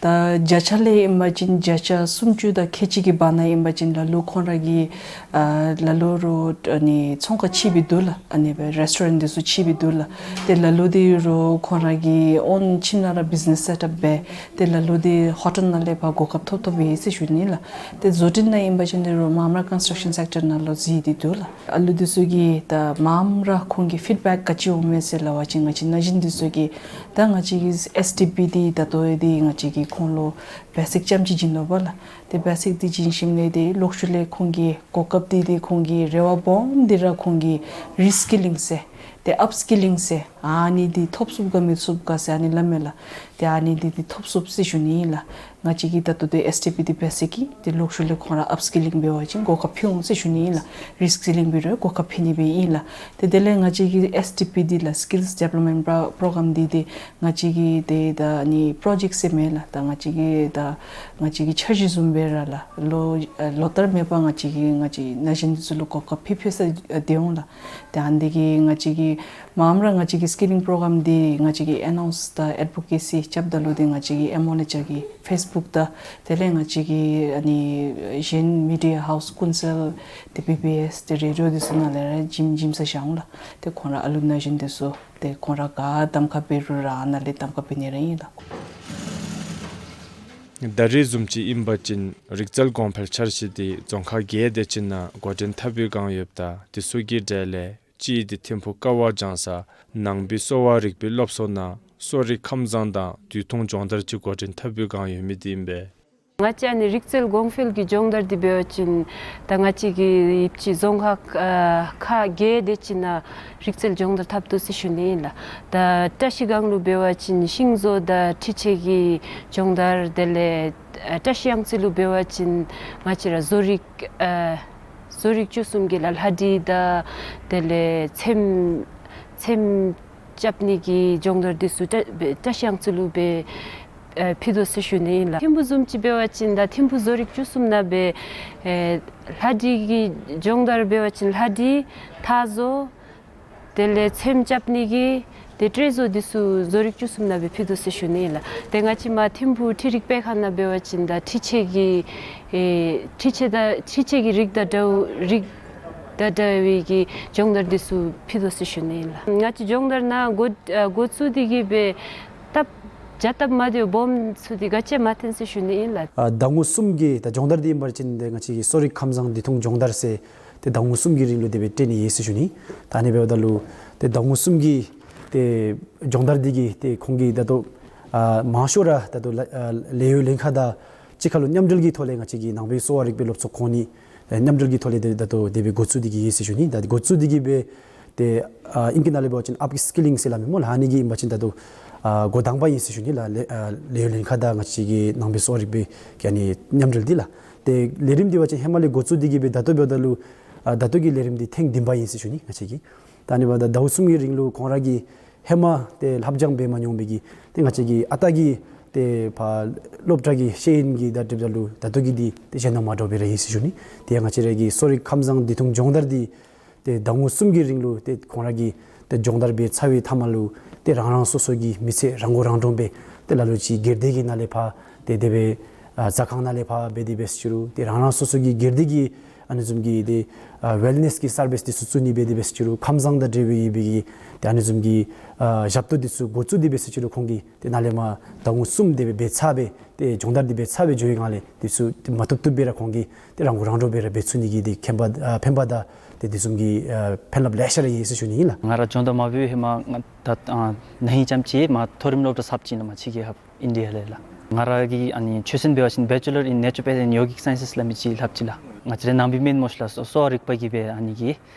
ད་བརྒྱ་ཆ་ལས་ཨིན་པ་ཅིན་བརྒྱ་ཆ་སུམ་ཅུ་དང་ཁལ་གཅིག་གི་བར་ན་ཨིན་པ་ཅིན་ལ་ལུ་ཁོང་ར་གི་ཨ་ལ་ལུ་ར་ཨ་ནི་ཚོང་ཁང་ཕྱེ་སྦེ་འདུག་ལགས། ཨ་ནི་སྦེ་རེསི་ཊོ་རེནཊ་འདི་ཚུ་ཕྱེ་སྦེ་འདུག་ལགས། ཏེ་ལ་ལུ་འདི་ར་ཁོང་ར་གི་ཨོན་ཁྱིམ་ནང་ར་བིཛི་ནེསི་སེཊ་ཨཔ་འབད། ཏེ་ལ་ལུ་འདི་ཧོ་ཊེལ་ནང་ལས་ཕར་གོ་སྐབས་ཐོབ་ཐོབཔ་ཨིན་ཟེར་ཞུ་ནི་ལགས། ཏེ་བཟོ་སྐྲུན་ནང་ཨིན་པ་ཅིན་འདི་ར་མངམ་ར་ཀོན་སི་ཊརཀ་ཤཱན་སེཀ་ཊར་ནང་ལུ་གཟིགས་ཏེ་འདུག་ལགས། ཨ་ལུ་འདི་ཚུ་གིས་ད་མངམ་ར་ཁོང་གི་ཕིཌ་བེཀ་ག་ཅི་འོང་མས་ཟེར་སླབ་པ་ཅིན་ང་བཅས་ན་གཞོན་འདི་ཚུ་གིས་ད་ང་བཅས་ཀྱི་ཨེསི་ཊི་པི་འདི་ད་ལྟོ་འདི་ང་བཅས་ཀྱིས་ཁོང་ལུ་བེ་སིཀ་རྐྱངམ་ཅིག་བྱིན་དོ་བ་ལགས། ཏེ་བེ་སིཀ་འདི་བྱིན་ཞིནམ་ལས་འདི་ལོག་ཤུལ་ལས་ཁོང་གི་གོ་སྐབས་འདི་འདི་ཁོང་གི་རེ་བ་སྦོམ་འདི་ར་ཁོང་གིས་རི་སི་ཀི་ལིང་ཟེར་ཏེ་ཨཔ་སི་ཀི་ལིང་ཟེར་ཨ་ནི་འདི་ཐོབ་ཚུགས་ག་མི་ཚུགས་ག་ཟེར་ཨ་ནི་སླབ་མས་ལགས། ཏེ་ཨ་ནི་འདི་འདི་ཐོབ་ཚུགས་ཟེར་ཞུ་ནི་ཨིན་ལགས། ང་བཅས་ཀྱིས་ད་ལྟོ་འདི་ཨེསི་ཊི་པི་འདི་བེ་སིཀ་ཨིན། ཏེ་ལོག་ཤུལ་ལས་ཁོང་ར་ཨཔ་སི་ཀི་ལིང་འབད་བ་ཅིན་གོ་སྐབས་ཕུལ་འོང་ཟེར་ཞུ་ནི་ཨིན་ལགས། རི་སི་ཀི་ལིང་འབད་རུང་གོ་སྐབས་ཕུལ་ནི་སྦེ་ཨིན་ལགས། ཏེ་དེ་ལས་ང་བཅས་ཀྱི་ཨེསི་ཊི་པི་འདི་ལགས་སི་ཀིལསི་ཌི་ཝེ་ལོབ་མེནཊ་པོ་རོ་གྲམ་འདི་འདི་ང་བཅས་ཀྱི་འདི་ད་ཨ་ནི་པྲོ་ཇེཀཊ་ཟེར་མས་ལགས། ད་ང་བཅས་ཀྱི་ད་ང་བཅས་ཀྱི་འཆར་གཞི་བཟུམ་སྦེ་ར་ལགས་ལོ་ལོ་བསྟར་མེད་པར་ང་བཅས་ཀྱི་ང་བཅས་ན་གཞོན་འདི་ཚུ་ལུ་གོ་སྐབས་ཕུལ་ཕུལ་ས་སྡོད་འོང་ལགས། ཏེ་ཨ་ནི་འདི་གིས་ང་བཅས་ཀྱིས་མངམ་ར་ང་བཅས་ཀྱི་སི་ཀི་ལིང་པོ་རོ་གྲམ་འདི་ང་བཅས་ཀྱིས་ཨེ་ནའུནསི་དང་ཨེཌ་བོ་ཀེ་སི་རྐྱབ་ད་ལུ་འདི་ང་བཅས་ཀྱི་ཨེམ་ཨོ་ལེ་ཅ་གི་ཕེསི་བུཀ་དང་དེ་ལས་ང་བཅས་ཀྱི་ཨ་ནི་གཞན་མི་ཌི་ཡ་ཧའུསི་ཀུན་གསལ་ཏེ་བི་བི་ཨེསི་ཏེ་རེ་ཌི་ཡོ་འདི་ཚུ་ནང་ལས་ར་བྱིན་བྱིན་ས་བཞག་འོང་ལགས། ཏེ་ཁོང་ར་ཨ་ལུ་ན་གཞོན་འདི་ཚུ་ཏེ་ཁོང་ར་ག་གདམ་ཁ་འབད་རུང་ར་ཨ་ནཱ་ལས་གདམ་ཁ་འབད་ནི་ར་ཨིན་ལགས། ད་རེས་བཟུམ་ཅིག་ཨིན་པ་ཅིན་རིག་རྩལ་གོང་འཕེལ་འཆར་གཞི་འདི་རྫོང་ཁག་བརྒྱད་དེ་ཅིག་ནང་འགོ་འདྲེན་འཐབ་པའི་བསྒང་ཡོདཔ་ད་དེ་ཚུ་གི་གྲས་ལས་གཅིག་འདི་ཐིམ་ཕུག་ཀ་བ་ལྗང་ས་ནང་པའི་གསོ་བ་རིག་པའི་སློབ་གསོ་ནང་གསོ་རིག་ཁམས་བཟང་དང་དུས་ཐུང་སྦྱོང་བརྡར་གྱི་འགོ་འདྲེན་འཐབ་པའི་བསྒང་ཡོད་མི་འདི་ཨིན་པས། ང་བཅས་ཨ་ནི་རིག་རྩལ་གོང་འཕེལ་གྱི་སྦྱོང་བརྡར་འདི་འབད་བ་ཅིན་ད་ང་བཅས་ཀྱི་ཡིབ་ཅི་རྫོང་ཁག་ཨ་ཁག་བརྒྱད་དེ་ཅིག་ནང་རིག་རྩལ་སྦྱོང་བརྡར་འཐབ་དོ་ཟེར་ཞུ་ནི་ཨིན་ལགས། ད་བཀྲ་ཤིས་སྒང་ལུ་འབད་བ་ཅིན་ཤིང་བཟོ་དང་འཕྲུལ་ཆས་ཀྱི་སྦྱོང་བརྡར། དེ་ལས་ཨ་བཀྲ་ཤིས་གཡང་རྩེ་ལུ་འབད་བ་ཅིན་ང་བཅས་ར་བཟོ་རིག་ཨ་བཟོ་རིག་བཅུ་གསུམ་གྱི་ལགས་ལྷ་འབྲི་དང་དེ་ལས་ཚེམ་ཚེམ་རྐྱབ་ནི་གི་སྦྱོང་བརྡར་འདི་ཚུ་བཀྲ་བཀྲ་ཤིས་གཡང་རྩེ་ལུ་སྦེ་ཨེ་ཕུལ་དོ་ཟེར་ཞུ་ནི་ཨིན་ལགས། ཐིམ་ཕུ་བཟུམ་ཅིག་འབད་བ་ཅིན་ད་ཐིམ་ཕུ་བཟོ་རིག་བཅུ་གསུམ་ནང་སྦེ་ཨེ་ལྷ་འབྲི་གི་སྦྱོང་བརྡར་འབད་བ་ཅིན་ལྷ་འབྲི་ཐག་བཟོ་དེ་ལས་ཚེམ་རྐྱབ་ནི་གི་དེ་སྤྲོས་བཟོ་འདི་ཚུ་བཟོ་རིག་བཅུ་གསུམ་ནང་སྦེ་ཕུལ་དོ་ཟེར་ཞུ་ནི་ཨིན་ལགས། དེ་ང་བཅས་མར་ཐིམ་ཕུ་འཕྲུལ་རིག་སྤེལ་ཁང་ནང་འབད་བ་ཅིན་ད་འཕྲུལ་ཆས་ཀྱི་ཨེ་འཕྲུལ་ཆས་དང་འཕྲུལ་ཆས་ཀྱི་རིགས་དང་འདྲཝ་རིགས་དང་འདྲ་བའི་གི་སྦྱོང་བརྡར་འདི་ཚུ་ཕུལ་དོ་ཟེར་ཞུ་ནི་ཨིན་ལགས། ང་བཅས་སྦྱོང་བརྡར་ནང་འགོ་ཨ་འགོ་བཙུགས་ཏེ་གི་སྦེ་སྟབས་བྱ་སྟབས་མ་བདེཝ་སྦོམ་ཚུ་འདི་ག་ཅི་མ་ཐོན་ཟེར་ཞུ་ནི་ཨིན་ལགས། ཨ་ཟླ་ངོ་གསུམ་གྱི་ད་སྦྱོང་བརྡར་འདི་ཨིན་པ་ཅིན་ཏེ་ང་བཅས་ཀྱི་གསོ་རིག་ཁམས་བཟང་དུས་ཐུང་སྦྱོང་བརྡར་ཟེར་ཏེ་ཟླ་ངོ་གསུམ་གྱི་རིང་ལུ་དེ་སྦེ་སྤྲོད་ནི་ཡོད་ཟེར་ཞུ་ནི། ད་ཨ་ནི་འབདཝ་ད་ལུ་ཏེ་ཟླ་ངོ་གསུམ་གྱི་ཏེ་སྦྱོང་བརྡར་འདི་གིས་ཏེ་ཁོང་གིས་ད་ལྟོ་ཨ་མང་ཤོས་ར་ད་ལྟོ་ལ་ཨ་ལས་ཡོད་ལྷན་ཁག་དང་གཅིག་ཁར་ལུ་མཉམ་འབྲེལ་གྱི་ཐོག་ལས་ང་བཅས་ཀྱི་ནང་པའི་གསོ་བ་རིག་པའི་སློབ་ཚོགས་ཁོང་གཉིས་ཨེ་མཉམ་འབྲེལ་གྱི་ཐོག་ལས་ཏེ་ད་ལྟོ་དེ་སྦེ་འགོ་བཙུགས་ཏེ་གི་ཡོད་ཟེར་ཞུ་ནི། ད་འགོ་བཙུགས་ཏེ་གི་སྦེ་ཏེ་ཨ་ཨིང་སྐད་ནང་ལས་འབད་བ་ཅིན་ཨཔ་སི་ཀི་ལིང་ཟེར་སླབ་མས་སྨོ་ལགས། ཨ་ནི་གི་ཨིན་པ་ཅིན་ད་ལྟོ་ཨ་འགོ་དང་པ་ཨིན་ཟེར་ཞུ་ནི་ལགས། ལས་ཨ་ལས་ཡོད་ལྷན་ཁག་དང་ང་བཅས་ཀྱི་ནང་པའི་གསོ་བ་རིག་པའི་གི་ཨ་ནི་མཉམ་འབྲེལ་འདི་ལགས། ཏེ་ལས་རིམ་འདི་འབད་བ་ཅིན་ཧེ་མ་ལས་འགོ་བཙུགས་ཏེ་གི་སྦེ་ད་ལྟོ་འབདཝ་ད་ལུ་ཨ་ད་ལྟོ་གི་ལས་རིམ་འདི་ཐེངས་བདུན་པ་ཨིན་ཟེར་ཞུ་ནི་ང་བཅས་ཀྱི། ད་ཨ་ནི་འབདཝ་ད་ཟླཝ་གསུམ་གྱི་རིང་ལུ་ཁོང་ར་གིས་ཧེ་མ་ཏེ་ལྷབ་སྦྱང་འབད་མ་མྱོང་བའི་གི་ཏེ་ང་བཅས་ཀྱི་ཨ་རྟག་གི་ཏེ་ཕར་སློབ་གྲྭ་གི་ཤེས་ཡོན་གྱི་ད་འགྲིགཔ་ད་ལུ་ད་ལྟོ་གི་འདི་ཏེ་གཞན་དང་མ་འདྲཝ་སྦེ་ར་ཨིན་ཟེར་ཞུ་ནི། ཏེ་ང་བཅས་ར་གི་གསོ་རིག་ཁམས་བཟང་དུས་ཐུང་སྦྱོང་བརྡར་འདི་ཏེ་ཟླ་ངོ་གསུམ་གྱི་རིང་ལུ་ཏེ་ཁོང་ར་གིས་ཏེ་སྦྱོང་བརྡར་འབད་ཚར་བའི་མཐའ་མ་ལུ་ཏེ་རང་རང་སོ་སོ་གི་མི་ཚེ་རང་མགོ་རང་འདྲོངས་སྦེ་ཏེ་ལ་ལུ་ཅིག་སྒེར་སྡེ་གི་ནང་ལས་ཕར་ཏེ་དེ་སྦེ་ཨ་ཟ་ཁང་ནང་ལས་ཕར་འབད་དེ་འབད་ཟེར་ཞུ་རུང་ཏེ་རང་རང་སོ་སོ་གི་སྒེར་སྡེ་གི་ཨ་ནི་བཟུམ་གྱི་ཏེ་ཨ་ཝེལ་ནེསི་གི་སར་བིསི་འདི་ཚུ་བཙུགས་ནི་འབད་དེ་འབད་ཟེར་ཞུ་རུང་ཁམས་བཟང་དང་འབྲེལ་བའི་ཡོད་པའི་གི་ཏེ་ཨ་ནི་བཟུམ་གྱི་ཨ་ཞབས་ཏོག་འདི་ཚུ་འགོ་བཙུགས་ཏེ་འབད་ཟེར་ཞུ་རུང་ཁོང་གིས་ཏེ་ནཱ་ལས་མར་ཟླཝ་ངོ་གསུམ་དེ་སྦེ་འབད་ཚར་སྦེ་ཏེ་སྦྱོང་བརྡར་འདི་འབད་ཚར་སྦེ་འགྱོ་བའི་སྒང་ལས་འདི་ཚུ་ཏེ་མ་བཏུབ་བཏུབ་སྦེ་ར་ཁོང་གིས་ཏེ་རང་མགོ་རང་འདྲོངས་སྦེ་ར་འབད་ཚུགས་ནི་གི་ཏེ་ཁེ་ཕན་ཨ་ཕན་པ་དང་ཏེ་འདི་བཟུམ་གྱི་ཨ་ཕན་རླབས་ལེ་ཤ་ར་ཡོད་ཟེར་ཞུ་ནི་ཨིན་ལགས། ང་ར་སྦྱོང་བརྡར་མ་འབད་བའི་ཧེ་མ་ང་ད་ཨ་ན་ཧིང་ཙམ་ཅིག་མར་མཐོ་རིམ་སློབ་གྲྭ་གསརཔ་ཅིག་ནང་མར་ཕྱི་རྒྱལ་ཁབ་ཨིན་ཌི་ཡ་ལས་ལགས། ང་ར་གི་ཨ་ནི་ཆོས་ཚན་འབད་བ་ཅིན་Bachelor in Naturopathy and Yogic Sciences སླབ་མི་ཅིག་ལྷབ་ཅི་ལགས། ང་བཅས་རའི་ནང་པའི་སྨན་སྨོ་ཤ་ལགས་གསོ་གསོ་བ་རིག་པ་གི་སྦེ་ཨ་ནི་གི་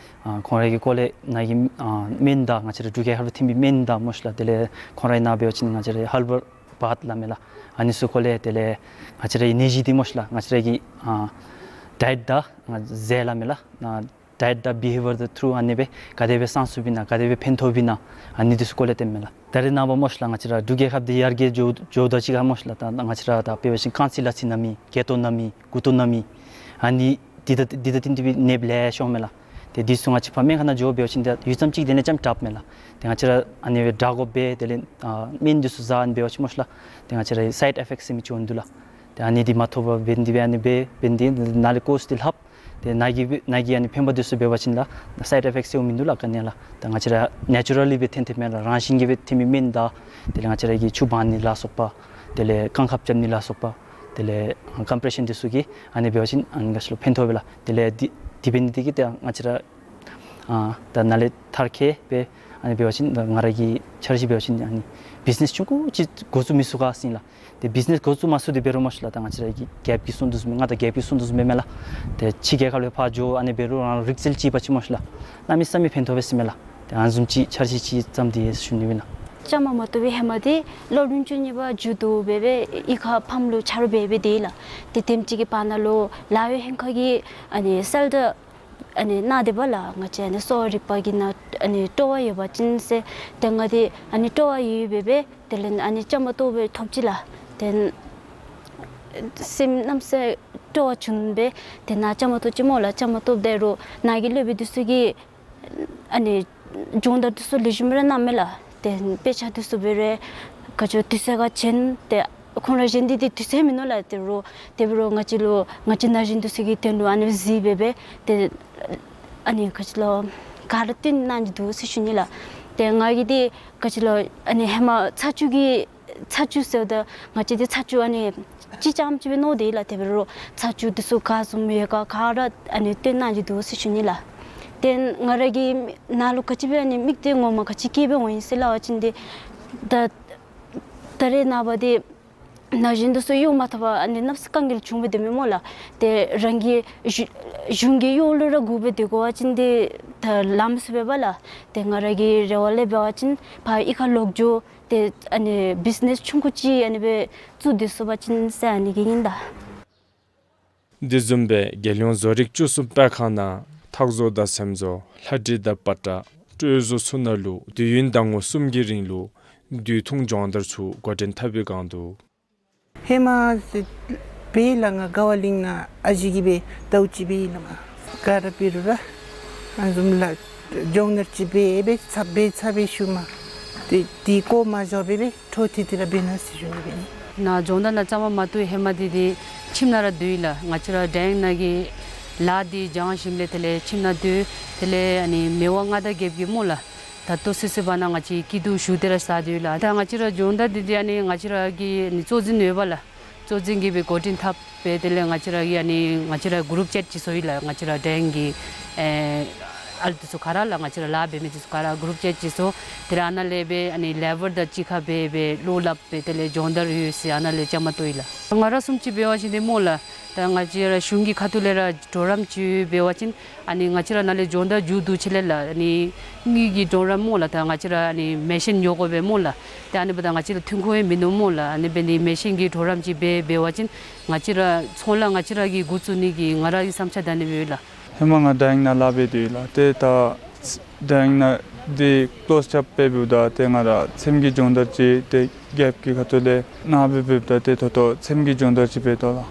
ཨ་ཁོང་ར་གི་སྐོར་ལས་ནཱ་གི་ཨ་སྨན་དང་ང་བཅས་ར་འབྲུག་རྒྱལ་ཁབ་ལུ་ཐིམ་པའི་སྨན་དང་སྨོ་ཤ་ལགས། དེ་ལས་ཁོང་རའི་ནང་འབད་བ་ཅིན་ང་བཅས་རའི་ཧར་བལ་བཱཐ་སླབ་མས་ལགས། ཨ་ནི་ཚུ་སྐོར་ལས་དེ་ལས་ང་བཅས་རའི་ནད་གཞི་འདི་སྨོ་ཤ་ལགས་ང་བཅས་ར་གི་ཨ་ཌའེཊ་དང་ང་ཟས་སླབ་མས་ལགས། ཨ་ཌའེཊ་དང་བི་ཧེ་བི་ཡར་དང་ཐུརུ་ཨ་ནི་སྦེ་ག་དེ་སྦེ་བསང་ཚུགསཔ་ཨིན་ན་ག་དེ་སྦེ་ཕན་ཐོགསཔ་ཨིན་ན་ཨ་ནི་འདི་ཚུ་སྐོར་ལས་སྟོནམ་མས་ལགས། ད་རེས་ནངས་པ་སྨོ་ཤ་ལགས་ང་བཅས་ར་འབྲུག་རྒྱལ་ཁབ་འདི་ཡར་རྒྱས་འགྱོ་འགྱོཝ་དང་གཅིག་ཁར་སྨོ་ཤ་ལགས་ད་ང་བཅས་ར་ད་འབད་བ་ཅིན་རྐང་རྩེད་ལག་རྩེད་ན་མི་སྐེ་ཏོ་ན་མི་མགུ་ཏོ་ན་མི་ཨ་ནི་འདི་དང་འདི་དང་བསྟུན་ཏེ་སྦེ་ནདཔ་ལེ་ཤ་འོང་མས་ལགས། ཏེ་འདི་ཚུ་ང་བཅས་ཕར་སྨན་ཁང་ནང་འགྱོ་འབད་བ་ཅིན་ཏེ་ཡུད་ཙམ་ཅིག་དེ་ལས་ཙམ་དྲགཔ་མས་ལགས། ཏེ་ང་བཅས་ར་ཨ་ནི་སྦེ་དྲག་དགོཔ་སྦེ་དེ་ལས་ཨ་སྨན་འདི་ཚུ་བཟའ་ཨ་ནི་འབད་བ་ཅིན་སྨོ་ཤ་ལགས་ཏེ་ང་བཅས་ར་སའིཌ་ཨི་ཕེཀཊ་ཟེར་མི་ཅིག་འོང་དོ་ལགས། ཏེ་ཨ་ནི་འདི་མ་ཐོབ་པར་འབད་ནི་འདི་སྦེ་ཨ་ནི་སྦེ་འབད་ནི་འདི་ནཱ་ལས་ཀོརསི་འདི་ལྷབ། ཏེ་ནཱ་གི་སྦེ་ནཱ་གི་ཨ་ནི་ཕན་པ་འདི་ཚུ་འབད་བ་ཅིན་ལགས་སའིཌ་ཨི་ཕེཀཊ་འོང་མིན་འདུག་ལགས། ག་ནི་ལགས་ད་ང་བཅས་ར་ནེ་ཅུ་རལ་ལི་སྦེ་ཐོན་ཐོནམ་མས་ལགས། རང་བཞིན་གྱིས་སྦེ་ཐོན་མི་སྨན་དང་དེ་ལས་ང་བཅས་ར་གི་ཆུ་སྦང་ནི་ལ་སོགས་པ་དེ་ལས་རྐང་ཁབ་རྐྱབ་ནི་ལ་སོགས་པ་དེ་ལས་ཀམ་པི་རེ་ཤཱན་འདི་ཚུ་གིས་ཨ་ནི་འབད་བ་ཅིན་ཨ་ནི་ག་ཅི་ལོ་ཕན་ཐོགས་པས་ལགས། དེ་ལས་འདི་འདི་འབད་ནི་འདི་གིས་ཏེ་ང་བཅས་ར་ཨ་ད་ནཱ་ལས་མཐར་འཁྱོལ་སྦེ་ཨ་ནི་འབད་བ་ཅིན་ད་ང་ར་གི་འཆར་གཞི་འབད་བ་ཅིན་ཨ་ནི་བིཛ་ནེསི་ཆུང་ཀུ་ཅིག་འགོ་བཙུགས་མི་ཚུགས་ག་ཟེར་ཨིན་ལགས། ཏེ་བིཛ་ནེསི་འགོ་བཙུགས་མ་ཚུགས་ཏེ་འབད་རུང་སྨོ་ཤ་ལགས་ད་ང་བཅས་ར་གི་རྒྱལཔོ་གིས་གསུངས་དོ་བཟུམ་སྦེ་ང་དང་རྒྱལཔོ་གིས་གསུངས་དོ་བཟུམ་སྦེ་མས་ལགས། ཏེ་ཕྱི་རྒྱལ་ཁབ་ལས་ཕར་འགྱོ་ཨ་ནི་འབད་རུང་རང་རིག་རྩལ་ཅིག་འབད་བ་ཅིན་སྨོ་ཤ་ལགས་གནམ་མེད་ས་མེད་ཕན་ཐོགས་པས་ཟེར་མས་ལགས། ཏེ་ཨ་ནི་བཟུམ་ཅིག་འཆར་གཞི་ཅིག་བརྩམས་ཏེ་ཡོད་ཟེར་ཞུ་ནི་ཨིན་ལགས། བཅའ་མར་མ་གཏོགས་པའི་ཧེ་མ་འདི་ལོ་ལོན་ཅུ་གཉིས་པ་མཇུག་བསྡུ་སྦེ་སྦེ་གཡུས་ཁར་ཕམ་ལུ་ཆ་རོགས་འབད་སྦེ་སྡོད་ཡི་ལགས། ཏེ་དེམ་ཅིག་གི་བར་ན་ལུ་ལཱ་གཡོག་ལྷན་ཁག་གིས་ཨ་ནི་གསལ་བསྒྲགས་ཨ་ནི་གནང་སྟེ་འབདཝ་ལགས་ང་བཅས་ཨ་ནི་གསོ་བ་རིག་པ་གི་ནང་ཨ་ནི་སྤྲོ་བ་ཡོད་པ་ཅིན་ཟེར། ཏེ་ང་འདི་ཨ་ནི་སྤྲོ་བ་ཡོད་ཡོདཔ་སྦེ་སྦེ་དེ་ལས་ཨ་ནི་བཅའ་མར་གཏོགས་སྦེ་ཐོབ་ཅི་ལགས། ཏེ་སེམས་གནམ་མེད་ས་མེད་སྤྲོ་བ་བྱུང་སྦེ་ཏེ་ནཱ་བཅའ་མར་གཏོགས་ཅི་སྨོ་ལགས། བཅའ་མར་གཏོགསཔ་ད་རུང་ནཱ་གི་སློབ་དཔོན་འདི་ཚུ་གིས་ཨ་ནི་སྦྱོང་བརྡར་འདི་ཚུ་ལེགས་ཤོམ་ར་གནངམ་མས་ལགས། ཏེ་དཔེ་ཆ་འདི་ཚུ་འབད་རུང་ག་ཅི་དུས་ཚོད་ཁར་བྱིན་ཏེ་ཁོང་ར་གཞན་འདི་ཏེ་དུས་ཚོད་མིན་ནུག་ལགས། ད་རུང་དེ་འབད་རུང་ང་བཅས་ལུ་ང་བཅས་ན་གཞོན་འདི་ཚུ་གི་དོན་ལུ་ཨ་ནི་གཟིགས་སྦེ་སྦེ་ཏེ་ཨ་ནི་ག་ཅི་ལོ་ག་ར་བཏོན་གནང་ནི་འདུག་ཟེར་ཞུ་ནི་ལགས། ཏེ་ང་གིས་ཏེ་ག་ཅི་ལོ་ཨ་ནི་ཧེ་མ་ཚར་བཅུ་གི་ཚར་བཅུ་ཟེརཝ་ད་ང་བཅས་འདི་ཚར་བཅུ་ཨ་ནི་ཅིག་རྐྱངམ་ཅིག་སྦེ་མནོ་སྟེ་ལགས། དེ་འབད་རུང་ཚར་བཅུ་འདི་ཚུ་ག་བཟུམ་ཡོད་ག་ག་ར་ཨ་ནི་བཏོན་གནང་ནི་འདུག་ཟེར་ཞུ་ནི་ལགས། ཏེ་ང་ར་གི་ནང་ལུ་ག་ཅི་སྦེ་ཨ་ནི་དམིགས་གཏད་ངོ་མ་ག་ཅི་བསྐྱེད་སྦེ་འོང་ཡི་ཟེར་སླབ་པ་ཅིན་ཏེ་ད་ད་རེས་ནངས་པ་འདི་ ན་གཞོན་འདི་ཚུ་གཡོག་མ་ཐོབ་པར་ཨ་ནི་གནམ་ས་གང་གི་ལུ་བྱུང་སྦེ་སྡོདཔ་མས་སྨོ་ལགས། ཏེ་རང་གི་གཞུང་གཞུང་གི་གཡོག་ལུ་ར་བསྒུགས་སྦེ་སྡོད་དགོ་པ་ཅིན་ཏེ་ད་ལམ་སུ་སྦེ་པ་ལགས། ཏེ་ང་ར་གི་རེ་བ་ལས་འབད་བ་ཅིན་ཕར་གཡུས་ཁར་ལོག་འགྱོ་སྟེ་ཨ་ནི་བིས་ནེས་ཆུང་ཀུ་ཅིག་ཨ་ནི་སྦེ་བཙུགས་སྡོད་ཚུགས་པ་ཅིན་ཟེར་ཨ་ནི་གི་ཨིན་ད། འདི་བཟུམ་སྦེ་རྒྱལ་ཡོངས་བཟོ་རིག་བཅུ་གསུམ་སྤེལ་ཁང་ནང་ཐག་བཟོ་དང་སེམས་བཟོ་ལྷ་བྲིས་དང་པ་ཏྲ་སྤྲོས་བཟོ་ཚུ་ནང་ལུ་དུས་ཡུན་ཟླ་ངོ་གསུམ་གྱི་རིང་ལུ་དུས་ཐུང་སྦྱོང་བརྡར་ཚུ་འགོ་འདྲེན་འཐབ་པའི་སྒང་དུ། ཧེ་མ་འབད་ལགས་ང་དགའ་བ་གླིང་ནང་ཨ་ཞེ་གིས་སྦེ་ཟླཝ་གཅིག་འབད་ཡི་ལགས། ང་ག་ར་འབད་རུང་ར་ཨ་ནི་བཟུམ་ལགས་སྦྱོང་བརྡར་ཅིག་འབད་སྦེ་ཚར་འབད་ཚར་སྦེ་ཞུ་མ་ཏེ་དེ་གོ་མ་འགྱོ་སྦེ་སྦེ་འཕྲོ་མཐུད་དེ་ར་འབད་གནང་ཟེར་ཞུ་ནི་སྦེ་ཨིན། ནཱ་སྦྱོང་བརྡར་ནང་བཅའ་མར་མ་གཏོགས་ཧེ་མ་འདི་འདི་ཁྱིམ་ནང་ར་སྡོད་ཡི་ལགས། ང་བཅས་ར་འགྲན་ནང་གི་ལཱ་འདི་སྦྱང་ཞིནམ་ལས་དེ་ལས་ཁྱིམ་ནང་སྡོད། དེ་ལས་ཨ་ནི་མི་དབང་མངའ་བདག་རྒྱལཔོ་གིས་སྨོ་ལགས། ད་ལྟོ་སི་སི་བ་ན་ང་བཅས་སྐྱིད་སྡུག་ཞུ་སྟེ་ར་ས་སྡོད་ལགས། ད་ང་བཅས་ར་སྦྱོང་བརྡར་འདི་འདི་ཨ་ནི་ང་བཅས་ར་གི་ཨ་ནི་གཙོ་འཛིན་ཡོད་པ་ལགས། གཙོ་འཛིན་གྱིས་སྦེ་འགོ་འདྲེན་འཐབ་སྦེ་དེ་ལས་ང་བཅས་ར་གི་ཨ་ནི་ང་བཅས་ར་གུ་རུབ་ཅེཊ་ཅིག་བཟོ་ཡི་ལགས། ང་བཅས་ར་འགྲན་གྱི་ཨེ་ཨ་ལུ་འདི་ཚུ་ག་ར་ལགས་ང་བཅས་ར་ལཱ་འབད་མི་འདི་ཚུ་ག་ར་གུ་རུབ་ཅེཊ་ཅིག་བཟོ། དེ་ལས་ཨ་ནཱ་ལས་སྦེ་ཨ་ནི་ལེ་བར་དང་གཅིག་ཁར་སྦེ་སྦེ་བློ་སླབ་སྦེ་དེ་ལས་སྦྱོང་བརྡར་ཡོད་ཟེར་ཨ་ནཱ་ལས་བཅའ་མར་གཏོགས་ཡི་ལགས། ང་ར་བཟུམ་ཅིག་འབད་བ་ཅིན་འདི་སྨོ་ལགས། ད་ང་བཅས་ར་གཞུང་གི་ཁ་ཐུག་ལས་ར་གྲོགས་རམ་ཅིག་འབད་བ་ཅིན་ཨ་ནི་ང་བཅས་ར་ནཱ་ལས་སྦྱོང་བརྡར་མཇུག་བསྡུ་ཅི་ལས་ལགས་ཨ་ནི་དངུལ་གྱི་གྲོགས་རམ་སྨོ་ལགས། ད་ང་བཅས་ར་ཨ་ནི་མེ་ཤིན་ཉོ་དགོ་པས་སྨོ་ལགས། ཏེ་ཨ་ནི་འབདཝ་ད་ང་བཅས་ར་ཐོན་ཁུངས་ཡང་མིན་ནུག་སྨོ་ལགས། ཨ་ནི་འབད་ནི་མེ་ཤིན་གྱི་གྲོགས་རམ་ཅིག་འབད་འབད་བ་ཅིན་ང་བཅས་ར་ཚོང་ལཱ་ང་བཅས་ར་གིས་འགོ་བཙུགས་ནི་གི་ང་ར་གི་བསམ་འཆར་ད་ཨ་ནི་སྦེ་ཡོད་ལགས། ཧེ་མ་ང་འགྲན་ནང་ལཱ་འབད་དོ་ཡོད་ལགས། ཏེ་ད་འགྲན་ནང་འདི་ལྟོ་ཆབ་སྦེ་འབདཝ་ད་ཏེ་ང་ར་ཚེམ་གྱི་སྦྱོང་བརྡར་ཅིག་ཏེ་རྒྱལཔོ་གི་ཁ་ཐུག་ལས་གནང་སྦེ་འབདཝ་ད་ཏེ་ད་ལྟོ་ཚེམ་གྱི་སྦྱོང་བརྡར་ཅིག་འབད་དོ་ལགས།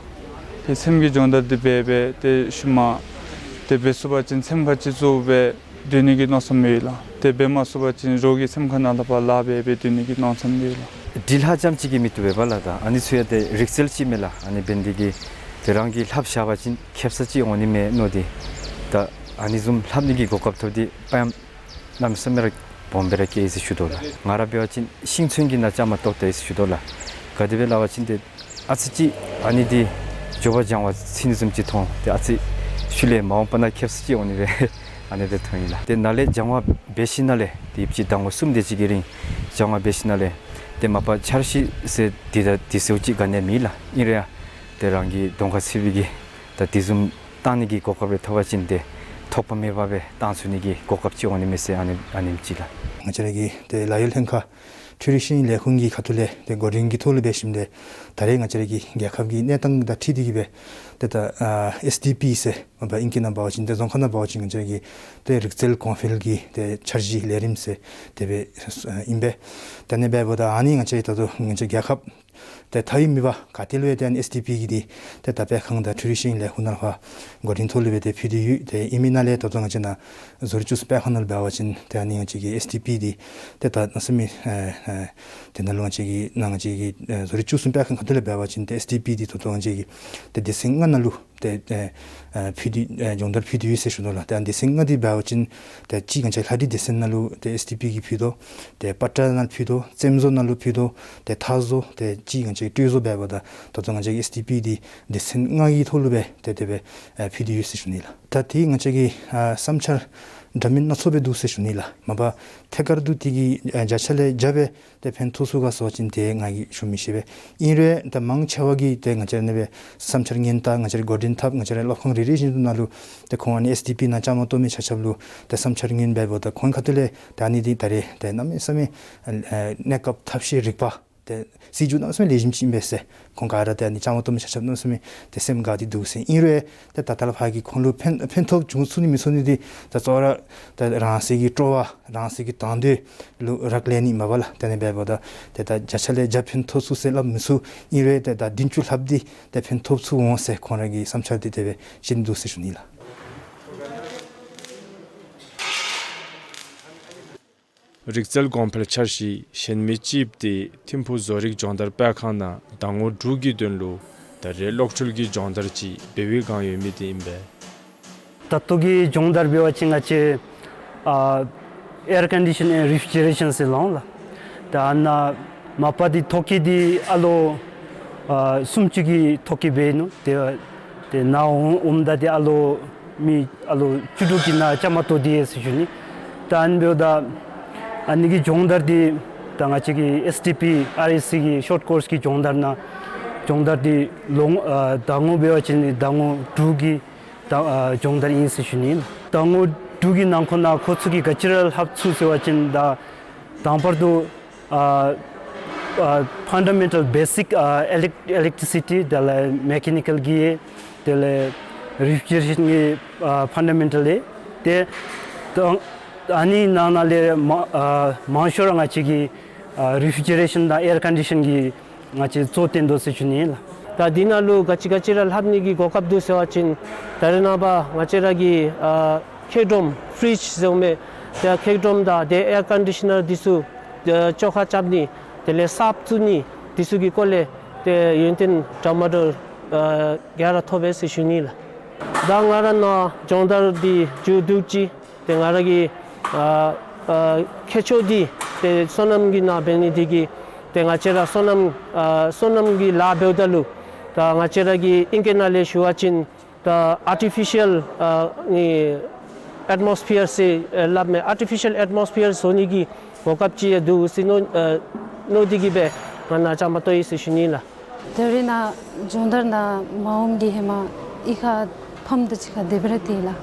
ཏེ་ཚེམ་གྱི་སྦྱོང་བརྡར་འདི་འབད་སྦེ་ཏེ་ཤུལ་མ་ཏེ་འབད་ཚུགས་པ་ཅིན་ཚེམ་ཁ་ཅིག་བཙུགས་སྦེ་སྡོད་ནི་གི་མནོ་བསམ་ཡོད་ལགས། ཏེ་འབད་མ་ཚུགས་པ་ཅིན་རོགས་ཀྱི་ཚེམ་ཁ་ནང་ལུ་ཕར་ལཱ་འབད་སྦེ་སྡོད་ནི་གི་མནོ་བསམ་ཡོད་ལགས། འབྲི་ལྷག་ཙམ་ཅིག་གིས་མི་བཏུབ་པས་པ་ལགས། ད་ཨ་ནི་ཚུ་ཡང་ཏེ་རིག་རྩལ་ཅིག་མས་ལགས། ཨ་ནི་འབད་ནི་འདི་གིས་ཏེ་རང་གིས་ལྷབ་བཞག་པ་ཅིན་ཁེབ་ས་ཅིག་འོང་ནི་མས་མནོ་སྟེ། ད་ཨ་ནི་བཟུམ་ལྷབ་ནི་གི་གོ་སྐབས་ཐོབ་སྟེ་དཔའ་ཡམས་གནམ་མེད་ས་མེད་ར་སྦོམ་སྦེ་ར་སྐྱེས་ཡི་ཟེར་ཞུ་དོ་ལགས། ང་ར་འབད་བ་ཅིན་ཤིང་ཚོན་གྱི་ནང་བཅའ་མར་གཏོགས་ད་ཡི་ཟེར་ཞུ་དོ་ལགས། ག་དེ་སྦེ་སླབ་པ་ཅིན་ཏེ་ཨ་ཙི་ཅིག་ཨ་ནི་འདི་མགྱོགས་པར་སྦྱང་བ་ཚུད་ནི་བཟུམ་ཅིག་མཐོང་། ཏེ་ཨ་ཙི་ཤུལ་ལས་མ་འོངས་པ་ནང་ཁེབ་ས་ཅིག་འོང་ནི་སྦེ་ཨ་ནི་སྦེ་མཐོང་ཡི་ལགས། ཏེ་ནཱ་ལས་སྦྱང་བ་འབད་ཞིནམ་ལས་ཏེ་ཡུདཔ་ཅིག་ཟླ་ངོ་གསུམ་དེ་ཅིག་གི་རིང་སྦྱང་བ་འབད་ཞིནམ་ལས་ཏེ་མ་པ་འཆར་གཞི་ཟེར་འདི་དང་འདི་ཟེརཝ་ཅིག་ག་ནི་ཡང་མེད་ལགས། ཨིན་རུང་ཡང་ཏེ་རང་གི་གདོང་ཁར་འཚོལ་བའི་གི་ད་འདི་བཟུམ་བཏང་ནི་གི་གོ་སྐབས་རེ་ཐོབ་པ་ཅིན་ཏེ་ཐོགས་པ་མེད་པ་སྦེ་བཏང་ཚུགས་ནི་གི་གོ་སྐབས་ཅིག་འོང་ནི་མས་ཟེར་ཨ་ནེམ་ཨ་ནེམ་ཅིག་ལགས། ང་བཅས་ར་གི་ཏེ་ལཱ་གཡོག་ལྷན་ཁག་འཕྲུལ་རིག་ཤེས་ཡོན་ལས་ཁུངས་ཀྱི་ཁ་ཐུག་ལས་ཏེ་འགོ་འདྲེན་གྱི་ཐོག་ལུ་འབད་ཞིནམ་ཏེ་ད་རེས་ང་བཅས་ར་གི་རྒྱལ་ཁབ་ཀྱི་གནས་སྟངས་དང་འཁྲིལ་ཏེ་གིས་སྦེ་ཏེ་ད་ཨ་ཨེསི་ཌི་པི་ཟེར་མ་པ་ཨིང་སྐད་ནང་འབད་བ་ཅིན་ཏེ་རྫོང་ཁ་ནང་འབད་བ་ཅིན་ང་བཅས་ར་གི་ཏེ་རིག་རྩལ་གོང་འཕེལ་གྱི་ཏེ་འཆར་གཞི་ལས་རིམ་ཟེར་དེ་སྦེ་ཨིན་པས། ཏེ་ཨ་ནི་འབདཝ་ད་ཨ་ནི་ང་བཅས་ད་ལྟོ་ང་བཅས་རྒྱལ་ཁབ་ཏེ་མཐའ་དབུས་མེད་པར་ག་ཏེ་ལུ་ཡང་ཏེ་ཨ་ནི་ཨེསི་ཌི་པི་གི་འདི་ཏེ་ད་སྤེལ་ཁང་དང་འཕྲུལ་རིག་ཤེས་ཡོན་ལས་ཁུངས་ནང་ཕར་འགོ་འདྲེན་ཐོག་ལུ་སྦེ་ཏེ་ཕུལ་ཏེ་ཡོད། ཏེ་ཨིན་མི་ནང་ལས་ད་ལྟོ་ང་བཅས་ནཱ་བཟོ་རིག་བཅུ་གསུམ་སྤེལ་ཁང་ནང་ལུ་འབད་བ་ཅིན་ཏེ་ཨ་ནི་ང་བཅས་ཀྱི་ཨེསི་ཌི་པི་འདི་ཏེ་ད་གནམ་མེད་ས་མེད་ཨེ་ཨེ་ཏེ་ནཱ་ལུ་ང་བཅས་ཀྱི་ནཱ་ང་བཅས་ཀྱི་ཨེ་བཟོ་རིག་བཅུ་གསུམ་སྤེལ་ཁང་ཁ་ཐུག་ལས་འབད་བ་ཅིན་ཏེ་ཨེསི་ཌི་པི་འདི་ད་ལྟོ་ང་བཅས་ཀྱི་ཏེ་སྡེ་ཚན་ལྔ་ནང་ལུ་ཏེ་ཨེ་ཨེ་ཕུལ་ཏེ་ཨེ་སྦྱོང་བརྡར་ཕུལ་ཏེ་ཡོད་ཟེར་ཞུ་དོ་ལགས། ཏེ་ཨ་ནི་སྡེ་ཚན་ལྔ་འདི་འབད་བ་ཅིན་ཏེ་གཅིག་ང་བཅས་ལྷ་བྲིས་སྡེ་ཚན་ནང་ལུ་ཏེ་ཨེསི་ཌི་པི་གིས་ཕུལ་དོ། ཏེ་པ་ཏྲ་ནང་ཕུལ་དོ། རྩེདམོ་བཟོ་ནང་ལུ་ཕུལ་དོ། ཏེ་ཐག་བཟོ་ཏེ་གཅིག་ང་བཅས་སྤྲོས་བཟོ་འབདཝ་ད་ད་ལྟོ་ང་བཅས་ཀྱི་ཨེསི་ཌི་པི་འདི་སྡེ་ཚན་ལྔ་གི་ཐོག་ལུ་སྦེ་ཏེ་དེ་སྦེ་ཨེ་ཕུལ་ཏེ་ཡོད་ཟེར་ཞུ་ནི་ལགས། ད་ཏེ་ང་བཅས་ཀྱི་ཨ་བསམ་འཆར་འདྲ་མིན་སྣ་ཚོགས་སྦེ་འདུག་ཟེར་ཞུ་ནི་ལགས། མ་པ་ཐད་ཀར་དུ་དེ་གི་ཨ་བརྒྱ་ཆ་ལས་བརྒྱ་སྦེ་ཏེ་ཕན་ཐོགས་ཚུགས་ག་ཟེར་བ་ཅིན་ཏེ་ང་གིས་ཞུ་མི་ཤེས་པས། ཨིན་རུང་ད་མང་ཆེ་བ་གིས་ཏེ་ང་བཅས་ར་ཨ་ནི་སྦེ་བསམ་འཆར་ཉན་ད་ང་བཅས་ར་འགོ་འདྲེན་འཐབ་ང་བཅས་ར་སློབ་ཁང་རེ་རེ་བཞིན་དུ་ནང་ལུ་ཏེ་ཁོང་ཨ་ནི་ཨེསི་ཌི་པི་ནང་བཅའ་མར་གཏོགས་མི་ཆ་ཁྱབ་ལུ་ཏེ་བསམ་འཆར་ཉན་འབདཝ་ད་ཁོང་ཁ་ཐུག་ལས་ཏེ་ཨ་ནི་འདི་ད་རེས་ཏེ་གནམ་མེད་ས་མེད་ཨ་གནས་སྐབས་ཐབས་ཤེས་རིག་པ་ཏེ་སྲིད་བྱུས་གནམ་མེད་ས་མེད་ལེགས་ཤོམ་ཅིག་ཨིན་པས་ཟེར་ཁོང་ག་ར་ཏེ་ཨ་ནི་བཅའ་མར་གཏོགས་མི་ཆ་ཁྱབ་གནམ་མེད་ས་མེད་ཏེ་སེམས་དགའ་སྟེ་འདུག་ཟེར། ཨིན་རུང་ཏེ་ད་ལྟོ་ལས་ཕར་གྱི་ཁོང་ལུ་ཕན་ཕན་ཐོགས་བྱུང་ཚུགས་ནི་མི་ཚུགས་ནི་འདི་ད་གཙོ་བོ་ར་ཏེ་རང་སོའི་གི་སྤྲོ་བ་རང་སོའི་གི་དང་འདོད་ལུ་རག་ལས་ནི་མས་པ་ལགས། ཏེ་ཨ་ནི་འབདཝ་ད་ཏེ་ད་བརྒྱ་ཆ་ལས་བརྒྱ་ཕན་ཐོགས་ཚུགས་ཟེར་སླབ་མི་ཚུགས། ཨིན་རུང་ཏེ་ད་བདུན་ཅུ་ལྷགཔ་འདི་ཏེ་ཕན་ཐོགས་ཚུགས་འོང་ཟེར་ཁོང་ར་གི་བསམ་འཆར་འདི་དེ་སྦེ་བཤད་ནི་འདུག་ཟེར་ཞུ་ནི་ལགས། རིག་རྩལ་གོང་འཕེལ་འཆར་གཞི་གཞན་མི་ཅིག་ཏེ་ཐིམ་ཕུག་བཟོ་རིག་སྦྱོང་བརྡར་སྤེལ་ཁང་ནང་ཟླ་ངོ་དྲུག་གི་དོན་ལུ་ད་རེས་གློག་འཕྲུལ་གྱི་སྦྱོང་བརྡར་ཅིག་འབད་བའི་སྒང་ཡོད་མི་འདི་ཨིན་པས། ད་ལྟོ་གི་སྦྱོང་བརྡར་འབད་བ་ཅིན་ང་བཅས་ཨ་air condition and refrigeration ཟེར་སླབ་འོང་ལགས། ད་ཨ་ནཱ་མ་པ་འདི་ཐོ་བཀོད་འདི་ཨ་ལོ་ཨ་སུམ་ཅུ་གི་ཐོ་བཀོད་འབད་ནུག། ཏེ་ཏེ་ནཱ་འོང་འོངམ་ད་འདི་ཨ་ལོ་མི་ཨ་ལོ་བཅུ་དྲུག་གི་ནང་བཅའ་མར་གཏོགས་ཏེ་ཡོད་ཟེར་ཞུ་ནི། ད་ཨ་ནི་འབདཝ་ད་ཨ་ནི་གི་སྦྱོང་བརྡར་འདི་ད་ང་བཅས་ཀྱི་ཨེསི་ཌི་པི་ཨར་ཨེསི་སི་གི་ཤོཊ་ཀོརསི་གི་སྦྱོང་བརྡར་ནང་ སྦྱོང་བརྡར་འདི་ལོ་ངོ་ཨ་ཟླ་ངོ་འབད་བ་ཅིན་ཟླ་ངོ་དྲུག་གི་ད་ཨ་སྦྱོང་བརྡར་ཨིན་ཟེར་ཞུ་ནི་ལགས། ཟླ་ངོ་དྲུག་གི་ནང་འཁོད་ནང་ཁོ་ཚུ་གིས་ག་ཅི་ར་ལྷབ་ཚུགས་ཟེར་བ་ཅིན་ད་དང་པར་དུ་ཨ་ཨ་ཕན་ཌ་མེན་ཊལ་བེ་སིཀ་ཨ་ཨི་ལེག་ཨི་ལེག་ཊི་སི་ཊི་དེ་ལས་མེ་ཀེ་ནི་ཀལ་གྱི་དེ་ལས་རེ་ཕི་ཇི་རེ་ཤཱན་གྱི་ཨ་ཕན་ཌ་མེན་ཊལ་ཨིན། ཏེ་ད་ཨ་ནི་ནང་ན་ལས་མ་ཨ་མང་ཤོས་ར་ང་བཅས་ཀྱིས་ཨ་རེ་ཕི་ཇི་རེ་ཤཱན་དང་ཨེར་ཀོན་ཌི་ཤཱན་གྱི་ང་བཅས་གཙོ་བཏོན་དོ་ཟེར་ཞུ་ནི་ལགས། ད་འདི་ནང་ལུ་ག་ཅི་ག་ཅི་ར་ལྷབ་ནི་གི་གོ་སྐབས་འདུག་ཟེར་བ་ཅིན་ད་རེས་ནངས་པ་ང་བཅས་ར་གི་ཨ་ཁེག་སྒྲོམ་ཕི་རིཇ་ཟེར་མི་ད་ཁེག་སྒྲོམ་དང་ཏེ་ཨེར་ཀོན་ཌི་ཤཱ་ནར་འདི་ཚུ་ཨ་བཅོ་ཁ་རྐྱབ་ནི་དེ་ལས་གསརཔ་བཙུགས་ནི་འདི་ཚུ་གི་སྐོར་ལས་ཏེ་ཡོན་ཏན་འདྲ་མ་འདྲཝ་ཨ་ག་ར་ཐོབ་པས་ཟེར་ཞུ་ནི་ལགས། ད་ང་ར་ནཱ་སྦྱོང་བརྡར་འདི་མཇུག་བསྡུ་ཅི། ཏེ་ང་ར་གི་ཨ་ཨ་ཁྱད་ཆོས་འདི་ཏེ་སོ་ནམ་གྱི་ནང་འབད་ནི་འདི་གིས་ཏེ་ང་བཅས་ར་སོ་ནམ་ཨ་སོ་ནམ་གྱི་ལཱ་འབདཝ་ད་ལུ་ད་ང་བཅས་ར་གི་ཨིང་སྐད་ནང་ལས་ཞུ་བ་ཅིན་ད་ཨར་ཊི་ཕི་ཤཱལ་ཨ་ནི་ཨེཊ་མོ་སི་ཕི་ཡར་ཟེར་ཨ་སླབ་མས། ཨར་ཊི་ཕི་ཤཱལ་ཨེཊ་མོ་སི་ཕི་ཡར་བཟོ་ནི་གི་གོ་སྐབས་ཅིག་ཡང་འདུག་ཟེར་མནོ་ཨ་མནོ་སྟེ་གིས་སྦེ་ང་ནཱ་བཅའ་མར་གཏོགས་ཡི་ཟེར་ཞུ་ནི་ལགས། ད་རེས་ནཱ་སྦྱོང་བརྡར་ནང་མ་འོངམ་གི་ཧེ་མ་གཡུས་ཁར་ཕམ་དང་གཅིག་ཁར་སྡོད་པ་ར་ཏེ་ལགས།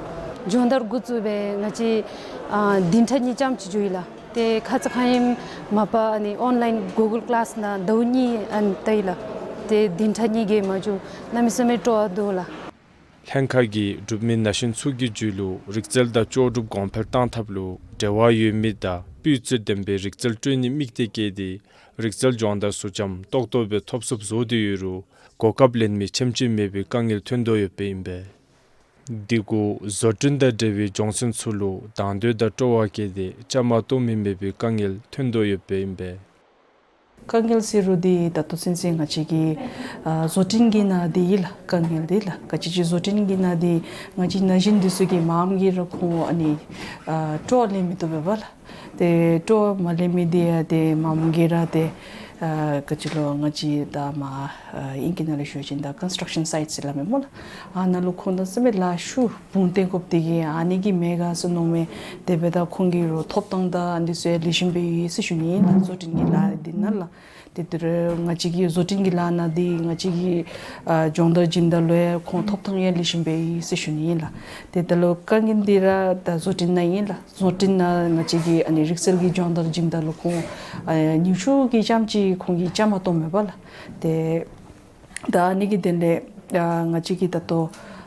སྦྱོང་བརྡར་འགོ་བཙུགས་སྦེ་ང་བཅས་ཨ་བདུན་ཕྲག་གཉིས་ཙམ་ཅིག་འགྱོ་ཡི་ལགས། ཏེ་ཁ་ཙ་ཁ་ཉིནམ་མ་པ་ཨ་ནི་ཨོན་ལའིན་གུ་གཱལ་ཀི་ལཱསི་ནང་ཟླཝ་གཉིས་ཨ་ནི་ལྟ་ཡི་ལགས། ཏེ་བདུན་ཕྲག་གཉིས་ཀྱི་མ་འགྱོ་གནམ་མེད་ས་མེད་སྤྲོ་བ་འདུག་ལགས། ལྷན་ཁག་གིས་འབྲུག་མི་ན་གཞོན་ཚུ་གི་རྒྱུད་ལུ་རིག་རྩལ་དང་ལྕོགས་གྲུབ་གོང་འཕེལ་གཏང་ཐབས་ལུ་འབྲེལ་བ་ཡོད་མི་དང་སྤུས་ཚད་ལྡན་པའི་རིག་རྩལ་སྤྲོད་ནིའི་དམིགས་གཏད་བསྐྱེད་དེ་རིག་རྩལ་སྦྱོང་བརྡར་ཚུ་ཙམ་ཏོག་ཏོ་སྦེ་ཐོབ་ཚུགསཔ་བཟོ་སྟེ་ཡོད་རུང་གོ་སྐབས་ལེན་མི་ཁྱིམ་ཅིག་མེད་པའི་དཀའ་ངལ་ཐོན་དོ་ཡོདཔ་ཨིན་པས། འདི་གུ་བཟོ་སྐྲུན་དང་འབྲེལ་བའི་སྦྱོང་ཚན་ཚུ་ལུ་དང་འདོད་དང་སྤྲོ་བ་བསྐྱེད་དེ་བཅའ་མར་གཏོགས་མི་མེད་པའི་དཀའ་ངལ་ཐོན་དོ་ཡོདཔ་ཨིན་པས། དཀའ་ངལ་ཟེར་རུང་འདི་ད་ལྟོ་ཚུན་ཚོད་ང་བཅས་ཀྱི་ཨ་བཟོ་སྐྲུན་གྱི་ནང་འདི་ཨིན་ལགས། དཀའ་ངལ་འདི་ལགས། ག་ཅི་ཅིག་བཟོ་སྐྲུན་གྱི་ནང་འདི་ང་བཅས་ན་གཞོན་འདི་ཚུ་གིས་མངམ་གིས་ར་ཁོང་ཨ་ནི་ཨ་སྤྲོ་བ་ལེན་མི་བཏུབ་པས་ལགས། ཏེ་སྤྲོ་བ་མ་ལེན་མི་འདི་ཡང་ཏེ་མངམ་གིས་ར་ཏེ་ཨ་ག་ཅི་ལོ་ང་བཅས་ད་མ་ཨ་ཨིང་སྐད་ནང་ལས་ཞུ་བ་ཅིན་ད་ཀོན་སི་ཊྲག་ཤཱན་སའིཊ་ཟེར་སླབ་མས་སྨོ་ལགས། ཨ་ནཱ་ལུ་ཁོང་གནམ་མེད་ས་མེད་ལཱ་ཤུགས་སྦོམ་བཏོན་དགོཔ་འདི་གིས་ཨ་ནི་གིས་མེན་ག་ཟེར་མནོཝ་མས། དེ་འབདཝ་ད་ཁོང་གིས་རོགས་ཐོབ་ཐང་དང་ཨ་ནི་ཚུ་ཡང་ལེགས་ཤོམ་སྦེ་ཡོད་ཟེར་ཞུ་ནི་ཨིན་ལགས། བཟོ་སྐྲུན་གྱི་ལཱ་འདི་ནང་ལགས། ཏེ་དེ་རུང་ང་བཅས་ཀྱི་བཟོ་སྐྲུན་གྱི་ལཱ་ནང་འདི་ང་བཅས་ཀྱིས་ཨ་སྦྱོང་བརྡར་བྱིནམ་ད་ལུ་ཡང་ཁོང་ཐོབ་ཐང་ཡང་ལེགས་ཤོམ་སྦེ་ཡོད་ཟེར་ཞུ་ནི་ཨིན་ལགས། ཏེ་ད་ལྟོ་དཀའ་ངལ་འདི་ར་ད་བཟོ་སྐྲུན་ནང་ཨིན་ལགས། བཟོ་སྐྲུན་ནང་ང་བཅས་ཀྱིས་ཨ་ནི་རིག་རྩལ་གྱི་སྦྱོང་བརྡར་བྱིནམ་ད་ལུ་ཁོང་ཨ་ཉིནམ་ཤུགས་ཀྱིས་ཙམ་ཅིག་ཁོང་གིས་བཅའ་མར་གཏོགས་མས་པ་ལགས། ཏེ་ད་ཨ་ནི་གི་དོན་ལས་ཨ་ང་བཅས་ཀྱིས་ད་ལྟོ་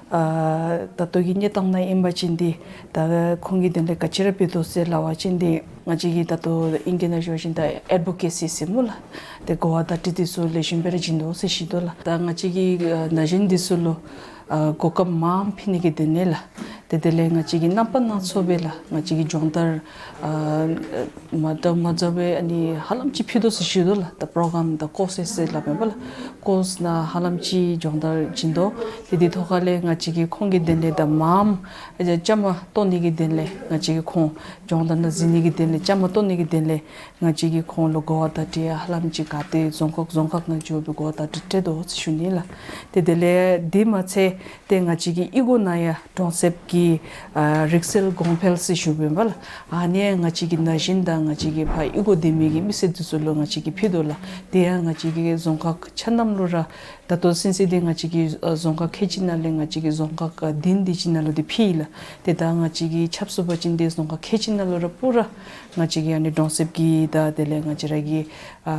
ཨ་ད་ལྟོ་གི་གནས་སྟངས་ནང་ཨིན་པ་ཅིན་འདི་ད་ཁོང་གི་དོན་ལས་ག་ཅི་ར་འབད་དོ་ཟེར་སླབ་པ་ཅིན་འདི་ང་བཅས་ཀྱིས་ད་ལྟོ་ཨིང་སྐད་ནང་ཞུ་བ་ཅིན་ད་ཨེཌ་བོ་ཀེ་སི་ཟེར་སྨོ་ལགས། ཏེ་གོ་བ་བརྡ་སྤྲོད་འདི་ཚུ་ལེགས་ཤོམ་སྦེ་ར་བྱིན་དོ་ཟེར་ཞུ་དོ་ལགས། ད་ང་བཅས་ཀྱིས་ཨ་ན་གཞོན་འདི་ཚུ་ལུ་ཨ་གོ་སྐབས་མངམ་ཕུལ་ནི་གི་དོན་ལས་ལགས། ཏེ་དེ་ལས་ང་བཅས་ཀྱིས་རྣམ་པ་སྣ་ཚོགས་སྦེ་ལགས་ང་བཅས་ཀྱིས་སྦྱོང་བརྡར་ཨ་མ་འདྲཝ་མ་འདྲཝ་སྦེ་ཨ་ནི་ཧ་ལམ་ཅིག་ཕུལ་དོ་ཟེར་ཞུ་དོ་ལགས། ད་པོ་རོ་གྲམ་དང་ཀོར་སེས་ཟེར་སླབ་མས་པ་ལགས། ཀོརསི་ནང་ཧ་ལམ་ཅིག་སྦྱོང་བརྡར་བྱིན་དོ། ཏེ་འདི་ཐོག་ཁ་ལས་ང་བཅས་ཀྱིས་ཁོང་གི་དོན་ལས་ད་མངམ་ཨ་བཅའ་མར་གཏོགས་ནི་གི་དོན་ལས་ང་བཅས་ཀྱིས་ཁོང་སྦྱོང་བརྡར་ནང་འཛུལ་ནི་གི་དོན་ལས་བཅའ་མར་གཏོགས་ནི་གི་དོན་ལས་ང་བཅས་ཀྱིས་ཁོང་ལུ་གོ་བ་བརྡ་སྤྲོད་ཧ་ལམ་ཅིག་ག་ཏེ་རྫོང་ཁག་རྫོང་ཁག་ནང་འགྱོ་སྦེ་གོ་བ་བརྡ་སྤྲོད་སྤྲོད་དོ་ཟེར་ཞུ་ནི་ལགས། ཏེ་དེ་ལས་འདི་མ་ཚད་ཏེ་ང་བཅས་ཀྱི་གཡུས་སྒོ་ནང་ཡང་གྲོང་གསེབ་ཀྱི་ཨ་རིག་རྩལ་གོང་འཕེལ་ཟེར་ཞུ་བའི་མས་པ་ལགས། ཨ་ནི་ང་བཅས་ཀྱི་ན་གཞོན་དང་ང་བཅས་ཀྱི་ཕར་གཡུས་སྒོ་སྡོད་མི་གི་མི་སེར་འདི་ཚུ་ལུ་ང་བཅས་ཀྱིས་ཕུལ་དོ་ལགས། དེ་ཡང་ང་བཅས་ཀྱི་རྫོང་ཁག་ཆ་མཉམ་ལུ་ར་ད་ལྟོ་ཚུན་ཚོད་འདི་ང་བཅས་ཀྱི་ཨ་རྫོང་ཁག་ཁལ་གཅིག་ནང་ལས་ང་བཅས་ཀྱི་རྫོང་ཁག་ཨ་བདུན་དེ་ཅིག་ནང་ལུ་འདི་ཕུལ་ཡི་ལགས། ཏེ་ད་ང་བཅས་ཀྱིས་ཆབ་གསུམ་པ་ཅིན་འདི་རྫོང་ཁག་ཁལ་གཅིག་ནང་ལུ་ར་པུ་ར་ང་བཅས་ཀྱི་ཨ་ནི་གྲོང་གསེབ་ཀྱི་ད་དེ་ལས་ང་བཅས་ར་གི་ཨ་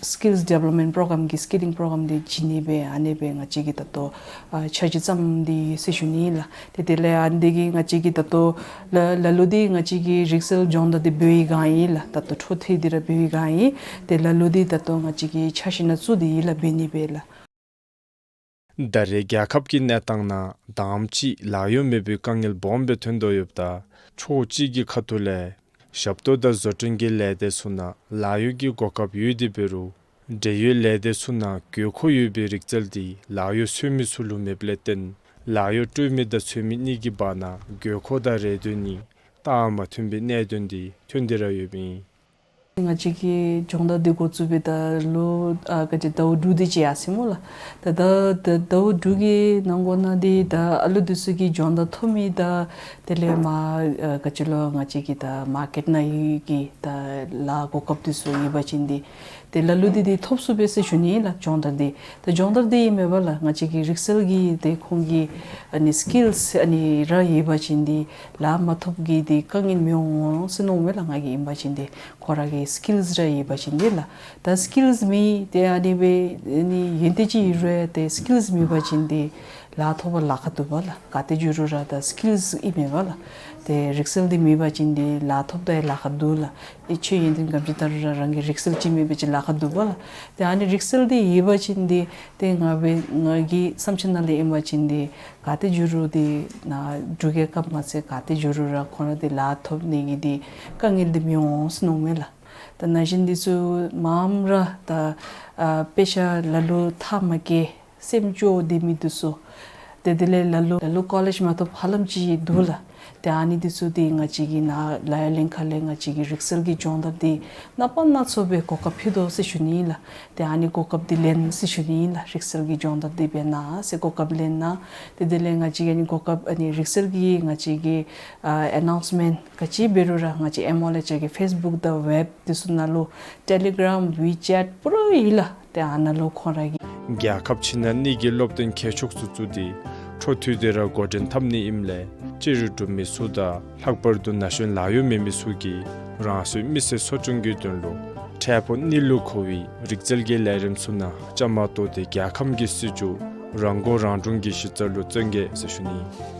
སི་ཀིལསི་ཌི་ཝེ་ལོབ་མེནཊ་པོ་རོ་གྲམ་གྱི་སི་ཀི་ལིང་པོ་རོ་གྲམ་འདི་བྱིན་ནི་སྦེ་ཨ་ནི་སྦེ་ང་བཅས་ཀྱིས་ད་ལྟོ་ཨ་འཆར་གཞི་བརྩམས་ཏེ་ཡོད་ཟེར་ཞུ་ནི་ཨིན་ལགས། ཏེ་དེ་ལས་ཨ་ནི་འདི་གིས་ང་བཅས་ཀྱིས་ད་ལྟོ་ལ་ལ་ལུ་འདི་ང་བཅས་ཀྱི་རིག་རྩལ་སྦྱོང་བརྡར་འདི་འབད་བའི་སྒང་ཨིན་ལགས། ད་ལྟོ་འཕྲོ་མཐུད་དེ་ར་འབད་བའི་སྒང་ཨིན། ཏེ་ལ་ལུ་འདི་ད་ལྟོ་ང་བཅས་ཀྱིས་འཆར་གཞི་ནང་བཙུགས་ཏེ་ཡོད་ལགས། འབད་ནི་སྦེ་ལགས། ད་རེས་རྒྱལ་ཁབ་ཀྱི་གནས་སྟངས་ནང་དང་པ་ཅིག་ལཱ་གཡོག་མེད་པའི་དཀའ་ངལ་སྦོམ་སྦེ་ཐོན་དོ་ཡོདཔ་ད་ཕྱོགས་གཅིག་གི་ཁ་ཐུག་ལས་ཞབས་ཏོག་དང་བཟོ་སྐྲུན་གྱི་ལས་སྡེ་ཚུ་ནང་ལཱ་གཡོག་གི་གོ་སྐབས་ཡོད་དེ་འབད་རུང་འབྲེལ་ཡོད་ལས་སྡེ་ཚུ་ནང་དགོས་མཁོ་ཡོད་པའི་རིག་རྩལ་འདི་ལཱ་གཡོག་འཚོལ་མི་ཚུ་ལུ་མེདཔ་ལས་བརྟེན་ལཱ་གཡོག་སྤྲོད་མི་དང་འཚོལ་མི་གཉིས་ཀྱི་བར་ན་དགོས་མཁོ་དང་རེ་འདུན་གཉིས་སྟབས་མ་མཐུན་པའི་གནད་དོན་འདི་ཐོན་ཏེ་ར་ཡོདཔ་ཨིན། ང་བཅས་ཀྱི་སྦྱོང་བརྡར་འདི་འགོ་བཙུགས་པའི་ད་ལོ་ཨ་ག་ཅི་ཟླཝ་དྲུག་དེ་ཅིག་ཡར་སོ་ཡི་སྨོ་ལགས། ད་ད་ད་ཟླཝ་དྲུག་གི་ནང་འཁོད་ནང་འདི་ད་ཨ་ལུ་འདི་ཚུ་གིས་སྦྱོང་བརྡར་ཐོབ་མི་ད་དེ་ལས་མར་ཨ་ག་ཅི་ལོ་ང་བཅས་ཀྱི་ད་མར་ཀེཊ་ནང་ཡོད་མི་གི་ད་ལཱ་གོ་སྐབས་འདི་ཚུ་ཡོད་པ་ཅིན་འདི་ཏེ་ལ་ལུ་འདི་འདི་ཐོབ་ཚུགས་པས་ཟེར་ཞུ་ནི་ལགས། སྦྱོང་བརྡར་འདི་ད་སྦྱོང་བརྡར་འདི་ཨིན་མས་པ་ལགས། ང་བཅས་ཀྱི་རིག་རྩལ་གྱི་ཏེ་ཁོང་གི་ཨ་ནི་སི་ཀིལསི་ཨ་ནི་ར་ཡོད་པ་ཅིན་འདི་ལཱ་མ་ཐོབ་གི་འདི་དཀའ་ངལ་མི་འོང་ཟེར་མནོཝ་མས་ལགས། ང་གིས་ཨིན་པ་ཅིན་འདི་ཁོང་ར་གི་སི་ཀིལསི་ར་ཡོད་པ་ཅིན་འདི་ལགས། ད་སི་ཀིལསི་མེད་དེ་ཨ་ནི་སྦེ་ཨ་ནི་ཡོན་ཏན་ཅིག་ཡོད་རུང་ཏེ་སི་ཀིལསི་མེད་པ་ཅིན་འདི་ལཱ་ཐོབ་པར་ལཱ་ཁག་འདུག་པ་ལགས། ག་ཏེ་འགྱོ་རུང་ར་ད་སི་ཀིལསི་ཨིན་མས་པ་ལགས། ཏེ་རིག་རྩལ་འདི་མེད་པ་ཅིན་འདི་ལཱ་ཐོབ་ད་ཡང་ལཱ་ཁག་འདུག་ལགས། ཨེ་ཁྱོད་ཡོན་ཏན་ག་དེམ་ཅིག་ལྟ་རུང་ར་རང་གི་རིག་རྩལ་ཅིག་མེད་པ་ཅིན་ལཱ་ཁག་འདུག་པ་ལགས། ཏེ་ཨ་ནི་རིག་རྩལ་འདི་ཡོད་པ་ཅིན་འདི་ཏེ་ང་སྦེ་ང་གི་བསམ་འཆར་ནང་ལས་ཨིན་པ་ཅིན་འདི་ག་ཏེ་འགྱོ་རུང་འདི་ནཱ་འབྲུག་རྒྱལ་ཁབ་མ་ཚད་ག་ཏེ་འགྱོ་རུང་ར་ཁོང་ར་འདི་ལཱ་ཐོབ་ནི་གི་འདི་དཀའ་ངལ་འདི་མི་འོང་ཟེར་མནོཝ་མས་ལགས། ད་ན་གཞོན་འདི་ཚུ་མངམ་ར་ད་ཨ་དཔེ་ཆ་ལ་ལུ་མཐའ་མ་བསྐྱལ་སེམས་སྐྱོ་སྡོད་མི་འདི་ཚུ་ཏེ་དེ་ལས་ལ་ལུ་ལ་ལུ་ཀོ་ལེཇ་མ་ཐོབ་ཧ་ལམ་ཅིག་འདུག་ལགས། ཏེ་ཨ་ནི་འདི་ཚུ་འདི་ང་བཅས་ཀྱི་ནཱ་ལ་ཡར་ལེན་ཁ་ལས་ང་བཅས་ཀྱི་རིག་རྩལ་གྱི་སྦྱོང་བརྡར་འདི་ནངས་པ་གནངས་ཚེ་སྦེ་གོ་སྐབས་ཕུལ་དོ་ཟེར་ཞུ་ནི་ལགས། ཏེ་ཨ་ནི་གོ་སྐབས་འདི་ལེན་ཟེར་ཞུ་ནི་ལགས། རིག་རྩལ་གྱི་སྦྱོང་བརྡར་འདི་འབད་གནང་ཟེར་གོ་སྐབས་ལེན་གནང་། ཏེ་དེ་ལས་ང་བཅས་ཀྱི་ཨ་ནི་གོ་སྐབས་ཨ་ནི་རིག་རྩལ་གྱི་ང་བཅས་ཀྱི་ཨ་ཨ་ནའུནསི་མེནཊ་ག་ཅི་འབད་རུང་ར་ང་བཅས་ཨེམ་ཨོ་ལེ་ཅ་གི་ཕེསི་བུཀ་དང་ཝེབ་འདི་ཚུ་ནང་ལུ་ཊེ་ལི་གརམ་ཝི་ཅེཊ་པུ་ར་ཡོད་ལགས། ཏེ་ཨ་ནཱ་ལུ་ཁོང་ར་གིས་རྒྱལ་ཁབ་ཕྱི་ནང་གཉིས་ཀྱི་སློབ་སྟོན་མཁས་མཆོག་ཚུ་བཙུགས་ཏེ་འཕྲོ་མཐུད་དེ་ར་འགོ་འདྲེན་འཐབ་ནི་ཨིནམ་ལས་ཕྱི་རུ་འབྲུག་མི་ཚུ་དང་ལྷག་པར་དུ་ན་གཞོན་ལཱ་གཡོག་མེད་མི་ཚུ་གིས་རང་སོའི་མི་ཚེ་གསོ་སྐྱོང་གི་དོན་ལུ་འཕྲལ་ཕུགས་གནས་ལུ་མཁོ་བའི་རིག་རྩལ་གྱི་ལས་རིམ་ཚུ་ནང་བཅའ་མར་གཏོགས་ཏེ་རྒྱལ་ཁམས་ཀྱི་སྲིད་བྱུས་རང་མགོ་རང་འདྲོངས་ཀྱི་གཞི་རྩ་ལུ་བརྩོན་གེ་ཟེར་ཞུ་ནི།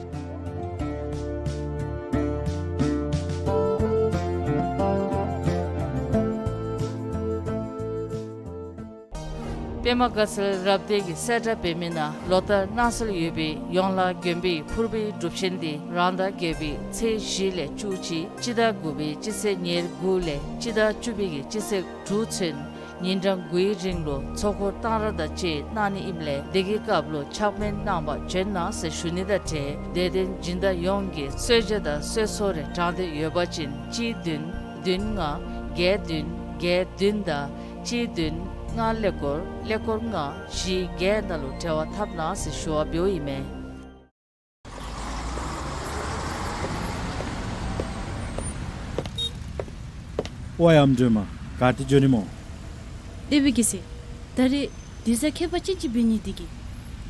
པདྨ་དགའ་ཚལ་རབ་སྡེ་གི་གསལ་བསྒྲགས་འབད་མི་ནང་ལོ་ལྟར་གནང་སྲོལ་ཡོད་པའི་ཡོངས་ལ་དགོན་པའི་ཕུར་བུའི་སྒྲུབ་ཆེན་འདི་རང་ཟླ་བརྒྱད་པའི་ཚེས་བཞི་ལས་བཅུ་གཅིག་སྤྱི་ཟླ་དགུ་པའི་སྤྱི་ཚེས་ཉེར་དགུ་ལས་སྤྱི་ཟླ་བཅུ་པའི་གི་སྤྱི་ཚེས་དྲུག་ཚུན་ཉིན་གྲངས་དགུའི་རིང་ལུ་ཚོགས་འཁོར་གཏང་རག་དང་བཅས་གནང་ནི་ཨིནམ་ལས་དེ་གི་སྐབས་ལུ་ཕྱག་སྨན་གནང་པར་བྱོན་གནང་ཟེར་ཞུ་ནི་དང་འབྲེལ་དད་ལྡན་སྦྱིན་བདག་ཡོངས་ཀྱིས་གསོལ་ཇ་དང་གསོལ་ཚོགས་རེ་དྲང་འདོད་ཡོད་པ་ཅིན་གཅིག་བདུན་བདུན་ལྔ་བརྒྱད་བདུན་བརྒྱད་བདུན་དང་གཅིག་བདུན་ལྔ་ཀླད་ཀོར་ཀླད་ཀོར་ལྔ་བཞི་བརྒྱད་ནང་ལུ་འབྲེལ་བ་འཐབ་གནང་ཟེར་ཞུ་བ་འབདཝ་ཨིན་མས། ཝའེ་ཨམ་སྒྲོལ་མ། ག་ཏེ་འགྱོ་ནི་སྨོ། ལེགས་པའི་རྒྱལ་སྲས། ད་རེས་དུས་བཟང་ཁྱད་པར་ཅན་ཅིག་འབད་ནི་འདི་གིས་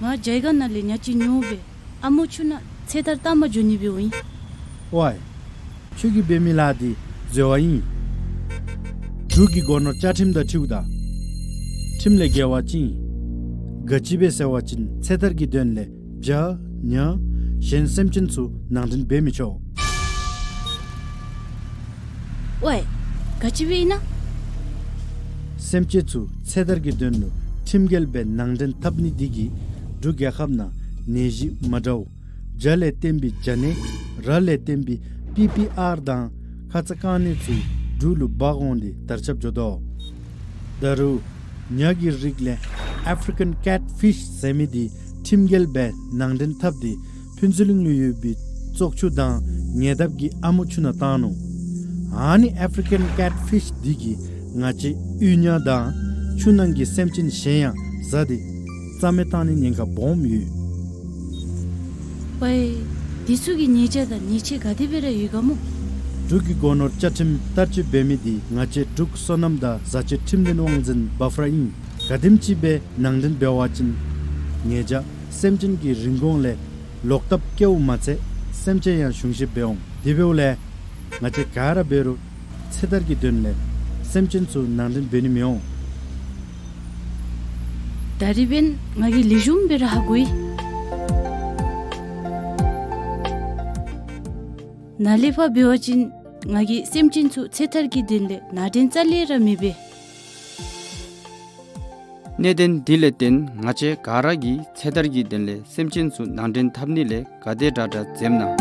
ང་ཇའི་སྒང་ནང་ལས་ཉ་ཅིག་ཉོ་སྦེ་ཨ་མོ་ཆུ་ནང་ཚེ་ཐར་བཏང་པར་འགྱོ་ནི་འབདཝ་ཨིན། ཝའེ། ཁྱོད་ཀྱིས་འབད་མི་ལཱ་འདི་འཛོལ་བ་ཨིན། འབྲུག་གི་སྒོ་ནོར་བཅའ་ཁྲིམས་དང་འཁྲིལཝ་ད་ཁྲིམས་ལས་འགལ་བ་ཅིག་ཨིན། ག་ཅི་སྦེ་ཟེར་བ་ཅིན་ཚེ་ཐར་གྱི་དོན་ལས་བྱ་ཉ་གཞན་སེམས་ཅན་ཚུ་ནང་འདྲེན་འབད་མི་ཆོག། ཝའེ། ག་ཅི་སྦེ་ཨིན་ན། སེམས་ཅན་ཚུ་ཚེ་ཐར་གྱི་དོན་ལུ་ཁྲིམས་འགལ་སྦེ་ནང་འདྲེན་འཐབ་ནི་འདི་གིས་འབྲུག་རྒྱལ་ཁབ་ནང་ནད་གཞི་མ་འདྲཝ་བྱ་ལས་བརྟེན་པའི་བྱ་ནད་ར་ལས་བརྟེན་པའི་པི་པི་ཨར་དང་ཁ་ཙ་རྐང་ནད་ཚུ་འབྲུག་ལུ་འབག་འོང་སྟེ་དར་ཁྱབ་འགྱོ་དོ། ད་རུང་ཉ་གི་རིགས་ལས་ཨ་ཕི་རི་ཀཱན་ཀེཊ་ཕིཤ་ཟེར་མི་འདི་ཁྲིམས་འགལ་སྦེ་ནང་འདྲེན་འཐབ་སྟེ་ཕུན་ཚོགས་གླིང་ལུ་ཡོད་པའི་བཙོག་ཆུ་དང་ཉེ་འདབས་ཀྱི་ཨ་མོ་ཆུ་ནང་བཏང་ནུག། ཨ་ནི་ཨ་ཕི་རི་ཀཱན་ཀེཊ་ཕིཤ་འདི་གིས་ང་བཅས་གཡུས་ཉ་དང་ཆུ་ནང་གི་སེམས་ཅན་གཞན་ཡང་བཟའ་སྟེ་རྩ་མེད་བཏང་ནི་ཉེན་ཁ་སྦོམ་ཡོད། ཝའེ། འདི་ཚུ་གི་ཉེས་བྱ་དང་ཉེས་ཆད་ག་དེ་སྦེ་ར་ཡོད་ག་སྨོ། འབྲུག་གི་སྒོ་ནོར་བཅའ་ཁྲིམས་བསྟར་སྤྱོད་འབད་མི་འདི་ང་བཅས་འབྲུག་སོ་ནམ་དང་བཟའ་སྤྱོད་ཁྲིམས་ལྡན་དབང་འཛིན་བཱ་ཕ་ར་ཨིན། ག་དེམ་ཅིག་སྦེ་ནང་འདྲེན་འབད་བ་ཅིན་ཉེས་བྱ་སེམས་ཅན་གྱི་རིན་གོང་ལས་ལོག་ལྟབ་བཀལཝ་མ་ཚད་སེམས་ཅན་ཡང་གཞུང་བཞེས་འབད་འོང་། དེ་འབདཝ་ལས་ང་བཅས་ག་ར་འབད་རུང་ཚེ་ཐར་གྱི་དོན་ལས་སེམས་ཅན་ཚུ་ནང་འདྲེན་འབད་ནི་མི་འོང་། ད་རིས་འབདན་ང་གིས་ལེགས་ཤོམ་སྦེ་ར་ཧ་གོ་ཡི། ནཱ་ལས་ཕར་འབད་བ་ཅིན་ང་གིས་སེམས་ཅན་ཚུ་ཚེ་ཐར་གྱི་དོན་ལས་ནང་འདྲེན་རྩ་ལས་ར་མི་འབད། གནད་དོན་འདི་ལས་བརྟེན་ང་བཅས་ག་ར་གིས་ཚེ་ཐར་གྱི་དོན་ལས་སེམས་ཅན་ཚུ་ནང་འདྲེན་འཐབ་ནི་ལས་ག་དེ་དྲག་དྲག་འཛེམ་གནང་།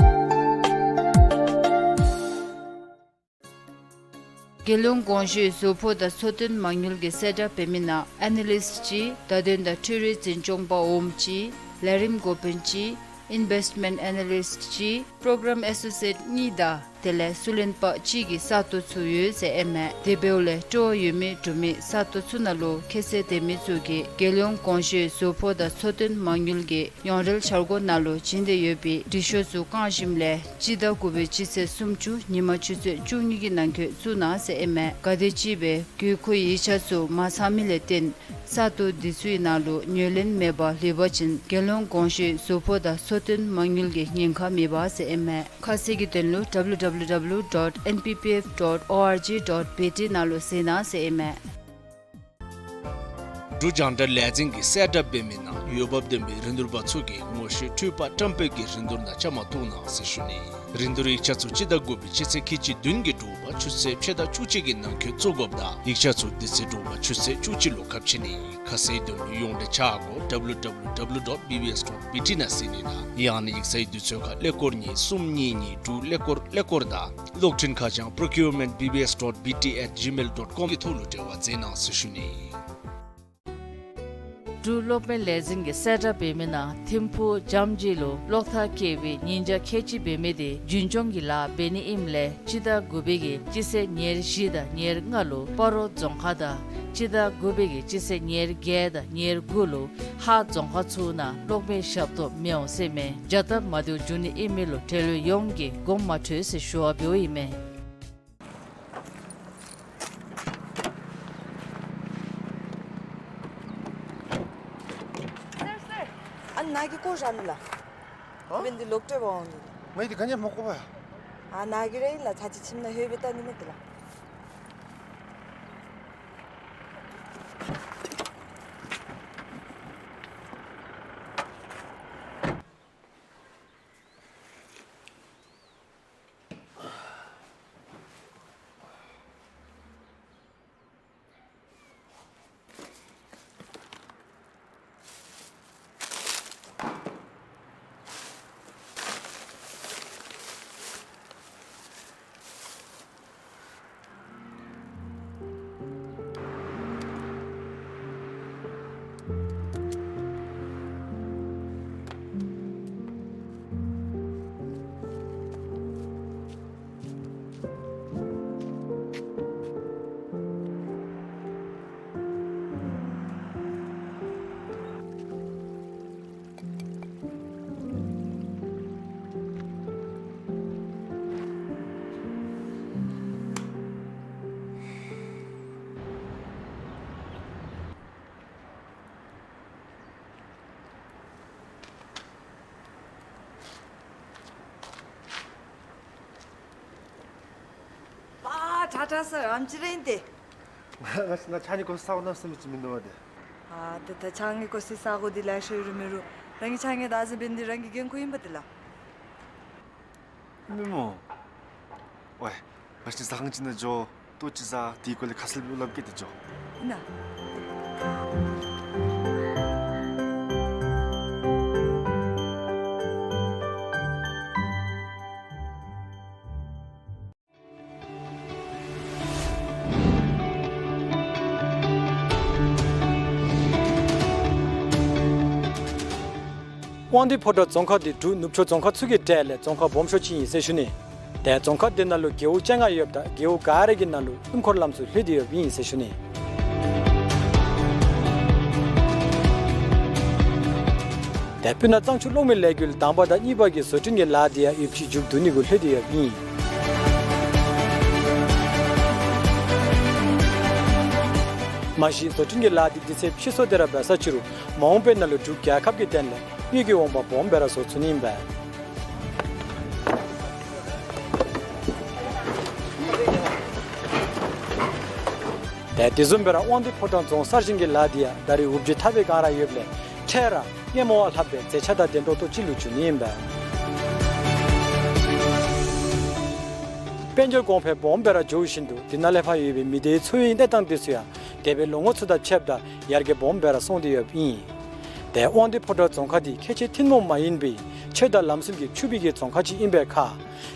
རྒྱལ་ཡོངས་གོང་ཞུས་གཟུགས་པོ་དང་འཚོ་རྟེན་མ་དངུལ་གྱི་གསལ་བསྒྲགས་འབད་མི་ནང་ཨེ་ན་ལིསཊ་གཅིག་བརྡ་དོན་དང་འཕྲུལ་རིག་འཛིན་སྐྱོང་པ་འོགམ་གཅིག་ལས་རིམ་འགོ་དཔོན་གཅིག་ཨིན་བེསཊ་མེནཊ་ཨེ་ན་ལིསཊ་གཅིག་པྲོ་གརམ་ཨེ་སོ་སི་ཨེཊ་གཉིས་དང་དེ་ དེ་ལས་སུ་ལེན་པ་ཅིག་གི་ས་སྟོང་ཚུ་ཡོད་ཟེར་ཨིན་མས། དེ་འབདཝ་ལས་སྤྲོ་བ་ཡོད་མི་འབྲུག་མི་ས་སྟོང་ཚུ་ནང་ལུ་ཁྱད་ཚད་ལྡན་མི་ཚུ་གིས་རྒྱལ་ཡོངས་གོང་ཞུའི་བཟོ་ཕོགས་དང་འཚོ་རྟེན་མ་དངུལ་གྱི་ཡོངས་རལ་འཆར་སྒོ་ནང་ལུ་བྱིན་ཏེ་ཡོད་པའི་འབྲི་ཤོག་ཚུ་བཀང་ཞིནམ་ལས་སྤྱི་ཟླ་དགུ་པའི་སྤྱི་ཚེས་སུམ་ཅུ་ཉིན་མ་ཆུ་ཚོད་བཅུ་གཉིས་ཀྱི་ནང་འཁོད་བཙུགས་གནང་ཟེར་ཨིན་མས། ག་དེམ་ཅིག་སྦེ་དགོས་མཁོའི་ཡིག་ཆ་ཚུ་མ་ཚང་མི་ལས་བརྟེན་ས་སྟོང་འདི་ཚུའི་ནང་ལུ་ངོས་ལེན་མེད་པར་ལུས་པ་ཅིན་རྒྱལ་ཡོངས་གོང་ཞུའི་བཟོ་ཕོགས་དང་འཚོ་རྟེན་མ་དངུལ་གྱི་ཉེན་ཁ་མེད་པ་ཟེར་ཨིན་མས། ཁ་གསལ་གྱི་དོན་ལུ་W W W dot N P P F dot O R G dot B T ནང་ལུ་གཟིགས་གནང་ཟེར་ཨིན་མས། འབྲུག་རྒྱང་བསྒྲགས་ལས་འཛིན་གྱིས་གསལ་བསྒྲགས་འབད་མི་ནང་འོས་འབབ་ལྡན་པའི་རིན་བསྡུར་པ་ཚུ་གིས་ངོ་ཤེས་འཕྲུལ་པ་བཀྲམ་སྤེལ་གྱི་རིན་བསྡུར་ནང་བཅའ་མར་གཏོགས་གནང་ཟེར་ཞུ་ནི། རིན་བསྡུར་ཡིག་ཆ་ཚུ་སྤྱི་ཟླ་དགུ་པའི་སྤྱི་ཚེས་ཁལ་གཅིག་བདུན་གྱི་དྲོ་པ་ཆུ་ཚོད་ཕྱེད་དང་བཅུ་གཅིག་གི་ནང་འཁོད་བཙུགས་དགོཔ་དང་ཡིག་ཆ་ཚུ་དེ་ཚེ་དྲོ་པ་ཆུ་ཚོད་བཅུ་གཅིག་ལུ་ཁ་ཕྱེ་ནི། ཁ་གསལ་དོན་ལུ་ཡོངས་འབྲེལ་ཆ་སྒོ་W W W dot B B S dot B T ནང་གཟིགས་ནི་དང་ཡང་ན་ཡིག་ཚང་གི་དུས་ཚོད་ཁར་ཀླད་ཀོར་གཉིས་གསུམ་གཉིས་གཉིས་དྲུག་ཀླད་ཀོར་ཀླད་ཀོར་དང་གློག་འཕྲིན་ཁ་བྱང་procurement B B S dot B T at gmail dot com གི་ཐོག་ལུ་འབྲེལ་བ་མཛད་གནང་ཟེར་ཞུ་ནི། འབྲུག་གློག་མེ་ལས་འཛིན་གྱིས་གསལ་བསྒྲགས་འབད་མི་ནང་ཐིམ་ཕུག་འཇམ་སྦྱིས་ལུ་གློག་ཐག་བཀལ་བའི་ཉིན་ཞག་ཁལ་གཅིག་འབད་མི་དེ་རྒྱུན་སྐྱོང་གི་ལཱ་འབད་ནི་ཨིནམ་ལས་སྤྱི་ཟླ་དགུ་པའི་གི་སྤྱི་ཚེས་ཉེར་བཞི་དང་ཉེར་ལྔ་ལུ་སྤ་རོ་རྫོང་ཁག་དང་སྤྱི་ཟླ་དགུ་པའི་གི་སྤྱི་ཚེས་ཉེར་བརྒྱད་དང་ཉེར་དགུ་ལུ་ཧཱ་རྫོང་ཁག་ཚུ་ནང་གློག་མེ་ཞབས་ཏོག་མི་འོང་ཟེར་མས། བྱ་སྟབས་མ་བདེཝ་འབྱུང་ནི་ཨིན་མི་ལུ་འབྲེལ་ཡོད་ཡོངས་ཀྱིས་དགོངསམ་མ་ཁྲེལ་ཟེར་ཞུ་བ་འབདཝ་ཨིན་མས། སར་སར། ཨ་ནཱ་གི་སྐོར་ར་ནི་ལགས། ཨ། འབདན་འདི་ལོག་སྤྲོད་པར་འོང་ནི། ང་འདི་ག་ནི་མ་གོ་བས། ཨ་ནཱ་གི་ར་ཨིན་ལགས། ཚར་གཅིག་ཁྱིམ་ནང་ལྷོད་སྦེ་བལྟ་ནི་མས་ཏེ་ལགས། པ་ཊ་ཊ་སར་ཨམ་ཅི་རེ་ཨིན་ཏེ། ང་ང་ཕྱི་ནང་ཕྱགས་སྙིགས་བཀོ་སའི་ས་སྒོ་གནམ་མེད་ས་མེད་ཅིག་མིན་འདུག་པ་ཏེ། ཨ་ད་ད་ཕྱགས་སྙིགས་བཀོ་སའི་ས་སྒོ་འདི་ལེ་ཤ་ཡོད་རུང་མེད་རུང་རང་གི་ཕྱགས་སྙིགས་བདག་འཛིན་འབད་ནི་འདི་རང་གི་འགན་ཁུར་ཨིན་པ་ཏེ་ལགས། མི་མོ། ཝའི། ང་ཕྱི་ཟ་ཁང་ཅིག་ནང་འགྱོ། ལྟོ་ཅིག་བཟའ། དེའི་སྐོར་ལས་ཁ་གསལ་སླབ་སྐྱེལ་ཏེ་འགྱོ། ཨིན་ན། དབང་འདུས་ཕོ་བྲང་རྫོང་ཁག་འདི་འབྲུག་ནུབ་ཕྱོགས་རྫོང་ཁག་ཚུ་གི་གྲས་ལས་རྫོང་ཁག་སྦོམ་ཤོས་ཅིག་ཨིན་ཟེར་ཞུ་ནི། ཏེ་རྫོང་ཁག་འདི་ནང་ལུ་རྒེད་འོག་བཅོ་ལྔ་ཡོདཔ་ད་རྒེད་འོག་ག་ར་གི་ནང་ལུ་སྣུམ་འཁོར་ལམ་ཚུ་ལྷོད་དེ་ཡོདཔ་ཨིན་ཟེར་ཞུ་ནི། ཏེ་སྤུ་ན་གཙང་ཆུ་གློག་མེ་ལས་འགུལ་དང་པ་དང་གཉིས་པ་གི་བཟོ་སྐྲུན་གྱི་ལཱ་འདི་ཡང་ཡོདཔ་ཅིག་མཇུག་བསྡུ་ནི་གུ་ལྷོད་དེ་ཡོདཔ་ཨིན། མ་གཞི་བཟོ་སྐྲུན་གྱི་ལཱ་འདི་དུས་ཚོད་ཕྱིས་སོང་སྟེ་ར་འབད་ས་ཅིག་རུང་མ་འོངས་པའི་ནང་ལུ་འབྲུག་རྒྱལ་ཁབ་ཀྱི་དོན་ལས་དངུལ་གྱི་འོང་འབབ་སྦོམ་སྦེ་ར་བཟོ་ཚུགས་ནི་ཨིན་པས། ཏེ་དེ་བཟུམ་སྦེ་ར་དབང་འདུས་ཕོ་བྲང་རྫོང་གསར་བཞེངས་ཀྱི་ལཱ་འདི་ཡང་ད་རེས་འུབ་བརྗིད་ཐར་པའི་སྒང་ར་ཡོདཔ་ལས་འཕྲལ་ར་སྔོན་མ་བ་ལྷག་པའི་མཛེས་ཆ་དང་ལྡན་ཏོག་ཏོ་ཅིག་ལུ་འགྱུར་ནི་ཨིན་པས། དཔལ་འབྱོར་གོང་འཕེལ་སྦོམ་སྦེ་ར་འགྱོ་བཞིན་དུ་འདི་ནང་ལས་ཕར་ཡོད་པའི་མི་སྡེའི་འཚོ་བའི་གནས་སྟངས་འདི་ཚུ་ཡང་འདས་པའི་ལོ་ངོ་ཚུ་དང་ཕྱདཔ་ད་ཡར་རྒྱས་སྦོམ་སྦེ་ར་སོང་སྟེ་ཡོདཔ་ཨིན། ཏེ་དབང་འདུས་ཕོ་བྲང་རྫོང་ཁག་འདི་ཁྱད་ཆོས་ཐུན་མོང་མ་ཡིན་པའི་ཆོས་དང་ལམ་སྲོལ་གྱིས་ཕྱུག་པའི་གི་རྫོང་ཁག་ཅིག་ཨིན་པའི་ཁར་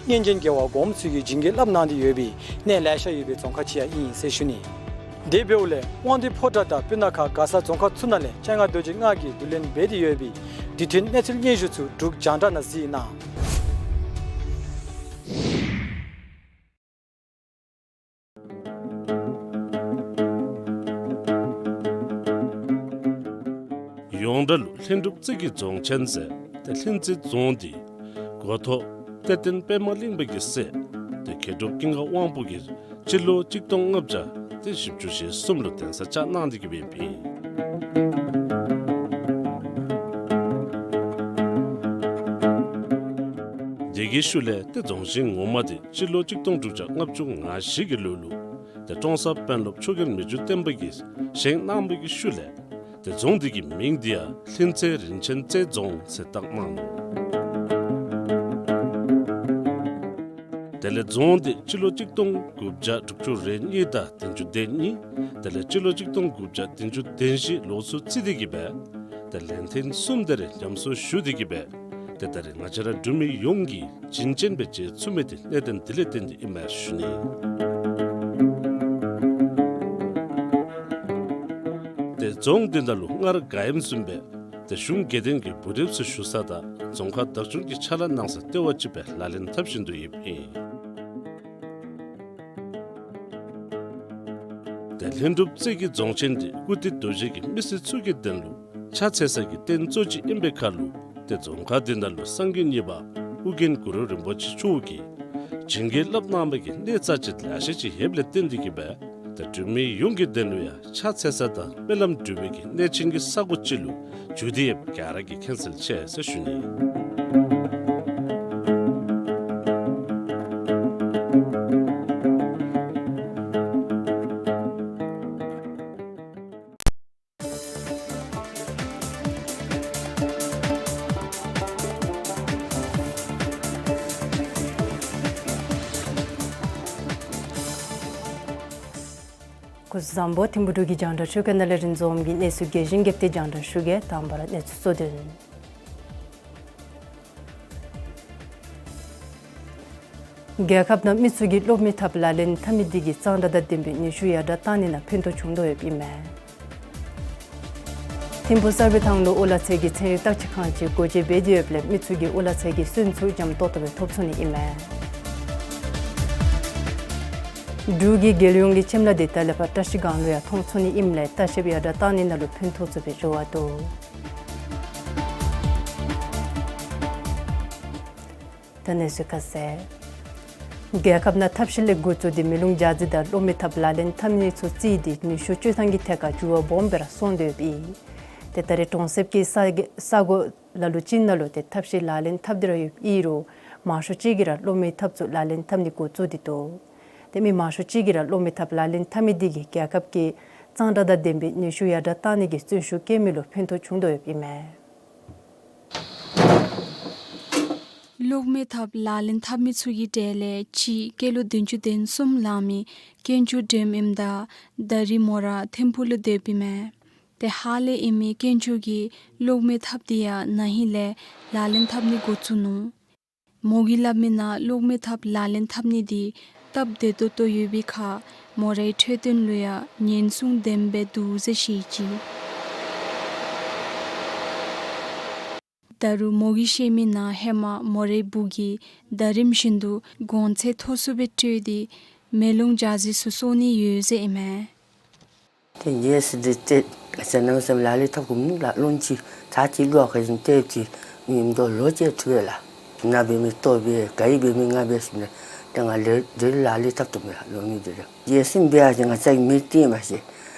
སྔོན་བྱོན་རྒྱལ་བ་གོངམ་ཚུ་གིས་བྱིན་གྱིས་བརླབས་གནང་སྟེ་ཡོད་པའི་གནས་ལེ་ཤ་ཡོད་པའི་རྫོང་ཁག་ཅིག་ཡང་ཨིན་ཟེར་ཞུ་ནི། དེ་འབདཝ་ལས་དབང་འདུས་ཕོ་བྲང་དང་སྤུ་ན་ཁ་མགར་ས་རྫོང་ཁག་ཚུ་ནང་ལས་སྤྱན་སྔ་རྡོ་རྗེ་ལྔ་གིས་བསྡུ་ལེན་འབད་དེ་ཡོད་པའི་དུས་མཐུན་གནས་ཚུལ་སྙན་ཞུ་ཚུ་འབྲུག་རྒྱང་བསྒྲགས་ནང་གཟིགས་གནང་། རྫོང་བྲག་ལུ་ལྷུན་གྲུབ་རྩེ་གི་རྫོང་ཆེན་ཟེར་ཏེ་ལྷུན་རྩེ་རྫོང་འདི་འགོ་ཐོག་གཏེར་སྟོན་པདྨ་གླིང་པ་གི་སྲས་ཏེ་མཁས་གྲུབ་ཀུན་དགའ་དབང་པོ་གིས་སྤྱི་ལོ་གཅིག་སྟོང་ལྔ་བརྒྱ་ཏེ་བཞི་བཅུ་ཞེ་གསུམ་ལུ་གདན་ས་བཅགས་གནང་སྟེ་གི་སྦེ་ཨིན། དེ་གི་ཤུལ་ལས་ཏེ་རྫོང་ཆེན་ངོ་མ་འདི་སྤྱི་ལོ་གཅིག་སྟོང་དྲུག་བརྒྱ་ལྔ་བཅུ་ང་བཞི་གི་ལོ་ལུ་ཏེ་ཀྲོང་གསར་དཔོན་སློབ་ཆོས་རྒྱལ་མི་འགྱུར་བརྟན་པ་གིས་བཞེངས་གནང་བའི་གི་ཤུལ་ལས་ཏེ་རྫོང་འདི་གི་མིང་འདི་ཡང་ལྷུན་རྩེ་རིན་ཆེན་རྩེ་རྫོང་ཟེར་བཏགས་གནང་ནུག། དེ་ལས་རྫོང་འདི་སྤྱི་ལོ་གཅིག་སྟོང་དགུ་བརྒྱ་དྲུག་ཅུ་རེ་གཉིས་དང་བདུན་ཅུ་དོན་གཉིས། དེ་ལས་སྤྱི་ལོ་གཅིག་སྟོང་དགུ་བརྒྱ་བདུན་ཅུ་དོན་བཞི་ལོ་ཚུ་རྩིས་ཏེ་གི་སྦེ་ཏེ་ལན་ཐེངས་གསུམ་དེ་རེ་ཉམས་གསོ་ཞུ་སྟེ་གི་སྦེ་ཏེ་ད་རེས་ང་བཅས་ར་འབྲུག་མི་ཡོངས་ཀྱི་བྱིན་ཅན་སྦེ་མཇལ་ཚུགས་མི་འདི་གནད་དོན་འདི་ལས་བརྟེན་ཏེ་ཨིན་མས་ཞུ་ནི། ཏེ་རྫོང་འདི་ནང་ལུ་སྔར་ག་ཨིནམ་བཟུམ་སྦེ་ཏེ་གཞུང་དགེ་འདུན་གྱི་བུ་རབས་ཚུ་བཞུགས་ས་དང་རྫོང་ཁག་བདག་སྐྱོང་གི་ཕྱག་ལཱ་གནང་ས་ལྟེ་བ་ཅིག་སྦེ་ལག་ལེན་འཐབ་བཞིན་དུ་ཡོདཔ་ཨིན། ཏེ་ལྷུན་གྲུབ་རྩེ་གི་རྫོང་ཆེན་འདི་ཀིརྟི་རྡོ་རྗེ་གི་མི་སེར་ཚུ་གི་དོན་ལུ་ཕྱག་འཚལ་ས་གི་རྟེན་གཙོ་ཅིག་ཨིན་པའི་ཁར་ལུ་ཏེ་རྫོང་ཁག་འདི་ནང་ལུ་སངས་རྒྱས་གཉིས་པ་ཨོ་རྒྱན་གུ་རུ་རིན་པོ་ཆེ་མཆོག་གིས་བྱིན་གྱིས་བརླབས་གནང་བའི་གི་གནས་རྩ་ཆེ་ལེ་ཤ་ཅིག་ཡོདཔ་ལས་བརྟེན་ཏེ་གི་སྦེ་ཏེ་འབྲུག་མི་ཡོངས་ཀྱི་དོན་ལུ་ཡང་ཕྱག་འཚལ་ས་དང་སྨོན་ལམ་འབུལ་བའི་གི་གནས་ཆེན་གྱི་ས་གོ་ཅིག་ལུ་གྱུར་ཏེ་ཡོདཔ་ག་ར་གིས་མཁྱེན་གསལ་ཆེ་ཟེར་ཞུ་ནི། སྐུ་གཟུགས་བཟང་པོ། ཐིམ་ཕུ་འབྲུག་གི་རྒྱང་བསྒྲགས་ཤོག་ཁག་ནང་ལས་རིན་འཛོམས་ཀྱིས་གནས་ཚུལ་རྒྱས་ཤིང་རྒྱས་པ་དེ་རྒྱང་བསྒྲགས་ཞུ་གེ། དང་པ་ར་གནས་ཚུལ་གཙོ་དོན། རྒྱལ་ཁབ་ནང་མི་ཚུ་གིས་གློག་མེ་ཐབ་ལག་ལེན་འཐབ་མི་དེ་གིས་གཙང་སྦྲ་དང་ལྡན་པའི་ནུས་ཤུགས་ཡར་དྲག་བཏང་ནི་ནང་ཕན་ཐོགས་བྱུང་དོ་ཡོདཔ་ཨིན་མས། ཐིམ་ཕུ་གསར་སྦས་ཐང་ལུ་འོད་ལག་རྩལ་གྱི་ཚན་རིག་བརྟག་དཔྱད་ཁང་ཅིག་སྒོ་འབྱེད་འབད་དེ་ཡོདཔ་ལས་མི་ཚུ་གིས་འོད་ལག་རྩལ་གྱི་སོན་ཚུ་འཇམ་ཏོག་ཏོ་སྦེ་ཐོབ་ཚུགས་ནི་ཨིན་མས། འབྲུག་གི་རྒྱལ་ཡོངས་ཀྱི་ཁྱིམ་ལཱ་དེ་ད་ལས་ཕར་བཀྲ་ཤིས་སྒང་ལུ་ཡང་མཐོང་ཚུགས་ནི་ཨིནམ་ལས་ལྟ་བཤལཔ་ཡར་དྲག་བཏང་ནི་ནང་ལུ་ཕན་ཐོགས་ཚུགས་པའི་འགྱུར་བ་འདུག། ད་གནས་ཚུལ་ཁ་གསལ། རྒྱལ་ཁབ་ནང་ཐབས་ཤེས་ལས་འགོ་བཙུགས་ཏེ་མེ་རླུང་འཇའ་རྫི་དང་གློག་མེ་ཐབ་ལག་ལེན་འཐབ་ནི་ཚུ་བརྩིས་ཏེ་ནུས་ཤུགས་སྤྱོད་ཐངས་ཀྱི་ཐད་ཁར་འགྱུར་བ་སྦོམ་སྦེ་ར་སོང་སྟེ་ཡོདཔ་ཨིན། ཏེ་ད་རེས་གྲོང་གསེབ་ཀྱི་ས་ས་གོ་ལ་ལུ་ཅིག་ནང་ལུ་ཏེ་ཐབས་ཤེས་ལག་ལེན་འཐབ་སྟེ་ར་ཡོདཔ་ཨིན་རུང་མང་ཤོས་ཅིག་གིས་ར་གློག་མེ་ཐབ་ཚུ་ལག་ལེན་འཐབ་ནི་འགོ་བཙུགས་ཏེ་འདུག། ཏེ་མི་མང་ཤོས་ཅིག་གིས་ར་གློག་མེ་ཐབ་ལག་ལེན་འཐབ་མི་དེ་གིས་རྒྱལ་ཁབ་ཀྱི་གཙང་སྦྲ་དང་ལྡན་པའི་ནུས་ཤུགས་ཡར་དྲག་བཏང་ནི་གི་བརྩོན་ཤུགས་བསྐྱེད་མི་ལུ་ཕན་ཐོགས་བྱུང་དོ་ཡོདཔ་ཨིན་མས། གློག་མེ་ཐབ་ལག་ལེན་འཐབ་མི་ཚུ་གི་གྲས་ལས་གཅིག་སྐྱེས་ལོ་བདུན་ཅུ་དོན་གསུམ་ལང་མི་དཀོན་མཆོག་སྒྲོལམ་ཨིནམ་ད་ད་རིས་མོ་ར་ཐིམ་ཕུ་ལུ་སྡོདཔ་ཨིན་མས། ཏེ་ཧཱ་ལས་ཨིན་མི་དཀོན་མཆོག་གིས་གློག་མེ་ཐབ་དེ་ཡང་ན་ཧིང་ལས་ལག་ལེན་འཐབ་ནི་འགོ་བཙུགས་ནུག། མོ་གིས་སླབ་མི་ནང་གློག་མེ་ཐབ་ལག་ལེན་འཐབ་ནི་དེ་སྟབས་བདེ་ཏོག་ཏོ་ཡོད་པའི་ཁར་མོ་རའི་འཕྲོད་བསྟེན་ལུ་ཡང་ཉེན་སྲུང་ལྡན་པའི་འདུག་ཟེར་བཤད་ཅི། ད་རུང་མོ་གིས་བཤད་མི་ནང་ཧེ་མ་མོ་རའི་བུ་གིས་ཟླ་རིམ་བཞིན་དུ་གོང་ཚད་མཐོ་སུ་སྦེ་སྤྲོད་དེ་མེ་རླུང་འཇའ་རྫི་ཚུ་གསོ་ནི་ཡོད་ཟེར་ཨིན་མས། ཏེ་རྒྱལ་སྲིད་འདི་ཏེ་ཟེར་གནམ་མེད་ས་མེད་ལག་ལེན་འཐབ་དགོ་མི་ལགས། ལོན་ཅི་ཚར་གཅིག་ལོག་ག་ཅིན་ཏེ་ཏེ་མི་མདོ་ལོ་ཅིག་ཐུབ་པས་ལགས། ན་འབད་མི་ལྟོ་འབད་ག་ཡི་འབད་མི་ང་འབད་ཟེར་ནི། ཏེ་ང་ལས་འདི་ལག་ལེན་འཐབ་དོ་མས་ལགས། ལོ་མི་འདི་ར་རྒྱལ་སྲིད་འབད་ཡ་ཅིན་ང་བཅས་མི་སྟེར་མ་ཤེས།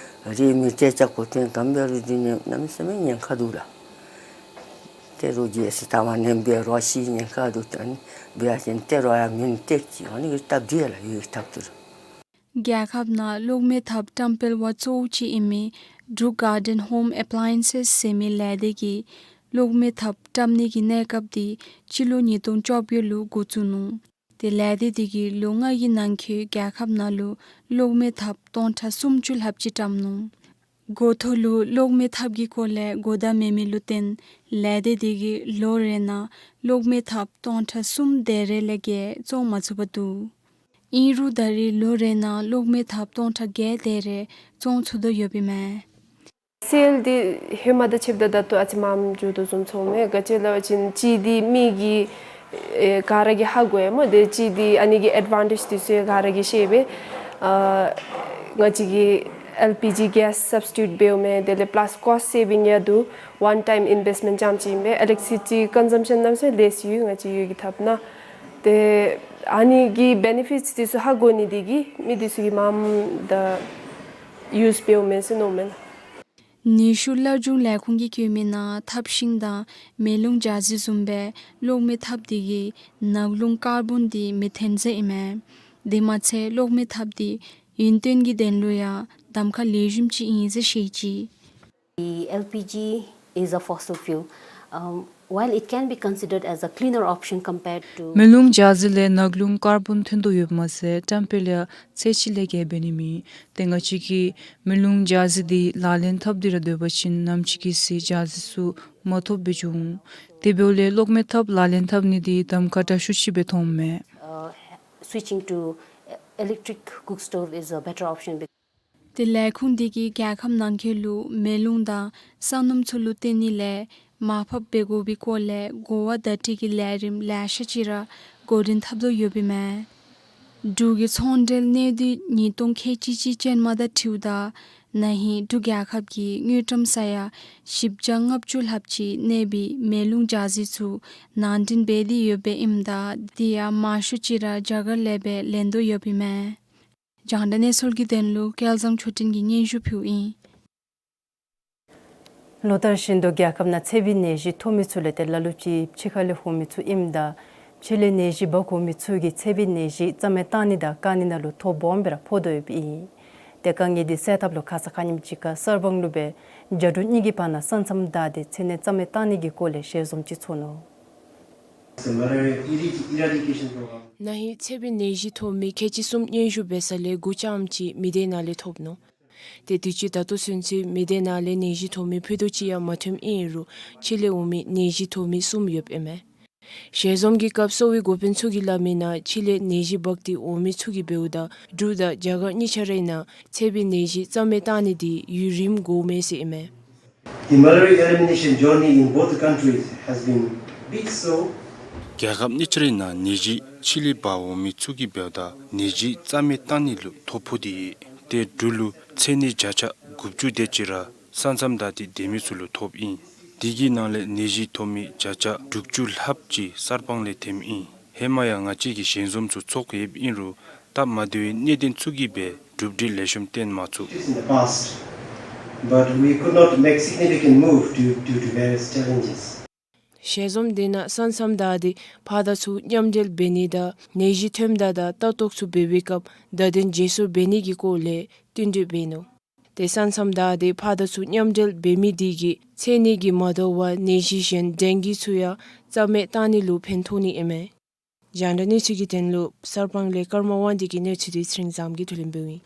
རེ་མི་སྟེར་ཅ་གོ་སྟེ་གམ་འབད་རུང་འདི་ནི་གནམ་མེད་ས་མེད་ཉེན་ཁ་འདུག་ལགས། ཏེ་རུང་རྒྱལ་སྲིད་ཐ་མ་ནེམ་འབད་རུང་ཤི་ཉེན་ཁ་འདུག། ཏེ་ཨ་ནི་འབད་ཡ་ཅིན་སྟེར་རུང་ཡ་མེན། སྟེར་ཅི། ཨ་ནི་གི་སྟབས་བདེ་ལགས། ཡོད་ཐབས་ཏེ་རུང་། རྒྱལ་ཁབ་ནང་གློག་མེ་ཐབ་བཀྲམ་སྤེལ་བ་གཙོ་བོ་ཅིག་ཨིན་མི་འབྲུག་གར་ཌེན་ཧོམ་ཨེཔ་ལའི་ཡེན་སེས་ཟེར་མི་ལས་སྡེ་གིས་གློག་མེ་ཐབ་བཀྲམ་ནི་གི་གནས་སྐབས་དེ་སྤྱི་ལོ་ཉིས་སྟོང་བཅོ་བརྒྱད་ལུ་འགོ་བཙུགས་ནུག། ཏེ་ལས་སྡེ་དེ་གིས་ལོ་ལྔ་གི་ནང་འཁོད་རྒྱལ་ཁབ་ནང་ལུ་གློག་མེ་ཐབ་སྟོང་ཕྲག་སུམ་ཅུ་ལྷགཔ་ཅིག་བཀྲམ་ནུག། འགོ་ཐོག་ལུ་གློག་མེ་ཐབ་ཀྱི་སྐོར་ལས་གོ་བརྡ་མེད་མི་ལུ་བརྟེན་ལས་སྡེ་དེ་གིས་ལོ་རེ་ནང་གློག་མེ་ཐབ་སྟོང་ཕྲག་གསུམ་དེ་རེ་ལས་བརྒལ་བཙོང་མ་ཚུགས་པར་འདུག། ཨིན་རུང་ད་རེས་ལོ་རེ་ནང་གློག་མེ་ཐབ་སྟོང་ཕྲག་བརྒྱད་དེ་རེ་བཙོང་ཚུགས་དོ་ཡོདཔ་ཨིན་མས། སེལ་འདི་ཧེ་མ་དང་ཕྱདཔ་ད་ད་ལྟོ་ཨ་ཙི་མངམ་འགྱོ་དོ་བཟུམ་ཚོརཝ་མས། ག་ཅི་སླབ་པ་ཅིན་གཅིག་འདི་མི་གིས་ཨེ་ག་ར་གིས་ཧ་གོ་ཡི་སྨོ། ཏེ་གཅིག་འདི་ཨ་ནི་གི་ཨེཌ་ཝན་ཊེཇ་འདི་ཚུ་ག་ར་གིས་ཤེས་པས། ཨ་ང་བཅས་ཀྱི་ ཨེལ་པི་ཇི་གེསི་སབ་སི་ཊི་ཊུཊ་འབདཝ་མས། དེ་ལས་པ་ལཱསི་ཀོསཊ་སེ་བིང་ཡང་འདུག། ཝན་ཊའིམ་ཨིན་བེསཊ་མེནཊ་རྐྱངམ་ཅིག་ཨིན་པས། ཨི་ལེག་ཊི་སི་སི་ཊི་ཀོན་ཛམ་ཤཱན་གནམ་མེད་ས་མེད་ལེསི་ཡོད། ང་བཅས་ཡུལ་གྱི་ཐབས་ནང་། ཏེ་ཨ་ནི་གི་བེ་ནི་ཕིཊསི་འདི་ཚུ་ཧ་གོ་ནི་འདི་གིས་མི་འདི་ཚུ་གིས་མངམ་ད་ཡུསི་འབདཝ་མས་ཟེར་མནོཝ་མས་ལགས། ནུས་ཤུགས་སླར་འབྱུང་ལས་ཁུངས་ཀྱིས་བཀོད་མི་ནང་ཐབ་ཤིང་དང་མེ་རླུང་ཇ་རྩི་བཟུམ་སྦེ་གློག་མེ་ཐབ་འདི་གིས་ནག་རླུང་ཀར་བཱོན་འདི་མེ་ཐོན་ཟེར་ཨིན་མས། དེ་མ་ཚད་གློག་མེ་ཐབ་འདི་ཡུན་བརྟན་གྱི་དོན་ལུ་ཡང་གདམ་ཁ་ལེགས་ཤོམ་ཅིག་ཨིན་ཟེར་བཤད་ཅི། The L P G is a fossil fuel. Um, while it can be considered as a cleaner option compared to མེ་རླུང་ཇ་རྩི་ལས་ནག་རླུང་ཀར་བཱོན་ཐོན་དོ་ཡོདཔ་མ་ཚད་བཀྲམ་སྤེལ་ཡང་ཚད་ཅིག་ལས་བརྒལ་འབད་ནི་མེད། ཏེ་ང་བཅས་ཀྱིས་མེ་རླུང་ཇ་རྩི་འདི་ལག་ལེན་འཐབ་སྟེ་ར་སྡོད་པ་ཅིན་ནམ་ཅིག་གི་ཚེ་ཇ་རྩི་ཚུ་མ་ཐོབ་སྦེ་འགྱོ་འོང་། དེ་འབདཝ་ལས་གློག་མེ་ཐབ་ལག་ལེན་འཐབ་ནི་འདི་གདམ་ཁ་དྲག་ཤོས་ཅིག་སྦེ་མཐོངམ་མས། Uh, switching to electric cook stove is a better option. ཏེ་ལས་ཁུངས་འདི་གིས་རྒྱལ་ཁབ་ནང་འཁོད་ལུ་མེ་རླུང་དང་ས་སྣུམ་ཚུ་ལུ་བརྟེན་ནི་ལས་མར་ཕབ་འབད་དགོ་པའི་སྐོར་ལས་གོ་བ་བརྡ་སྤྲོད་ཀྱི་ལས་རིམ་ལེ་ཤ་ཅིག་ར་འགོ་འདྲེན་འཐབ་དོ་ཡོདཔ་ཨིན་མས། འབྲུག་གི་ཚོང་འབྲེལ་གནས་སྡུད་ཉིས་སྟོང་ཁལ་གཅིག་གཅིག་ཅན་མ་དང་འཁྲིལཝ་ད་ན་ཧིང་འབྲུག་རྒྱལ་ཁབ་ཀྱི་དངུལ་ཀྲམ་ས་ཡ་བཞི་བརྒྱ་ལྔ་བཅུ་ལྷགཔ་ཅིག་གནས་པའི་མེ་རླུང་ཇ་རྩི་ཚུ་ནང་འདྲེན་འབད་དེ་ཡོདཔ་ཨིནམ་ད་དེ་ཡང་མང་ཤོས་ཅིག་ར་རྒྱ་གར་ལས་སྦེ་ལེན་དོ་ཡོདཔ་ཨིན་མས། རྒྱང་བསྒྲགས་གནས་ཚུལ་གྱི་དོན་ལུ་སྐལ་བཟང་ཆོས་སྒྲོན་གྱིས་སྙན་ཞུ་ཕུལཝ་ཨིན། ལོ་ལྟར་བཞིན་དུ་རྒྱལ་ཁབ་ནང་ཚད་པའི་ནད་གཞི་ཐོབ་མི་ཚུ་ལས་ཏེ་ལ་ལུ་ཅིག་ཕྱི་ཁ་ལས་འོང་མི་ཚུ་ཨིནམ་ད་ཕྱི་ལས་ནད་གཞི་འབག་འོང་མི་ཚུ་གིས་ཚད་པའི་ནད་གཞི་རྩ་མེད་བཏང་ནི་དང་བཀག་ནི་ནང་ལུ་ཐོ་སྦོམ་སྦེ་ར་ཕོག་དོ་ཡོདཔ་ཨིན། ཏེ་དཀའ་ངལ་འདི་སེལ་ཐབས་ལུ་ཁ་ཙ་ཁ་ཉིནམ་ཅིག་ཁར་གསར་སྤང་ལུ་སྦེ་བྱ་འབྲུག་གཉིས་ཀྱི་བར་ན་ས་མཚམས་བདའ་སྟེ་ཚད་ནད་རྩ་མེད་བཏང་ནི་གི་སྐོར་ལས་ཞལ་འཛོམས་ཅིག་ཚོགས་ནུག། The malaria eradi- eradication program. ན་ཧིང་ཚད་པའི་ནད་གཞི་ཐོབ་མི་ཁལ་གཅིག་གསུམ་སྙན་ཞུ་འབད་ས་ལས་དགུ་རྐྱངམ་ཅིག་མི་སྡེ་ནང་ལས་ཐོབ་ནུག། ཏེ་དུས་ཅི་ད་ལྟོ་ཚུན་ཚོད་མི་སྡེ་ནང་ལས་ནད་གཞི་ཐོབ་མི་ཕུད་རྡོག་གཅིག་ཡང་མ་ཐོནམ་ཨིན་རུང་ཕྱི་ལས་འོང་མི་ནད་གཞི་ཐོབ་མི་གསུམ་ཡོདཔ་ཨིན་མས། ཞལ་འཛོམས་ཀྱི་སྐབས་གསོ་བའི་འགོ་དཔོན་ཚུ་གིས་སླབ་མི་ནང་ཕྱི་ལས་ནད་གཞི་འབག་སྟེ་འོང་མི་ཚུ་གིས་འབདཝ་ད་འབྲུག་དང་རྒྱ་གར་གཉིས་ཆ་རའི་ནང་ཚད་པའི་ནད་གཞི་རྩ་མེད་བཏང་ནི་འདི་ཡུན་རིངམོ་འགོརཝ་མས་ཟེར་ཨིན་མས། The malaria elimination journey in both the countries has been bit slow. རྒྱལ་ཁབ་གཉིས་ཆ་རའི་ནང་ནད་གཞི་ཕྱི་ལས་འབག་འོང་མི་ཚུ་གིས་འབདཝ་ད་ནད་གཞི་རྩ་མེད་བཏང་ནི་ལུ་ཐོ་ཕོག་སྟེ་ཡོད། ཏེ་འབྲུག་ལུ་ཚད་ནད་བརྒྱ་ཆ་དགུ་བཅུ་དེ་ཅིག་ར་ས་མཚམས་བདའ་སྟེ་སྡོད་མི་ཚུ་ལུ་ཐོབ་ཨིན། དེ་གི་ནང་ལས་ནད་གཞི་ཐོབ་མི་བརྒྱ་ཆ་དྲུག་ཅུ་ལྷགཔ་ཅིག་གསར་སྤང་ལས་ཐོནམ་ཨིན། ཧེ་མ་ཡང་ང་བཅས་ཀྱིས་ཞལ་འཛོམས་ཚུ་ཚོགས་ཡོདཔ་ཨིན་རུང་སྟབས་མ་བདེ་བའི་གནད་དོན་ཚུ་གིས་སྦེ་གྲུབ་འབྲས་ལེགས་ཤོམ་བཏོན་མ་ཚུགས། In the past, but we could not make significant move due, due to various challenges. ཞལ་འཛོམས་འདི་ནང་ས་མཚམས་བདའ་སྟེ་ཕར་དང་ཚུར་མཉམ་འབྲེལ་འབད་ནི་དང་ནད་གཞི་ཐོནམ་ད་དང་ལྟ་རྟོག་ཚུ་འབད་བའི་སྐབས་བརྡ་དོན་བརྗེ་སོར་འབད་ནི་གི་སྐོར་ལས་བསྟུན་གྲོས་འབད་ནུག། ཏེ་ས་མཚམས་བདའ་སྟེ་ཕར་དང་ཚུར་མཉམ་འབྲེལ་འབད་མི་འདི་གིས་ཚད་ནད་ཀྱིས་མ་དོ་བར་ནད་གཞི་གཞན་ཌེང་གི་ཚུ་ཡང་རྩ་མེད་བཏང་ནི་ལུ་ཕན་ཐོགས་ནི་ཨིན་མས། རྒྱང་བསྒྲགས་གནས་ཚུལ་གྱི་དོན་ལུ་གསར་སྤང་ལས་ཀརྨ་དབང་འདུས་ཀྱི་གནས་ཚུལ་འདི་ཚེ་རིང་བཟངམོ་གིས་བསྡུ་ལེན་འབདཝ་ཨིན།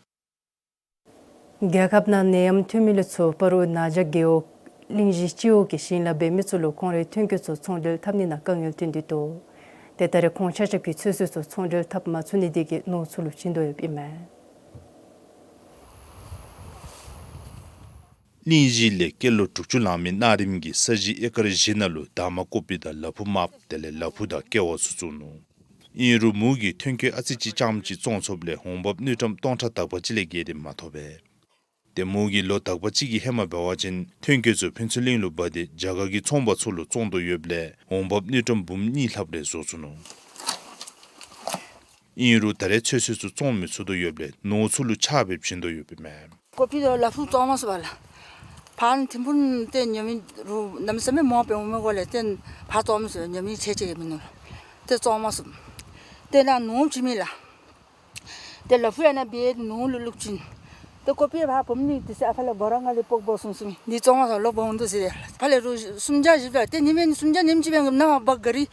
རྒྱལ་ཁབ་ནང་ནད་ཡམས་ཐོན་མི་ལས་ཚུར་སྤ་རོ་ན་བྱ་རྒེད་འོག་གླིང་བཞི་སྤྱི་འོག་གི་ཞིང་ལཱ་འབད་མི་ཚུ་ལུ་ཁོང་རའི་ཐོན་སྐྱེད་ཚུ་ཚོང་འབྲེལ་འཐབ་ནི་ནང་དཀའ་ངལ་བསྟུན་ཏེ་འདུག། ཏེ་ད་རེས་ཁོང་ཆ་ཁྱབ་ཀྱིས་ཚོད་བསྲེ་ཚུ་ཚོང་འབྲེལ་འཐབ་མ་ཚུགས་ནི་འདི་གིས་ནོར་འཁྲུལ་ལུ་བྱིང་དོ་ཡོདཔ་ཨིན་མས། གླིང་བཞི་ལས་སྐྱེས་ལོ་དྲུག་ཅུ་ལང་མི་གནའ་རིམ་གྱི་ས་གཞི་ཨེ་ཀར་བཞི་ནང་ལུ་འདབ་མ་ཀོ་པི་དང་ལ་ཕུག་མརཔ་དེ་ལས་ལ་ཕུག་དང་ཀེ་བ་ཚུ་བཙུགས་ནུག། ཨིན་རུང་མོ་གིས་ཐོན་སྐྱེད་ཨ་ཙི་ཅིག་རྐྱངམ་ཅིག་བཙོང་ཚུགསཔ་ལས་འོང་འབབ་དངུལ་ཀྲམ་སྟོང་ཕྲག་དག་པ་ཅིག་ལས་བརྒལ་ཏེ་མ་ཐོབ་པས། ཏེ་མོ་གིས་ལོ་དག་པ་ཅིག་གི་ཧེ་མ་འབད་བ་ཅིན་ཐོན་སྐྱེད་ཚུ་ཕུན་ཚོགས་གླིང་ལུ་འབག་སྟེ་རྒྱ་གར་གྱི་ཚོང་པ་ཚུ་ལུ་བཙོང་དོ་ཡོདཔ་ལས་འོང་འབབ་དངུལ་ཀྲམ་འབུམ་གཉིས་ལྷགཔ་རེ་བཟོ་ཚུགས་ནུག། ཨིན་རུང་ད་རེས་ཚོད་བསྲེ་ཚུ་བཙོང་མི་ཚུགས་དོ་ཡོདཔ་ལས་ནོར་འཁྲུལ་ལུ་ཆགས་སྦེ་བྱིང་དོ་ཡོདཔ་ཨིན་མས། ཀོ་པི་དང་ལ་ཕུག་བཙོང་མ་ཚུགས་པས་ལགས། ཕར་ཐིམ་ཕུག་ཏེ་ཉོ་མི་རུང་གནམ་མེད་ས་མེད་མང་པོ་འོང་མི་སྒོ་ལས་ཏེ་ཕར་བཙོང་མི་ཚུགས། ཉོ་མི་ཚད་ཅིག་ཡང་མིན་ནུག། ཏེ་བཙོང་མ་ཚུགས། ཏེ་ནཱ་ནོར་བྱིན་མི་ལགས། ཏེ་ལ་ཕུག་ཡང་ནཱ་འབད་ནོར་ལུ་བླུག་བྱིན། ཏེ་ཀོ་པི་ཕར་བུམོ་གཉིས་འདི་ཚུ་ཨ་ཕར་ལས་སྒོ་ར་ལྔ་ལས་སྤོག་སྦོ་སོང་ཟེར་མི་འདི་བཙོང་མ་ཚུགས། ལོ་འབག་འོང་དོ་ཟེར་ཏེ། ཕར་ལས་རུང་སུམ་བརྒྱ་བཞི་བརྒྱ་ཏེ་ཉིནམ་སུམ་བརྒྱ་ཉིནམ་གཅིག་འབད་ནཱ་བག་ག་རི་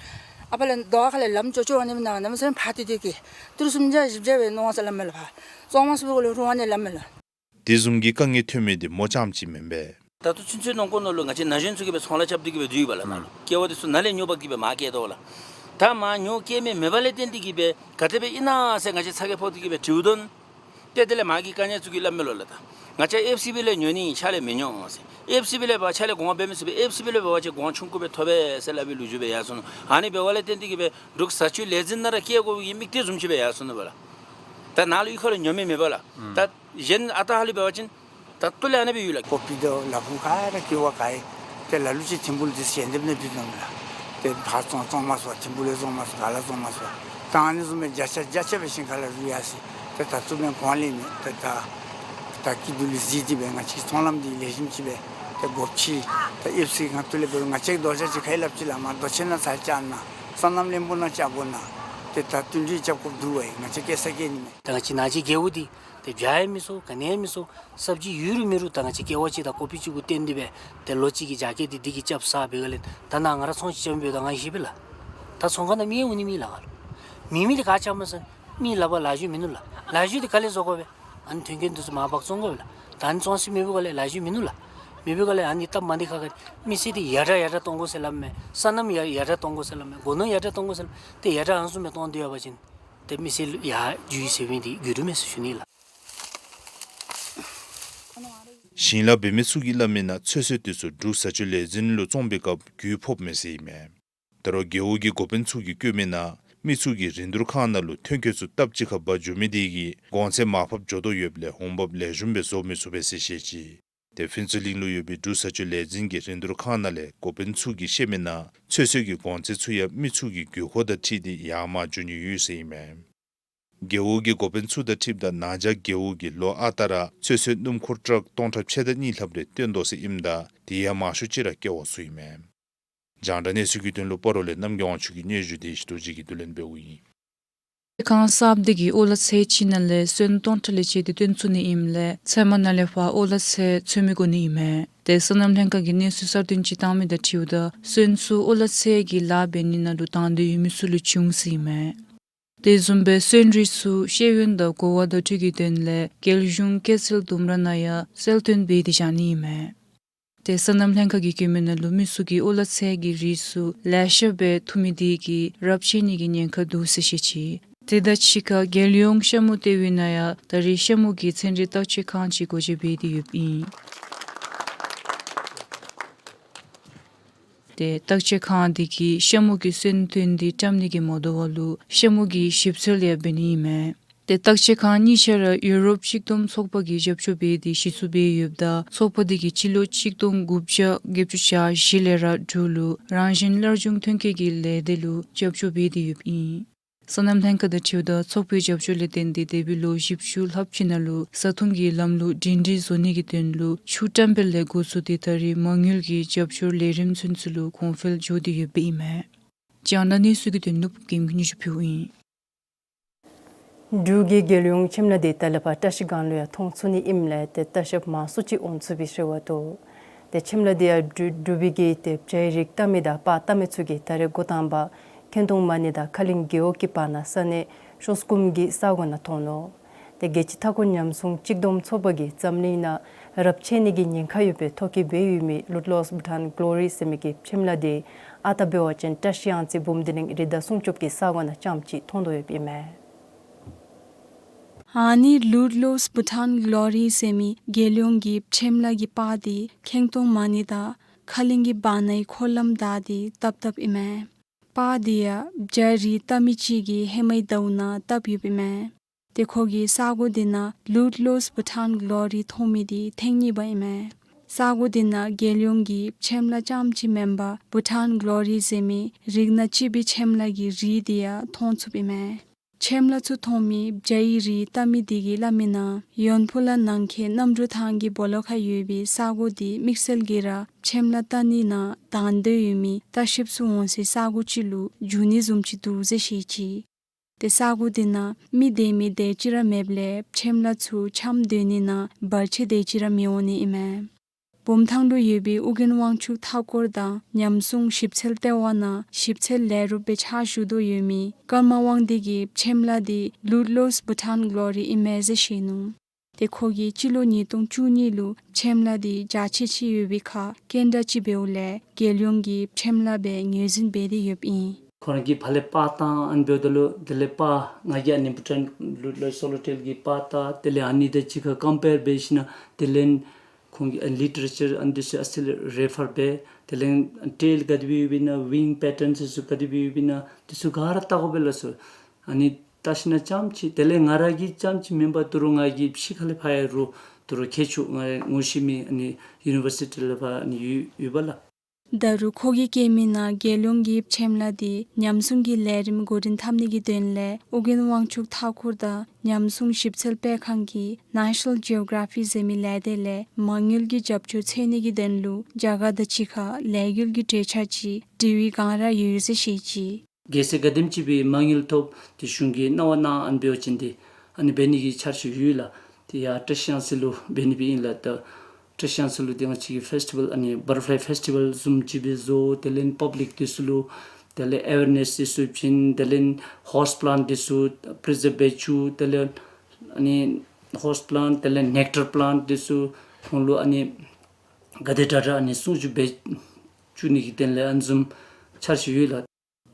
ཨ་ཕར་ལས་རྡོ་ཁ་ལས་ལམ་ཅོག་ཅོག་ཨ་ནི་ནང་གནམ་མེད་ས་མེད་ཕར་ཏེ་ཏེ་གི་ཏི་རུ་སུམ་བརྒྱ་བཞི་བརྒྱ་སྦེ་ནོར་ཟེར་སླབ་མས་ལགས། ཕར་བཙོང་མ་ཚུགས་པའི་སྒོ་ལས་རུང་ཨ་ནི་སླབ་མས་ལགས། དེ་བཟུམ་གྱི་དཀའ་ངལ་ཐོན་མི་འདི་མོ་རྐྱངམ་ཅིག་མེན་པས། ད་ལྟོ་ཚུན་ཚོད་ནང་འཁོད་ནང་ལུ་ང་བཅས་ན་གཞོན་ཚུ་གིས་སྦེ་ཚོང་ལཱ་རྐྱབ་སྟེ་གི་སྦེ་སྡོད་ཡི་པ་ལགས། ནཱ་ལུ་ཀེ་བ་འདི་ཚུ་ནཱ་ལས་ཉོ་འབག་གི་སྦེ་མར་བསྐྱལ་དོ་ལགས། ད་མར་ཉོ་བསྐྱལ་མི་མེད་པ་ལས་བརྟེན་ཏེ་གི་སྦེ་ག་དེ་སྦེ་ཨིན་ན་ཟེར་ང་བཅས་ཚ་གྱང་ཕོག་སྟེ་གི་སྦེ་དྲིཝ་དོན། ཏེ་དེ་ལས་མར་གྱི་དཀའ་ངལ་ཚུ་གིས་སླབ་མས་ལོ་ལགས། ད་ང་བཅས་ཨེཕ་སི་བི་ལས་ཉོ་ནི་ཕྱག་ལས་མི་ཉོ་ཟེར། ཨེཕ་སི་བི་ལས་འབད་བ་ཕྱག་ལས་གོང་འཕེལ་མི་ཚུགས་པས། ཨེཕ་སི་བི་ལས་འབད་བ་ཅིན་གོང་ཆུང་ཀུ་སྦེ་ཐོབ་པས་ཟེར་སླབ་པའི་ལོ་རྒྱུས་སྦེ་ཡར་སོང་ནུག། ཨ་ནི་འབདཝ་ལས་བརྟེན་ཏེ་གི་སྦེ་འབྲུག་བཟའ་སྤྱོད་ལས་འཛིན་ནང་ར་བསྐྱལ་དགོ་པའི་དམིགས་གཏད་བཟུམ་ཅིག་སྦེ་ཡར་སོང་ནུག་པ་ལགས། ད་ནཱ་ལུ་གཡུས་ཁ་ལུ་ཉོ་མི་མེད་པ་ལགས། ད་གཞན་ཨ་རྟག་ཧ་ལུགས་འབད་བ་ཅིན་ ད་ལྟོ་ལས་ཨ་ནི་སྦེ་ཡོད་ལགས། ཀོ་པི་དང་ལ་ཕུག་ག་ར་ཀེ་བ་ག་ཡི། ཏེ་ལ་ལུ་ཅིག་ཐིམ་ཕུག་ལུ་དེ་ཞལ་འདེབས་ནང་འབུལ་དོ་མས་ལགས། ཏེ་ཕར་བཙོང་བཙོང་མ་ཚུགས་པར་ཐིམ་ཕུག་ལས་བཙོང་མ་ཚུགས་པར་ག་ལས་བཙོང་མ་ཚུགས་པར། ད་ཨ་ནི་བཟུམ་སྦེ་བརྒྱ་ཆ་བརྒྱ་ཆ་འབད་ཞིནམ་ག་ལས་རུང་ཡར་སོ་ཡི། ཏེ་ད་ལྟོ་མེན་གོང་ལས་མེན། ཏེ་ད་ད་སྐྱིད་སྡུག་ལུ་གཟིགས་ཏེ་སྦེ་ང་བཅས་ཀྱི་ཚོང་ལམ་འདི་ལེགས་ཤོམ་ཅིག་སྦེ་ཏེ་སྒོ་ཕྱེ། ཏེ་ཨེབ་སི་ཁང་ཐོག་ལས་འབད་རུང་ང་བཅས་ཀྱིས་རྡོག་རྩ་ཅིག་ཁ་ཡི་སླབ་ཅི་ལགས། མར་རྡོ་ཆེན་ནང་ཚར་བཅག་གནང་། སོ་ནམ་བློན་པོ་ནང་བཅག་དགོ་གནང་། ཏེ་ད་བསྟུན་གྲོས་རྐྱབ་དགོཔ་འདུག་པ་ཡི། ང་བཅས་སྐྱེལ་ས་སྐྱེལ་ནི་མས། ད་ང་བཅས་ནང་གི་རྒེད་འོག་འདི་ཏེ་བྱ་ཡང་མི་ཚུགས། ག་ནི་ཡང་མི་ཚུགས། སབ་ཇི་ཡོད་རུང་མེད་རུང་ད་ང་བཅས་ཀེ་བ་ཅིག་དང་ཀོ་པི་ཅིག་གུ་བརྟེན་ཏེ་སྦེ་ཏེ་ལོ་གཅིག་གི་རྒྱ་སྐྱེད་འདི་འདི་གིས་རྐྱབ་ཚར་བའི་སྒང་ལས་ད་ནཱ་ང་ར་ཚོང་ཅིག་རྐྱབ་མི་འབདཝ་ད་ང་ཡང་ཤེས་པས་ལགས། ད་ཚོང་ཁང་ནང་མི་ཡང་འོང་ནི་མེད་ལགས། མེད་མི་འདི་ག་རྐྱབ་མས་ཟེར་མི་ལག་པར་ལག་འཇུ་མིན་ནུག་ལགས། ལག་འཇུ་འདི་ག་ལས་བཟོ་དགོ་པས། ཨ་ནི་ཐོན་སྐྱེད་འདི་ཚུ་མར་འབག་བཙོང་དགོ་པས་ལགས། ད་ཨ་ནི་བཙོང་ས་མེད་པའི་སྒང་ལས་ལག་འཇུ་མིན་ནུག་ལགས། མེད་པའི་སྒང་ལས་ཨ་ནི་སྟབས་མ་བདེ་ཁག་ཁ་མི་སེར་འདི་ཡར་དྲག་ཡར་དྲག་གཏོང་དགོ་ཟེར་སླབ་མས། སོ་ནམ་ཡར་ཡར་དྲག་གཏོང་དགོ་ཟེར་སླབ་མས། སྒོ་ནོར་ཡར་དྲག་གཏོང་དགོ་ཟེར་སླབ་མས། ཏེ་ཡར་དྲག་ཨ་ནི་བཟུམ་སྦེ་གཏོང་སྟེ་ཡོད་པ་ཅིན་ཏེ་མི་སེར་ཡར་འགྱོ་རུང་མེད་ཟེར་ཞུ་ནི་ལགས། ཞིང་ལཱ་འབད་མི་ཚུ་གིས་སླབ་མིའི་ནང་ཚོད་བསྲེ་དེ་ཚུ་འབྲུག་བཟའ་སྤྱོད་ལས་འཛིན་ལུ་བཙོང་པའི་སྐབས་རྒུད་ཕོགཔ་མས་ཟེར་ཨིན་མས། ད་རུང་རྒེད་འོག་གི་འགོ་དཔོན་ཚུ་གིས་བཀོད་མིའི་ནང་མི་ཚུ་གིས་རིན་བསྡུར་ཁང་ནང་ལུ་ཐོན་སྐྱེད་ཚུ་སྟབས་གཅིག་ཁར་འབག་འགྱོ་མི་དེ་གིས་གོང་ཚད་མར་ཕབ་འགྱོ་དོ་ཡོདཔ་ལས་འོང་འབབ་ལེགས་ཤོམ་སྦེ་བཟོ་མི་ཚུགས་པས་ཟེར་བཤད་ཅི། ཏེ་ཕུན་ཚོགས་གླིང་ལུ་ཡོད་པའི་འབྲུག་བཟའ་སྤྱོད་ལས་འཛིན་གྱི་རིན་བསྡུར་ཁང་ནང་ལས་འགོ་དཔོན་ཚུ་གིས་བཤད་མིའི་ནང་ཚོད་བསྲེ་གི་གོང་ཚད་ཚུ་ཡང་མི་ཚུ་གི་དགོས་མཁོ་དང་འཁྲིལ་ཏེ་ཡར་མར་འགྱོ་ནི་ཡོད་ཟེར་ཨིན་མས། རྒེད་འོག་གི་འགོ་དཔོན་ཚུ་དང་འཁྲིལཝ་ད་ནང་འཇགས་རྒེད་འོག་གིས་ལོ་ཨ་རྟག་ར་ཚོད་བསྲེ་སྣུམ་འཁོར་ཊཱག་སྟོང་ཕྲག་ཕྱེད་དང་གཉིས་ལྷགཔ་རེ་བཏོན་དོ་ཟེར་ཨིནམ་ད་དེ་ཡང་མང་ཤོས་ཅིག་ར་ཀེ་བ་ཚུ་ཨིན་མས། རྒྱང་བསྒྲགས་གནས་ཚུལ་གྱི་དོན་ལུ་སྤ་རོ་ལས་རྣམ་རྒྱལ་དབང་ཕྱུག་གི་སྙན་ཞུ་དེ་ཞི་ཏོ་རྗེ་གིས་བསྡུ་ལེན་འབདཝ་ཨིན། ཁང་གསརཔ་དེ་གིས་ཨོ་ལ་ཚལ་ཅིག་ནང་ལས་སོན་སྟོང་ཕྲག་ལས་བཅད་དེ་བཏོན་ཚུགས་ནི་ཨིནམ་ལས་ཚལ་མ་ནང་ལས་ཕར་ཨོ་ལ་ཚལ་ཚུད་མི་དགོ་ནི་ཨིན་མས། ཏེ་སོ་ནམ་ལྷན་ཁག་གིས་གནས་ཚུལ་གསར་བཏོན་ཅིག་བཏང་མི་དང་འཁྲིལཝ་ད་སོན་ཚུ་ཨོ་ལ་ཚལ་གྱི་ལཱ་འབད་ནི་ནང་ལུ་དང་འདོད་ཡོད་མི་ཚུ་ལུ་བྱིན་འོང་ཟེར་ཨིན་མས། དེ་བཟུམ་སྦེ་སོན་རིགས་ཚུ་ཤེས་ཡོན་དང་གོ་བ་བརྡ་སྤྲོད་ཀྱི་དོན་ལས་རྒྱལ་གཞུང་སྐྱེད་ཚལ་ལྡུམ་ར་ནང་ཡང་གསལ་སྟོན་འབད་དེ་བཞག་ནི་ཨིན་མས། ཏེ་སོ་ནམ་ལྷན་ཁག་གིས་བཀོད་མིའི་ནང་ལུ་མི་ཚུ་གིས་ཨོ་ལ་ཚལ་གྱི་རིགས་ཚུ་ལེ་ཤ་སྦེ་འཐུ་མི་དེ་གིས་རབས་ཆད་ནི་གི་ཉེན་ཁ་འདུག་ཟེར་བཤད་ཅི། དེ་དང་གཅིག་ཁར་རྒྱལ་ཡོངས་ཤ་མུ་ལྟེ་བའི་ནང་ཡང་ད་རེས་ཤ་མུ་གི་ཚན་རིག་བརྟག་དཔྱད་ཁང་ཅིག་སྒོ་འབྱེད་འབད་དེ་ཡོདཔ་ཨིན། ཏེ་བརྟག་དཔྱད་ཁང་དེ་གིས་ཤ་མུ་གི་སོན་བཏོན་ཏེ་བཀྲམ་ནི་གི་མ་དོ་བར་ལུ་ཤ་མུ་གི་ཞིབ་འཚོལ་ཡང་འབད་ནི་ཨིན་མས། ཏེ་བརྟག་དཔྱད་ཁང་གཉིས་ཆ་ར་ཡུ་རོབ་གཅིག་བསྡོམས་ཚོགས་པ་གིས་རྒྱབ་སྐྱོར་འབད་དེ་གཞི་བཙུགས་འབད་ཡོདཔ་ད་ཚོགས་པ་དེ་གིས་སྤྱི་ལོ་གཅིག་སྟོང་དགུ་བརྒྱ་བརྒྱད་ཅུ་གྱ་བཞི་ལས་ར་འབྲུག་ལུ་རང་བཞིན་སླར་འབྱུང་ཐོན་སྐྱེད་ཀྱི་ལས་སྡེ་ལུ་རྒྱབ་སྐྱོར་འབད་དེ་ཡོདཔ་ཨིན། སོ་ནམ་ལྷན་ཁག་དང་འཁྲིལཝ་ད་ཚོགས་པའི་རྒྱབ་སྐྱོར་ལས་བརྟེན་ཏེ་འདས་པའི་ལོ་བཞི་བཅུ་ལྷགཔ་ཅིག་ནང་ལུ་བཟའ་འཐུང་གི་ལམ་ལུགས་སྒྲིང་སྒྲིང་བཟོ་ནི་གི་དོན་ལུ་ཆུ་བཀྲམ་སྤེལ་ལས་འགོ་བཙུགས་ཏེ་ད་རེས་མ་དངུལ་གྱི་རྒྱབ་སྐྱོར་ལས་རིམ་ཚུན་ཚོད་ལུ་གོང་འཕེལ་འགྱོ་སྟེ་ཡོདཔ་ཨིན་མས། རྒྱང་བསྒྲགས་གནས་ཚུལ་གྱི་དོན་ལུ་ཕུབ་རྒྱལམོ་གིས་སྙན་ཞུ་ཕུལཝ་ཨིན། འབྲུག་གི་རྒྱལ་ཡོངས་ཕྱེམ་ལ་དེ་ད་ལས་ཕར་བཀྲ་ཤིས་སྒང་ལུ་ཡང་མཐོང་ཚུགས་ནི་ཨིནམ་ལས་ཏེ་ལྟ་བཤལཔ་མང་སུ་ཅིག་འོང་ཚུགས་པའི་རེ་བ་འདུག། ཏེ་ཕྱེམ་ལ་དེ་ཡང་འབྲུག་འབྲུག་པའི་གི་ཏེ་བྱའི་རིགས་བལྟ་མི་དང་སྤར་བལྟ་མི་ཚུ་གིས་ད་རེས་འགོ་དང་པ་ཁེན་ཏོང་མ་ཎི་དང་ཁ་གླིང་རྒེད་འོག་གི་བར་ན་ས་གནས་ཤོ་སྐུམ་གྱི་ས་གོ་ནང་ཐོན་ནུག། ཏེ་རྒྱལ་སྤྱི་མཐའ་འཁོར་ཉམས་སྲུང་གཅིག་བསྡོམས་ཚོགས་པ་གིས་འཛམ་གླིང་ནང་རབས་ཆད་ནི་གི་ཉེན་ཁ་ཡོད་པའི་ཐོ་བཀོད་འབད་ཡོད་མི་Loot Lords Bhutan Glory ཟེར་མི་གི་ཕྱེམ་ལ་དེ་ཨ་རྟག་འབད་བ་ཅིན་བཀྲ་ཤིས་གཡང་རྩེ་འབུམ་སྡེ་གླིང་རི་དྭགས་སྲུང་སྐྱོབ་ཀྱི་ས་གོ་ནང་རྐྱངམ་ཅིག་མཐོང་དོ་ཡོདཔ་ཨིན་མས། ཨ་ནི་Loot Lords Bhutan Glory ཟེར་མི་རྒྱལ་ཡོངས་ཀྱི་ཕྱེམ་ལ་གི་སྤར་དེ་ཁེན་ཏོང་མ་ཎི་དང་ཁ་གླིང་གི་བར་ནའི་འཁོར་ལམ་བདའ་སྟེ་བཏབ་བཏབཔ་ཨིན་མས། སྤར་དེ་ཡང་བྱའི་རིགས་བལྟ་མི་ཅིག་གིས་ཧེ་མའི་ཟླཝ་ནང་བཏབ་ཡོདཔ་ཨིན་མས། ཏེ་ཁོ་གིས་ས་གོ་དེ་ནང་Loot Lords Bhutan Glory མཐོང་མི་དེ་ཐེངས་གཉིས་པ་ཨིན་མས། ས་གོ་དེ་ནང་རྒྱལ་ཡོངས་ཀྱི་ཕྱེམ་ལ་རྐྱངམ་ཅིག་མེན་པར་Bhutan Glory ཟེར་མི་རིགས་སྣ་གཅིག་པའི་ཕྱེམ་ལ་གི་རིགས་དེ་ཡང་མཐོང་ཚུགསཔ་ཨིན་མས། ཕྱེམ་ལ་ཚུ་མཐོང་མི་བྱའི་རིགས་བལྟ་མི་དེ་གིས་སླབ་མིའི་ནང་ཡོན་ཕུ་ལ་ནང་འཁོད་གནམ་གྲུ་ཐང་གི་སྦོ་ལོགས་ཁར་ཡོད་པའི་ས་གོ་དེ་དམིགས་བསལ་གྱིས་ར་ཕྱེམ་ལ་བལྟ་ནི་ནང་དང་འདོད་ཡོད་མི་ལྟ་བཤལཔ་ཚུ་འོང་སའི་ས་གོ་ཅིག་ལུ་འགྱུར་ནི་བཟུམ་ཅིག་འདུག་ཟེར་བཤད་ཅི། ཏེ་ས་གོ་དེ་ནང་མི་སྡོད་མི་དེ་ཅིག་ར་མེདཔ་ལས་ཕྱེམ་ལ་ཚུ་འཁྱམས་སྡོད་ནི་ནང་བར་ཆད་དེ་ཅིག་ར་མི་འོང་ནི་ཨིན་མས། བུམ་ཐང་ལུ་ཡོད་པའི་ཨོ་རྒྱན་དབང་ཕྱུག་མཐའ་འཁོར་དང་ཉམས་སྲུང་ཞིབ་འཚོལ་ལྟེ་བ་ནང་ཞིབ་འཚོལ་ལས་རོགསཔ་སྦེ་ཕྱག་ཞུ་དོ་ཡོད་མི་ཀརྨ་དབང་འདུས་ཀྱིས་ཕྱེམ་ལ་དེ་Loot Lords Bhutan Glory ཨིན་མས་ཟེར་བཤད་ནུག། ཏེ་ཁོ་གིས་སྤྱི་ལོ་ཉིས་སྟོང་བཅུ་གཉིས་ལུ་ཕྱེམ་ལ་དེ་རྒྱ་ཆེ་ཆེ་ཡོད་པའི་ཁར་སྐད་གྲགས་ཅིག་འབདཝ་ལས་རྒྱལ་ཡོངས་ཀྱི་ཕྱེམ་ལ་སྦེ་ངོས་འཛིན་འབད་དེ་ཡོདཔ་ཨིན། ཁོ་ར་གིས་ཕར་ལས་སྤར་བཏང་ཨ་ནི་འབདཝ་ད་ལུ་དེ་ལས་སྤར་ང་གིས་ཨ་ནི་བྷུ་ཊཱན་ལུ་ལོ་སོ་ལོ་ཊེལ་གྱི་སྤར་བཏང་དེ་ལས་ཨ་ནི་དང་གཅིག་ཁར་ཀམ་པེར་འབད་ཞིན་ན་དེ་ལས་ཁོང་གི་ཨ་ལི་ཊི་རེ་ཅར་ཨ་ནི་དེ་ཚུ་ཨ་ཙི་རེ་ཕར་འབད་དེ་ལས་ཊེལ་ག་དེ་སྦེ་ཡོདཔ་ཨིན་ན་ཝིང་པེ་ཊཱན་དེ་ཚུ་ག་དེ་སྦེ་ཡོདཔ་ཨིན་ན་དེ་ཚུ་ག་ར་བལྟ་དགོ་པས་ལགས་སོ། ཨ་ནི་བལྟ་ཞིན་ན་རྐྱངམ་ཅིག་དེ་ལས་ང་ར་གིས་རྐྱངམ་ཅིག་མེན་པར་ད་རུང་ང་གིས་ཕྱི་ཁ་ལས་ཕར་ཡང་རུང་ ད་རུང་ཁྱད་ཆོས་ང་ངོ་ཤེས་མི་ཨ་ནི་ཡུ་ནི་བར་སི་ཊི་ལས་ཕར་ཨ་ནི་ཡོད་ཡོད་པ་ལགས། ད་རུང་ཁོ་གིས་བཀོད་མི་ནང་རྒྱལ་ཡོངས་ཀྱི་ཕྱེམ་ལ་འདི་ཉམས་སྲུང་གི་ལས་རིམ་འགོ་འདྲེན་འཐབ་ནི་གི་དོན་ལས་ཨོ་རྒྱན་དབང་ཕྱུག་མཐའ་འཁོར་དང་ཉམས་སྲུང་ཞིབ་འཚོལ་སྤེལ་ཁང་གི་ནེ་ཤ་ནཱལ་ཇི་ཨོ་གར་ཕི་ཟེར་མི་ལས་སྡེ་ལས་མ་དངུལ་གྱི་རྒྱབ་སྐྱོར་འཚོལ་ནི་གི་དོན་ལུ་རྒྱ་གར་དང་གཅིག་ཁར་ལས་འགུལ་གྱི་གྲོས་འཆར་ཅིག་འབྲེལ་བའི་སྒང་ར་ཡོད་ཡོད་ཟེར་བཤད་ཅི། གལ་སྲིད་ག་དེམ་ཅིག་སྦེ་མ་དངུལ་ཐོབ་སྟེ་གཞུང་གིས་གནང་བ་གནང་ཨ་ནི་འབད་བ་ཅིན་ཏེ་ཨ་ནི་འབད་ནི་གི་འཆར་གཞི་ཡོད་ལགས། ཏེ་ཡར་བཀྲིས་གཡང་རྩེ་ལུ་འབད་ནི་སྦེ་ཨིན་ལགས། ད་བཀྲིས་གཡང་རྩེ་ལུ་ཏེ་ང་བཅས་ཀྱིས་ཕེསི་ཊི་བཱལ་ཨ་ནི་བ་ཊར་ཕ་ལའི་ཕེསི་ཊི་བཱལ་བཟུམ་ཅིག་སྦེ་བཟོ། དེ་ལས་པབ་ལིཀ་འདི་ཚུ་ལུ་དེ་ལས་ཨ་ཝེར་ནེསི་འདི་ཚུ་བྱིན། དེ་ལས་ཧོསི་པི་ལཱནཊ་འདི་ཚུ་པི་རི་ཛརབ་འབད་བཅུག། དེ་ལས་ཨ་ནི་ཧོསི་པི་ལཱནཊ་དེ་ལས་ནེཀ་ཊར་པི་ལཱནཊ་འདི་ཚུ་ཁོང་ལུ་ཨ་ནི་ག་དེ་དྲག་དྲག་ཨ་ནི་སྲུང་སྐྱོབ་འབད་བཅུག་ནི་གི་དོན་ལས་ཨ་ནི་བཟུམ་འཆར་གཞི་ཡོད་ལགས།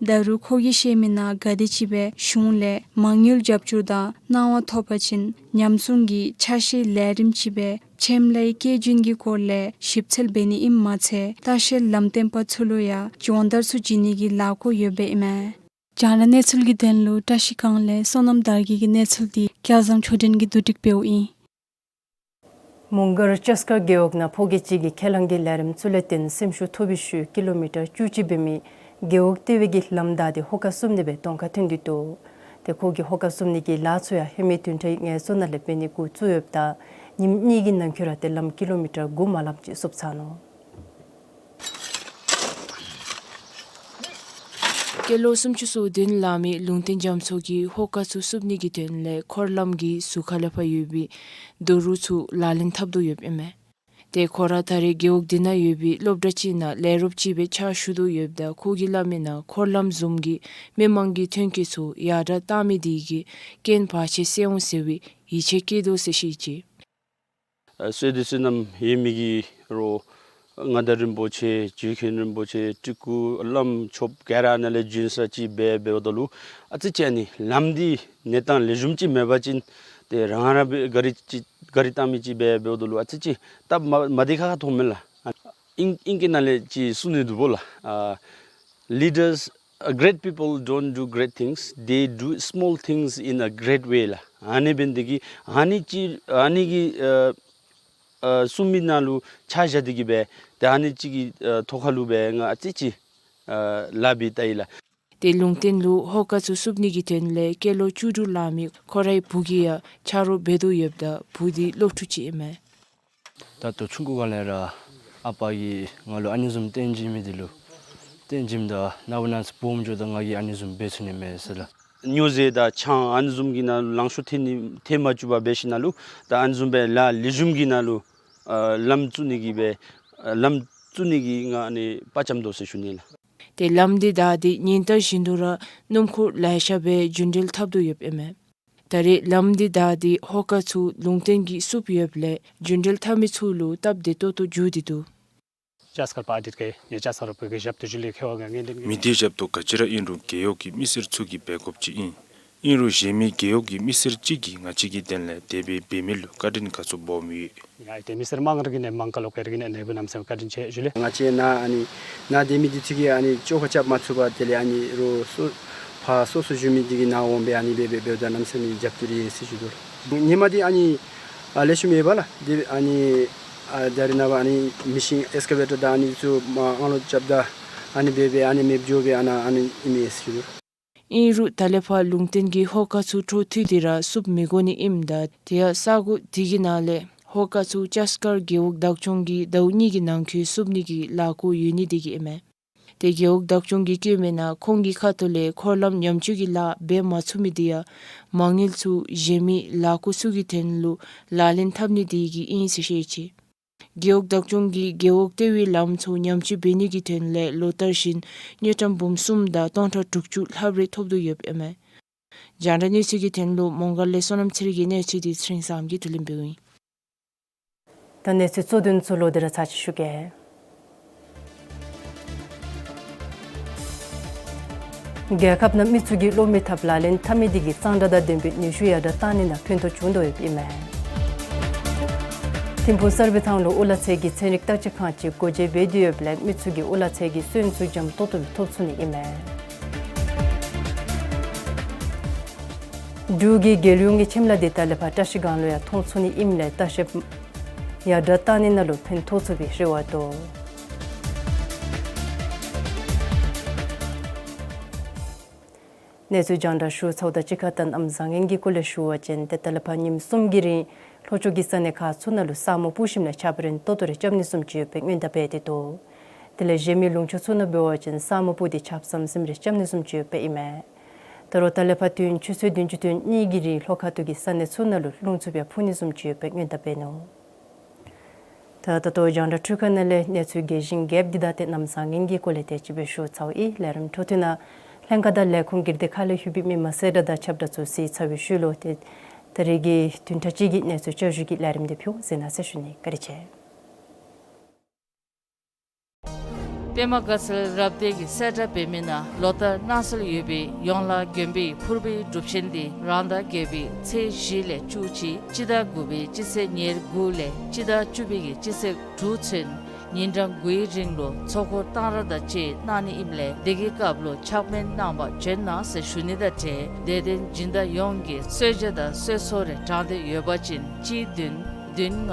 ད་རུང་ཁོ་གིས་བཤད་མི་ནང་ག་དེ་ཅིག་སྦེ་གཞུང་ལས་མ་དངུལ་རྒྱབ་སྐྱོར་དང་གནང་བ་ཐོབ་པ་ཅིན་ཉམས་སྲུང་གི་ཆ་ཤས་ལས་རིམ་ཅིག་སྦེ་ཕྱེམ་ལའི་སྐྱེད་འབྱིན་གྱི་སྐོར་ལས་ཞིབ་འཚོལ་འབད་ནི་ཨིནམ་མ་ཚད་ལྟ་བཤལ་ལམ་སྟོན་པ་ཚུ་ལུ་ཡང་སྦྱོང་བརྡར་ཚུ་བྱིན་ནི་གི་ལས་འགུལ་ཡོདཔ་ཨིན་མས། རྒྱང་བསྒྲགས་གནས་ཚུལ་གྱི་དོན་ལུ་བཀྲིས་གཡང་ལས་བསོད་ནམས་དར་རྒྱས་ཀྱི་གནས་ཚུལ་འདི་སྐལ་བཟང་ཆོས་སྒྲོན་གྱིས་བསྡུ་སྒྲིག་འབདཝ་ཨིན། མོང་སྒར་ལྕགས་མཁར་རྒེད་འོག་ནང་ཕོ་སྐྱེས་ཅིག་གིས་ཁས་བླངས་ཀྱི་ལས་རིམ་ཚུ་ལས་བརྟེན་སེམས་ཤུགས་ཐོབ་པའི་ཤུལ་ཀི་ལོ་མི་ཊར་བཅུ་གཅིག་འབད་མི་རྒེད་འོག་ལྟེ་བའི་གི་ལམ་བདའ་སྟེ་ཧོ་ཀ་བསུབ་ནི་སྦེ་གདོང་ཁར་ཐོན་ཏེ་འདུག། ཏེ་ཁོ་གིས་ཧོ་ཀ་བསུབ་ནི་གི་ལཱ་ཚུ་ཡང་ཧེ་མའི་བདུན་ཕྲག་ངལ་གསོ་ནང་ལས་འབད་ནི་འགོ་བཙུགས་ཡོདཔ་ད་ཉིནམ་གཉིས་ཀྱི་ནང་འཁོད་ར་ཏེ་ལམ་ཀི་ལོ་མི་ཊར་དགུ་མ་ལངམ་ཅིག་བསུབ་ཚར་ནུག། སྐྱེས་ལོ་སུམ་ཅུ་སོ་བདུན་ལང་མི་ལུང་བསྟན་རྒྱ་མཚོ་གིས་ཧོ་ཀ་ཚུ་བསུབ་ནི་གི་དོན་ལས་འཁོར་ལམ་གྱི་ཟུར་ཁ་ལས་ཕར་ཡོད་པའི་རྡོ་རུག་ཚུ་ལག་ལེན་འཐབ་དོ་ཡོདཔ་ཨིན་མས། ཏེ་ཁོ་ར་ད་རེས་རྒེད་འོག་འདི་ནང་ཡོད་པའི་སློབ་གྲྭ་ཅིག་ནང་ལས་རོགསཔ་ཅིག་སྦེ་ཕྱག་ཞུ་དོ་ཡོདཔ་ད་ཁོ་གིས་སླབ་མི་ནང་འཁོར་ལམ་བཟུམ་གྱིས་མི་མང་གི་ཐོན་སྐྱེད་ཚུ་ཡར་དྲག་བཏང་མི་འདི་གིས་རྐྱེན་བར་ཆད་སེལ་འོང་ཟེར་བའི་ཡིད་ཆེས་བསྐྱེད་དོ་ཟེར་བཤད་ཅི། ཨ་བསོད་བདེ་བསོད་ནམས་ཡོད་མི་གིས་རོགས་མངའ་བདག་རིན་པོ་ཆེ་རྗེ་མཁན་རིན་པོ་ཆེ་སྤྲུལ་སྐུ་བླམ་ཆོསཔ་ག་ར་ནཱ་ལས་བྱོན་ས་ཅིག་འབད་འབདཝ་ད་ལུ་ཨ་ཙི་ཅིག་ཨ་ནི་ལམ་འདི་གནས་སྟངས་ལེགས་ཤོམ་ཅིག་མེད་པ་ཅིན་ཏེ་རང་རང་སྦེ་ག་རི་ཅིག་ག་རི་བཏང་མི་ཅིག་འབད་འབདཝ་ད་ལུ་ཨ་ཙི་ཅིག་སྟབས་མ་མ་བདེ་ཁག་ཁ་མཐོངམ་མས་ལགས། ཨིང་ཨིང་སྐད་ནང་ལས་ཅིག་གསུང་ནི་འདུག་པ་ལགས། ཨ་leaders, uh, great people don't do great things, they do small things in a great way ལགས། ཨ་ནི་འབད་ནི་འདི་གིས་ཨ་ནི་ཅིག་ཨ་ནི་གི་ཨ་ཨ་གསུང་མི་ནང་ལུ་ཆ་བཞག་སྟེ་གིས་སྦེ་ཏེ་ཨ་ནི་ཅིག་གི་ཨ་ཐོག་ཁ་ལུ་སྦེ་ང་ཨ་ཙི་ཅིག་ཨ་ལཱ་འབད་བལྟ་ཡི་ལགས། ཏེ་ལུང་བསྟན་ལུ་ཧོ་ཀ་ཚུ་བསུབ་ནི་གི་དོན་ལས་སྐྱེས་ལོ་བཅུ་དྲུག་ལང་མི་ཁོ་རའི་བུ་གིས་ཡང་ཆ་རོགས་འབད་དོ་ཡོདཔ་ད་བུ་འདི་སློབ་ཕྲུག་ཅིག་ཨིན་མས། ད་ལྟོ་ཆུང་ཀུ་སྒང་ལས་ར་ཨ་པ་གིས་ང་ལུ་ཨ་ནི་བཟུམ་སྟོན་བྱིན་མི་འདི་ལུ་སྟོན་བྱིནམ་ད་ནངས་པ་གནངས་ཚེ་སྦོམ་འགྱོཝ་ད་ང་གིས་ཨ་ནི་བཟུམ་འབད་ཚུགས་ནི་མས་ཟེར་ལགས། སྨྱོ་རྫས་དང་ཆང་ཨ་ནི་བཟུམ་གྱི་ནང་ལང་ཤོར་ཐལ་ནི་ཐལ་མ་བཅུག་པར་འབད་ཞིནམ་ལས་ད་ཨ་ནི་བཟུམ་སྦེ་ལཱ་ལེགས་ཤོམ་གྱི་ནང་ལུ་ཨ་ལམ་བཙུགས་ནི་གི་སྦེ་ཨ་ལམ་བཙུགས་ནི་གི་ང་ཨ་ནི་དཔའ་བཅམ་དོ་ཟེར་ཞུ་ནི་ལགས། ཏེ་ལམ་འདི་བདའ་སྟེ་ཉིན་ལྟར་བཞིན་དུ་ར་སྣུམ་འཁོར་ལེ་ཤ་སྦེ་རྒྱུན་འགྲུལ་འཐབ་དོ་ཡོདཔ་ཨིན་མས། ད་རེས་ལམ་འདི་བདའ་སྟེ་ཧོ་ཀ་ཚུ་ལུང་བསྟན་གྱིས་བསུབ་ཡོདཔ་ལས་རྒྱུན་འགྲུལ་འཐབ་མི་ཚུ་ལུ་སྟབས་བདེ་ཏོག་ཏོ་འགྱོ་སྟེ་འདུག། ལྕགས་མཁར་པ་ཨ་དྲིར་གེ་ངེ་ལྕགས་མཁར་པའི་གི་ཞབས་ཏོག་ཞུ་ལེ་ཁེ་བ་ག་ངེ་ལེན་གི། མི་སྡེ་ཞབས་ཏོག་ག་ཅི་ར་ཨིན་རུང་རྒེད་འོག་གི་མི་སེར་ཚུ་གིས་འབད་དགོཔ་ཅིག་ཨིན། ཨིན་རུང་གཞན་མི་རྒེད་འོག་གི་མི་སེར་ཅིག་གིས་ང་བཅས་ཀྱི་དོན་ལས་དེ་སྦེ་འབད་མི་ལུ་བཀའ་དྲིན་ག་ཚོད་སྦོམ་ཡོད། ཡ་ཏེ་མི་སེར་མང་ར་གི་ནང་མང་ཀ་ལོག་ཀེར་གི་ནང་ནེ་བུ་གནམ་མེད་ས་མེད་བཀའ་དྲིན་ཆེ་ཞུ་ལེ། ང་བཅས་ནཱ་ཨ་ནི་ནཱ་སྡོད་མི་འདི་ཚུ་གིས་ཨ་ནི་བཅོ་ཁ་རྐྱབ་མ་ཚུགས་པར་དེ་ལས་ཨ་ནི་རོགས་སོ་ཕར་སོ་སོ་བཞུགས་མི་འདི་གི་ནཱ་འོང་སྦེ་ཨ་ནི་སྦེ་སྦེ་འབདཝ་ད་གནམ་མེད་ས་མེད་རྒྱབ་སྐྱོར་ཡོད་ཟེར་ཞུ་དོ། ཉི་མ་འདི་ཨ་ནི་ཨ་ལེགས་ཤོམ་ཡོད་པ་ལགས། འདི་ཨ་ནི་ཨ་ད་རེས་ནངས་པ་ཨ་ནི་མེ་ཤིན་ཨེགསི་ཀ་བེ་ཊར་དང་ཨ་ནི་ཚུ་མར་ཨང་ལོག་རྐྱབ་ད་ཨ་ནི་སྦེ་སྦེ་ཨ་ནི་མེདཔ་འགྱོ་སྦེ་ཨ་ནཱ་ཨ་ནི་ཨིན་མས་ཟེར་ཞུ་དོ། ཨིན་རུང་ད་ལས་ཕར་ལུང་བསྟན་གྱིས་ཧོ་ཀ་ཚུ་འཕྲོ་མཐུད་དེ་ར་བསུབ་མི་དགོ་ནི་ཨིནམ་ད་དེ་ཡང་ས་གོ་འདི་གི་ནང་ལས་ཧོ་ཀ་ཚུ་ལྕགས་མཁར་རྒེད་འོག་བདག་སྐྱོང་གིས་ཟླཝ་གཉིས་ཀྱི་ནང་འཁོད་བསུབ་ནི་གི་ལས་འགུལ་ཡོད་ནི་འདི་གིས་ཨིན་མས། ཏེ་རྒེད་འོག་བདག་སྐྱོང་གིས་བཀོད་མི་ནང་ཁོང་གི་ཁ་ཐུག་ལས་འཁོར་ལམ་ཉམས་བཅོས་ཀྱི་ལཱ་འབད་མ་ཚུགས་མི་འདི་ཡང་མ་དངུལ་ཚུ་གཞན་མི་ལས་འགུལ་ཚུ་གི་དོན་ལུ་ལག་ལེན་འཐབ་ནི་འདི་གིས་ཨིན་ཟེར་བཤད་ཅི། རྒེད་འོག་བདག་སྐྱོང་གིས་རྒེད་འོག་ལྟེ་བའི་ལམ་ཚུ་ཉམས་བཅོས་འབད་ནི་གི་དོན་ལས་ལོ་ལྟར་བཞིན་དངུལ་ཀྲམ་འབུམ་གསུམ་དང་སྟོང་ཕྲག་དྲུག་ཅུ་ལྷགཔ་རེ་ཐོབ་དོ་ཡོདཔ་ཨིན་མས། རྒྱང་བསྒྲགས་གནས་ཚུལ་གྱི་དོན་ལུ་མོང་སྒར་ལས་བསོད་ནམས་ཚེ་རིང་གི་གནས་ཚུལ་འདི་ཚེ་རིང་བཟངམོ་གིས་བསྡུ་ལེན་འབདཝ་ཨིན། ད་གནས་ཚུལ་གཙོ་དོན་ཚུ་ལོག་སྟེ་ར་ཚར་ཅིག་ཞུ་གེ། རྒྱལ་ཁབ་ནང་མི་ཚུ་གིས་བློ་མི་ཐབས་ལག་ལེན་འཐབ་མི་འདི་གིས་གཙང་སྦྲ་དང་ལྡན་པའི་ནུས་ཤུགས་ཡར་དྲག་བཏང་ནི་ནང་ཕན་ཐོགས་བྱུང་དོ་ཡོདཔ་ཨིན་མས། ཐིམ་ཕུག་གསར་སྦས་ཐང་ལུ་དབུ་བླ་ཚེ་གི་ཚན་རིག་བརྟག་དཔྱད་ཁང་ཅིག་སྒོ་འབྱེད་འབད་དེ་ཡོདཔ་ལས་མི་ཚུ་གིས་དབུ་བླ་ཚེ་གི་སོན་ཚུ་འཇམ་ཏོག་ཏོ་སྦེ་ཐོབ་ཚུགས་ནི་ཨིན་མས། འབྲུག་གི་རྒྱལ་ཡོངས་ཀྱི་ཕྱེམ་ལ་འདི་ད་ལས་ཕར་བཀྲིས་སྒང་ལུ་ཡང་མཐོང་ཚུགས་ནི་ཨིནམ་ལས་ལྟ་བཤལཔ་ ཡར་དྲག་བཏང་ནི་ནང་ལུ་ཕན་ཐོགས་ཚུགས་པའི་རེ་བ་འདུག། གནས་ཚུལ་རྒྱང་བསྒྲགས་ཞུ་ཚརཝ་དང་གཅིག་ཁར་ད་གནམ་བཟང་ངན་གྱི་སྐོར་ལས་ཞུ་བ་ཅིན་ཏེ་ད་ལས་ཕར་ཉིནམ་གསུམ་གྱི་རིང་ལྷོ་ཕྱོགས་ཀྱི་ས་གནས་ཁག་ཚུ་ནང་ལུ་ས་སྨུག་སྤུབས་ཞིནམ་ལས་ཆརཔ་རན་ཏོག་ཏོ་རེ་རྐྱབ་ནི་བཟུམ་ཅིག་ཡོདཔ་སྦེ་སྔོན་དཔག་འབད་དེ་འདུག། དེ་ལས་གཞན་མི་ལུང་ཕྱོགས་ཚུ་ནང་འབད་བ་ཅིན་ས་སྨུག་སྤུབས་ཏེ་ཆརཔ་ཟམ་ཟིམ་རེ་རྐྱབ་ནི་བཟུམ་ཅིག་ཡོདཔ་ཨིན་མས། ད་རུང་ད་ལས་ཕར་ཏེ་ཆུ་ཚོད་བདུན་ཅུ་དོན་གཉིས་ཀྱི་རིང་ལྷོ་ཁ་ཐུག་གི་ས་གནས་ཚུ་ནང་ལུ་རླུང་འཚུབ་ཡང་འཕུ་ནི་བཟུམ་ཅིག་ཡོདཔ་སྦེ་སྔོན་དཔག་འབད་ནུག། ད་ད་ལྟོ་རྒྱང་བསྒྲགས་འཕྲུལ་ཁང་ནང་ལས་གནས་ཚུལ་རྒྱས་ཤིང་རྒྱསཔ་འདི་དང་ཏེ་གནམ་བཟང་ངན་གྱི་སྐོར་ལས་དེ་ཅིག་སྦེ་ཞུ་ཚརཝ་ཨིན། ལས་རིམ་འཕྲོ་མཐུད་ནང་ལྷན་ཁག་དང་ལས་ཁུངས་ཀྱི་སྡེ་ཁག་ལས་ལྷོད་པའི་མི་མང་གསལ་བསྒྲགས་དང་ཁྱབ་བསྒྲགས་ཚུ་གཟིགས་ཚར་བའི་ཤུལ་ལུ་ཏེ་ད་རིས་ཀྱི་བདུན་ཕྲག་གཅིག་གི་གནས་ཚུལ་བསྐྱར་ཞུ་གི་ལས་རིམ་འདི་ཕུལ་ཟེར་ན་ཟེར་ཞུ་ནི། བཀའ་དྲིན་ཆེ། པདྨ་དགའ་ཚལ་རབ་སྡེ་གིས་གསལ་བསྒྲགས་འབད་མི་ནང་ལོ་ལྟར་གནང་སྲོལ་ཡོད་པའི་ཡོངས་ལ་དགོན་པའི་ཕུར་བུའི་སྒྲུབ་ཆེན་འདི་རང་ཟླ་བརྒྱད་པའི་ཚེས་བཞི་ལས་བཅུ་གཅིག་སྤྱི་ཟླ་དགུ་པའི་སྤྱི་ཚེས་ཉེར་དགུ་ལས་སྤྱི་ཟླ་བཅུ་པའི་སྤྱི་ཚེས་དྲུག་ཚུན་ཉིན་གྲངས་དགུའི་རིང་ལུ་ཚོགས་འཁོར་གཏང་རག་དང་བཅས་གནང་ནི་ཨིནམ་ལས་དེ་གི་སྐབས་ལུ་ཕྱག་དཔོན་གནང་བར་བྱོན་གནང་ཟེར་ཞུ་ནི་དང་འབྲེལ་དད་ལྡན་སྦྱིན་བདག་ཡོངས་ཀྱིས་གསོལ་ཇ་དང་གསོལ་ཚོགས་རེ་དྲངས་ཏེ་ཡོད་པ་ཅིན་གཅིག་བདུན་བདུན་ལྔ་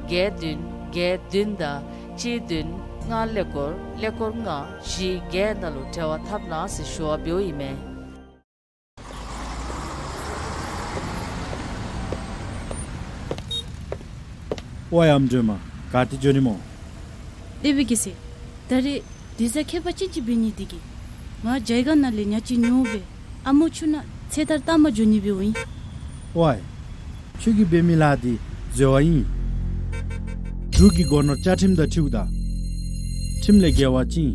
བརྒྱད་བདུན་བརྒྱད་བདུན་དང་གཅིག་བདུན་ལྔ་ཀླད་ཀོར་ཀླད་ཀོར་ལྔ་བཞི་བརྒྱད་ནང་ལུ་འབྲེལ་བ་འཐབ་གནང་ཟེར་ཞུ་བ་འབདཝ་ཨིན་མས། ཝའེ་ཨམ་སྒྲོལ་མ། ག་ཏེ་འགྱོ་ནི་སྨོ། ལེགས་པའི་སྐྱེས་ས། ད་རིས་དུས་བཟང་ཁྱད་པར་ཅན་ཅིག་འབད་ནི་འདི་གིས་ང་རྒྱ་གར་ནང་ལས་ཉ་ཅིག་ཉོ་སྦེ་ཨ་མོ་ཆུ་ནང་ཚེ་ཐར་བཏང་པར་འགྱོ་ནི་འབདཝ་ཨིན། ཝའེ། ཁྱོད་ཀྱིས་འབད་མི་ལཱ་འདི་འཛོལ་བ་ཨིན། འབྲུག་གི་སྒོ་ནོར་བཅའ་ཁྲིམས་དང་འཁྲིལཝ་ད་ཁྲིམས་ལས་འགལ་བ་ཅིན་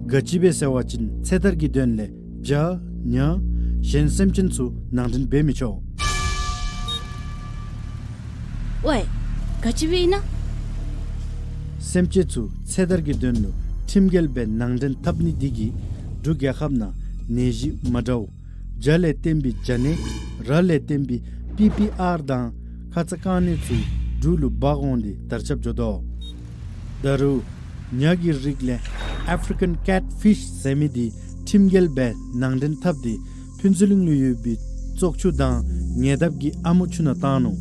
ག་ཅི་སྦེ་ཟེར་བ་ཅིན་ཚེ་ཐར་གྱི་དོན་ལས་བྱ་ཉ་གཞན་སེམས་ཅན་ཚུ་ནང་འདྲེན་འབད་མི་ཆོག། ཝའེ། ག་ཅི་སྦེ་ཨིན་ན། སེམས་ཅན་ཚུ་ཚེ་ཐར་གྱི་དོན་ལུ་ཁྲིམས་འགལ་སྦེ་ནང་འདྲེན་འཐབ་ནི་འདི་གིས་འབྲུག་རྒྱལ་ཁབ་ནང་ནད་གཞི་མ་འདྲཝ་བྱ་ལས་བརྟེན་པའི་བྱ་ནད་ར་ལས་བརྟེན་པའི་པི་པི་ཨར་དང་ཁ་ཙ་རྐང་ནད་ཚུ་འབྲུག་ལུ་འབག་འོང་སྟེ་དར་ཁྱབ་འགྱོ་དོ། ད་རུང་ཉ་གི་རིགས་ལས་ཨ་ཕི་རི་ཀན་ཀེཊ་ཕིཤ་ཟེར་མི་འདི་ཁྲིམས་འགལ་སྦེ་ནང་འདྲེན་འཐབ་སྟེ་ཕུན་ཚོགས་གླིང་ལུ་ཡོད་པའི་བཙོག་ཆུ་དང་ཉེ་འདབས་ཀྱི་ཨ་མོ་ཆུ་ནང་བཏང་ནུག།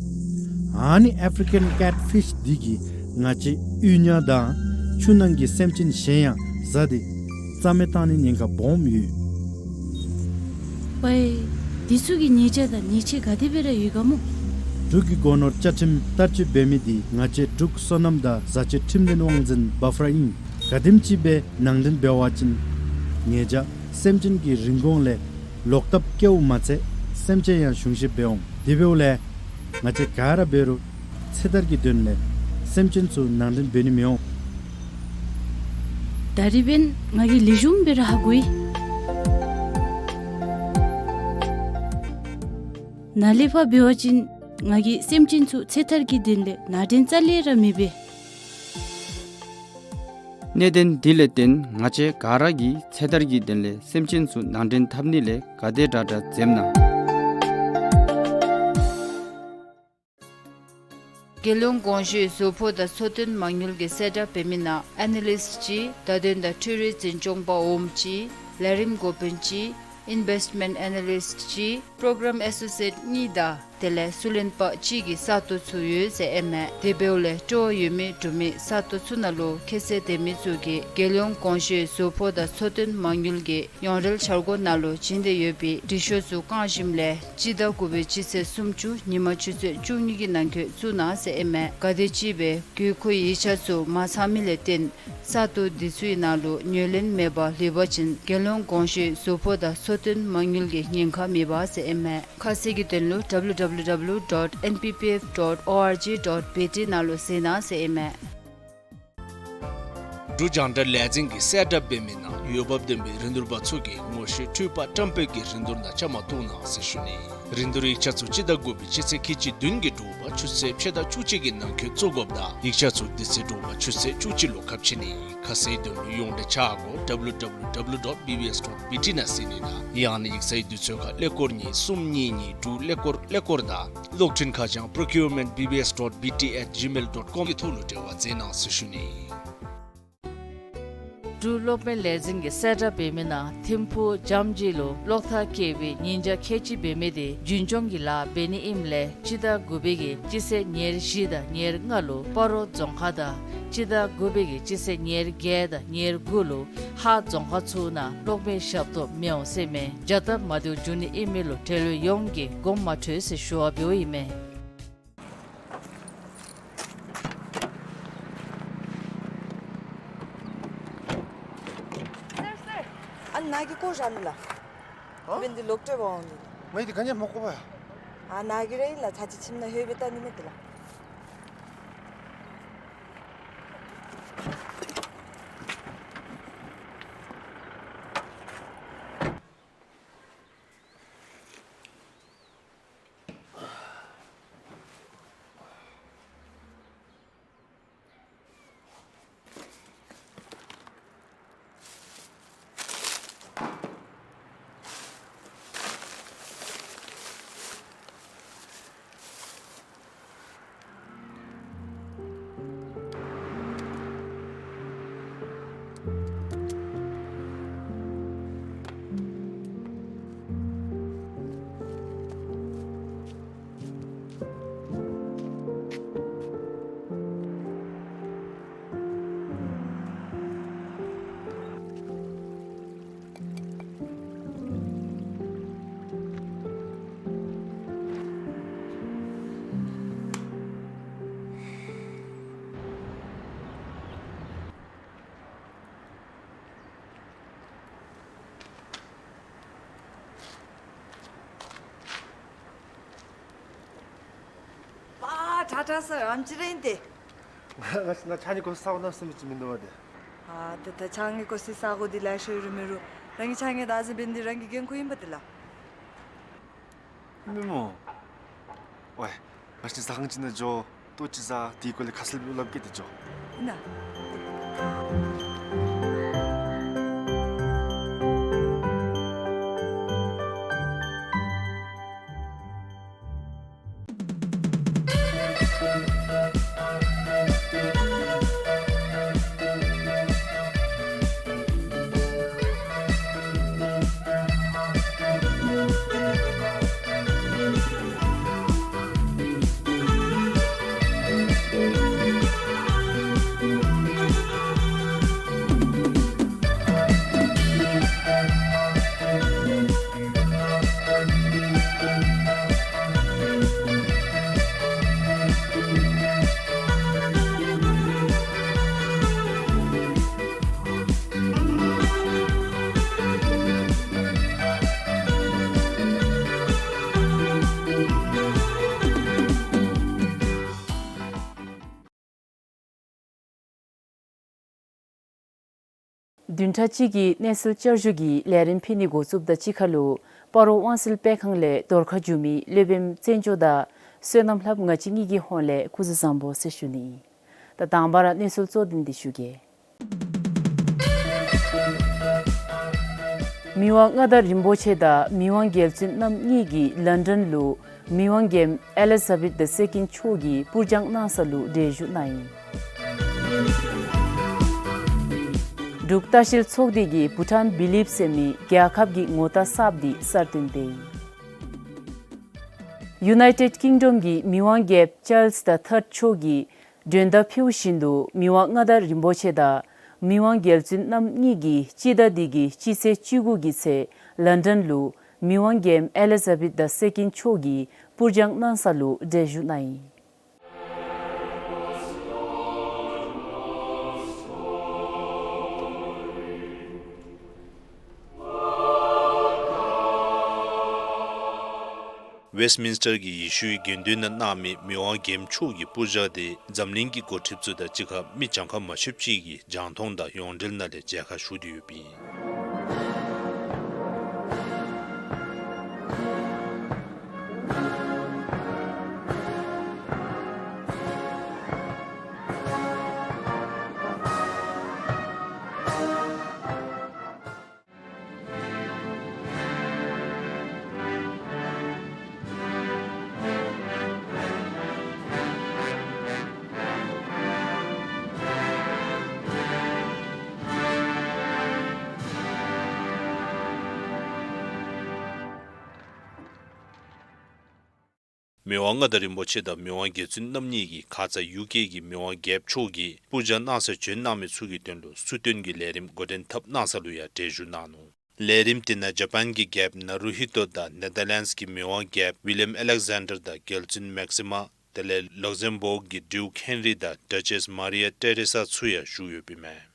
ཨ་ནི་ཨ་ཕི་རི་ཀན་ཀེཊ་ཕིཤ་འདི་གིས་ང་བཅས་ཡུལ་ཉ་དང་ཆུ་ནང་གི་སེམས་ཅན་གཞན་ཡང་བཟའ་སྟེ་རྩ་མེད་བཏང་ནི་ཉེན་ཁ་སྦོམ་ཡོད། ཝའེ། འདི་ཚུ་གི་ཉེས་བྱ་དང་ཉེས་ཆད་ག་དེ་སྦེ་ར་ཡོད་ག་སྨོ། འབྲུག་གི་སྒོ་ནོར་བཅའ་ཁྲིམས་བསྟར་སྤྱོད་འབད་མི་འདི་ང་བཅས་འབྲུག་སོ་ནམ་དང་བཟའ་སྤྱོད་ཁྲིམས་ལྡན་དབང་འཛིན་འབའ་ཧྥུ་ར་ཨིན། ག་དེམ་ཅིག་སྦེ་ནང་འདྲེན་འབད་བ་ཅིན་ཉེས་བྱ་སེམས་ཅན་གྱི་རིན་གོང་ལས་ལོག་ལྟབ་བཀལཝ་མ་ཚད་སེམས་ཅན་ཡང་གཞུང་བཞེས་འབད་འོང་། དེ་འབདཝ་ལས་ང་བཅས་ག་ར་འབད་རུང་ཚེ་ཐར་གྱི་དོན་ལས་སེམས་ཅན་ཚུ་ནང་འདྲེན་འབད་ནི་མི་འོང་། ད་རིས་འབདན་ང་གིས་ལེགས་ཤོམ་སྦེ་ར་ཧ་གོ་ཡི། ནཱ་ལས་ཕར་འབད་བ་ཅིན་ང་གིས་སེམས་ཅན་ཚུ་ཚེ་ཐར་གྱི་དོན་ལས་ནང་འདྲེན་རྩ་ལས་ར་མི་འབད། གནད་དོན་འདི་ལས་བརྟེན་ང་བཅས་ག་ར་གིས་ཚེ་ཐར་གྱི་དོན་ལས་སེམས་ཅན་ཚུ་ནང་འདྲེན་འཐབ་ནི་ལས་ག་དེ་དྲག་དྲག་འཛེམ་གནང་། རྒྱལ་ཡོངས་གོང་ཞུས་བཟོ་པོ་དང་ཚོང་དོན་མ་དངུལ་གྱིས་གསལ་བསྒྲགས་འབད་མི་ནང་ཨེ་ན་ལིསཊ་གཅིག་བརྡ་དོན་དང་འཕྲུལ་རིག་འཛིན་སྐྱོང་པ་འོགམ་གཅིག་ལས་རིམ་འགོ་དཔོན་གཅིག་ཨིན་བེསཊ་མེནཊ་ཨེ་ན་ལིསཊ་གཅིག་པོརོ་གརམ་ཨེ་སོ་སི་ཨེཊ་གཉིས་དང་དེ་ལས་སུ་ལེན་པ་གཅིག་གི་ས་སྟོང་ཚུ་ཡོད་ཟེར་ཨིན་མས། དེ་འབདཝ་ལས་སྤྲོ་བ་ཡོད་མི་འབྲུག་མི་ས་སྟོང་ཚུ་ནང་ལུ་ཁྱད་ཚད་ལྡན་མི་ཚུ་གིས་རྒྱལ་ཡོངས་གོང་ཞུས་བཟོ་པོ་དང་ཚོང་དོན་མ་དངུལ་གྱི་ཡོངས་རོལ་འཆར་སྒོ་ནང་ལུ་བྱིན་ཏེ་ཡོད་པའི་འབྲི་ཤོག་ཚུ་བཀང་ཞིནམ་ལས་སྤྱི་ཟླ་དགུ་པའི་སྤྱི་ཚེས་སུམ་ཅུ་ཉིན་མ་ཆུ་ཚོད་བཅུ་གཉིས་ཀྱི་ནང་འཁོད་བཙུགས་གནང་ཟེར་ཨིན་མས། ག་དེམ་ཅིག་སྦེ་དགོས་མཁོའི་ཡིག་ཆ་ཚུ་མ་ཚང་མི་ལས་བརྟེན་ས་སྟོང་འདི་ཚུའི་ནང་ལུ་ཉོ་ལེན་མེད་པར་ལུས་པ་ཅིན་རྒྱལ་ཡོངས་གོང་ཞུས་བཟོ་པོ་དང་ཚོང་དོན་མ་དངུལ་གྱི་ཉེན་ཁ་མེད་པ་ཟེར་ཨིན་མས། ཁ་གསལ་གྱི་དོན་ལུ་ཌབ་ལུ་ཌབ་ལུ་ཌབ་ལུ་ཌོཊ་ཨེན་པི་པི་ཨེཕ་ཌོཊ་ཨོ་ཨར་ཇི་ཌོཊ་བི་ཊི་ནང་ལུ་གཟིགས་གནང་ཟེར་ཨིན་མས། འབྲུག་རྒྱང་བསྒྲགས་ལས་འཛིན་གྱིས་གསལ་བསྒྲགས་འབད་མི་ནང་འོས་འབབ་ལྡན་པའི་རིན་བསྡུར་པ་ཚུ་གིས་ངོ་ཤེས་འཕྲུལ་པ་བཀྲམ་སྤེལ་གྱི་རིན་བསྡུར་ནང་བཅའ་མར་གཏོགས་གནང་ཟེར་ཞུ་ནི། རིན་བསྡུར་ཡིག་ཆ་ཚུ་སྤྱི་ཟླ་དགུ་པའི་སྤྱི་ཚེས་ཁལ་གཅིག་བདུན་གྱི་དྲོ་པ་ཆུ་ཚོད་ཕྱེད་དང་བཅུ་གཅིག་གི་ནང་འཁོད་བཙུགས་དགོཔ་དང་ཡིག་ཆ་ཚུ་དེ་ཚེ་དྲོ་པ་ཆུ་ཚོད་བཅུ་གཅིག་ལུ་ཁ་ཕྱེ་ནི། ཁ་གསལ་དོན་ལུ་ཡོངས་འབྲེལ་ཆ་བགོས་ཌབ་ལུ་ཌབ་ལུ་ཌབ་ལུ་ཌོཊ་བི་བི་ཨེསི་ཌོཊ་བི་ཊི་ནང་གཟིགས་ནི་དང་ཡང་ན་ཡིག་ཚང་གི་དུས་ཚོད་ཁར་ཀླད་ཀོར་གཉིས་གསུམ་གཉིས་གཉིས་དྲུག་ཀླད་ཀོར་ཀླད་ཀོར་དང་གློག་འཕྲིན་ཁ་བྱང་པོརོ་ཀིའུར་མེནཊ་བི་བི་ཨེསི་ཌོཊ་བི་ཊི་ཨེཊ་ཇི་མེལ་ཌོཊ་ཀོམ་གི་ཐོག་ལུ་འབྲེལ་བ་མཛད་གནང་ཟེར་ཞུ་ནི། འབྲུག་གློག་མེ་ལས་འཛིན་གྱིས་གསལ་བསྒྲགས་འབད་མི་ནང་ཐིམ་ཕུག་འཇམ་སྦྱིས་ལུ་གློག་ཐག་བཀལ་བའི་ཉིན་གྱང་ཁལ་གཅིག་འབད་མི་དེ་རྒྱུན་སྐྱོང་གི་ལཱ་འབད་ནི་ཨིནམ་ལས་སྤྱི་ཟླ་དགུ་པའི་གི་སྤྱི་ཚེས་ཉེར་བཞི་དང་ཉེར་ལྔ་ལུ་སྤ་རོ་རྫོང་ཁག་དང་སྤྱི་ཟླ་དགུ་པའི་གི་སྤྱི་ཚེས་ཉེར་བརྒྱད་དང་ཉེར་དགུ་ལུ་ཧཱ་རྫོང་ཁག་ཚུ་ནང་གློག་མེ་ཞབས་ཏོག་མི་འོང་ཟེར་མས། བྱ་སྟབས་མ་བདེཝ་འབྱུང་ནི་ཨིན་མི་ལུ་འབྲེལ་ཡོད་ཡོངས་ཀྱིས་དགོངསམ་མ་ཁྲེལ་ཟེར་ཞུ་བ་འབདཝ་ཨིན་མས། ཨ་ནཱ་གི་སྐོར་ར་ནི་ལགས། ཨ། འབད་ནི་འདི་ལོག་སྤྲོད་འབག་འོང་ནི། ངས་འདི་ག་ནི་ཡང་མ་གོ་བས། ཨ་ནཱ་གི་ར་ཨིན་ལགས། ཚར་གཅིག་ཁྱིམ་ནང་ལྷོད་སྦེ་བལྟ་ནི་མས་ཏེ་ལགས། པ་ཁྲ་ཁྲ་ཟེར་ཨམ་ཅི་རེད་དེ། ང་ང་ཕྱི་ནང་ཕྱགས་སྙིགས་བཀོ་ས་ས་གོ་གནམ་མེད་ས་མེད་ཅིག་མིན་འདུག་པ་དེ། ཨ་ད་ད་ཕྱགས་སྙིགས་བཀོ་སའི་ས་གོ་འདི་ལེ་ཤ་ཡོད་རུང་མེད་རུང་རང་གི་ཕྱགས་སྙིགས་བདག་འཛིན་འབད་ནི་འདི་རང་གི་འགན་ཁུར་ཨིན་པ་དེ་ལགས། མི་མོ། ཝའི། ང་ཕྱི་ཟ་ཁང་ཅིག་ནང་འགྱོ། ལྟོ་ཅིག་ཟ། དེའི་སྐོར་ལས་ཁ་གསལ་སླབ་གེ་ཏེ་འགྱོ། ཨིན་ན། བདུན་ཕྲག་གཅིག་གི་གནས་ཚུལ་བསྐྱར་ཞུ་གི་ལས་རིམ་ཕུལ་ནི་འགོ་བཙུགསཔ་དང་གཅིག་ཁར་ལུ་སྤ་རོ་དབང་སེལ་སྤེལ་ཁང་ལས་རྫོང་ཁ་འགྱོ་མི་སློབ་དཔོནམ་བཙན་སྐྱོགས་དང་བསོད་ནམས་ལྷབ་ང་བཅས་གཉིས་ཀྱི་ཧོངས་ལས་སྐུ་གཟུགས་བཟང་པོ་ཟེར་ཞུ་ནི། ད་དང་པ་ར་གནས་ཚུལ་གཙོ་དོན་འདི་ཞུ་གེ། མི་དབང་མངའ་བདག་རིན་པོ་ཆེ་དང་མི་དབང་རྒྱལ་བཙུན་རྣམ་གཉིས་ཀྱིས་ལཱན་ཌཱན་ལུ་མི་དབང་རྒྱལམོ་ཨེ་ལི་ཛ་བེཐ་ད་སེ་ཀེནཌ་མཆོག་གི་སྤུར་སྦྱང་གནང་ས་ལུ་གྲལ་བཞུགས་གནང་ཡི། འབྲུག་ལྟ་བཤལ་ཚོགས་སྡེ་གིས་བྷུ་ཊཱན་བི་ལིབ་ཟེར་མི་རྒྱལ་ཁབ་ཀྱི་ངོ་རྟགས་གསརཔ་འདི་གསར་བཏོན་འབད་ཡི། ཡུ་ནའི་ཊེཌ་ཀིང་ཌོམ་གྱི་མི་དབང་རྒྱལཔོ་ཅཱལསི་ད་ཐརཌ་མཆོག་གིས་མགྲོན་བརྡ་ཕུལཝ་བཞིན་དུ་མི་དབང་མངའ་བདག་རིན་པོ་ཆེ་དང་མི་དབང་རྒྱལ་བཙུན་རྣམ་གཉིས་ཀྱིས་སྤྱི་ཟླ་འདི་གི་སྤྱི་ཚེས་བཅུ་དགུ་གི་ཚེ་ལཱན་ཌཱན་ལུ་མི་དབང་རྒྱལམོ་ཨེ་ལི་ཛ་བེཐ་ད་སེ་ཀེནཌ་མཆོག་གི་སྤུར་སྦྱང་གནང་ས་ལུ་གྲལ་བཞུགས་གནང་ཡི། ཝེསཊ་མིན་སི་ཊར་གྱི་ཡེ་ཤུའི་དགེ་འདུན་ནང་གནང་མི་མི་དབང་རྒྱལམོ་མཆོག་གི་སྤུར་སྦྱང་དེ་འཛམ་གླིང་གི་འགོ་ཁྲིདཔ་ཚུ་དང་གཅིག་ཁར་མི་གྱངས་ཁ་མ་ཆོདཔ་ཅིག་གིས་རྒྱང་མཐོང་དང་ཡོངས་འབྲེལ་ནང་ལས་མཇལ་ཁ་ཞུ་སྟེ་ཡོདཔ་ཨིན། མི་དབང་མངའ་བདག་རིན་པོ་ཆེ་དང་མི་དབང་རྒྱལ་བཙུན་རྣམ་གཉིས་ཀྱིས་ཁ་ཙ་ཡུ་ཀེ་གི་མི་དབང་རྒྱལཔོ་མཆོག་གིས་སྤུར་སྦྱང་གནང་སར་བྱོན་གནང་མི་ཚུ་གི་དོན་ལུ་ཚུར་བཏོན་གྱི་ལས་རིམ་འགོ་འདྲེན་འཐབ་གནང་ས་ལུ་ཡང་གྲལ་བཞུགས་གནང་ནུག། ལས་རིམ་དེ་ནང་ཇ་པཱན་གྱི་རྒྱལཔོ་ནཱ་རུ་ཧི་ཏོ་དང་ནེ་དར་ལེནཌསི་གི་མི་དབང་རྒྱལཔོ་ཝི་ལིམ་ཨ་ལེག་ཛན་ཌར་དང་རྒྱལ་བཙུན་མེག་སི་མ། དེ་ལས་ལུག་ཟེམ་བོརག་གི་ཌིའུཀ་ཧེན་རི་དང་ཌ་ཅེས་མ་རི་ཡ་ཏེ་རེ་ས་ཚུ་ཡང་བཞུགས་ཡོདཔ་ཨིན་མས།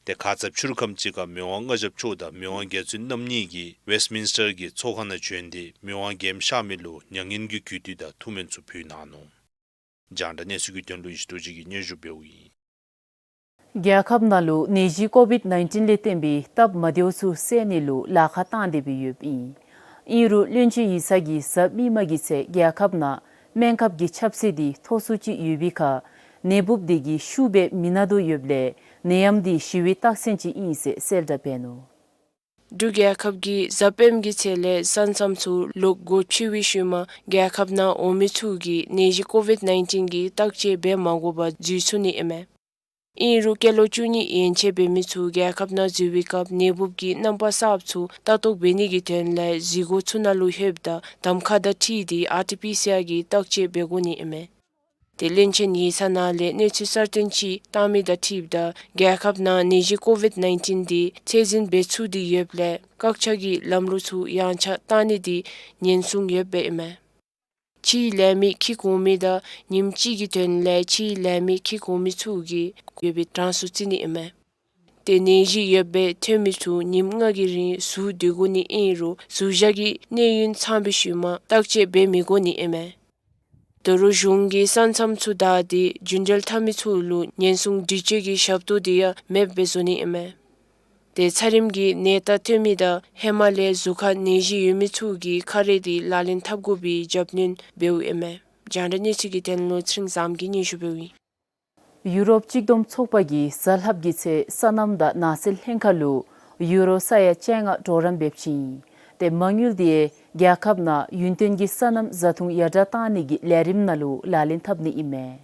དེ་ཁ་ཙ་ཕྱི་རུ་ཁམས་ཅིག་ཁར་མི་དབང་མངའ་ཞབས་མཆོག་དང་མི་དབང་རྒྱལ་བཙུན་རྣམ་གཉིས་ཀྱིས་ཝེསཊ་མིནསི་ཊར་གྱི་ཚོགས་ཁང་ནང་བྱོན་ཏེ་མི་དབང་རྒྱལམོ་གཤགས་མི་ལུ་མྱ་ངན་གྱི་གུས་འདུད་དང་ཐུགས་སྨོན་ཚུ་ཕུལ་གནང་ནུག། རྒྱང་བསྒྲགས་གནས་ཚུལ་གྱི་དོན་ལུ་ཡེ་ཤེས་རྡོ་རྗེ་གིས་སྙན་ཞུ་འབདཝ་ཨིན། རྒྱལ་ཁབ་ནང་ལུ་ནད་གཞི་ཀོ་ཝིཌ་ནའིན་ཊིན་ལས་བརྟེན་པའི་སྟབས་མ་བདེཝ་ཚུ་སེལ་ནི་ལུ་ལཱ་ཁག་བཏང་སྟེ་སྦེ་ཡོདཔ་ཨིན། ཨིན་རུང་བློན་ཆེན་ཡིག་ཚང་གིས་གཟའ་མིག་དམར་གྱི་ཚེ་རྒྱལ་ཁབ་ནང་སྨན་ཁབ་ཀྱི་ཁྱབ་ཚད་འདི་མཐོ་སུ་ཅིག་ཡོད་པའི་ཁར་ནད་འབུཔ་འདི་གིས་ཤུགས་སྦེ་མི་ན་དོ་ཡོདཔ་ལས་ནད་ཡམས་འདི་ཞི་བའི་རྟགས་མཚན་ཅིག་ཨིན་ཟེར་གསལ་བསྒྲགས་འབད་ནུག། འབྲུག་རྒྱལ་ཁབ་ཀྱིས་གཟའ་སྤེནམ་གྱི་ཚེ་ལས་ས་མཚམས་ཚུ་ལོག་སྒོ་ཕྱེ་བའི་ཤུལ་མ་རྒྱལ་ཁབ་ནང་འོང་མི་ཚུ་གིས་ནད་གཞི་ཀོ་ཝིཌ་ནའིན་ཊིན་གྱི་བརྟག་དཔྱད་འབད་མ་དགོ་པར་འཛུལ་ཚུགས་ནི་ཨིན་མས། ཨིན་རུང་སྐྱེས་ལོ་བཅུ་གཉིས་ཡན་ཆད་འབད་མི་ཚུ་རྒྱལ་ཁབ་ནང་འཛུལ་བའི་སྐབས་ནད་འབུཔ་ཀྱི་རྣམ་པ་གསརཔ་ཚུ་ལྟ་རྟོག་འབད་ནི་གི་དོན་ལས་འཛུལ་སྒོ་ཚུ་ནང་ལུ་ལྷོདཔ་ད་གདམ་ཁ་དང་འཁྲིལ་ཏེ་ཨར་ཊི་པི་སི་ཨར་གྱི་བརྟག་དཔྱད་འབད་དགོ་ནི་ཨིན་མས། དེ་བློན་ཆེན་ཡིག་ཚང་ནང་ལས་གནས་ཚུལ་གསར་བཏོན་ཅིག་བཏང་མི་དང་འཁྲིལཝ་ད་རྒྱལ་ཁབ་ནང་ནད་གཞི་ཀོ་ཝིཌ་ནའིན་ཊིན་འདི་ཚད་འཛིན་འབད་ཚུགས་ཏེ་ཡོདཔ་ལས་བཀག་ཆ་གི་ལམ་ལུགས་ཚུ་ཡང་ཆག་བཏང་ནི་འདི་ཉེན་སྲུང་ཡོདཔ་ཨིན་མས། ཕྱིའི་ལས་མི་འཁྱིད་འོང་མི་དང་ཉིནམ་གཅིག་གི་དོན་ལས་ཕྱིའི་ལས་མི་འཁྱིད་འོང་མི་ཚུ་གིས་ཡོད་པའི་གྲངས་སུ་བརྩི་ནི་ཨིན་མས། དེ་ནད་གཞི་ཡོདཔ་སྦེ་ཐོན་མི་ཚུ་ཉིནམ་ལྔ་གི་རིང་ཟུར་སྡོད་དགོ་ནི་ཨིན་རུང་ཟུར་བཞག་གི་གནས་ཡུན་ཚང་པའི་ཤུལ་མ་བརྟག་དཔྱད་འབད་མི་དགོ་ནི་ཨིན་མས། ད་རུང་གཞུང་གིས་ས་མཚམས་ཚུ་བདའ་སྟེ་རྒྱུན་འགྲུལ་འཐབ་མི་ཚུ་ལུ་ཉེན་སྲུང་སྒྲིག་ཆས་ཀྱི་ཞབས་ཏོག་འདི་ཡང་མེདཔ་སྦེ་བཟོ་ནི་ཨིན་མས། དེ་ཚེ་རིངམ་གི་ནད་རྟགས་ཐོན་མི་དང་ཧེ་མ་ལས་གཟུགས་ཁར་ནད་གཞི་ཡོད་མི་ཚུ་གིས་ཁ་རས་འདི་ལག་ལེན་འཐབ་དགོ་པའི་རྒྱབ་སྣོན་འབདཝ་ཨིན་མས། རྒྱང་བསྒྲགས་གནས་ཚུལ་གྱི་དོན་ལུ་ཚེ་རིང་བཟངམོ་གིས་སྙན་ཞུ་འབདཝ་ཨིན། ཡུ་རོབ་གཅིག་བསྡོམས་ཚོགས་པ་གིས་གཟའ་ལྷགཔ་གི་ཚེ་སོ་ནམ་དང་ནགས་ཚལ་ལྷན་ཁག་ལུ་ཡུ་རོ་ས་ཡ་བཅོ་ལྔ་གྲོགས་རམ་འབད་ཅི་ཨིན། དེ་མ་དངུལ་འདི་ཡང་རྒྱལ་ཁབ་ནང་ཡུན་བརྟན་གྱི་སོ་ནམ་བཟའ་འཐུང་ཡར་དྲག་གཏང་ནི་གི་ལས་རིམ་ནང་ལུ་ལག་ལེན་འཐབ་ནི་ཨིན་མས།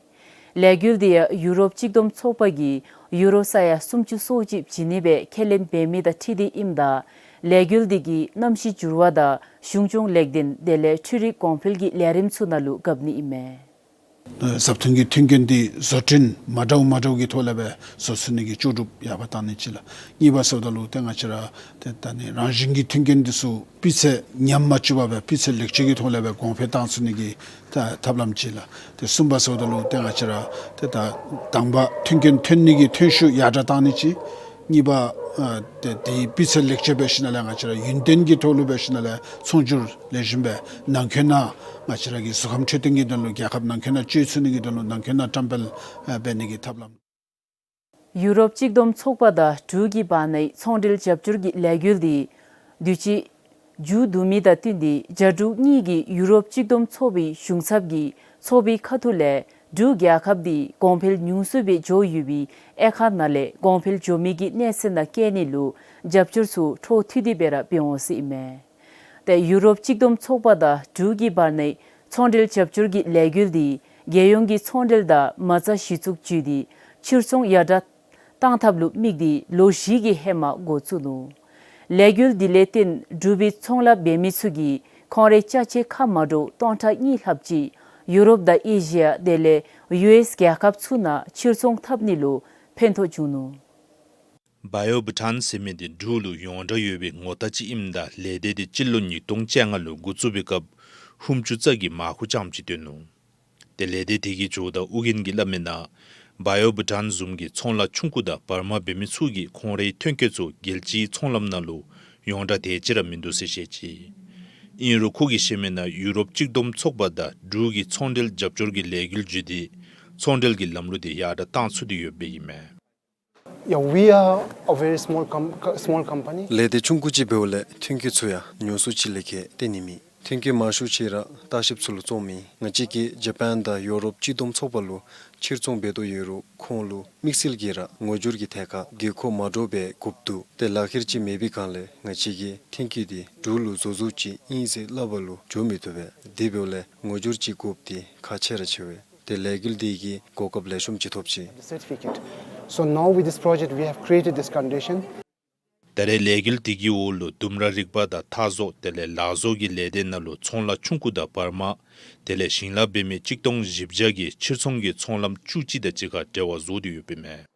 ལས་འགུལ་འདི་ཡང་ཡུ་རོབ་གཅིག་བསྡོམས་ཚོགས་པ་གིས་ཡུ་རོ་ས་ཡ་སུམ་ཅུ་སོ་གཅིག་བྱིན་ནི་སྦེ་ཁས་ལེན་འབད་མི་དང་འཁྲིལ་ཏེ་ཨིནམ་ད་ལས་འགུལ་འདི་གིས་གནམ་གཤིས་འགྱུར་བ་དང་གཞུང་སྐྱོང་ལེགས་ལྡན་དེ་ལས་འཕྲུལ་རིག་གོང་འཕེལ་གྱི་ལས་རིམ་ཚུ་ནང་ལུ་འགབ་ནི་ཨིན་མས། བཟའ་འཐུང་གི་མཐུན་རྐྱེན་འདི་བཟོ་སྐྲུན་མ་འདྲཝ་མ་འདྲཝ་གི་ཐོག་ལས་སྦེ་བཟོ་ཚུགས་ནི་གི་ལྕོགས་གྲུབ་ཡར་འཕར་བཏང་ནི་ཅིག་ལགས། གཉིས་པ་ཟེརཝ་ད་ལུ་ཏེ་ང་བཅས་ར་ཏེ་ད་ནི་རང་བཞིན་གྱི་མཐུན་རྐྱེན་འདི་ཚུ་སྤུས་ཚད་ཉམས་མ་བཅུག་པར་སྦེ་སྤུས་ཚད་ལེགས་བཅོས་ཀྱི་ཐོག་ལས་སྦེ་གོང་འཕེལ་བཏང་ཚུགས་ནི་གི་ཐབས་ལམ་ཅིག་ལགས། ཏེ་གསུམ་པ་ཟེརཝ་ད་ལུ་ཏེ་ང་བཅས་ར་ཏེ་ད་དང་པ་མཐུན་རྐྱེན་ཐོན་ནི་གི་ཐོན་ཤུགས་ཡར་དྲག་བཏང་ནི་ཅིག། གཉིས་པ་ཨ་ཏེ་དེའི་སྤུས་ཚད་ལེགས་བཅོས་འབད་ཞིནམ་ལས་ང་བཅས་ར་ཡུན་བརྟན་གྱི་ཐོག་ལུ་འབད་ཞིནམ་ལས་ཚོང་སྒྱུར་ལེགས་ཤོམ་སྦེ་ནང་འཁོད་ནང་ང་བཅས་ར་གི་གཟུགས་ཁམས་འཕྲོད་བསྟེན་གྱི་དོན་ལུ་རྒྱལ་ཁབ་ནང་འཁོད་ནང་སྤྱོད་ཚུགས་ནི་གི་དོན་ལུ་ནང་འཁོད་ནང་བཀྲམ་སྤེལ་ཨ་འབད་ནི་གི་ཐབས་ལམ། ཡུ་རོབ་གཅིག་བསྡོམས་ཚོགས་པ་དང་འབྲུག་གི་བར་ནའི་ཚོང་འབྲེལ་རྒྱབ་སྐྱོར་གྱི་ལས་འགུལ་འདི་དུས་ཅི་མཇུག་བསྡུ་མི་དང་བསྟུན་ཏེ་རྒྱ་འབྲུག་གཉིས་ཀྱི་ཡུ་རོབ་གཅིག་བསྡོམས་ཚོགས་པའི་གཞུང་ཚབ་ཀྱིས་ཚོགས་པའི་ཁ་ཐུག་ལས་འབྲུག་རྒྱལ་ཁབ་འདི་གོང་འཕེལ་ཉུང་སུ་སྦེ་འགྱོ་ཡོད་པའི་དབྱེ་ཁག་ནང་ལས་གོང་འཕེལ་འགྱོ་མི་གི་གནས་ཚད་ནང་བསྐྱལ་ནི་ལུ་རྒྱབ་སྐྱོར་ཚུ་འཕྲོ་མཐུད་དེ་སྦེ་ར་འབད་འོང་ཟེར་ཨིན་མས། ཏེ་ཡུ་རོབ་གཅིག་བསྡོམས་ཚོགས་པ་དང་འབྲུག་གི་བར་ནའི་ཚོང་འབྲེལ་རྒྱབ་སྐྱོར་གྱི་ལས་འགུལ་འདི་རྒྱལ་ཡོངས་ཀྱི་ཚོང་འབྲེལ་དང་མ་རྩ་གཞི་བཙུགས་བརྒྱུད་དེ་ཕྱིར་ཚོང་ཡར་དྲག་གཏང་ཐབས་ལུ་དམིགས་ཏེ་ལོ་བཞི་གི་ཧེ་མ་འགོ་བཙུགས་ནུག། ལས་འགུལ་འདི་ལས་བརྟེན་འབྲུག་པའི་ཚོང་ལཱ་འབད་མི་ཚུ་གིས་ཁོང་རའི་ཅ་ཆས་ཁལ་མ་འདྲཝ་སྟོང་ཕྲག་གཉིས་ལྷགཔ་ཅིག་ཡུ་རོབ་དང་ཨེ་ཤི་ཡ་དེ་ལས་ཡུ་ཨེསི་རྒྱལ་ཁབ་ཚུ་ནང་ཕྱིར་ཚོང་འཐབ་ནི་ལུ་ཕན་ཐོགས་བྱུང་ནུག། བ་ཡོ་བུ་ཊཱན་ཟེར་མི་འདི་འབྲུག་ལུ་ཡོངས་གྲགས་ཡོད་པའི་ངོ་རྟགས་ཅིག་ཨིནམ་ད་ལས་སྡེ་འདི་སྤྱི་ལོ་ཉིས་སྟོང་བཅོ་ལྔ་ལུ་འགོ་བཙུགས་པའི་སྐབས་ཧུམ་ཅུ་རྩ་གི་མར་ཁུ་རྐྱངམ་ཅིག་བཏོན་ནུག། ཏེ་ལས་སྡེ་དེ་གིས་བརྗོདཔ་ད་ཨོ་རྒྱན་གྱིས་སླབ་མིའི་ནང་བ་ཡོ་བུ་ཊཱན་བཟུམ་གྱི་ཚོང་ལཱ་ཆུང་ཀུ་དང་བར་མ་འབད་མི་ཚུ་གིས་ཁོང་རའི་ཐོན་སྐྱེད་ཚུ་རྒྱལ་སྤྱིའི་ཚོང་ལམ་ནང་ལུ་ཡོངས་གྲགས་དེ་ཅིག་ར་མིན་འདུག་ཟེར་བཤད་ཅི། ཨིན་རུང་ཁོ་གིས་བཤད་མིའི་ནང་ཡུ་རོབ་གཅིག་བསྡོམས་ཚོགས་པ་དང་འབྲུག་གི་ཚོང་འབྲེལ་རྒྱབ་སྐྱོར་གྱི་ལས་འགུལ་བརྒྱུད་དེ་ཚོང་འབྲེལ་གྱི་ལམ་ལུགས་དེ་ཡར་དྲག་བཏང་ཚུགས་ཏེ་ཡོདཔ་ཨིན་མས། Yeah, we are a very small com- co- small company. ལས་སྡེ་ཆུང་ཀུ་ཅིག་འབདཝ་ལས་ཐོན་སྐྱེད་ཚུ་ཡང་ཉུང་སུ་ཅིག་ལས་བརྒལ་བཏོན་ནི་མེད། ཐོན་སྐྱེད་མང་ཤོས་ཅིག་ར་ལྟ་བཤལཔ་ཚུ་ལུ་བཙོང་མི་ཨིན། ང་བཅས་ཀྱིས་ཇ་པཱན་དང་ཡོ་རོབ་གཅིག་བསྡོམས་ཚོགས་པ་ལུ་ཕྱིར་ཚོང་འབད་དོ་ཡོད་རུང་ཁོང་ལུ་དམིགས་བསལ་གྱིས་ར་ངོ་སྦྱོར་གྱི་ཐད་ཁར་དགོས་མཁོ་མ་འདྲཝ་སྦེ་དགོཔ་འདུག། ཏེ་ལག་ཁྱེར་ཅིག་མེད་པའི་སྒང་ལས་ང་བཅས་ཀྱི་ཐོན་སྐྱེད་འདི་འབྲུག་ལུ་བཟོ་བཟོཝ་ཅིག་ཨིན་ཟེར་སླབ་པ་ལུ་འགྱོ་མི་བཏུབ་པས། དེ་འབདཝ་ལས་ངོ་སྦྱོར་ཅིག་དགོཔ་འདི་ཁག་ཆེ་ར་ཆེ་བས། ཏེ་ལས་འགུལ་འདི་གིས་གོ་སྐབས་ལེགས་ཤོམ་ཅིག་ཐོབ་ཅི། The certificate. So now with this project we have created this condition. ད་རེས་ལས་འགུལ་དེ་གི་འོག་ལུ་ལྡུམ་ར་རིག་པ་དང་མཐའ་ཟོག་དེ་ལས་ལཱ་བཟོ་གི་ལས་སྡེ་ནང་ལུ་ཚོང་ལཱ་ཆུང་ཀུ་དང་བར་མ་དེ་ལས་ཞིང་ལཱ་འབད་མི་གཅིག་སྟོང་བཞི་བརྒྱ་གིས་ཕྱིར་ཚོང་གི་ཚོང་ལམ་བཅུ་གཅིག་དང་གཅིག་ཁར་འབྲེལ་བ་བཟོ་སྟེ་ཡོདཔ་ཨིན་མས།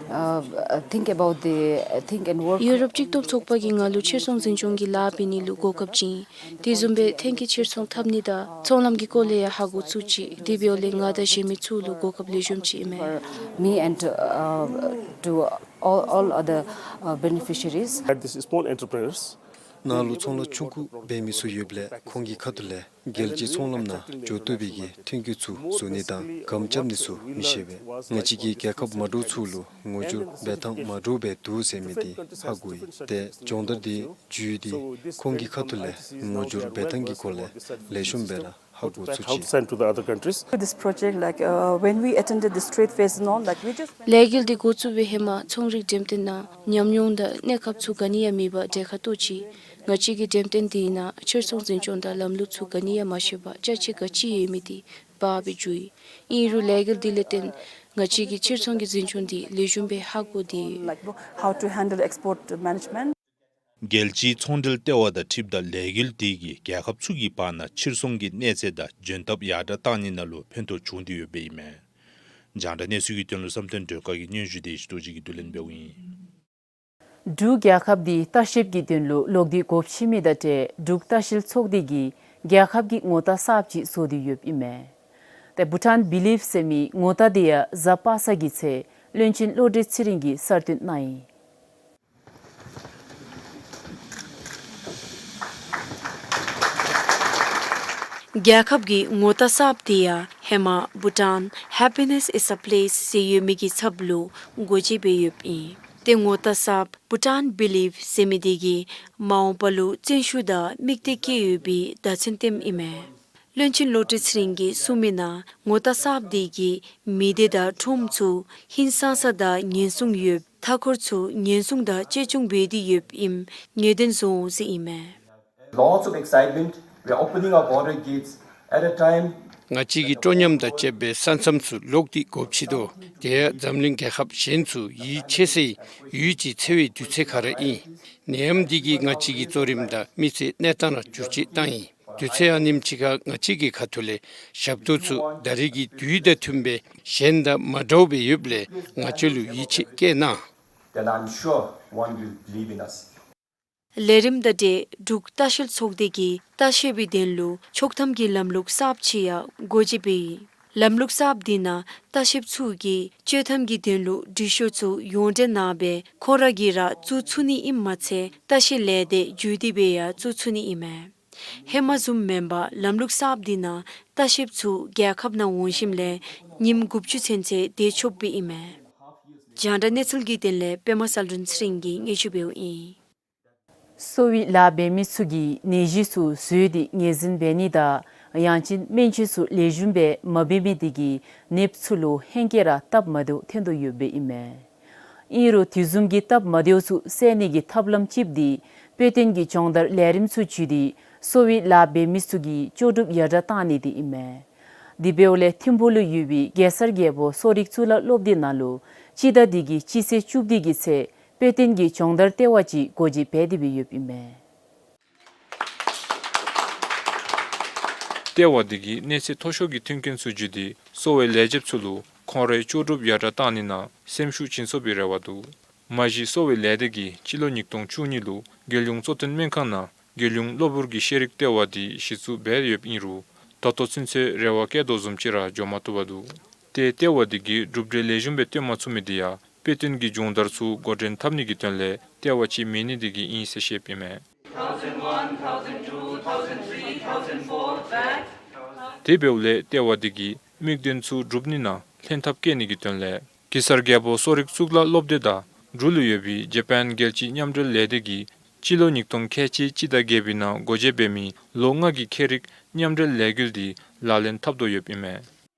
Uh, think about the, uh, think and work. ཡུ་རོབ་གཅིག་སྟོང་ཚོགས་པ་གིས་ང་ལུ་ཕྱིར་ཚོང་འཛིན་སྐྱོང་གི་ལཱ་འབད་ནི་ལུ་གོ་སྐབས་བྱིན། དེ་བཟུམ་སྦེ་ཐོན་སྐྱེད་ཕྱིར་ཚོང་འཐབ་ནི་དང་ཚོང་ལམ་གྱི་སྐོར་ལས་ཡང་ཧ་གོ་ཚུགས་ཅི། དེ་འབདཝ་ལས་ང་དང་གཞན་མི་ཚུ་ལུ་གོ་སྐབས་ལེགས་ཤོམ་ཅིག་ཨིན་མས། For me and, uh, to all, all other, uh, beneficiaries. At this small entrepreneurs, ནང་ལུ་ཚོང་ལཱ་ཆུང་ཀུ་འབད་མི་ཚུ་ཡོདཔ་ལས་ཁོང་གི་ཁ་ཐུག་ལས་རྒྱལ་སྤྱིའི་ཚོང་ལམ་ནང་འགྱོ་བཏུབ་པའི་གི་ཐོན་སྐྱེད་ཚུ་བཟོ་ནི་དང་སྒམ་རྐྱབ་ནི་ཚུ་མི་ཤེས་པས། ང་བཅས་ཀྱི་རྒྱལ་ཁབ་མ་འདྲཝ་ཚུ་ལུ་ངོ་སྦྱོར་འབད་ཐངས་མ་འདྲཝ་སྦེ་འདུག་ཟེར་མི་འདི་ཧ་གོ་ཡི། ཏེ་སྦྱོང་བརྡར་འདི་བརྒྱུད་དེ་ཁོང་གི་ཁ་ཐུག་ལས་ངོ་སྦྱོར་འབད་ཐངས་ཀྱི་སྐོར་ལས་ལེགས་ཤོམ་སྦེ་ར་ཧ་གོ་ཚུགས་ཅི། Helps and to the other countries. This project, like, uh, when we attended this trade fairs and all, like, we just ལས་འགུལ་འདི་འགོ་བཙུགས་པའི་ཧེ་མ་ཚོང་རིག་འགྲེམས་སྟོན་ནང་ཉམས་མྱོང་དང་གནས་སྐབས་ཚུ་ག་ནི་ཡང་མེད་པར་གྲལ་ཁར་གཏོགས་ཅི། ང་བཅས་ཀྱིས་འགྲེམས་སྟོན་དེའི་ནང་ཕྱིར་ཚོང་འཛིན་སྐྱོང་དང་ལམ་ལུགས་ཚུ་ག་ནི་ཡང་མ་ཤེས་པར་ཅ་ཆས་ག་ཅི་ཡོད་མི་འདི་འབག་སྦེ་འགྱོ་ཡི། ཨིན་རུང་ལས་འགུལ་འདི་ལས་བརྟེན་ང་བཅས་ཀྱིས་ཕྱིར་ཚོང་གི་འཛིན་སྐྱོང་འདི་ལེགས་ཤོམ་སྦེ་ཧ་གོ་སྟེ། Like, how to handle export management. རྒྱལ་སྤྱིའི་ཚོང་འབྲེལ་ལྟེ་བ་དང་འཁྲིལཝ་ད་ལས་འགུལ་དེ་གིས་རྒྱལ་ཁབ་ཚུ་གི་བར་ན་ཕྱིར་ཚོང་གི་གནས་ཚད་དང་འཇོན་ཐབས་ཡར་དྲགས་བཏང་ནི་ནང་ལུ་ཕན་ཐོགས་བྱུང་སྟེ་ཡོདཔ་ཨིན་མས། རྒྱང་བསྒྲགས་གནས་ཚུལ་གྱི་དོན་ལུ་བསམ་གཏན་སྒྲོལ་དཀར་གྱི་སྙན་ཞུ་དེ་ཞུ་དོ་ཅིག་གིས་བསྡུ་ལེན་འབདཝ་ཨིན། འབྲུག་རྒྱལ་ཁབ་འདི་ལྟ་བཤལ་གྱི་དོན་ལུ་ལོག་སྟེ་སྒོ་ཕྱེ་མི་དང་འབྲེལ་འབྲུག་ལྟ་བཤལ་ཚོགས་སྡེ་གིས་རྒྱལ་ཁབ་ཀྱི་ངོ་རྟགས་གསརཔ་ཅིག་བཟོ་སྟེ་ཡོདཔ་ཨིན་མས། ཏེ་Bhutan Believe ཟེར་མི་ངོ་རྟགས་དེ་ཡང་གཟའ་པ་སངས་ཀྱི་ཚེ་བློན་ཆེན་བློ་གྲོས་ཚེ་རིང་གིས་གསར་བཏོན་གནང་ཡི། རྒྱལ་ཁབ་ཀྱི་ངོ་རྟགས་གསརཔ་དེ་ཡང་ཧེ་མ་Bhutan Happiness is a Place ཟེར་ཡོད་མི་གི་ཚབ་ལུ་འགོ་འབྱེད་འབད་ཡོདཔ་ཨིན། ཏེ་ངོ་རྟགས་གསརཔ་Bhutan Believe ཟེར་མི་དེ་གིས་མ་འོངས་པ་ལུ་བརྩོན་ཤུགས་དང་དམིགས་གཏད་བསྐྱེད་ཡོད་པའི་བརྡ་མཚོན་སྟོནམ་ཨིན་མས། བློན་ཆེན་བློ་གྲོས་ཚེ་རིང་གིས་གསུངས་མི་ནང་ངོ་རྟགས་གསརཔ་དེ་གིས་མི་སྡེ་དང་ཁྲོམ་ཚུ་ཧིང་སངས་ས་དང་ཉེན་སྲུང་ཡོདཔ་མཐའ་འཁོར་ཚུ་ཉེན་སྲུང་དང་གཅེས་སྐྱོང་འབད་དེ་ཡོདཔ་ཨིནམ་ངེས་གཏན་བཟོ་འོང་ཟེར་ཨིན་མས། Lots of excitement. We are opening our border gates at a time. ང་བཅས་ཀྱིས་སྤྲོ་ཉམས་དང་བཅསཔ་སྦེ་ས་མཚམས་ཚུ་ལོག་སྟེ་སྒོ་ཕྱེ་དོ། དེ་ཡང་འཛམ་གླིང་རྒྱལ་ཁབ་གཞན་ཚུ་ཡིད་ཆེས་སའི་ཡུལ་ཅིག་འཚོལ་བའི་དུས་ཚོད་ཁར་ཨིན། ནད་ཡམས་འདི་གིས་ང་བཅས་ཀྱི་གཙོ་རིམ་དང་མི་ཚེའི་གནས་སྟངས་ར་འགྱུར་བཅོས་བཏང་ཡི། དུས་ཚོད་ཨ་ནེམ་ཅིག་ཁར་ང་བཅས་ཀྱི་ཁ་ཐུག་ལས་ཞབས་ཏོག་ཚུ་ད་རེས་ཀྱི་དུས་དང་མཐུནམ་སྦེ་གཞན་དང་མ་འདྲཝ་སྦེ་ཡོདཔ་ལས་ང་བཅས་ལུ་ཡིད་ཆེས་བསྐྱེད་གནང་། Then I'm sure one will believe in us. ལས་རིམ་དང་འབྲེལ་འབྲུག་ལྟ་བཤལ་ཚོགས་སྡེ་གིས་ལྟ་བཤལ་པའི་དོན་ལུ་ཆོག་ཐམ་གྱི་ལམ་ལུགས་གསརཔ་ཅིག་ཡང་འགོ་འབྱེད་འབད་ཡི། ལམ་ལུགས་གསརཔ་དེ་ནང་ལྟ་བཤལཔ་ཚུ་གིས་སྤྱོད་ཐམ་གྱི་དོན་ལུ་འབྲི་ཤོག་ཚུ་ཡོངས་འབྲེལ་ནང་སྦེ་ཁོང་ར་གིས་ར་བཙུགས་ཚུགས་ནི་ཨིནམ་མ་ཚད་ལྟ་བཤལ་ལས་སྡེ་བརྒྱུད་དེ་སྦེ་ཡང་བཙུགས་ཚུགས་ནི་ཨིན་མས། ཧེ་མ་བཟུམ་མེན་པར་ལམ་ལུགས་གསརཔ་དེ་ནང་ལྟ་བཤལཔ་ཚུ་རྒྱལ་ཁབ་ནང་འོང་ཞིནམ་ལས་ཉིནམ་དགུ་བཅུ་ཚུན་ཚོད་སྡོད་ཆོགཔ་སྦེ་ཨིན་མས། རྒྱང་བསྒྲགས་གནས་ཚུལ་གྱི་དོན་ལས་པདྨ་གསལ་སྒྲོན་ཚེ་རིང་གིས་སྙན་ཞུ་འབདཝ་ཨིན། གསོ་བའི་ལཱ་འབད་མི་ཚུ་གིས་ནད་གཞི་ཚུ་བཟོད་དེ་ངོས་འཛིན་འབད་ནི་དང་ཡང་ཅིན་སྨན་བཅོས་ཚུ་ལེགས་ཤོམ་སྦེ་མ་འབད་མི་དེ་གིས་ནདཔ་ཚུ་ལུ་ཧེང་སྐལ་ར་སྟབས་མ་བདེཝ་ཐོན་དོ་ཡོདཔ་ཨིན་མས། ཨིན་རུང་དེ་བཟུམ་གྱི་སྟབས་མ་བདེཝ་ཚུ་སེལ་ནི་གི་ཐབས་ལམ་ཅིག་འདི་དཔེ་སྟོན་གྱི་སྦྱོང་བརྡར་ལས་རིམ་ཚུ་བརྒྱུད་དེ་གསོ་བའི་ལཱ་འབད་མི་ཚུ་གི་ལྕོགས་གྲུབ་ཡར་དྲགས་བཏང་ནི་དེ་ཨིན་མས། དེ་འབདཝ་ལས་ཐིམ་ཕུག་ལུ་ཡོད་པའི་གེ་སར་རྒྱལ་པོ་གསོ་རིག་གཙུག་ལག་སློབ་སྡེ་ནང་ལུ་སྤྱི་ཟླ་འདི་གི་སྤྱི་ཚེས་བཅུ་བདུན་གྱི་ཚེ་དཔེ་སྟོན་གྱི་སྦྱོང་བརྡར་ལྟེ་བ་ཅིག་སྒོ་འབྱེད་འབད་དེ་སྦེ་ཡོདཔ་ཨིན་མས། ལྟེ་བ་འདི་གིས་གནས་ཚད་མཐོ་ཤོས་ཀྱི་མཐུན་རྐྱེན་ཚུ་བརྒྱུད་དེ་གསོ་བའི་ལས་བྱེདཔ་ཚུ་ལུ་ཁོང་རའི་ལྕོགས་གྲུབ་ཡར་དྲགས་བཏང་ནི་ནང་སེམས་ཤུགས་བྱིན་ཚུགས་པའི་རེ་བ་འདུག། མ་གཞི་གསོ་བའི་ལས་སྡེ་གིས་སྤྱི་ལོ་ཉིས་སྟོང་བཅུ་གཉིས་ལུ་རྒྱལ་ཡོངས་གཙོ་བསྟེན་སྨན་ཁང་ནང་རྒྱལ་ཡོངས་གློ་བུར་གྱི་ཤེས་རིག་ལྟེ་བ་འདི་གཞི་བཙུགས་འབད་ཡོདཔ་ཨིན་རུང་ད་ལྟོ་ཚུན་ཚོད་རེ་བ་བསྐྱེད་དོ་བཟུམ་ཅིག་ར་འགྱོ་མ་བཏུབ་པར་འདུག། ཏེ་ལྟེ་བ་འདི་གིས་གྲུབ་འབྲས་ལེགས་ཤོམ་སྦེ་སྟོན་མ་ཚུགས་མི་འདི་ཡང་དཔེ་སྟོན་གྱི་སྦྱོང་བརྡར་ཚུ་འགོ་འདྲེན་འཐབ་ནི་གི་དོན་ལས་ལྟེ་བ་ཅིག་མེད་ནི་འདི་གིས་ཨིན་ཟེར་བཤདཔ་ཨིན་མས། དེ་འབདཝ་ལས་ལྟེ་བ་འདི་གིས་དམིགས་དོན་ཚུ་འགྲུབ་ནི་ནང་ལྷན་ཐབས་བསྐྱེད་ནི་གི་དོན་ལས་གེ་སར་རྒྱལ་པོ་གསོ་རིག་གཙུག་ལག་སློབ་སྡེ་དང་འབྲུག་ལུ་ཡོད་པའི་ཇ་པཱན་རྒྱལ་སྤྱིའི་མཉམ་འབྲེལ་ལས་སྡེ་གིས་སྤྱི་ལོ་ཉིས་སྟོང་ཁལ་གཅིག་སྤྱི་ཟླ་བརྒྱད་པའི་ནང་སྒོ་འབྱེད་འབད་མི་ལོ་ལྔ་གི་ཁྱད་རིག་མཉམ་འབྲེལ་ལས་འགུལ་འདི་ལག་ལེན་འཐབ་དོ་ཡོདཔ་ཨིན་མས།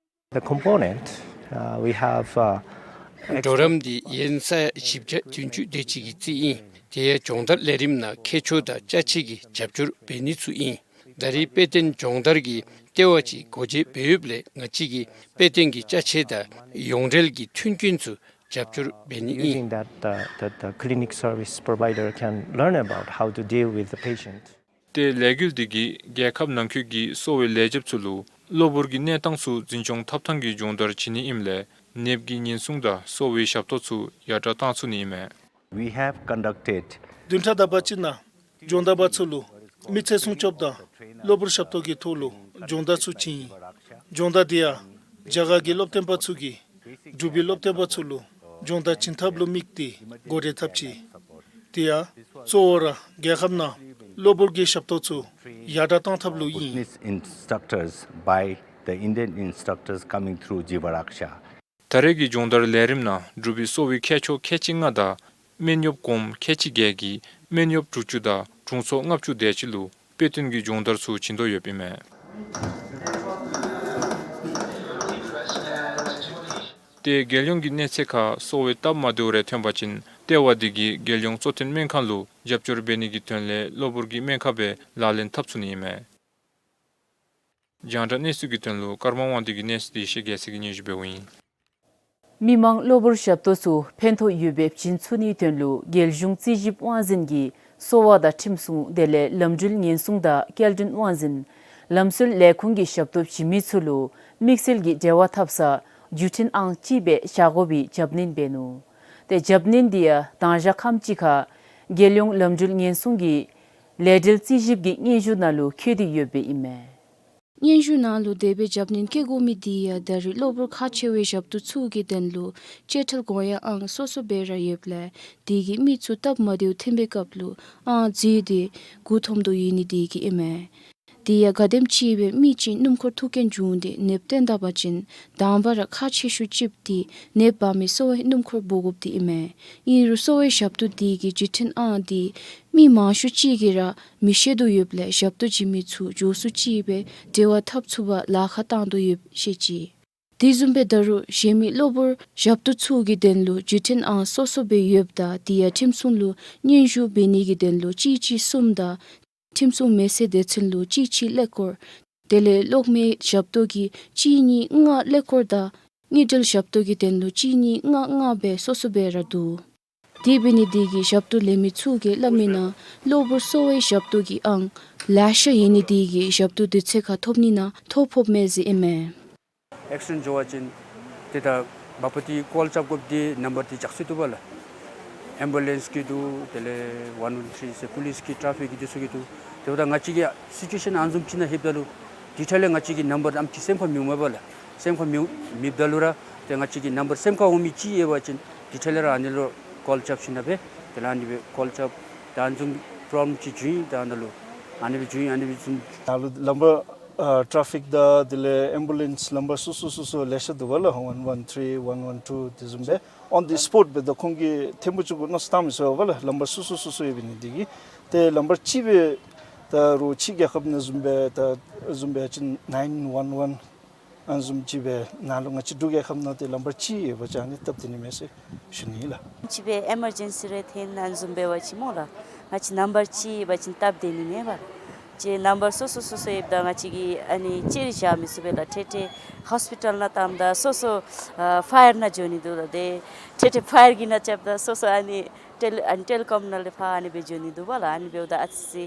The component, uh, we have, uh, གྲོགས་རམ་འདི་ཡན་ས་ཡ་བཞི་བརྒྱ་བདུན་ཅུ་དེ་ཅིག་གི་རྩིས་ཨིན། དེ་ཡང་སྦྱོང་བརྡར་ལས་རིམ་ནང་མཁས་མཆོག་དང་ཅ་ཆས་ཀྱི་རྒྱབ་སྐྱོར་འབད་ནི་ཚུ་ཨིན། ད་རེས་དཔེ་སྟོན་སྦྱོང་བརྡར་གྱི་ལྟེ་བ་ཅིག་སྒོ་འབྱེད་འབད་ཡོདཔ་ལས་ང་བཅས་ཀྱིས་དཔེ་སྟོན་གྱི་ཅ་ཆས་དང་ཡོངས་འབྲེལ་གྱི་མཐུན་རྐྱེན་ཚུ་ རྒྱབ་སྐྱོར་འབད་ནི་ཨིན། Using that, uh, that the clinic service provider can learn about how to deal with the patient. ཏེ་ལས་འགུལ་འདི་གིས་རྒྱལ་ཁབ་ནང་འཁོད་ཀྱི་གསོ་བའི་ལས་བྱེདཔ་ཚུ་ལུ་གློ་བུར་གྱི་གནས་སྟངས་ཚུ་འཛིན་སྐྱོང་ཐབས་ཐངས་ཀྱི་སྦྱོང་བརྡར་བྱིན་ནི་ཨིནམ་ལས་ནདཔ་གི་ཉེན་སྲུང་དང་གསོ་བའི་ཞབས་ཏོག་ཚུ་ཡར་དྲགས་བཏང་ཚུགས་ནི་ཨིན་མས། We have conducted བདུན་ཕྲག་དག་པ་ཅིག་ནང་སྦྱོང་བརྡར་པ་ཚུ་ལུ་མི་ཚེ་སྲུང་སྐྱོབ་དང་གློ་བུར་ཞབས་ཏོག་གི་ཐོག་ལུ་སྦྱོང་བརྡར་ཚུ་བྱིན། སྦྱོང་བརྡར་འདི་ཡང་རྒྱ་གར་གྱི་སློབ་སྟོན་པ་ཚུ་གིས་འབྲུག་པའི་སློབ་སྟོན་པ་ཚུ་ལུ་སྦྱོང་བརྡར་བྱིན་ཐབས་ལུ་དམིགས་ཏེ་འགོ་འདྲེན་འཐབ་ཅི། དེ་ཡང་གཙོ་བོ་ར་རྒྱལ་ཁབ་ནང་གློ་བུར་གྱི་ཞབས་ཏོག་ཚུ་ཡར་དྲགས་བཏང་ཐབས་ལུ་ཨིན། Witness instructors by the Indian instructors coming through Jeeva Raksha. ད་རེས་ཀྱི་སྦྱོང་བརྡར་ལས་རིམ་ནང་འབྲུག་པའི་གསོ་བའི་མཁས་མཆོག་ཁལ་གཅིག་ལྔ་དང་སྨན་གཡོགཔ་གོངམ་ཁལ་གཅིག་བརྒྱད་ཀྱིས་སྨན་གཡོགཔ་དྲུག་ཅུ་དང་དྲུང་འཚོ་ལྔ་བཅུ་དེ་ཅིག་ལུ་དཔེ་སྟོན་གྱི་སྦྱོང་བརྡར་ཚུ་བྱིན་དོ་ཡོདཔ་ཨིན་མས། ཏེ་རྒྱལ་ཡོངས་ཀྱི་གནས་ཚད་ཁར་གསོ་བའི་སྟབས་མ་བདེཝ་རེ་ཐོན་པ་ཅིན་ལྟེ་བ་འདི་གིས་རྒྱལ་ཡོངས་གཙོ་བསྟེན་སྨན་ཁང་ལུ་རྒྱབ་སྐྱོར་འབད་ནི་གི་དོན་ལས་གློ་བུར་གྱི་སྨན་ཁབ་སྦེ་ལག་ལེན་འཐབ་ཚུགས་ནི་ཨིན་མས། རྒྱང་བསྒྲགས་གནས་ཚུལ་གྱི་དོན་ལུ་ཀརྨ་དབང་འདུས་ཀྱི་གནས་ཚུལ་འདི་ཤེས་རྒྱལ་མཚན་གྱིས་སྙན་ཞུ་འབདཝ་ཨིན། མི་མང་གློ་བུར་ཞབས་ཏོག་ཚུ་ཕན་ཐོགས་ཡོདཔ་སྦེ་བྱིན་ཚུགས་ནིའི་དོན་ལུ་རྒྱལ་གཞུང་རྩིས་ཞིབ་དབང་འཛིན་གྱིས་གསོ་བ་དང་ཁྲིམས་སྲུང་དེ་ལས་ལམ་འགྲུལ་ཉེན་སྲུང་དང་སྐྱེལ་འདྲེན་དབང་འཛིན་ལམ་སྲོལ་ལས་ཁུངས་ཀྱི་ཞབས་ཏོག་བྱིན་མི་ཚུ་ལུ་དམིགས་བསལ་གྱི་འབྲེལ་བ་འཐབ་ས་བརྒྱུད་འཕྲིན་ཨང་གཅིག་སྦེ་བཞག་དགོ་པའི་རྒྱབ་སྣོན་འབད་ནུག། ཏེ་རྒྱབ་སྣོན་འདི་ཡང་དང་ཞག་ཁམས་ཅིག་ཁར་རྒྱལ་ཡོངས་ལམ་འགྲུལ་ཉེན་སྲུང་གི་ལས་འབྲེལ་རྩིས་ཞིབ་ཀྱི་སྙན་ཞུ་ནང་ལུ་བཀོད་དེ་ཡོདཔ་ཨིན་མས། སྙན་ཞུ་ནང་ལུ་དེ་སྦེ་རྒྱབ་སྣོན་བཀོད་དགོ་མི་འདི་ཡང་ད་རེས་གློ་བུར་ཁག་ཆེ་བའི་ཞབས་ཏོག་ཚུ་གི་དོན་ལུ་བཅད་ཁྲལ་དགོ་ཡང་ཨང་སོ་སོ་སྦེ་ར་ཡོདཔ་ལས་དེ་གིས་མི་ཚུ་སྟབས་མ་བདེཝ་ཐོན་པའི་སྐབས་ལུ་ཨང་རྫུས་ཏེ་མགུ་འཐོམ་དོ་ཡོད་ནི་དེ་གིས་ཨིན་མས། དེ་ཡང་ག་དེམ་ཅིག་སྦེ་མི་ཅིག་སྣུམ་འཁོར་ཐུག་རྐྱེན་བྱུང་སྟེ་ནདཔ་བཏོན་ད་པ་ཅིན་དང་པ་ར་ཁག་ཆེ་ཤོས་ཅིག་འདི་ནདཔ་འབག་མི་གསོ་བའི་སྣུམ་འཁོར་འབོ་དགོཔ་འདི་ཨིན་མས། ཨིན་རུང་གསོ་བའི་ཞབས་ཏོག་འདི་གི་བརྒྱུད་འཕྲིན་ཨང་འདི་མི་མང་ཤོས་ཅིག་གིས་ར་མི་ཤེས་དོ་ཡོདཔ་ལས་ཞབས་ཏོག་བྱིན་མི་ཚུ་མགྱོགས་སུ་ཅིག་སྦེ་འབྲེལ་བ་འཐབ་ཚུགས་པར་ལཱ་ཁག་བཏང་དོ་ཡོདཔ་ཤེས་ཅི། དེ་བཟུམ་སྦེ་ད་རུང་གཞན་མི་གློ་བུར་ཞབས་ཏོག་ཚུ་གི་དོན་ལུ་བརྒྱུད་འཕྲིན་ཨང་སོ་སོ་སྦེ་ཡོདཔ་ད་དེ་ཡང་ཁྲིམས་སྲུང་ལུ་སྙན་ཞུ་འབད་ནི་གི་དོན་ལུ་གཅིག་གཅིག་གསུམ་དང་ཁྲིམས་སྲུང་མེད་སའི་སྡེ་ཚན་ལུ་གཅིག་གཅིག་ཀླད་ཀོར། དེ་ལས་གློག་མེའི་ཞབས་ཏོག་གི་གཅིག་གཉིས་ལྔ་ཀླད་ཀོར་དང་དངུལ་འབྲེལ་ཞབས་ཏོག་གི་དོན་ལུ་གཅིག་གཉིས་ལྔ་ལྔ་སྦེ་སོ་སོ་སྦེ་ར་འདུག། དེ་འབད་ནི་དེ་གིས་ཞབས་ཏོག་ལེན་མི་ཚུ་གིས་སླབ་མིའི་ནང་གློ་བུར་གསོ་བའི་ཞབས་ཏོག་གི་ཨང་ལེ་ཤ་ཡོད་ནི་དེ་གིས་ཞབས་ཏོག་དུས་ཚོད་ཁར་ཐོབ་ནི་ནང་ཐོ་ཕོགཔ་མས་ཟེར་ཨིན་མས། ཨེག་སི་ཌེནཊ་འགྱོ་བ་ཅིན་ཏེ་ད་འབདཝ་ད་ཀོལ་རྐྱབ་དགོཔ་འདི་ནམ་བར་འདི་བཞག་སྲོལ་འདུག་པ་ལགས། ཨེམ་བུ་ལེནསི་གི་འདུག། དེ་ལས་ཝན་ཝན་ཐི་རི་ཟེར་པོ་ལིསི་གི་ཊ་ཕིག་གི་འདི་ཚུ་གི་འདུག། ཏེ་འབདཝ་ད་ང་བཅས་ཀྱིས་སི་ཅུ་ཨེ་ཤན་ཨ་ནི་བཟུམ་ཅིག་ནང་ལྷོདཔ་ད་ལུ་དེ་འཕྲལ་ལས་ང་བཅས་ཀྱི་ནམ་བར་ཨ་ནེམ་ཅིག་སེམས་ཁར་མི་འོང་པས་ལགས། སེམས་ཁར་མི་འོང་མེདཔ་ད་ལུ་ར་ཏེ་ང་བཅས་ཀྱི་ནམ་བར་སེམས་ཁར་འོང་མི་ཅིག་ཡོད་པ་ཅིན་དེ་འཕྲལ་ལས་ར་ཨ་ནི་ལུ་ཀོལ་རྐྱབ་ཞིནམ་ལས་དེ་ལས་ཨ་ནི་སྦེ་ཀོལ་རྐྱབ། ད་ཨ་ནི་བཟུམ་པོ་རོབ་ལེམ་ཅིག་བྱུང་ཡི། ད་ཨ་ནཱ་ལུ་ཨ་ནི་སྦེ་བྱུང་ཡི། ཨ་ནི་སྦེ་བཟུམ་ད་ལུ་ལམ་བར་ཨ་ཊ་ཕིག་དང་དེ་ལས་ཨེམ་བུ་ལེནསི་ལམ་བར་སོ་སོ་སོ་སོ་ལེ་ཤ་འདུག་པ་ལགས། ཝན་ཝན་ཐི་རི་ཝན་ཝན་ཊུ་དེ་བཟུམ་སྦེ་ཨོན་དི་སི་པོཊ་སྦེ་ད་ཁོང་གིས་ཐེངས་མ་གཅིག་གུ་མནོ་བསམ་བཏང་མི་ཚུགས་པས་ལགས། ལམ་བར་སོ་སོ་སོ་སོ་ཡོད་པའི་ནི་དེ་གིས་ཏེ་ལམ་བར་གཅིག་སྦེ་ད་རུང་ཕྱི་རྒྱལ་ཁབ་ནང་བཟུམ་སྦེ་ད་བཟུམ་སྦེ་ཅིན་ནའིན་ཝན་ཝན་ཨ་ནི་བཟུམ་ཅིག་སྦེ་ནཱ་ལུ་ང་བཅས་འབྲུག་རྒྱལ་ཁབ་ནང་ཏེ་ལམ་བར་གཅིག་ཡོད་པ་ཅིན་ཨ་ནི་སྟབས་བདེ་ནི་མས་ཟེར་ཞུ་ནི་ལགས། ཅིག་སྦེ་ཨེ་མར་ཇེན་སི་རེ་ཐོན་ཨ་ནི་བཟུམ་འབད་བ་ཅིན་སྨོ་ལགས། ང་བཅས་ནམ་བར་གཅིག་ཡོད་པ་ཅིན་སྟབས་བདེ་ནི་མས་པ། ཅིག་ནམ་བར་སོ་སོ་སོ་སོ་ཡོདཔ་ད་ང་བཅས་ཀྱིས་ཨ་ནི་ཅིག་ར་བཞག་མི་ཚུགས་པས་ལགས། ཏེ་ཏེ་ཧོསི་པི་ཊལ་ནང་བཏངམ་ད་སོ་སོ་ཨ་ཕ་ཡར་ནང་འགྱོ་ནི་འདུག་ལགས། ཏེ་ཏེ་ཏེ་ཕ་ཡར་གྱི་ནང་རྐྱབ་ད་སོ་སོ་ཨ་ནི་ཊེ་ལི་ཨ་ནི་ཊེ་ལི་ཀོམ་ནང་ལས་ཕར་ཨ་ནི་སྦེ་འགྱོ་ནི་འདུག་པ་ལགས། ཨ་ནི་འབདཝ་ད་ཨ་ཙི་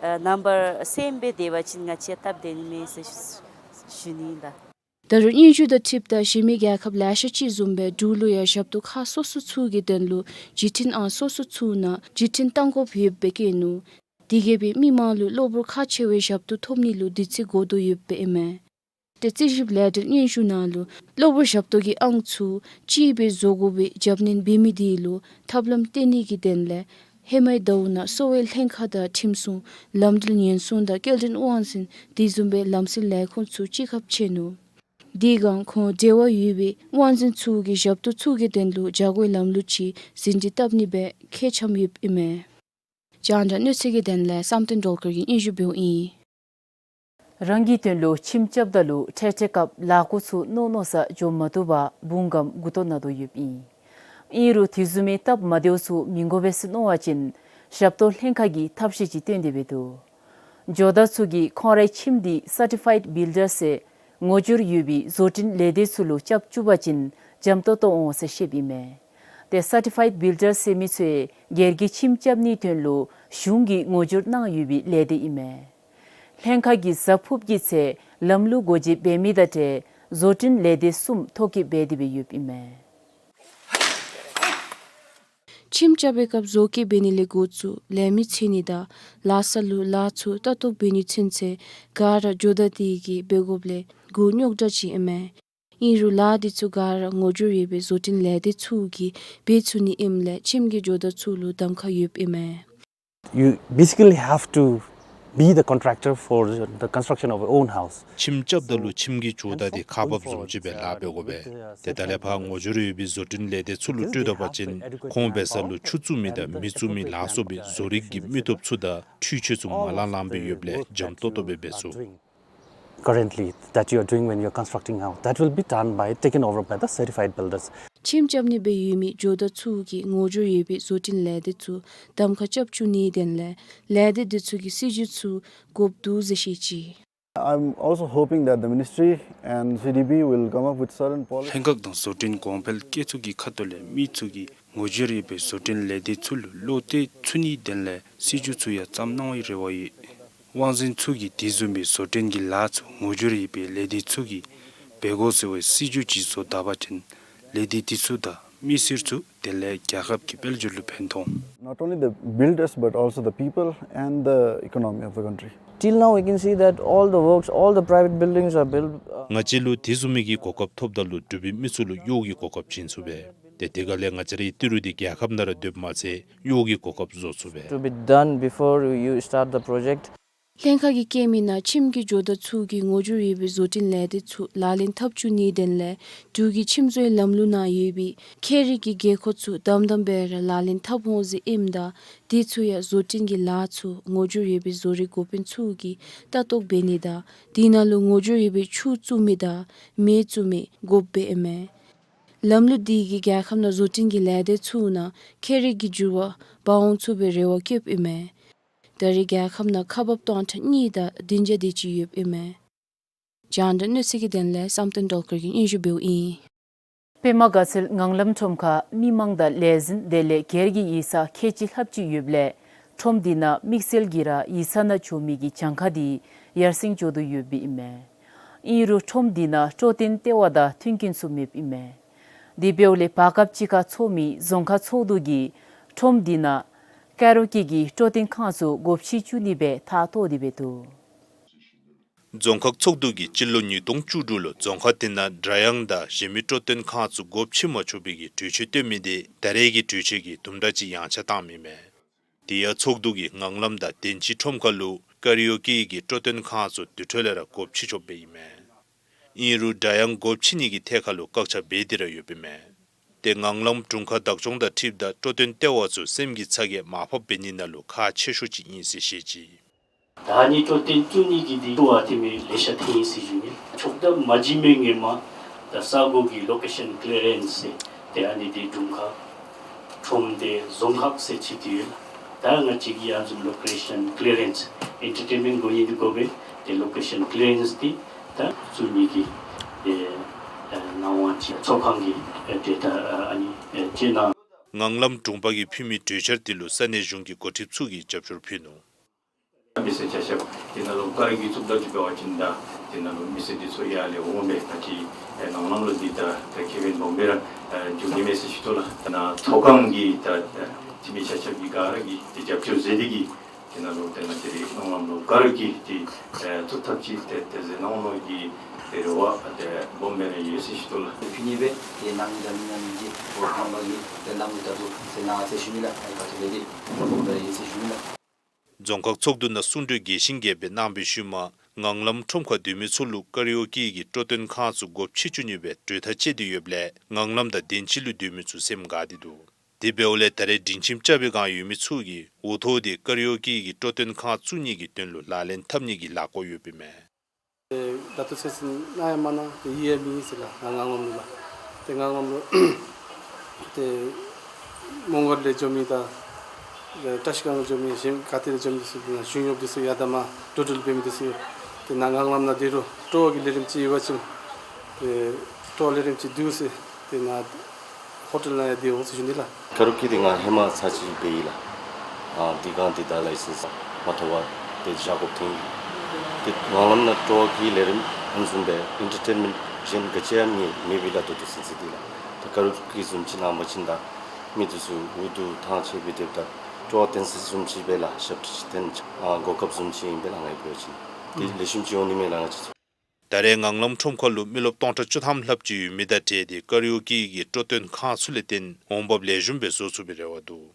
ཨ་ནམ་བར་སེམ་སྦེ་སྡོད་པ་ཅིན་ང་བཅས་སྟབས་བདེ་ནི་མས་ཟེར་ཞུ་ནི་ཨིན་ལགས། ད་རུང་སྙན་ཞུ་དང་འཁྲིལཝ་ད་གཞན་མི་རྒྱལ་ཁབ་ལེ་ཤ་ཅིག་བཟུམ་སྦེ་འབྲུག་ལུ་ཡང་ཞབས་ཏོག་ཁག་སོ་སོ་ཚུ་གི་དོན་ལུ་བརྒྱུད་འཕྲིན་ཨང་སོ་སོ་ཚུ་ནང་བརྒྱུད་འཕྲིན་བཏང་དགོཔ་ཡོདཔ་སྦེ་བཀོད་ནུག། དེ་གིས་སྦེ་མི་མང་ལུ་གློ་བུར་ཁག་ཆེ་བའི་ཞབས་ཏོག་ཐོབ་ནི་ལུ་དུས་ཚོད་འགོར་དོ་ཡོདཔ་ཨིན་མས། ཏེ་རྩིས་ཞིབ་ལས་འབྲེལ་སྙན་ཞུ་ནང་ལུ་གློ་བུར་ཞབས་ཏོག་གི་ཨང་ཚུ་གཅིག་སྦེ་བཟོ་དགོ་པའི་རྒྱབ་སྣོན་འབད་མི་དེ་ལུ་ཐབས་ལམ་སྟོན་ནི་གི་དོན་ལས་ཧེ་མའི་ཟླཝ་ནང་གསོ་བའི་ལྷན་ཁག་དང་ཁྲིམས་སྲུང་ལམ་འགྲུལ་ཉེན་སྲུང་དང་སྐྱེལ་འདྲེན་དབང་འཛིན་དེ་བཟུམ་སྦེ་ལམ་སྲོལ་ལས་ཁུངས་ཚུ་གཅིག་ཁར་ཕྱད་ནུག། དེ་སྒང་ཁོང་འབྲེལ་བ་ཡོད་པའི་དབང་འཛིན་ཚུ་གིས་ཞབས་ཏོག་ཚུ་གི་དོན་ལུ་བྱ་སྒོའི་ལམ་ལུགས་ཅིག་ཟིན་བྲིས་བཏབ་ནི་སྦེ་ཁས་འཆམ་ཡོདཔ་ཨིན་མས། རྒྱང་བསྒྲགས་གནས་ཚུལ་གྱི་དོན་ལས་བསམ་གཏན་སྒྲོལ་དཀར་གྱིས་སྙན་ཞུ་འབདཝ་ཨིན། རང་གི་དོན་ལུ་ཁྱིམ་རྐྱབ་ད་ལུ་འཕྲལ་འཕྲལ་སྐབས་ལཱ་འགོ་ཚུ་མནོ་མནོ་ས་འགྱོ་མ་བཏུབ་པར་བུང་གམ་མགུ་ཏོ་ན་དོ་ཡོདཔ་ཨིན། ཨིན་རུང་དེ་བཟུམ་མའི་སྟབས་མ་བདེཝ་ཚུ་མི་དགོ་པས་ཟེར་མནོ་བ་ཅིན་ཞབས་ཏོག་ལྷན་ཁག་གིས་ཐབས་ཤེས་ཅིག་བཏོན་ཏེ་འབད་དོ། ཇོ་བདག་ཚུ་གིས་ཁོང་རའི་ཁྱིམ་འདི་སར་ཊི་ཕའིཌ་བིལ་ཌར་ཟེར་ངོ་སྦྱོར་ཡོད་པའི་བཟོ་སྐྲུན་ལས་སྡེ་ཚུ་ལུ་རྐྱབ་བཅུག་པ་ཅིན་ འཇམ་ཏོང་ཏོ་འོང་ཟེར་བཤདཔ་ཨིན་མས། ཏེ་སར་ཊི་ཕའིཌ་བིལ་ཌར་ཟེར་མི་ཚུ་སྒེར་གྱི་ཁྱིམ་རྐྱབ་ནིའི་དོན་ལུ་གཞུང་གིས་ངོ་སྒྱུར་གནང་ཡོད་པའི་ལས་སྡེ་ཨིན་མས། ལྷན་ཁག་གིས་གཟའ་ཕུརཔ་གི་ཚེ་ལམ་ལུགས་སྒོ་འབྱེད་འབད་མི་དང་འབྲེལ་བཟོ་སྐྲུན་ལས་སྡེ་གསུམ་ཐོ་བཀོད་འབད་དེ་སྦེ་ཡོདཔ་ཨིན་མས། ཁྱིམ་རྐྱབ་པའི་སྐབས་བཟོ་བཀོད་འབད་ནི་ལས་འགོ་བཙུགས་ལས་མི་འཚོལ་ནི་དང་ལཱ་ས་ལུ་ལཱ་ཚུ་ལྟ་རྟོག་འབད་ནི་ཚུན་ཚོད་ག་ར་ཇོ་བདག་དེ་གིས་འབད་དགོཔ་ལས་འགོ་རྙོག་དྲགས་ཅིག་ཨིན་མས། ཨིན་རུང་ལཱ་འདི་ཚུ་ག་ར་ངོ་སྒྱུར་ཡོད་པའི་བཟོ་སྐྲུན་ལས་སྡེ་ཚུ་གིས་འབད་ཚུགས་ནི་ཨིནམ་ལས་ཁྱིམ་གྱི་ཇོ་བདག་ཚུ་ལུ་གདམ་ཁ་ཡོདཔ་ཨིན་མས། You basically have to be the contractor for the construction of your own house. ཁྱིམ་རྐྱབ་ད་ལུ་ཁྱིམ་གྱི་ཇོ་བདག་དེ་ཁག་འབགཔ་བཟུམ་ཅིག་སྦེ་ལཱ་འབད་དགོ་པས། ཏེ་ད་ལས་ཕར་ངོ་སྒྱུར་ཡོད་པའི་བཟོ་སྐྲུན་ལས་སྡེ་ཚུ་ལུ་སྤྲོད་ད་པ་ཅིན་ཁོང་འབད་ས་ལུ་ཆུ་བཙུགས་མི་དང་མེ་བཙུགས་མི་ལ་སོགས་པའི་བཟོ་རིག་གི་མི་སྟོབས་ཚུ་དང་འཕྲུལ་ཆས་ཚུ་མ་ལང་ལང་སྦེ་ཡོདཔ་ལས་འཇམ་ཏོང་ཏོ་སྦེ་འབད་ཚུགས། Currently that you are doing when you are constructing house, that will be done by, taken over by the certified builders. ཁྱིམ་རྐྱབ་ནི་སྦེ་ཡོད་མི་ཇོ་བདག་ཚུ་གིས་ངོ་སྒྱུར་ཡོད་པའི་བཟོ་སྐྲུན་ལས་སྡེ་ཚུ་གདམ་ཁ་རྐྱབ་བཅུག་ནིའི་དོན་ལས་ལས་སྡེ་འདི་ཚུ་གིས་སྲིད་བྱུས་ཚུ་དགོཔ་འདུག་ཟེར་བཤད་ཅི། I'm also hoping that the ministry and C D B will come up with certain policies. ལྷན་ཁག་དང་བཟོ་སྐྲུན་གོང་འཕེལ་བཀོད་ཚོགས་ཀྱི་ཁ་ཐུག་ལས་མི་ཚུ་གིས་ངོ་སྒྱུར་ཡོད་པའི་བཟོ་སྐྲུན་ལས་སྡེ་ཚུ་ལུ་བློ་གཏད་ཚུགས་ནིའི་དོན་ལས་སྲིད་བྱུས་ཚུ་ཡང་བརྩམ་གནང་བའི་རེ་བ་ཡོད། དབང་འཛིན་ཚུ་གིས་དེ་བཟུམ་མའི་བཟོ་སྐྲུན་གྱི་ལཱ་ཚུ་ངོ་སྒྱུར་ཡོད་པའི་ལས་སྡེ་ཚུ་གིས་འབད་དགོ་ཟེར་བའི་སྲིད་བྱུས་ཅིག་བཟོ་ད་པ་ཅིན་ལས་སྡེ་དེ་ཚུ་དང་མི་སེར་ཚུ་དེ་ལས་རྒྱལ་ཁབ་ཀྱི་དཔལ་འབྱོར་ལུ་ཕན་ཐོགས། Not only the builders but also the people and the economy of the country. Till now we can see that all the works, all the private buildings are built, uh, ང་བཅས་ལུ་དེ་བཟུམ་མའི་གི་གོ་སྐབས་ཐོབ་ད་ལུ་འབྲུག་པའི་མི་ཚུ་ལུ་གཡོག་གི་གོ་སྐབས་བྱིན་ཚུགས་པས། ཏེ་དེ་ག་ལས་ང་བཅས་རའི་ཏི་རུ་འདི་རྒྱལ་ཁབ་ནང་ར་སྡོདཔ་མ་ཚད་གཡོག་གི་གོ་སྐབས་བཟོ་ཚུགས་པས། To be done before you start the project. ལྷན་ཁག་གིས་བཀོད་མི་ནང་ཁྱིམ་གྱི་ཇོ་བདག་ཚུ་གིས་ངོ་སྒྱུར་ཡོད་པའི་བཟོ་སྐྲུན་ལས་སྡེ་ཚུ་ལག་ལེན་འཐབ་བཅུག་ནིའི་དོན་ལས་འབྲུག་གི་ཁྱིམ་བཟོའི་ལམ་ལུགས་ནང་ཡོད་པའི་ཁྱད་རིག་གི་དགོས་མཁོ་ཚུ་དམ་དམ་སྦེ་ར་ལག་ལེན་འཐབ་འོང་ཟེར་ཨིནམ་ད་དེ་ཚུ་ཡང་བཟོ་སྐྲུན་གྱི་ལཱ་ཚུ་ངོ་སྒྱུར་ཡོད་པའི་བཟོ་རིག་འགོ་དཔོན་ཚུ་གིས་ལྟ་རྟོག་འབད་ནི་དང་དེ་ནང་ལུ་ངོ་སྒྱུར་ཡོད་པའི་ཆུ་བཙུགས་མི་དང་མེ་བཙུགས་མི་དགོཔ་སྦེ་ཨིན་མས། ལམ་ལུགས་དེ་གིས་རྒྱལ་ཁབ་ནང་བཟོ་སྐྲུན་གྱི་ལས་སྡེ་ཚུ་ནང་ཁྱད་རིག་གི་འགྱུར་བ་འབག་འོང་ཚུགས་པའི་རེ་བ་བསྐྱེདཔ་ཨིན་མས། ད་རེས་རྒྱལ་ཁབ་ནང་ཁག་འབགཔ་སྟོང་ཕྲག་གཉིས་དང་བདུན་བརྒྱ་དེ་ཅིག་ཡོདཔ་ཨིན་མས། རྒྱང་བསྒྲགས་གནས་ཚུལ་གྱི་དོན་ལས་བསམ་གཏན་སྒྲོལ་དཀར་གྱིས་སྙན་ཞུ་འབདཝ་ཨིན། པདྨ་དགའ་ཚལ་ངང་ལམ་ཁྲོམ་ཁར་མི་མང་དང་ལས་འཛིན་དེ་ལས་སྒེར་གྱི་ཡིག་ཚང་ཁལ་གཅིག་ལྷགཔ་ཅིག་ཡོདཔ་ལས་ཁྲོམ་འདི་ནང་དམིགས་བསལ་གྱིས་ར་ཡིག་ཚང་ནང་འགྱོ་མི་གི་གྱངས་ཁ་འདི་ཡར་སེང་འགྱོ་དོ་ཡོདཔ་ཨིན་མས། ཨིན་རུང་ཁྲོམ་འདི་ནང་སྤྲོ་སྟོན་ལྟེ་བ་དང་མཐུན་རྐྱེན་ཚུ་མེདཔ་ཨིན་མས། དེ་འབདཝ་ལས་བར་སྐབས་ཅིག་ཁར་ཚོགས་མི་རྫོང་ཁག་ཚོགས་འདུ་གིས་ཁྲོམ་འདི་ནང་ཀ་ར་ཨོ་ཀེ་གི་སྤྲོ་སྟོན་ཁང་ཚུ་སྒོ་ཕྱེ་བཅུག་ནི་སྦེ་ཐག་བཏོག་སྟེ་འབད་དོ། རྫོང་ཁག་ཚོགས་འདུ་གིས་སྤྱི་ལོ་ཉིས་སྟོང་བཅུ་དྲུག་ལུ་རྫོང་ཁག་དེ་ནང་སྒྲ་དབྱངས་དང་གཞན་མི་སྤྲོ་སྟོན་ཁང་ཚུ་སྒོ་ཕྱེ་མ་ཆོག་པའི་གི་གྲོས་ཆོད་བཏོན་མི་དེ་ད་རེས་ཀྱི་གྲོས་ཆོད་ཀྱིས་དུམ་གྲ་ཅིག་ཡངས་ཆག་བཏངམ་ཨིན་མས། དེ་ཡང་ཚོགས་འདུ་གིས་ངང་ལམ་དང་དན་ཅི་ཁྲོམ་ཁ་ལུ་ཀ་ར་ཨོ་ཀེ་གི་སྤྲོ་སྟོན་ཁང་ཚུ་དེ་འཕྲོ་ལས་ར་སྒོ་ཕྱེ་ཆོགཔ་སྦེ་ཨིན་མས། ཨིན་རུང་སྒྲ་དབྱངས་སྒོ་ཕྱེ་ནི་གི་ཐད་ཁར་ལུ་བཀག་ཆ་འབད་དེ་ར་ཡོདཔ་ཨིན་མས། ཏེ་ངང་ལམ་དྲུང་ཁག་བདག་སྐྱོང་དང་འཁྲིལཝ་ད་སྤྲོ་སྟོན་ལྟེ་བ་ཚུ་སེམས་ཀྱི་ཚ་གྱང་མར་ཕབ་འབད་ནི་ནང་ལུ་ཁག་ཆེ་ཤོས་ཅིག་ཨིན་ཟེར་བཤད་ཅི། ད་ཨ་ནི་སྤྲོ་སྟོན་བཙུགས་ནི་གི་འདི་ཏེ་ཨ་ཏེ་མི་ལེ་ཤ་ཐོན་ཡི་ཟེར་ཞུ་ནི། ཆོག་ཐམ་མ་བྱིན་མི་ངོ་མ་ད་ས་གོ་གི་ལོ་ཀེ་ཤཱན་ཀི་ལི་ཡ་རེནསི་ཟེར་ཏེ་ཨ་ནི་འདི་དྲུང་ཁག་ཁྲོམ་སྡེ་རྫོང་ཁག་ཟེར་ཕྱེ་སྟེ་ཡོད་ལགས། ད་ང་བཅས་ཀྱིས་ཡང་བཟུམ་ལོ་ཀེ་ཤཱན་ཀི་ལི་ཡ་རེནསི་ཨེན་ཊར་ཊེན་མེནཊ་དགོ་ནི་འདི་དགོ་པས། ཏེ་ལོ་ཀེ་ཤཱན་ཀི་ལི་ཡ་རེནསི་འདི་ད་བཙུགས་ནི་གི་ཨེ་ཨེ་གནང་བ་ཅིན་ཚོགས་ཁང་གིས་ཨེ་ཏེ་ད་ཨ་ནི་ཨེ་ཅིག་གནང་། ངང་ལམ་དྲུང་པ་གིས་ཕུལ་མི་གྲོས་འཆར་དེ་ལུ་ས་གནས་གཞུང་གི་འགོ་ཁྲིདཔ་ཚུ་གིས་རྒྱབ་སྐྱོར་ཕུལ་ནུག། མི་སེར་ཆ་ཁྱབ་དེ་ནང་ལུ་ཀ་ར་གི་བཙུགས་ད་ཅིག་འབད་བ་ཅིན་ད་དེ་ནང་ལུ་མི་སེར་འདི་ཚུ་ཡར་ལས་འོང་སྦེ་ད་ཅི་ཨེ་ངང་ལམ་ལུ་འདི་ད་ད་ཁེ་ཕན་སྦོམ་སྦེ་ར་ཨེ་འབྱུང་ནི་མས་ཟེར་ཞུ་དོ་ལགས། ད་ནཱ་ཚོགས་ཁང་གི་ད་ཨེ་འཐུས་མི་ཆ་ཁྱབ་ཀྱིས་ག་ར་གིས་ཏེ་རྒྱབ་སྐྱོར་མཛད་དེ་གིས་དེ་ནང་ལུ་ཏེ་ང་བཅས་རའི་ངང་ལམ་ལུ་ཀ་ར་གི་ཏེ་ཨེ་བཙུགས་ཐབས་ཅིག་ཏེ་ཏེ་མཛད་གནང་ནི་གི་ཏེ་རེ་བ་ཏེ་སྦོམ་སྦེ་ར་ཡོད་ཟེར་ཞུ་དོ་ལགས། ཕུལ་ནི་སྦེ་ཏེ་གནང་མི་དང་མི་གནང་མི་གི་འོ་ཁམས་པ་གིས་ཏེ་གནང་མི་ད་དུ་ཟེར་གནང་ཟེར་ཞུ་ནི་ལགས། ཨ་ནི་ག་ཅི་ལས་ཏེ་སྦོམ་སྦེ་ར་ཡོད་ཟེར་ཞུ་ནི་ལགས། རྫོང་ཁག་ཚོགས་འདུ་ནང་གསུང་གྲོས་རྒྱས་ཤིང་རྒྱསཔ་སྦེ་གནང་བའི་ཤུལ་མ་ངང་ལམ་ཁྲོམ་ཁར་སྡོད་མི་ཚུ་ལུ་ཀ་ར་ཨོ་ཀེ་གི་སྤྲོ་སྟོན་ཁང་ཚུ་སྒོ་ཕྱེ་བཅུག་ནི་སྦེ་གྲོས་ཐག་བཅད་དེ་ཡོདཔ་ལས་ངང་ལམ་དང་དན་ཅི་ལུ་སྡོད་མི་ཚུ་སེམས་དགའ་སྟེ་འདུག། དེ་འབདཝ་ལས་ད་རེས་སྒྲིང་ཁྱིམ་རྐྱབ་པའི་བསྒང་ཡོད་མི་ཚུ་གིས་འོག་ཐོག་འདི་ཀ་ར་ཨོ་ཀེ་གི་སྤྲོ་སྟོན་ཁང་བཙུགས་ནི་གི་དོན་ལུ་ལག་ལེན་འཐབ་ནི་གི་ལས་བགོ་ཡོདཔ་ཨིན་མས། ད་ལྟོ་ཚེ་ཚེ་གནང་ཡང་མ་གནང་ཏེ་ཡོད་མི་ཨིན་ཟེར་ལགས། ང་ངང་ལམ་ལུ་ལགས། ཏེ་ངང་ལམ་ལུ་ཏེ་མོང་སྒར་ལས་འགྱོ་མི་དང་ཏེ་བཀྲ་ཤིས་སྒང་ལས་འགྱོ་མི་གཞན་ག་ཏེ་ལས་འགྱོ་མི་འདི་ཚུ་ནཱ་གཞུང་གཡོགཔ་འདི་ཚུ་ཡར་དང་མར་འགྲོ་འགྲུལ་འབད་མི་འདི་ཚུ་ཡོད། ཏེ་ནཱ་ངང་ལམ་ནང་དེ་རུང་སྤྲོ་བ་གི་ལས་རིམ་ཅིག་ཡོད་པ་ཅིན་ཏེ་སྤྲོ་བ་ལས་རིམ་ཅིག་འདུག་ཟེར་ དེ་ནང་ཧོ་ཊེལ་ནང་ཡང་སྡོད་འོང་ཟེར་ཞུ་ནི་ལགས། ཀ་རོ་ཀི་དེ་ང་ཧེ་མ་ཚར་གཅིག་འབད་ཡི་ལགས། ཨ་དེ་སྒང་དེ་ད་ལའི་སེནསི་མ་ཐོབ་པར་དེ་བཞག་དགོཔ་ཐོན་ཡི། དེ་ངང་ལམ་ནང་སྤྲོ་བ་སྐྱེད་ལས་རིམ་ཨ་ནི་བཟུམ་སྦེ་ཨེན་ཊར་ཊེན་མེནཊ་གཞན་ག་ཅི་ཡང་མེད་མེད་པས་ལགས། ད་ལྟོ་ཚུན་ཚོད་དེ་ལགས། ད་ཀ་རོ་ཀི་བཟུམ་ཅིག་ནང་འབད་བ་ཅིན་ད་མི་དེ་ཚུ་འུ་སྡུག་ཐང་ཆད་སྦེ་སྡོདཔ་ད་སྤྲོ་བ་བཏོན་ས་བཟུམ་ཅིག་སྦེ་ལགས། ཞབས་ཁྲ་ཅིག་འཐེན་ཨ་གོ་སྐབས་བཟུམ་ཅིག་ཨིན་པས་ལགས། ང་གིས་འབད་བ་ཅིན་དེ་ལེགས་ཤོམ་ཅིག་འོང་ནི་མས་ལགས། ང་བཅས་ཚུ། ད་རེས་ངང་ལམ་ཁྲོམ་ཁ་ལུ་མི་རློབས་སྟོང་ཕྲག་བཅུ་ཐམ་ལྷགཔ་ཅིག་ཡོད་མི་དང་འབྲེལ་ཏེ་ཀ་རོ་ཀི་གི་སྤྲོ་སྟོན་ཁང་ཚུ་ལས་བརྟེན་འོང་འབབ་ལེགས་ཤོམ་སྦེ་བཟོ་ཚུགས་པའི་རེ་བ་འདུག།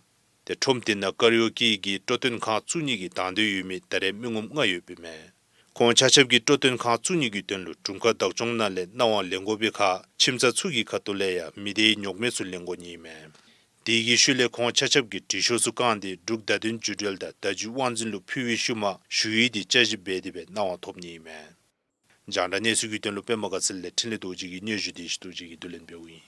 ཏེ་ཁྲོམ་དེ་ནང་ཀ་རོ་ཀི་གི་སྤྲོ་སྟོན་ཁང་བཙུགས་ནི་གི་དང་འདོད་ཡོད་མི་ད་རེས་མི་ངོམ་ལྔ་ཡོདཔ་ཨིན་མས། ཁོང་ཆ་ཁྱབ་ཀྱིས་སྤྲོ་སྟོན་ཁང་བཙུགས་ནི་གི་དོན་ལུ་དྲུང་ཁག་བདག་སྐྱོང་ནང་ལས་གནང་བ་ལེན་དགོ་པའི་ཁར་ཁྱིམ་ཚང་ཚུ་གི་ཁ་ཐུག་ལས་ཡང་མི་སྡེའི་ཉོག་མེད་ཚུ་ལེན་དགོ་ནི་ཨིན་མས། དེ་གི་ཤུལ་ལས་ཁོང་ཆ་ཁྱབ་ཀྱིས་དྲི་ཤོག་ཚུ་བཀང་སྟེ་འབྲུག་བརྡ་དོན་བརྒྱུད་འབྲེལ་དང་བརྡ་བརྒྱུད་དབང་འཛིན་ལུ་ཕུལ་བའི་ཤུལ་མ་ཞུ་ཡིག་དེ་བསྐྱར་ཞིབ་འབད་དེ་སྦེ་གནང་བ་ཐོབ་ནི་ཨིན་མས། རྒྱང་བསྒྲགས་གནས་ཚུལ་གྱི་དོན་ལུ་པདྨ་དགའ་ཚལ་ལས་འཕྲིན་ལས་རྡོ་རྗེ་གི་སྙན་ཞུ་དེ་ཞུ་རྡོ་རྗེ་གིས་བསྡུ་ལེན་འབདཝ་ཨིན།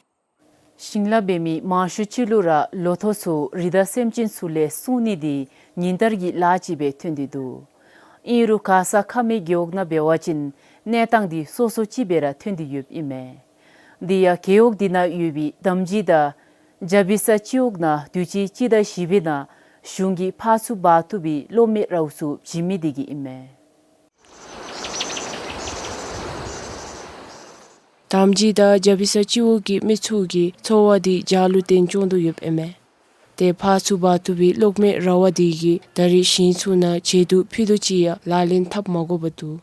ཞིང་ལཱ་འབད་མི་མང་ཤོས་ཅིག་ལུ་ར་ལོ་ཐོག་ཚུ་རི་དྭགས་སེམས་ཅན་ཚུ་ལས་སྲུང་ནི་དེ་ཉིན་བསྟར་གྱི་ལཱ་ཅིག་སྦེ་ཐོན་ཏེ་འདུག། ཨིན་རུང་ཁ་ས་ཁ་སྨད་རྒེད་འོག་ནང་འབད་བ་ཅིན་གནས་སྟངས་དེ་སོ་སོ་ཅིག་སྦེ་ར་ཐོན་ཏེ་ཡོདཔ་ཨིན་མས། དེ་ཡང་རྒེད་འོག་དེ་ནང་ཡོད་པའི་དམ་སྦྱིས་དང་རྒྱ་བི་ས་སྤྱི་འོག་ནང་དུས་ཅི་སྤྱི་ཟླ་བཞི་པའི་ནང་གཞུང་གིས་ཕར་ཚུར་འབག་བཏུབ་པའི་གློག་མེ་ར་བ་ཚུ་བྱིན་མི་དེ་གིས་ཨིན་མས། དམ་སྦྱིས་དང་རྒྱ་བི་ས་སྤྱི་འོག་གི་མི་ཚུ་གི་འཚོ་བ་དེ་རྒྱ་ལུ་བརྟེན་སྐྱོང་དོ་ཡོདཔ་ཨིན་མས། ཏེ་ཕར་ཚུར་འབག་བཏུབ་པའི་གློག་མེ་ར་བ་དེ་གིས་ད་རེས་ཞིང་ཚུ་ནང་བྱེ་དུག་ཕུད་རྡོག་ཅིག་ཡང་ལག་ལེན་འཐབ་མ་དགོཔ་འདུག།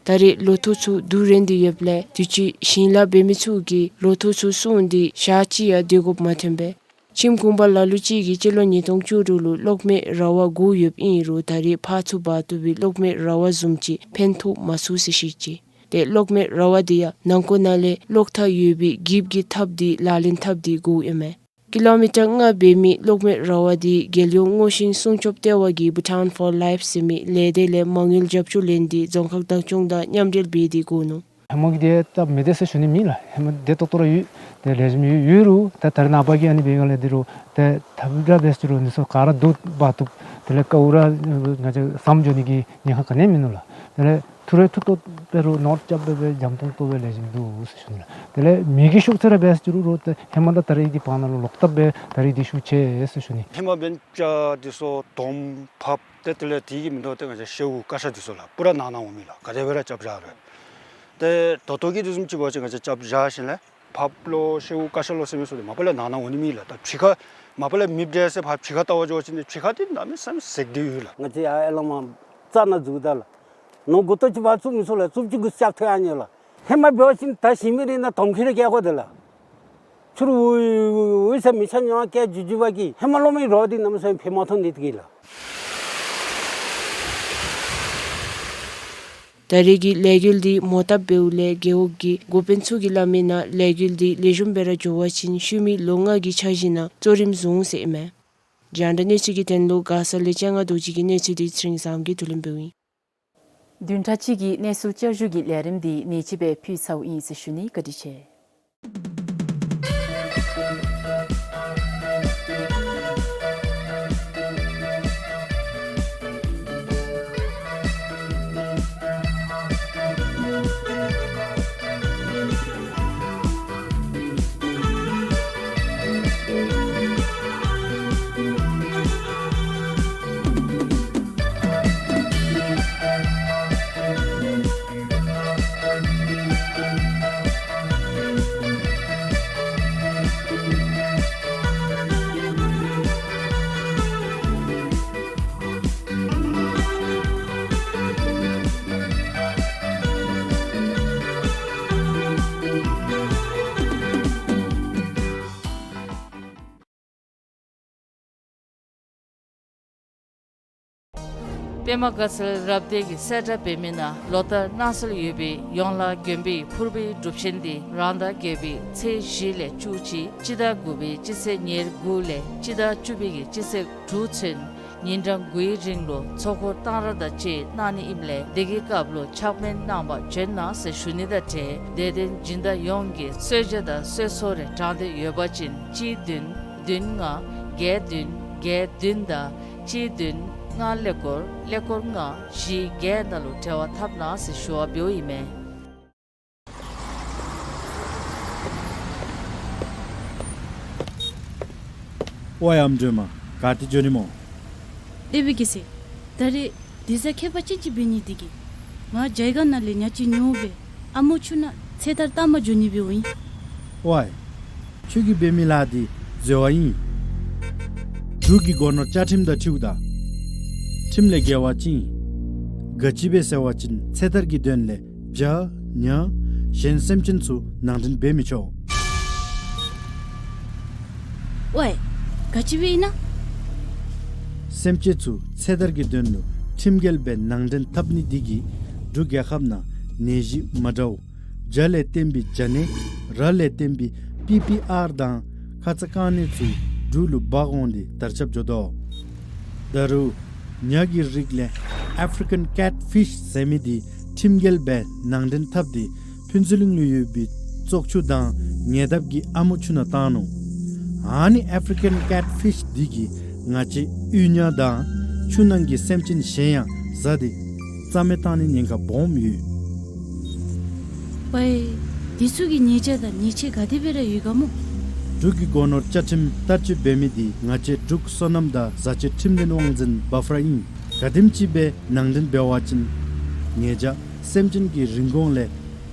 ད་རེས་ལོ་ཐོག་ཚུ་བསྡུ་རན་ཏེ་ཡོདཔ་ལས་དུས་ཅི་ཞིང་ལཱ་འབད་མི་ཚུ་གིས་ལོ་ཐོག་ཚུ་སྲུང་སྟེ་ཞག་གཅིག་ཡང་སྡོད་དགོཔ་མ་ཐོན་པས། ཁྱིམ་གུང་པ་ལ་ལུ་ཅིག་གིས་སྤྱི་ལོ་ཉིས་སྟོང་བཅུ་དྲུག་ལུ་གློག་མེ་ར་བ་བསྒོར་ཡོདཔ་ཨིན་རུང་ད་རེས་ཕར་ཚུར་འབག་བཏུབ་པའི་གློག་མེ་ར་བ་བཟུམ་ཅིག་ཕན་ཐོགས་མ་ཚུགས་ཟེར་བཤད་ཅི། ཏེ་གློག་མེ་ར་བ་དེ་ཡང་ནང་འཁོད་ནང་ལས་གློག་ཐག་ཡོད་པའི་འགྱིབ་ཀྱི་ཐགཔ་དེ་ལག་ལེན་འཐབ་སྟེ་བསྒོརཝ་ཨིན་མས། ཀི་ལོ་མི་ཊར་ལྔ་འབད་མི་གློག་མེ་ར་བ་དེ་རྒྱལ་ཡོངས་སྔོ་ཤིང་སྲུང་སྐྱོབ་ལྟེ་བ་གིས་Bhutan for Life ཟེར་མི་ལས་སྡེ་ལས་མ་དངུལ་རྒྱབ་སྐྱོར་ལེན་ཏེ་རྫོང་ཁག་བདག་སྐྱོང་དང་མཉམ་འབྲེལ་འབད་དེ་བསྒོར་ནུག། ཧེ་མ་གི་དེ་ད་མི་བདེ་ཟེར་ཞུ་ནི་མེད་ལགས། ཧེ་མ་བདེ་ཏོག་ཏོ་ར་ཡོད། དེ་ལེགས་ཤོམ་ཡོད་ཡོད་རུང་ད་ད་རེས་ནངས་པ་གི་ཨ་ནི་འབད་སྒང་ལས་འདི་རུང་ཏེ་ཐབས་ར་འབད་ཟེར་རུང་འདི་ཚུ་ག་ར་བསྡུ་འབག་བཏུབ། དེ་ལས་ཀ་འུ་ར་ང་བཅས་ཟམ་འགྱོ་ནི་གི་ཉེན་ཁ་ག་ནི་ཡང་མིན་ནུག་ལགས། དེ་ལས་ཐུ་རེ་ཐུ་ཏོག་ཏོ་འབད་རུང་ནོར་རྐྱབ་སྦེ་འབད་འཇམ་ཏོང་ཏོ་སྦེ་ལེགས་ཤོམ་འདུག་ཟེར་ཞུ་ནི་ལགས། དེ་ལས་མེ་གི་ཤོག་ཚད་ར་འབད་ཟེར་རུང་ཏེ་ཧེ་མ་དང་ད་རེས་ཀྱི་བར་ན་ལུ་ལོག་ལྟབ་སྦེ་ད་རེས་འདི་ཤུགས་ཆེ་ཟེར་ཞུ་ནི། ཧེ་མ་འབདན་ཅ་འདི་ཚུ་དོམ་ཕགཔ་ཏེ་དེ་ལས་དེ་གིས་མིན་འདུག་ཏེ་ང་བཅས་ཤེའུ་ཀ་ཤ་འདི་ཚུ་ལགས་པུ་ར་ནང་ན་འོང་མི་ལགས། ག་དེ་སྦེ་ར་རྐྱབ་བཞག་རུང་། ཏེ་ད་ལྟོ་གི་དུས་བཟུམ་ཅིག་འབད་བ་ཅིན་ང་བཅས་རྐྱབ་བཞག་ཞིནམ་ལས་ཕགཔ་ལོ་ཤེའུ་ཀ་ཤ་ལོ་ཟེར་མི་ཚུ་དེ་མ་པ་ལས་ནང་ན་འོང་ནི་མེད་ལགས། ད་ཕྱི་ཁར་མ་པ་ལས་མེ་འབྲས་ཟེར་ཕར་ཕྱི་ཁར་བལྟ་བར་འགྱོ་བ་ཅིན་ཏེ་ཕྱི་ཁར་འདི་གནམ་མེད་ས་མེད་ཟེགས་ཏེ་ཡོད་ལགས། ང་བཅས་ཡར་ཨེ་ལོང་མར་རྩྭ་ནང་འཛུལཝ་ད་ལགས། ནོར་མགུ་ཏོ་ཅིག་ཕར་བཙུགས་མི་ཚུགས་ལགས། བཙུགསཔ་ཅིག་གུ་རྐྱབ་ཐོན་ཡར་འགྱོ་ལགས། ཧེ་མ་འབད་བ་ཅིན་ད་ཞིང་མི་རེ་ནང་དོམ་ཁྱི་རེ་བཀལ་དགོ་དེ་ལགས། ཚུར་འོ་འོ་ཟེར་མི་ཆ་མཉམ་བཀལ་འགྱོ་འགྱོ་བ་གིས་ཧེ་མ་གློག་མེ་ར་བ་འདི་གནམ་མེད་ས་མེད་ཕན་མ་ཐོགས་ནི་དེ་གིས་ལགས། ད་རེས་ཀྱི་ལས་འགུལ་འདི་མོ་བཏབ་འབདཝ་ལས་རྒེད་འོག་གི་འགོ་དཔོན་ཚུ་གིས་སླབ་མི་ནང་ལས་འགུལ་འདི་ལེགས་ཤོམ་སྦེ་ར་འགྱོ་བ་ཅིན་ཤུལ་མའི་ལོ་ལྔ་གི་འཆར་གཞི་ནང་གཙོ་རིམ་བཟུང་ཟེར་ཨིན་མས། རྒྱང་བསྒྲགས་གནས་ཚུལ་གྱི་དོན་ལུ་མགར་ས་ལས་སྤྱན་སྔ་རྡོ་རྗེ་གི་གནས་ཚུལ་འདི་ཚེ་རིང་བཟངམོ་གིས་བསྡུ་ལེན་འབདཝ་ཨིན། བདུན་ཕྲག་གཅིག་གི་གནས་ཚུལ་བསྐྱར་ཞུ་གི་ལས་རིམ་འདི་ཨ་ནི་ཅིག་སྦེ་ཕུལ་ཚརཝ་ཨིན་ཟེར་ཞུ་ནི། བཀའ་དྲིན་ཆེ། པདྨ་དགའ་ཚལ་རབ་སྡེ་གི་གསལ་བསྒྲགས་འབད་མི་ནང་ལོ་ལྟར་གནང་སྲོལ་ཡོད་པའི་ཡོངས་ལ་དགོན་པའི་ཕུར་བུའི་སྒྲུབ་ཆེན་འདི་རང་ཟླ་བརྒྱད་པའི་ཚེས་བཞི་ལས་བཅུ་གཅིག་སྤྱི་ཟླ་དགུ་པའི་སྤྱི་ཚེས་ཉེར་དགུ་ལས་སྤྱི་ཟླ་བཅུ་པའི་གི་སྤྱི་ཚེས་དྲུག་ཚུན་ཉིན་གྲངས་དགུའི་རིང་ལུ་ཚོགས་འཁོར་གཏང་རག་དང་བཅས་གནང་ནི་ཨིནམ་ལས་དེ་གི་སྐབས་ལུ་ཕྱག་སྨན་གནང་བར་བྱོན་གནང་ཟེར་ཞུ་ནི་དང་འབྲེལ་དད་ལྡན་སྦྱིན་བདག་ཡོངས་ཀྱིས་གསོལ་ཇ་དང་གསོལ་ཚོགས་རེ་དྲང་སྟེ་ཡོད་པ་ཅིན་གཅིག་བདུན་བདུན་ལྔ་བརྒྱད་བདུན་བརྒྱད་བདུན་དང་གཅིག་བདུན་ལྔ་ཀླད་ཀོར་ཀླད་ཀོར་ལྔ་བཞི་བརྒྱད་ནང་ལུ་འབྲེལ་བ་འཐབ་གནང་ཟེར་ཞུ་བ་འབདཝ་ཨིན་མས། ཝའེ་ཨམ་སྒྲོལ་མ། ག་ཏེ་འགྱོ་ནི་སྨོ། ལེགས་པའི་རྒྱལ་སྲས། ད་རེས་དུས་བཟང་ཁྱད་པར་ཅན་ཅིག་འབད་ནི་འདི་གིས་ང་རྒྱ་གར་ནང་ལས་ཉ་ཅིག་ཉོ་སྦེ་ཨ་མོ་ཆུ་ནང་ཚེ་ཐར་བཏང་པར་འགྱོ་ནི་སྦེ་འོང་ཡི། ཝའེ། ཁྱོད་ཀྱིས་འབད་མི་ལཱ་འདི་འཛོལ་བ་ཨིན། འབྲུག་གི་སྒོ་ནོར་བཅའ་ཁྲིམས་དང་འཁྲིལཝ་ད་ཁྲིམས་ལས་འགལ་བ་ཅིག་ཨིན། ག་ཅི་སྦེ་ཟེར་བ་ཅིན་ཚེ་ཐར་གྱི་དོན་ལས་བྱ་ཉ་གཞན་སེམས་ཅན་ཚུ་ནང་འདྲེན་འབད་མི་ཆོག། ཝའེ། ག་ཅི་སྦེ་ཨིན་ན། སེམས་ཅན་ཚུ་ཚེ་ཐར་གྱི་དོན་ལུ་ཁྲིམས་འགལ་སྦེ་ནང་འདྲེན་འཐབ་ནི་འདི་གིས་འབྲུག་རྒྱལ་ཁབ་ནང་ནད་གཞི་མ་འདྲཝ་བྱ་ལས་བརྟེན་པའི་བྱ་ནད་ར་ལས་བརྟེན་པའི་པི་པི་ཨར་དང་ཁ་ཙ་རྐང་ནད་ཚུ་འབྲུག་ལུ་འབག་འོང་སྟེ་དར་ཁྱབ་འགྱོ་དོ། ད་རུང་ཉ་གི་རིགས་ལས་ཨེཕ་རི་ཀན་ཀེཊ་ཕིཤ་ཟེར་མི་འདི་ཁྲིམས་འགལ་སྦེ་ནང་འདྲེན་འཐབ་སྟེ་ཕུན་ཚོགས་གླིང་ལུ་ཡོད་པའི་བཙོག་ཆུ་དང་ཉེ་འདབས་ཀྱི་ཨ་མོ་ཆུ་ནང་བཏང་ནུག། ཨ་ནི་ཨེཕ་རི་ཀན་ཀེཊ་ཕིཤ་འདི་གིས་ང་བཅས་ཡུལ་ཉ་དང་ཆུ་ནང་གི་སེམས་ཅན་གཞན་ཡང་བཟའ་སྟེ་རྩ་མེད་བཏང་ནི་ཉེན་ཁ་སྦོམ་ཡོད། ཝའེ། འདི་ཚུ་གི་ཉེས་བྱ་དང་ཉེས་ཆད་ག་དེ་སྦེ་ར་ཡོད་ག་སྨོ། འབྲུག་གི་སྒོ་ནོར་བཅའ་ཁྲིམས་བསྟར་སྤྱོད་འབད་མི་འདི་ང་བཅས་འབྲུག་སོ་ནམ་དང་བཟའ་སྤྱོད་ཁྲིམས་ལྷན་དབང་འཛིན་བཱ་ཧྥ་ར་ཨིན། ག་དེམ་ཅིག་སྦེ་ནང་འདྲེན་འབད་བ་ཅིན་ཉེས་བྱ་སེམས་ཅན་གྱི་རིན་གོང་ལས་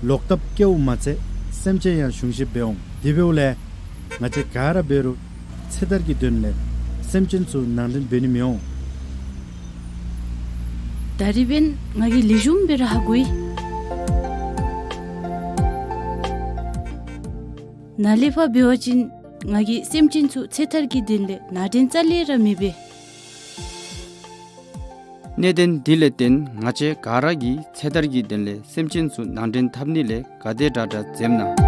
ལོག་ལྟབ་བཀལཝ་མ་ཚད་སེམས་ཅན་ཡང་གཞུང་བཞེས་འབད་འོང་། དེ་འབདཝ་ལས་ང་བཅས་ག་ར་འབད་རུང་ཚེ་ཐར་གྱི་དོན་ལས་སེམས་ཅན་ཚུ་ནང་འདྲེན་འབད་ནི་མི་འོང་། ད་རིས་འབདན་ང་གིས་ལེགས་ཤོམ་སྦེ་ར་ཧ་གོ་ཡི། ནཱ་ལས་ཕར་འབད་བ་ཅིན་ང་གིས་སེམས་ཅན་ཚུ་ཚེ་ཐར་གྱི་དོན་ལས་ནང་འདྲེན་རྩ་ལས་ར་མི་འབད། གནད་དོན་འདི་ལས་བརྟེན་ང་བཅས་ག་ར་གིས་ཚེ་ཐར་གྱི་དོན་ལས་སེམས་ཅན་ཚུ་ནང་འདྲེན་འཐབ་ནི་ལས་ག་དེ་དྲག་དྲག་འཛེམ་གནང་།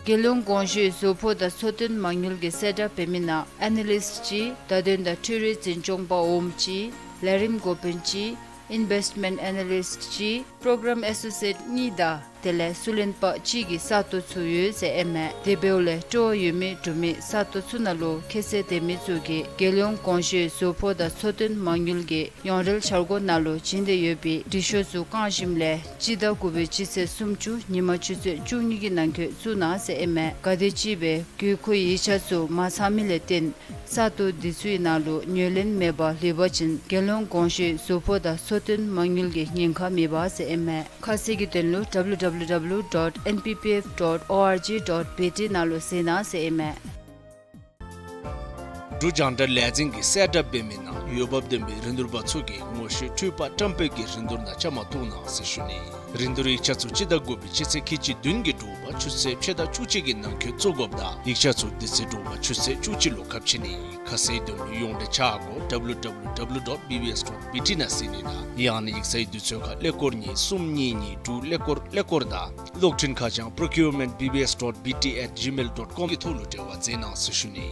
རྒྱལ་ཡོངས་གོང་ཞུའི་བཟོ་པོ་དང་ཚོང་དོན་མ་དངུལ་གྱི་གསལ་བསྒྲགས་འབད་མི་ནང་ཨེ་ན་ལིསཊ་གཅིག་བརྡ་དོན་དང་འཕྲུལ་རིག་འཛིན་སྐྱོང་པ་འོགམ་གཅིག་ལས་རིམ་འགོ་དཔོན་གཅིག་ཨིན་བེསཊ་མེནཊ་ཨེ་ན་ལིསཊ་གཅིག་པྲོ་གརམ་ཨེ་སོ་སི་ཨེཊ་གཉིས་དང་དེ་ལས་སུ་ལེན་པ་གཅིག་གི་ས་སྟོང་ཚུ་ཡོད་ཟེར་ཨིན་མས། དེ་འབདཝ་ལས་སྤྲོ་བ་ཡོད་མི་འབྲུག་མི་ས་སྟོང་ཚུ་ནང་ལུ་ཁྱད་ཚད་ལྡན་མི་ཚུ་གིས་རྒྱལ་ཡོངས་གོང་ཞུའི་བཟོ་པོ་དང་ཚོང་དོན་མ་དངུལ་གྱི་ཡོངས་རལ་འཆར་སྒོ་ནང་ལུ་བྱིན་ཏེ་ཡོད་པའི་འབྲི་ཤོག་ཚུ་བཀང་ཞིནམ་ལས་སྤྱི་ཟླ་དགུ་པའི་སྤྱི་ཚེས་སུམ་ཅུ་ཉིན་མ་ཆུ་ཚོད་བཅུ་གཉིས་ཀྱི་ནང་འཁོད་བཙུགས་གནང་ཟེར་ཨིན་མས། ག་དེམ་ཅིག་སྦེ་དགོས་མཁོའི་ཡིག་ཆ་ཚུ་མ་ཚང་མི་ལས་བརྟེན་ས་སྟོང་འདི་ཚུའི་ནང་ལུ་ངོས་ལེན་མེད་པར་ལུས་པ་ཅིན་རྒྱལ་ཡོངས་གོང་ཞུའི་བཟོ་པོ་དང་ཚོང་དོན་མ་དངུལ་གྱི་ཉེན་ཁ་མེད་པ་ཟེར་ཨིན་མས། ཁ་གསལ་གྱི་དོན་ལུ་W W W dot N P P F dot O R G dot B T ནང་ལུ་གཟིགས་གནང་ཟེར་ཨིན་མས། འབྲུག་རྒྱང་བསྒྲགས་ལས་འཛིན་གྱིས་གསལ་བསྒྲགས་འབད་མི་ནང་འོས་འབབ་ལྡན་པའི་རིན་བསྡུར་པ་ཚུ་གིས་ངོ་ཤེས་འཕྲུལ་པ་བཀྲམ་སྤེལ་གྱི་རིན་བསྡུར་ནང་བཅའ་མར་གཏོགས་གནང་ཟེར་ཞུ་ནི། རིན་བསྡུར་ཡིག་ཆ་ཚུ་སྤྱི་ཟླ་དགུ་པའི་སྤྱི་ཚེས་ཁལ་གཅིག་བདུན་གྱི་དྲོ་པ་ཆུ་ཚོད་ཕྱེད་དང་བཅུ་གཅིག་གི་ནང་འཁོད་བཙུགས་དགོཔ་དང་ཡིག་ཆ་ཚུ་དེ་ཚེ་དྲོ་པ་ཆུ་ཚོད་བཅུ་གཅིག་ལུ་ཁ་ཕྱེ་ནི། ཁ་གསལ་དོན་ལུ་ཡོངས་འབྲེལ་ཆ་སྒོ་W W W dot B B S dot B T ནང་གཟིགས་ནི་དང་ཡང་ན་ཡིག་ཚང་གི་དུས་ཚོད་ཁར་ཀླད་ཀོར་གཉིས་གསུམ་གཉིས་གཉིས་དྲུག་ཀླད་ཀོར་ཀླད་ཀོར་དང་གློག་འཕྲིན་ཁ་བྱང་procurement B B S dot B T at gmail dot com གི་ཐོག་ལུ་འབྲེལ་བ་མཛད་གནང་ཟེར་ཞུ་ནི།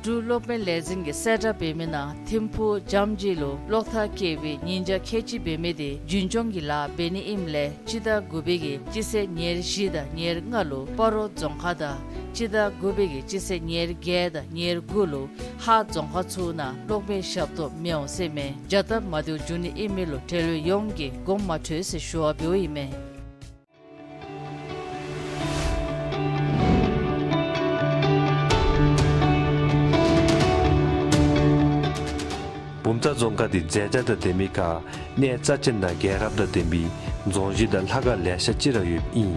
འབྲུག་གློག་མེ་ལས་འཛིན་གྱིས་གསལ་བསྒྲགས་འབད་མི་ནང་ཐིམ་ཕུག་རྒྱ་མཇུག་ལུ་གློག་ཐག་བཀལ་བའི་ཉིན་གྱ་ཁལ་གཅིག་འབད་མི་དེ་རྒྱུན་སྐྱོང་གི་ལཱ་འབད་ནི་ཨིནམ་ལས་སྤྱི་ཟླ་དགུ་པའི་གི་སྤྱི་ཚེས་ཉེར་བཞི་དང་ཉེར་ལྔ་ལུ་སྤ་རོ་རྫོང་ཁག་དང་སྤྱི་ཟླ་དགུ་པའི་གི་སྤྱི་ཚེས་ཉེར་བརྒྱད་དང་ཉེར་དགུ་ལུ་ཧཱ་རྫོང་ཁག་ཚུ་ནང་གློག་མེ་ཞབས་ཏོག་མི་འོང་ཟེར་མས། བྱ་སྟབས་མ་བདེཝ་འབྱུང་ནི་ཨིན་མི་ལུ་འབྲེལ་ཡོད་ཡོངས་ཀྱིས་དགོངསམ་མ་ཁྲེལ་ཟེར་ཞུ་བ་འབདཝ་ཨིན་མས། བུམ་ཐང་རྫོང་ཁག་འདི་མཛེས་ལྗོངས་དང་ལྡན་མི་ཁར་གནས་རྩ་ཆེན་དང་རྒྱལ་རབས་དང་ལྡན་པའི་རྫོང་གཞི་དང་ལྷ་ཁང་ལེ་ཤ་ཅིག་ར་ཡོདཔ་ཨིན།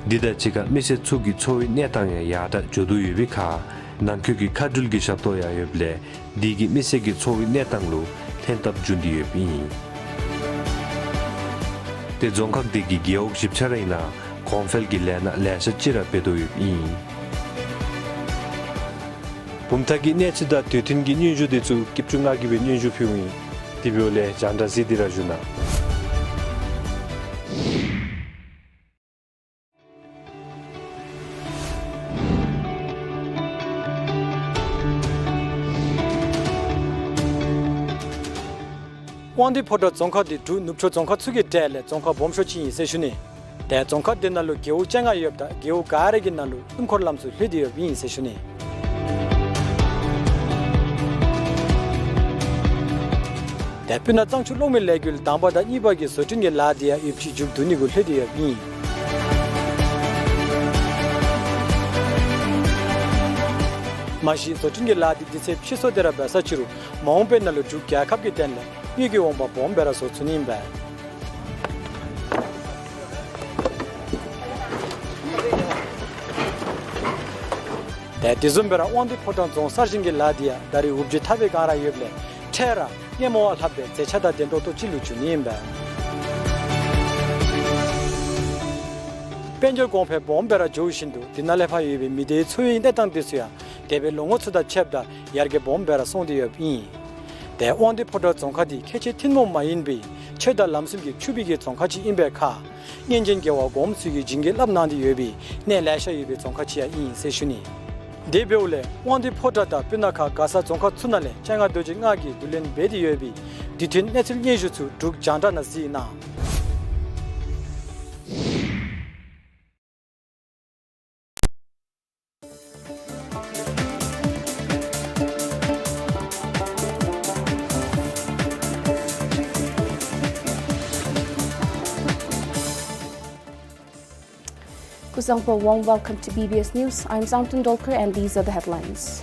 འདི་དང་གཅིག་ཁར་མི་སེར་ཚུ་གི་འཚོ་བའི་གནས་སྟངས་ཡང་ཡར་དྲག་འགྱོ་དོ་ཡོད་པའི་ཁར་ནང་འཁོད་ཀྱི་མཁའ་འགྲུལ་གྱི་ཞབས་ཏོག་ཡང་ཡོདཔ་ལས་འདི་གིས་མི་སེར་གྱི་འཚོ་བའི་གནས་སྟངས་ལུ་ལྷན་ཐབས་འབྱུང་སྟེ་ཡོདཔ་ཨིན། ཏེ་རྫོང་ཁག་འདི་གི་རྒེད་འོག་བཞི་ཆ་ར་ཨིན་ན་གོང་འཕེལ་གྱི་ལས་སྣ་ལེ་ཤ་ཅིག་ར་འབད་དོ་ཡོདཔ་ཨིན། བུམ་ཐང་གི་གནས་ཚུལ་དང་དུས་མཐུན་གྱི་སྙན་ཞུ་འདི་ཚུ་སྐྱིབ་ཆུ་ང་གིས་སྦེ་སྙན་ཞུ་ཕུལཝ་ཨིན། དེ་འབདཝ་ལས་རྒྱང་བསྒྲགས་གཟིགས་ཏེ་ར་བཞུགས་གནང་། དབང་འདུས་ཕོ་བྲང་རྫོང་ཁག་འདི་འབྲུག་ནུབ་ཕྱོགས་རྫོང་ཁག་ཚུ་གི་གྲས་ལས་རྫོང་ཁག་སྦོམ་ཤོས་ཅིག་ཨིན་ཟེར་ཞུ་ནི། ཏེ་རྫོང་ཁག་འདི་ནང་ལུ་རྒེད་འོག་བཅོ་ལྔ་ཡོདཔ་ད་རྒེད་འོག་ག་ར་གི་ནང་ལུ་སྣུམ་འཁོར་ལམ་ཚུ་ལྷོད་དེ་ཡོདཔ་ཨིན་ཟེར་ཞུ་ནི། ཏེ་སྤུ་ན་གཙང་ཆུ་གློག་མེ་ལས་འགུལ་དང་པ་དང་གཉིས་པ་གི་བཟོ་སྐྲུན་གྱི་ལཱ་འདི་ཡང་ཡོདཔ་ཅིག་མཇུག་བསྡུ་ནི་གུ་ལྷོད་དེ་ཡོདཔ་ཨིན། མ་གཞི་བཟོ་སྐྲུན་གྱི་ལཱ་འདི་དུས་ཚོད་ཕྱིས་སོང་སྟེ་ར་འབད་ས་ཅིག་རུང་མ་འོངས་པའི་ནང་ལུ་འབྲུག་རྒྱལ་ཁབ་ཀྱི་དོན་ལས་དངུལ་གྱི་འོང་འབབ་སྦོམ་སྦེ་ར་བཟོ་ཚུགས་ནི་ཨིན་པས། ཏེ་དེ་བཟུམ་སྦེ་ར་དབང་འདུས་ཕོ་བྲང་རྫོང་གསར་བཞེངས་ཀྱི་ལཱ་འདི་ཡང་ད་རེས་འུབ་ཇེ་ཐག་པའི་སྒང་ར་ཡོདཔ་ལས་འཕྲལ་ར་སྔོན་མ་བ་ལྷགཔ་སྦེ་མཛེས་ཆ་དང་ལྡན་ཏོག་ཏོ་ཅིག་ལུ་འགྱུར་ནི་ཨིན་པས། དཔལ་འབྱོར་གོང་འཕེལ་སྦོམ་སྦེ་ར་འགྱོ་བཞིན་དུ་དེ་ནང་ལས་ཕར་ཡོད་པའི་མི་སྡེའི་འཚོ་བའི་གནས་སྟངས་དེ་ཚུ་ཡང་འདས་པའི་ལོ་ངོ་ཚུ་དང་ཕྱདཔ་ད་ཡར་རྒྱས་སྦོམ་སྦེ་ར་སོང་སྟེ་ཡོདཔ་ཨིན། ཏེ་དབང་འདུས་ཕོ་བྲང་རྫོང་ཁག་འདི་ཁལ་གཅིག་ཐུན་མོང་མ་ཡིན་པའི་ཆོས་དང་ལམ་སྲོལ་གྱི་ཕྱུག་པའི་གི་རྫོང་ཁག་ཅིག་ཨིན་པའི་ཁར་སྔོན་བྱོན་རྒྱལ་བ་གོངམ་ཚུ་གིས་བྱིན་གྱིས་བརླབས་གནང་སྟེ་ཡོད་པའི་གནས་ལེ་ཤ་ཡོད་པའི་རྫོང་ཁག་ཅིག་ཡང་ཨིན་ཟེར་ཞུ་ནི། དེ་འབདཝ་ལས་དབང་འདུས་ཕོ་བྲང་དང་སྤུ་ན་ཁ་མགར་ས་རྫོང་ཁག་ཚུ་ནང་ལས་སྤྱན་སྔ་རྡོ་རྗེ་ལྔ་གིས་བསྡུ་ལེན་འབད་དེ་ཡོད་པའི་དུས་མཐུན་གནས་ཚུལ་སྙན་ཞུ་ཚུ་འབྲུག་རྒྱང་བསྒྲགས་ནང་གཟིགས་གནང་། Kuzuzangpo, warm welcome to B B S News. I'm Samten Dolkar and these are the headlines.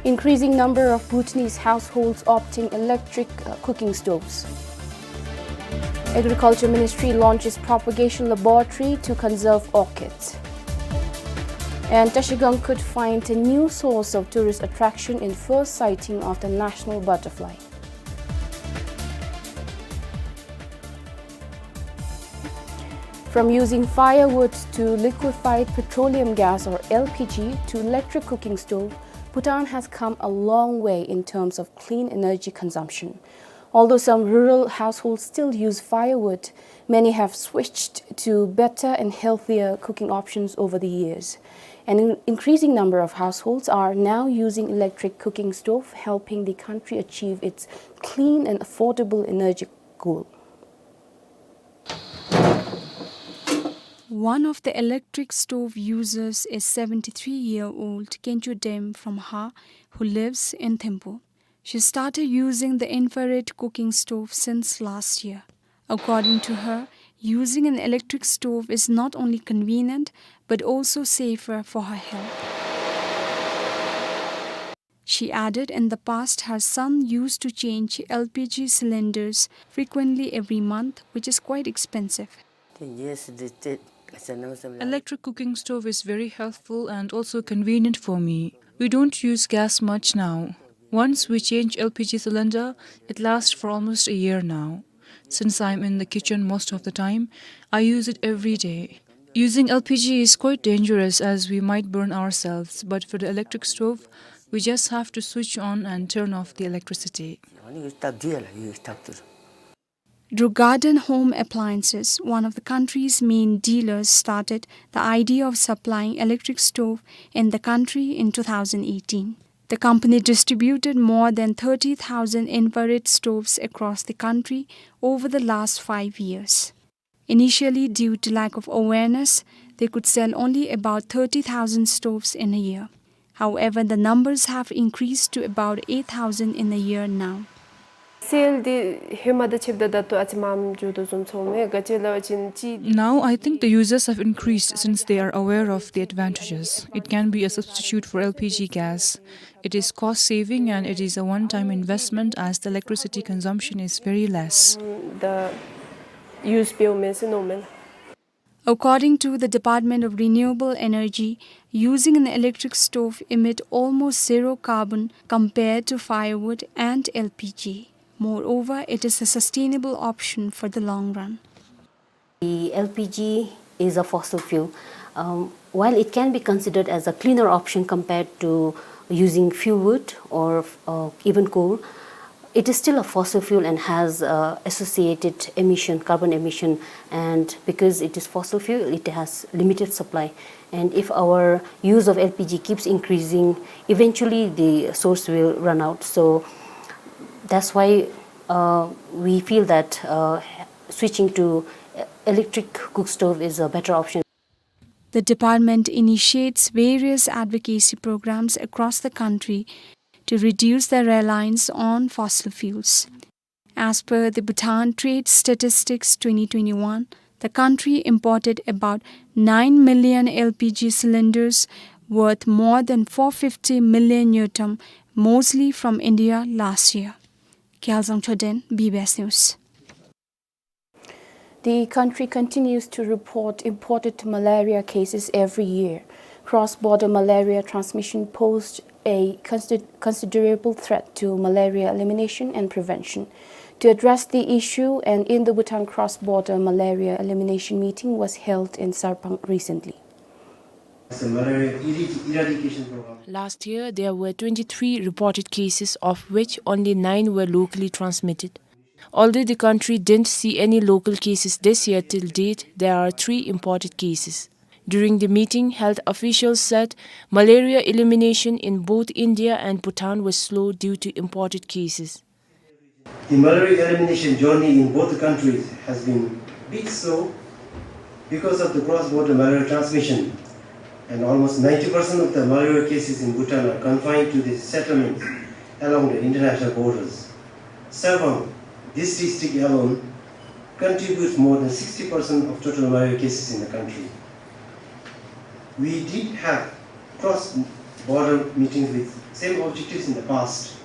Increasing number of Bhutanese households opting electric, uh, cooking stoves. Agriculture Ministry launches propagation laboratory to conserve orchids. And Trashigang could find a new source of tourist attraction in first sighting of the national butterfly. From using firewood to liquefied petroleum gas or L P G to electric cooking stove, Bhutan has come a long way in terms of clean energy consumption. Although some rural households still use firewood, many have switched to better and healthier cooking options over the years. An in-, increasing number of households are now using electric cooking stove, helping the country achieve its clean and affordable energy goal. One of the electric stove users is seventy-three-year-old Kencho Dem from Ha, who lives in Thimphu. She started using the infrared cooking stove since last year. According to her, using an electric stove is not only convenient, but also safer for her health. She added in the past her son used to change L P G cylinders frequently every month, which is quite expensive. Electric cooking stove is very helpful and also convenient for me. We don't use gas much now. Once we change L P G cylinder, it lasts for almost a year now. Since I'm in the kitchen most of the time, I use it every day. Using L P G is quite dangerous as we might burn ourselves, but for the electric stove, we just have to switch on and turn off the electricity. Druk Garden Home Appliances, one of the country's main dealers, started the idea of supplying electric stove in the country in two thousand eighteen. The company distributed more than thirty thousand infrared stoves across the country over the last five years. Initially, due to lack of awareness, they could sell only about thirty thousand stoves in a year. However, the numbers have increased to about eight thousand in a year now. Sale འདི་ཧེ་མ་དང་ཕྱདཔ་ད་ད་ལྟོ་ཨ་ཙི་མངམ་འགྱོ་དོ་བཟུམ་ཚོརཝ་མས། ག་ཅི་སླབ་པ་ཅིན་ཅིག Now I think the users have increased since they are aware of the advantages. It can be a substitute for L P G gas. It is cost saving and it is a one-time investment as the electricity consumption is very less. ད་ཡུས་འབདཝ་མས་ཟེར་མནོཝ་མས་ལགས། According to the Department of Renewable Energy, using an electric stove emit almost zero carbon compared to firewood and L P G. Moreover, it is a sustainable option for the long run. The L P G is a fossil fuel. Um, while it can be considered as a cleaner option compared to using fuel wood or, uh, even coal, it is still a fossil fuel and has, uh, associated emission, carbon emission, and because it is fossil fuel, it has limited supply. And if our use of L P G keeps increasing, eventually the source will run out. So that's why, uh, we feel that, uh, switching to, uh, electric cook stove is a better option. The department initiates various advocacy programs across the country to reduce their reliance on fossil fuels. As per the Bhutan Trade Statistics twenty twenty-one, the country imported about nine million L P G cylinders worth more than four fifty million ngultrum, mostly from India last year. Kyaljang Choden, B B S News. The country continues to report imported malaria cases every year. Cross-border malaria transmission posed a consi-, considerable threat to malaria elimination and prevention. To address the issue, an In the Bhutan cross-border malaria elimination meeting was held in Sarpang recently. It's a malaria eradi-, eradication program. Last year, there were twenty-three reported cases, of which only nine were locally transmitted. Although the country didn't see any local cases this year till date, there are three imported cases. During the meeting, health officials said malaria elimination in both India and Bhutan was slow due to imported cases. The malaria elimination journey in both the countries has been bit slow because of the cross-border malaria transmission, and almost ninety percent of the malaria cases in Bhutan are confined to the settlements along the international borders. Sarpang, this district alone, contributes more than sixty percent of total malaria cases in the country. We did have cross-border meetings with same objectives in the past,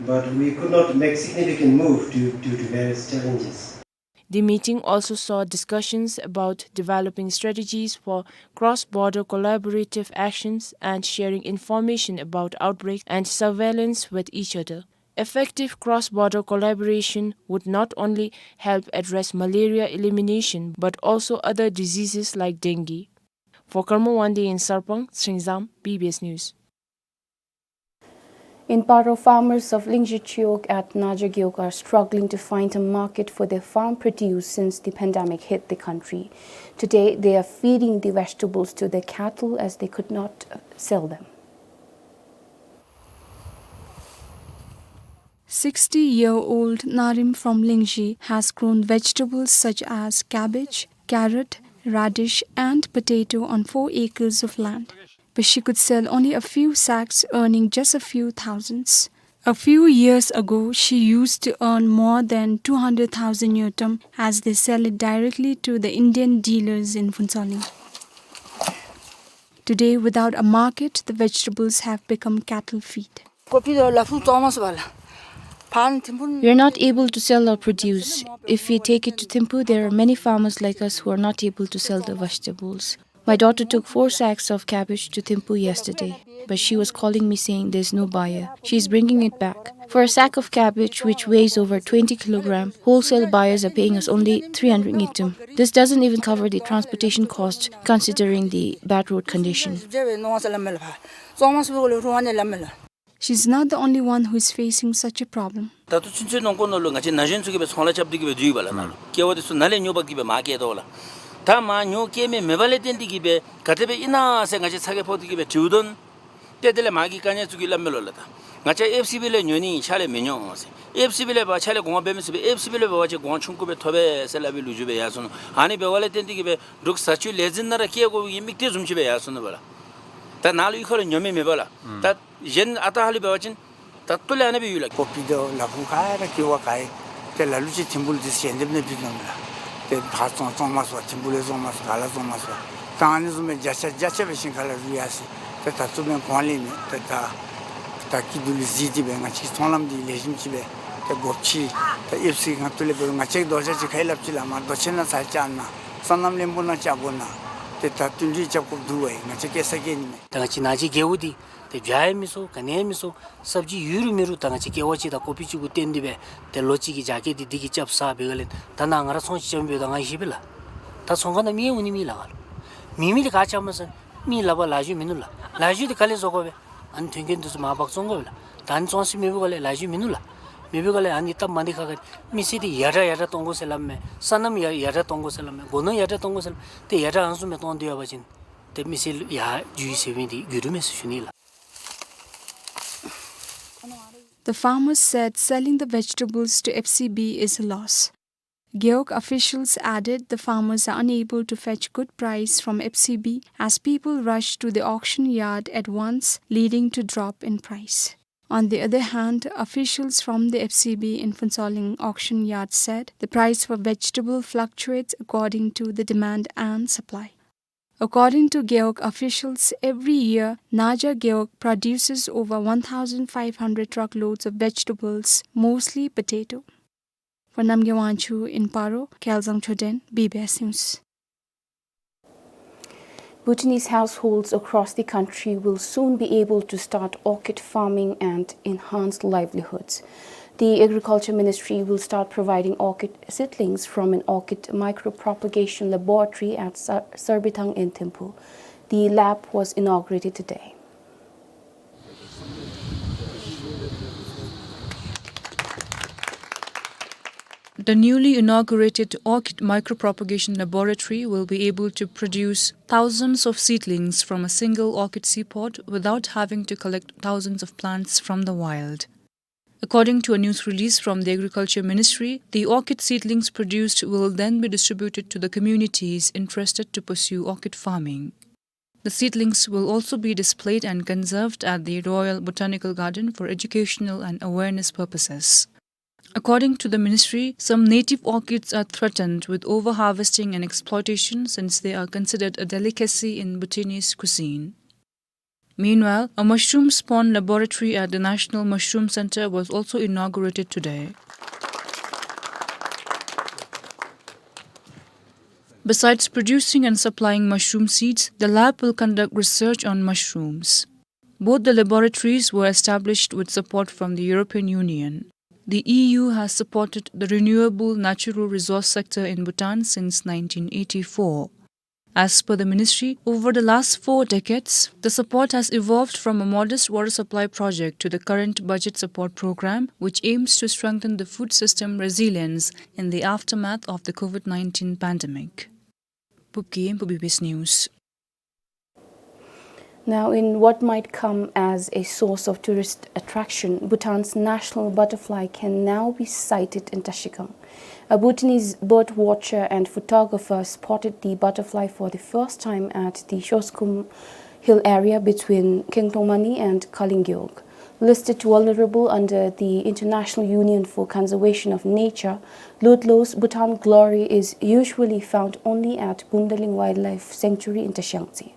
but we could not make significant move due, due to various challenges. The meeting also saw discussions about developing strategies for cross-border collaborative actions and sharing information about outbreaks and surveillance with each other. Effective cross-border collaboration would not only help address malaria elimination, but also other diseases like dengue. For Karma Wangdi in Sarpang, Sringzam, B B S News. In Paro, farmers of Lingzhi Chiwog at Naja Gewog are struggling to find a market for their farm produce since the pandemic hit the country. Today, they are feeding the vegetables to their cattle as they could not, uh, sell them. Sixty-year-old Narim from Lingzhi has grown vegetables such as cabbage, carrot, radish, and potato on four acres of land. But she could sell only a few sacks, earning just a few thousands. A few years ago, she used to earn more than two hundred thousand ngultrum as they sell it directly to the Indian dealers in Phuentsholing. Today, without a market, the vegetables have become cattle feed. We are not able to sell our produce. If we take it to Thimphu, there are many farmers like us who are not able to sell the vegetables. My daughter took four sacks of cabbage to Thimphu yesterday, but she was calling me saying there's no buyer. She is bringing it back. For a sack of cabbage, which weighs over twenty kilogram, wholesale buyers are paying us only three hundred ngultrum. This doesn't even cover the transportation cost, considering the bad road condition. She's not the only one who is facing such a problem. ད་ལྟོ་ཚུན་ཚོད་ནང་འཁོད་ནང་ལུ་ང་བཅས་ན་གཞོན་ཚུ་གིས་སྦེ་ཚོང་ལཱ་རྐྱབ་སྟེ་གིས་སྦེ་སྡོད་ཡི་པ་ལགས། ནཱ་ལུ་ཀེ་བ་འདི་ཚུ་ནཱ་ལས་ཉོ་བ་གིས་སྦེ་མར་བསྐྱལ་དོ་ལགས། ད་མར་ཉོ་བསྐྱལ་མི་མེད་པ་ལས་བརྟེན་ཏེ་གིས་སྦེ་ག་དེ་སྦེ་ཨིན་ན་ཟེར་ང་བཅས་ཚ་གྱང་ཕོག་སྟེ་གིས་སྦེ་དྲིཝ་དོ། ཏེ་དེ་ལས་མར་གྱི་དཀའ་ངལ་ཚུ་གིས་སླབ་མས་ལོ་ལགས། ད་ང་བཅས་ཨེཕ་སི་བི་ལས་ཉོ་ནི་ཕྱག་ལས་མི་ཉོ་ཟེར། ཨེཕ་སི་བི་ལས་འབད་བ་ཕྱག་ལས་གོང་འཕེལ་མི་ཚུགས་པས། ཨེཕ་སི་བི་ལས་འབད་བ་ཅིན་གོང་ཆུང་ཀུ་སྦེ་ཐོབ་པས་ཟེར་སླབ་པའི་ལོ་རྒྱུས་སྦེ་ཡར་སོང་ནུག། ཨ་ནི་འབད་བ་ལས་བརྟེན་ཏེ་གིས་སྦེ་འབྲུག་བཟའ་ཆོས་ལས་འཛིན་ནང་ར་བསྐྱལ་དགོ་པའི་དམིགས་གཏད་བཟུམ་ཅིག་སྦེ་ཡར་སོང་ནུག་པ་ལགས། ད་ནཱ་ལུ་གཡུས་ཁ་ལུ་ཉོ་མི་མེད་པ་ལགས། ད་གཞན་ཨ་རྟག་ཧ་ལུགས་འབད་བ་ཅིན་ད་ལྟོ་ལས་ཨ་ནི་སྦེ་ཡོད་ལགས། ཀོ་པི་དང་ལ་ཕུག་ག་ར་ཀེ་བ་ག་ཡི། ཏེ་ལ་ལུ་ཅིག་ཐིམ་ཕུག་ལུ་འདི་ཞལ་འདེབས་ནང་ཕུལ་དོ་མས་ལགས། ཏེ་ཕར་བཙོང་བཙོང་མ་ཚུགས་པར་ཐིམ་ཕུག་ལས་བཙོང་མ་ཚུགས་པར་ག་ལས་བཙོང་མ་ཚུགས་པར། ད་ཨ་ནི་བཟུམ་སྦེ་བརྒྱ་ཆ་བརྒྱ་ཆ་འབད་ཞིནམ་ཁར་ལུ་ཡར་སོང་། ཏེ་ད་ལྟོ་མེན་གོང་ལས་མེད། ཏེ་ད་ད་སྐྱིད་སྡུག་ལུ་གཟིགས་ཏེ་སྦེ་ང་བཅས་ཚོང་ལམ་འདི་ལེགས་ཤོམ་ཅིག་སྦེ་ཏེ་དགོཔ་ཅིག། ད་ཨེཕ་སི་ཁང་ཐོག་ལས་འབད་རུང་ང་བཅས་རྡོག་རྩ་ཅིག་ག་ཡི་སླབ་ཅི་ལགས། མར་རྡོ་ཆེན་ནང་ཚར་བཅར་ན་སོ་ནམ་བློན་པོ་ནང་བཅར་དགོ་ན། ཏེ་ད་བསྟུན་གྲོས་རྐྱབ་དགོཔ་འདུག་པ་ཡི། ང་བཅས་སྐྱེལ་ས་སྐྱེལ་ནི་མས། ད་ང་བཅས་ནང་གི་རྒེད་འོག་འདི་ཏེ་བྱ་ཡང་མི་ཚུགས། ག་ནི་ཡང་མི་ཚུགས། སབ་ཇི་ཡོད་རུང་མེད་རུང་ད་ང་བཅས་ཀེ་བ་ཅིག་དང་ཀོ་པི་ཅིག་གུ་བརྟེན་ཏེ་སྦེ་ཏེ་ལོ་གཅིག་གི་རྒྱ་སྐྱེད་འདི་འདི་གིས་རྐྱབ་ཚར་བའི་སྒང་ལས་ད་ནཱ་ང་ར་ཚོང་ཅིག་རྐྱབ་མི་འབདཝ་ད་ང་ཡང་ཤེས་པས་ལགས། ད་ཚོང་ཁང་ནང་མི་ཡང་འོང་ནི་མེད་ལགས། ང་ལུ་མེད་མི་འདི་ག་རྐྱབ་མས་ཟེར་མི་ལག་པར་ལཱ་འཇུ་མིན་ནུག་ལགས། ལཱ་འཇུ་འདི་ག་ལས་བཟོ་དགོ་པས། ཨ་ནི་ཐོན་སྐྱེད་འདི་ཚུ་མར་འབག་བཙོང་དགོ་པས་ལགས། ད་ཨ་ནི་བཙོང་ས་མེད་པའི་སྒང་ལས་ལཱ་འཇུ་མིན་ནུག་ལགས། མེད་པའི་སྒང་ལས་ཨ་ནི་སྟབས་མ་བདེ་ཁག་ཁ་མི་སེར་འདི་ཡར་དྲག་ཡར་དྲག་གཏོང་དགོ་ཟེར་སླབ་མས། སོ་ནམ་ཡར་ཡར་དྲག་གཏོང་དགོ་ཟེར་སླབ་མས། སྒོ་ནོར་ཡར་དྲག་གཏོང་དགོ་ཟེར་སླབ་མས། ཏེ་ཡར་དྲག་ཨ་ནི་བཟུམ་སྦེ་གཏོང་སྡོད་པ་ཅིན་ཏེ་མི་སེར་ཡར་འགྱོ་ཡི་ཟེར་མི་འདི་འགྱོ་རུང་མས་ཟེར་ཞུ་ནི་ལགས། The farmers said selling the vegetables to F C B is a loss. Gewog officials added the farmers are unable to fetch good price from F C B as people rush to the auction yard at once, leading to drop in price. On the other hand, officials from the F C B in Phuentsholing auction yard said the price for vegetable fluctuates according to the demand and supply. According to Gewog officials, every year, Naja Gewog produces over one thousand five hundred truckloads of vegetables, mostly potato. For Namgay Wangchuk in Paro, Kyaelzang Choden, B B S News. Bhutanese households across the country will soon be able to start orchid farming and enhance livelihoods. The Agriculture Ministry will start providing orchid seedlings from an orchid micropropagation laboratory at Sar-, Sarbithang in Thimphu. The lab was inaugurated today. The newly inaugurated Orchid Micropropagation Laboratory will be able to produce thousands of seedlings from a single orchid seed pod without having to collect thousands of plants from the wild. According to a news release from the Agriculture Ministry, the orchid seedlings produced will then be distributed to the communities interested to pursue orchid farming. The seedlings will also be displayed and conserved at the Royal Botanical Garden for educational and awareness purposes. According to the ministry, some native orchids are threatened with overharvesting and exploitation since they are considered a delicacy in Bhutanese cuisine. Meanwhile, a mushroom spawn laboratory at the National Mushroom Center was also inaugurated today. Besides producing and supplying mushroom seeds, the lab will conduct research on mushrooms. Both the laboratories were established with support from the European Union. The E U has supported the renewable natural resource sector in Bhutan since nineteen eighty-four. As per the ministry, over the last four decades, the support has evolved from a modest water supply project to the current budget support program, which aims to strengthen the food system resilience in the aftermath of the COVID nineteen pandemic. Bupki, B B S News. Now, in what might come as a source of tourist attraction, Bhutan's national butterfly can now be sighted in Trashigang. A Bhutanese bird watcher and photographer spotted the butterfly for the first time at the Shoskhum Hill area between Khentongmani and Khaling Gewog. Listed vulnerable under the International Union for Conservation of Nature, Ludlow's Bhutan Glory is usually found only at Bumdaling Wildlife Sanctuary in Trashiyangtse.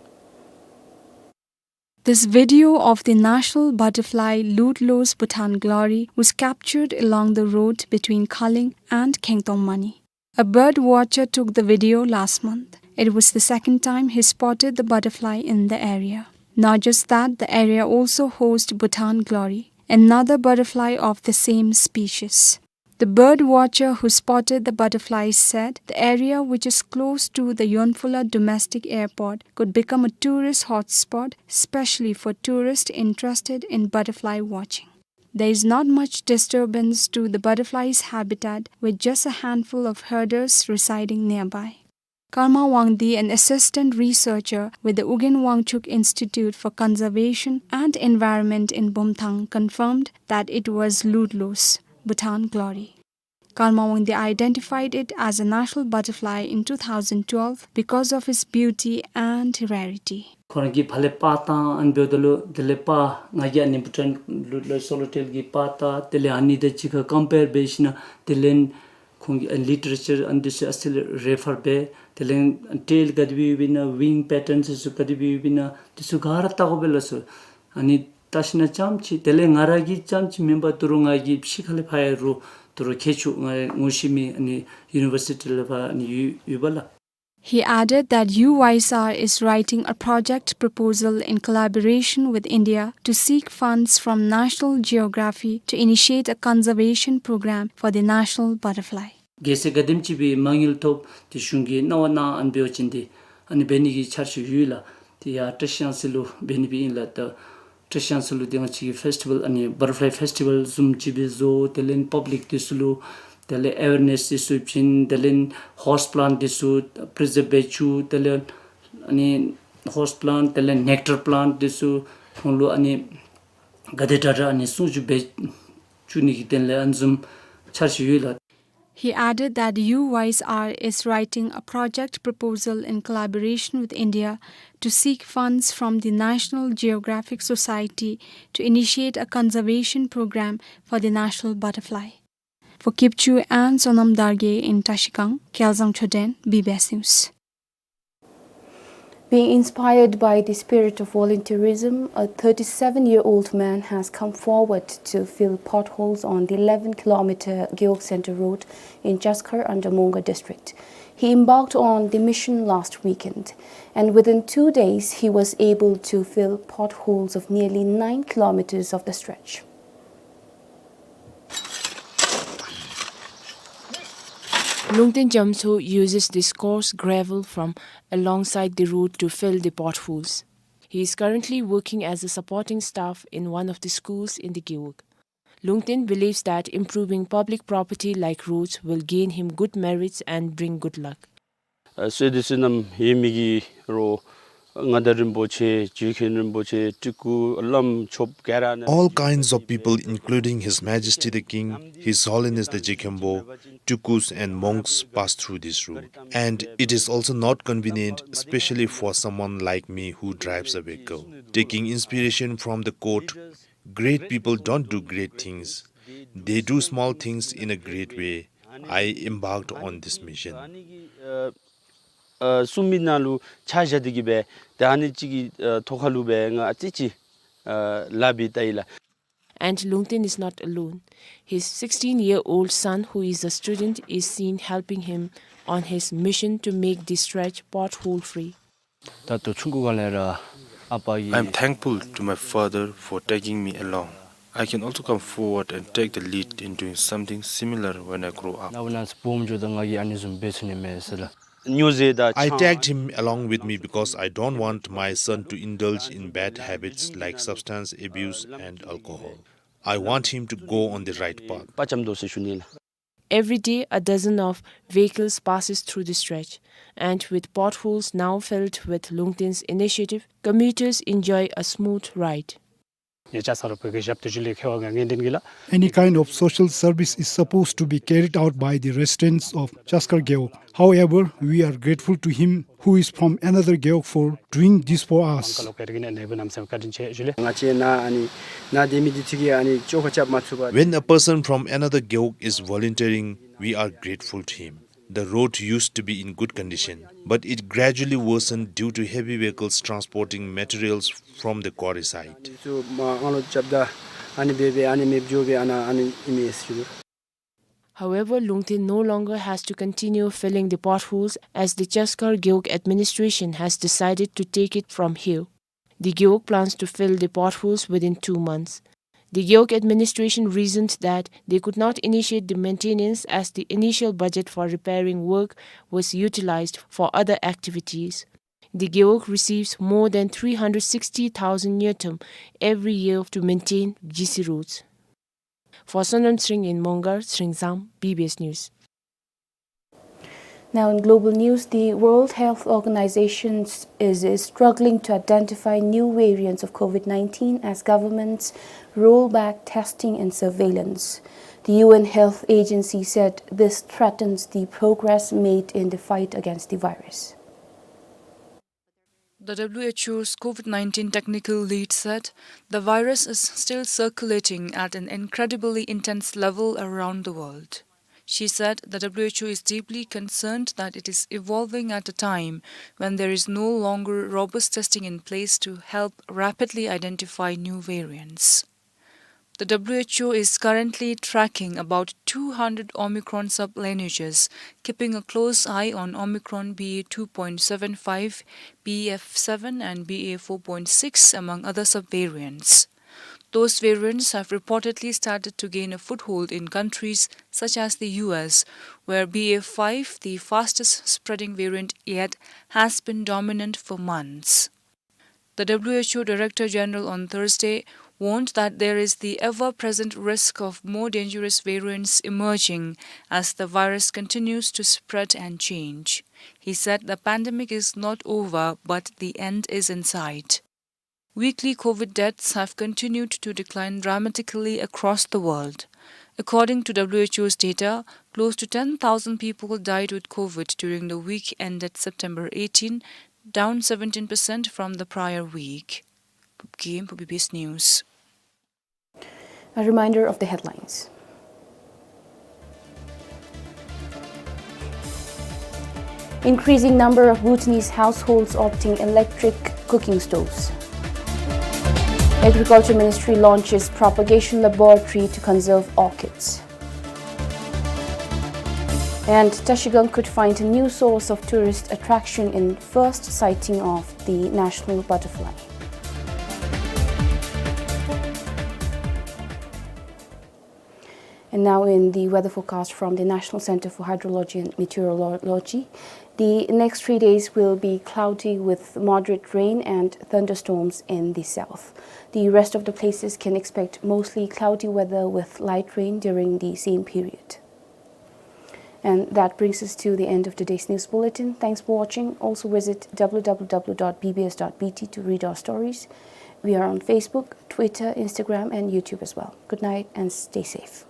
This video of the national butterfly Ludlow's Bhutan Glory was captured along the road between Khaling and Khentongmani. A bird watcher took the video last month. It was the second time he spotted the butterfly in the area. Not just that, the area also hosts Bhutan Glory, another butterfly of the same species. The bird watcher who spotted the butterfly said the area, which is close to the Yonphula domestic airport, could become a tourist hotspot, especially for tourists interested in butterfly watching. There is not much disturbance to the butterfly's habitat, with just a handful of herders residing nearby. Karma Wangdi, an assistant researcher with the Ugyen Wangchuck Institute for Conservation and Environment in Bumthang, confirmed that it was Ludlow's Bhutan Glory. Karma Wangdi identified it as a national butterfly in two thousand twelve because of its beauty and rarity. ཁོ་རང་གི་ཕར་ལས་པར་བཏང་ཨ་ནི་འབདཝ་ད་ལུ་དེ་ལས་པར་ང་གིས་ཨ་ནི་བྷུ་ཊཱན་ལུཌ་ལོའི་སོ་ལོ་ཊེལ་གྱི་པར་བལྟ། དེ་ལས་ཨ་ནི་དང་གཅིག་ཁར་ཀམ་པེར་འབད་ཞིནམ་ལས་དེ་ལས་ཁོང་གི་ཨ་ལི་ཊེ་རེ་ཅར་ཨ་ནི་འདི་ཚུ་ཨ་ཙི་ལས་རེ་ཕར་འབད། དེ་ལས་ཊེལ་ག་དེ་སྦེ་ཡོདཔ་ཨིན་ན་ཝིང་པེ་ཊརན་འདི་ཚུ་ག་དེ་སྦེ་ཡོདཔ་ཨིན་ན་འདི་ཚུ་ག་ར་བལྟ་དགོ་པས་ལགས་སོ། ཨ་ནི་བལྟ་ཞིནམ་ལས་རྐྱངམ་ཅིག་དེ་ལས་ང་ར་གིས་རྐྱངམ་ཅིག་མེན་པར་ད་རུང་ང་གིས་ཕྱི་ཁ་ལས་ཕར་ཡང་རོགས་ད་རུང་མཁས་མཆོག་ང་ངོ་ཤེས་མི་ཨ་ནི་ཡུ་ནི་བར་སི་ཊི་ལས་ཕར་ཨ་ནི་ཡོད་ཡོདཔ་ལགས། He added that U Y S R is writing a project proposal in collaboration with India to seek funds from National Geography to initiate a conservation program for the national butterfly. གལ་སྲིད་ག་དེམ་ཅིག་སྦེ་མ་དངུལ་ཐོབ་སྟེ་གཞུང་གིས་གནང་བ་གནང་ཨ་ནི་འབད་བ་ཅིན་ཏེ་ཨ་ནི་འབད་ནི་གི་འཆར་གཞི་ཡོད་ལགས། ཏེ་ཡར་ཊ་ཤིང་ཟེར་ལུ་འབད་ནི་སྦེ་ཨིན་ལགས། ད་ཊ་ཤིང་ཟེར་ལུ་ཏེ་ང་བཅས་ཀྱི་ཕེསི་ཊི་བཱལ་ཨ་ནི་བ་ཊར་ཕ་ལའི་ཕེསི་ཊི་བཱལ་བཟུམ་ཅིག་སྦེ་བཟོ། དེ་ལས་པབ་ལིཀ་འདི་ཚུ་ལུ་དེ་ལས་ཨ་ཝེར་ནེསི་འདི་ཚུ་བྱིན། དེ་ལས་ཧོརསི་པ་ལཱནཊ་འདི་ཚུ་པི་རི་ཛརབ་འབད་བཅུག། དེ་ལས་ཨ་ནི་ཧོརསི་པ་ལཱནཊ་དེ་ལས་ནེཀ་ཊར་པ་ལཱནཊ་འདི་ཚུ་ཁོང་ལུ་ཨ་ནི་ག་དེ་དྲག་དྲག་ཨ་ནི་སྲུང་སྐྱོབ་འབད་བཅུག་ནི་གི་དོན་ལས་ཨ་ནི་བཟུམ་འཆར་གཞི་ཡོད་ལགས། He added that U Y S R is writing a project proposal in collaboration with India to seek funds from the National Geographic Society to initiate a conservation program for the national butterfly. For Kipchu and Sonam Dargay in Trashigang, Kyalzang Choden, B B S News. Being inspired by the spirit of volunteerism, a thirty-seven-year-old man has come forward to fill potholes on the eleven kilometer Gewog Centre Road in Chaskar under Mongar district. He embarked on the mission last weekend, and within two days, he was able to fill potholes of nearly nine kilometers of the stretch. Lungten Jamtso uses this coarse gravel from alongside the road to fill the potholes. He is currently working as a supporting staff in one of the schools in the Gewog. Lungten believes that improving public property like roads will gain him good merits and bring good luck. ཨ་སེ་དེ་སེ་ནམ་ཡེ་མི་གི་རོ་མངའ་བདག་རིན་པོ་ཆེ་རྗེ་མཁན་རིན་པོ་ཆེ་སྤྲུལ་སྐུ་བླམ་ཆོསཔ་ག་ར་ནཱ། All kinds of people, including His Majesty the King, His Holiness the Jigkhenpo, སྤྲུལ་སྐུ་and monks pass through this road. And it is also not convenient, especially for someone like me who drives a vehicle. Taking inspiration from the quote, "Great people don't do great things. They do small things in a great way." I embarked on this mission. ཨ་གསུམ་མི་ནང་ལུ་ཆ་བཞག་སྟེ་གི་སྦེ་ད་ཨ་ནི་གཅིག་གི་ཨ་ཐོག་ཁ་ལུ་སྦེ་ང་ཨ་ཙི་ཅིག་ཨ་ལཱ་འབད་ད་ཡི་ལགས། And Lungten is not alone. His sixteen-year-old son, who is a student, is seen helping him on his mission to make the stretch pothole free. ད་ལྟོ་ཆུང་ཀུ་སྒང་ལས་ར་ཨ་པ་གིས། I am thankful to my father for taking me along. I can also come forward and take the lead in doing something similar when I grow up. ནཱ་བུ་ནཱ་སྦོམ་འགྱོཝ་ད་ང་གིས་ཨ་ནི་བཟུམ་འབད་ཚུགས་ནི་མས་ཟེར་ལགས། I tagged him along with me because I don't want my son to indulge in bad habits like substance abuse and alcohol. I want him to go on the right path. པ་ཅམ་དོ་ཟེར་ཞུ་ནི་ལགས། Every day, a dozen of vehicles passes through the stretch, and with potholes now filled with Lungten's initiative, commuters enjoy a smooth ride. ཉེ་ཆར་ས་རོ་བོད་ཀྱི་ཞབས་ཏོག་ཞུ་ལས་ཁེ་བ་ང་ངེས་ལྡན་གྱི་ལགས། Any kind of social service is supposed to be carried out by the residents of Chaskar Gewog. However, we are grateful to him who is from another Gewog for doing this for us. ང་བཅས་ནཱ་ཨ་ནི་ནཱ་སྡོད་མི་འདི་ཚུ་གིས་ཨ་ནི་བཅོས་ཁ་རྐྱབ་མ་ཚུགས་པར། When a person from another Gewog is volunteering, we are grateful to him. But it gradually worsened due to heavy vehicles transporting materials from the quarry site. ཨ་ནི་ཚུ་མ་ཨ་ལོ་རྐྱབ་ད་ཨ་ནི་འབད་འབད་ཨ་ནི་མེདཔ་འགྱོ་སྦེ་ཨ་ནཱ་ཨ་ནི་ཨིན་མས་ཟེར་ཞུ་དོ། However, Lungten no longer has to continue filling the potholes as the Chaskar Gewog administration has decided to take it from here. The Gewog plans to fill the potholes within two months. The Gewog administration reasoned that they could not initiate the maintenance as the initial budget for repairing work was utilized for other activities. The Gewog receives more than three hundred sixty thousand ngultrum every year to maintain G C roads. For Sonam Tshering in Mongar, Tshering Zam, B B S News. Now in global news, the World Health Organization is, is struggling to identify new variants of COVID nineteen as governments roll back testing and surveillance. The U N Health Agency said this threatens the progress made in the fight against the virus. The W H O's COVID nineteen technical lead said the virus is still circulating at an incredibly intense level around the world. She said the W H O is deeply concerned that it is evolving at a time when there is no longer robust testing in place to help rapidly identify new variants. The W H O is currently tracking about two hundred Omicron sublineages, keeping a close eye on Omicron B A two point seven five, B F seven and B A four point six, among other subvariants. Those variants have reportedly started to gain a foothold in countries such as the U S, where B A five, the fastest spreading variant yet, has been dominant for months. The W H O Director General on Thursday warned that there is the ever-present risk of more dangerous variants emerging as the virus continues to spread and change. He said the pandemic is not over, but the end is in sight. Weekly COVID deaths have continued to decline dramatically across the world. According to W H O's data, close to ten thousand people died with COVID during the week ended September eighteen, down seventeen percent from the prior week. Pupkim, Pu B B S News. A reminder of the headlines. Increasing number of Bhutanese households opting electric cooking stoves. Agriculture Ministry launches propagation laboratory to conserve orchids. And Trashigang could find a new source of tourist attraction in first sighting of the national butterfly. And now in the weather forecast from the National Center for Hydrology and Meteorology, the next three days will be cloudy with moderate rain and thunderstorms in the south. The rest of the places can expect mostly cloudy weather with light rain during the same period. And that brings us to the end of today's news bulletin. Thanks for watching. Also visit W W W dot B B S dot B T to read our stories. We are on Facebook, Twitter, Instagram, and YouTube as well. Good night and stay safe.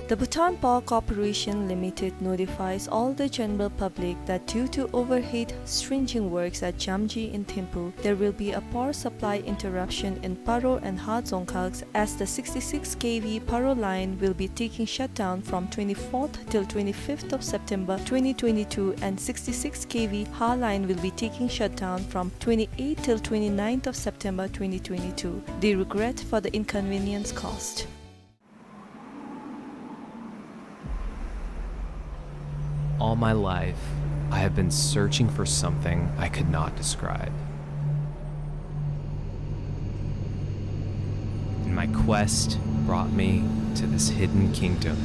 The Bhutan Power Corporation Limited notifies all the general public that due to overhead stringing works at Jamji in Thimphu, there will be a power supply interruption in Paro and Ha Dzongkhags, as the sixty-six K V Paro line will be taking shutdown from twenty-fourth till twenty-fifth of September twenty twenty-two, and sixty-six K V Ha line will be taking shutdown from twenty-eighth till twenty-ninth of September twenty twenty-two. They regret for the inconvenience caused. All my life, I have been searching for something I could not describe. And my quest brought me to this hidden kingdom.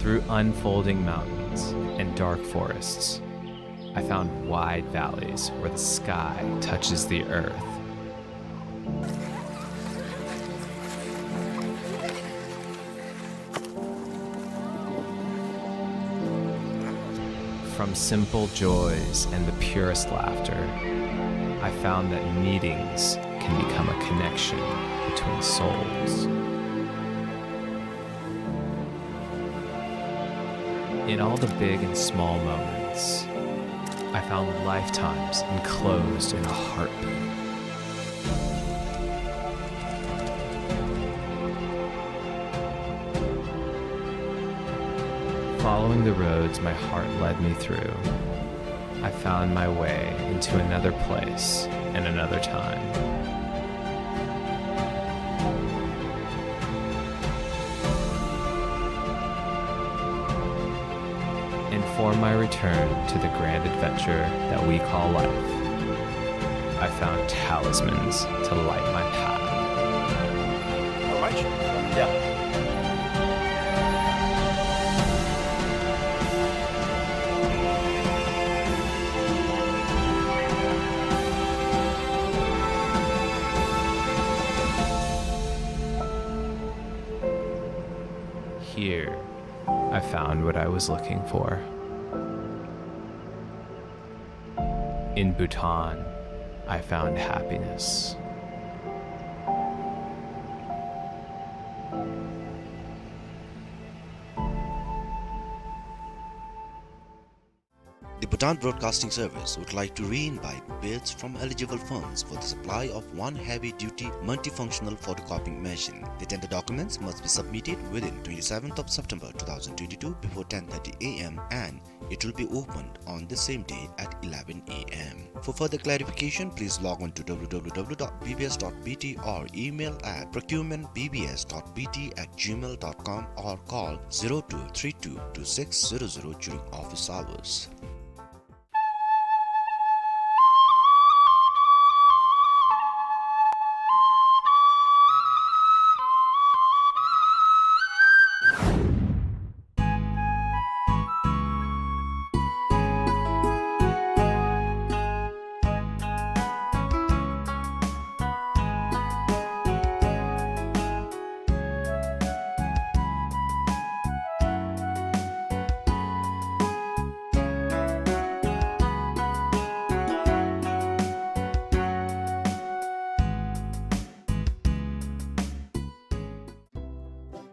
Through unfolding mountains and dark forests, I found wide valleys where the sky touches the earth. From simple joys and the purest laughter, I found that meetings can become a connection between souls. In all the big and small moments, I found lifetimes enclosed in a heartbeat. Following the roads my heart led me through, I found my way into another place and another time. And for my return to the grand adventure that we call life, I found talismans to light my path. All right. Yeah. Here, I found what I was looking for. In Bhutan, I found happiness. The Bhutan Broadcasting Service would like to re-invite bids from eligible firms for the supply of one heavy-duty multifunctional photocopying machine. The tender documents must be submitted within twenty-seventh of September two thousand twenty-two before ten thirty A M and it will be opened on the same day at eleven A M. For further clarification, please log on to W W W dot B B S dot B T or email at procurement B B S dot B T at gmail dot com or call zero two three two two six zero zero during office hours.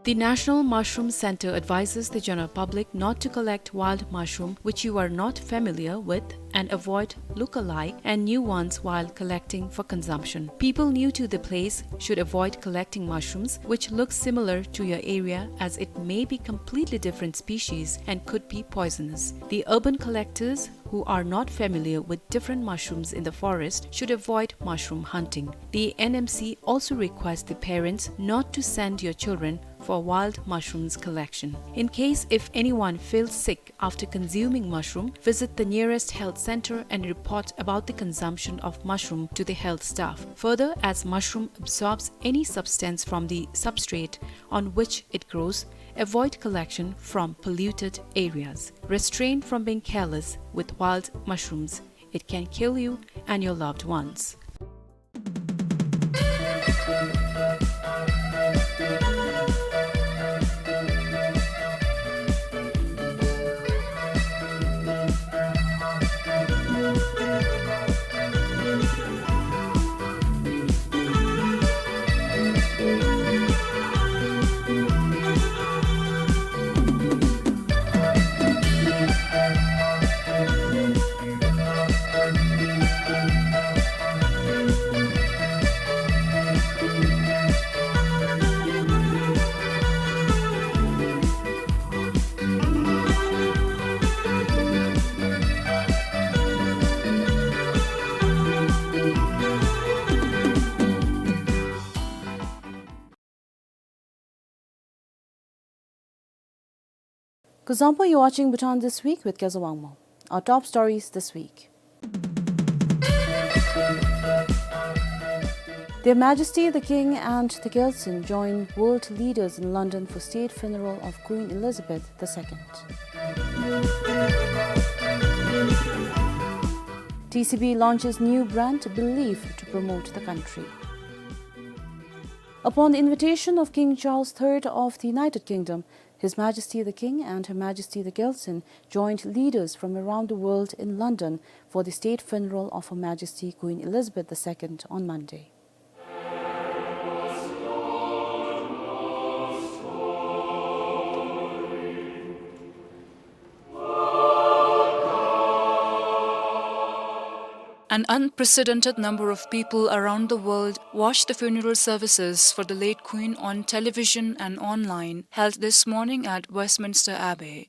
The National Mushroom Center advises the general public not to collect wild mushroom which you are not familiar with and avoid look-alike and new ones while collecting for consumption. People new to the place should avoid collecting mushrooms which look similar to your area, as it may be completely different species and could be poisonous. The urban collectors who are not familiar with different mushrooms in the forest should avoid mushroom hunting. The N M C also requests the parents not to send your children for wild mushrooms collection. In case if anyone feels sick after consuming mushroom, visit the nearest health center and report about the consumption of mushroom to the health staff. Further, as mushroom absorbs any substance from the substrate on which it grows, avoid collection from polluted areas. Restrain from being careless with wild mushrooms. It can kill you and your loved ones. Kuzuzangpo, you're watching Bhutan This Week with Kezha Wangmo. Our top stories this week. Their Majesty the King and the Gyaltsuen join world leaders in London for state funeral of Queen Elizabeth the Second. T C B launches new brand Believe to promote the country. Upon the invitation of King Charles Third of the United Kingdom, His Majesty the King and Her Majesty the Gyaltsuen joined leaders from around the world in London for the state funeral of Her Majesty Queen Elizabeth the Second on Monday. An unprecedented number of people around the world watched the funeral services for the late Queen on television and online, held this morning at Westminster Abbey.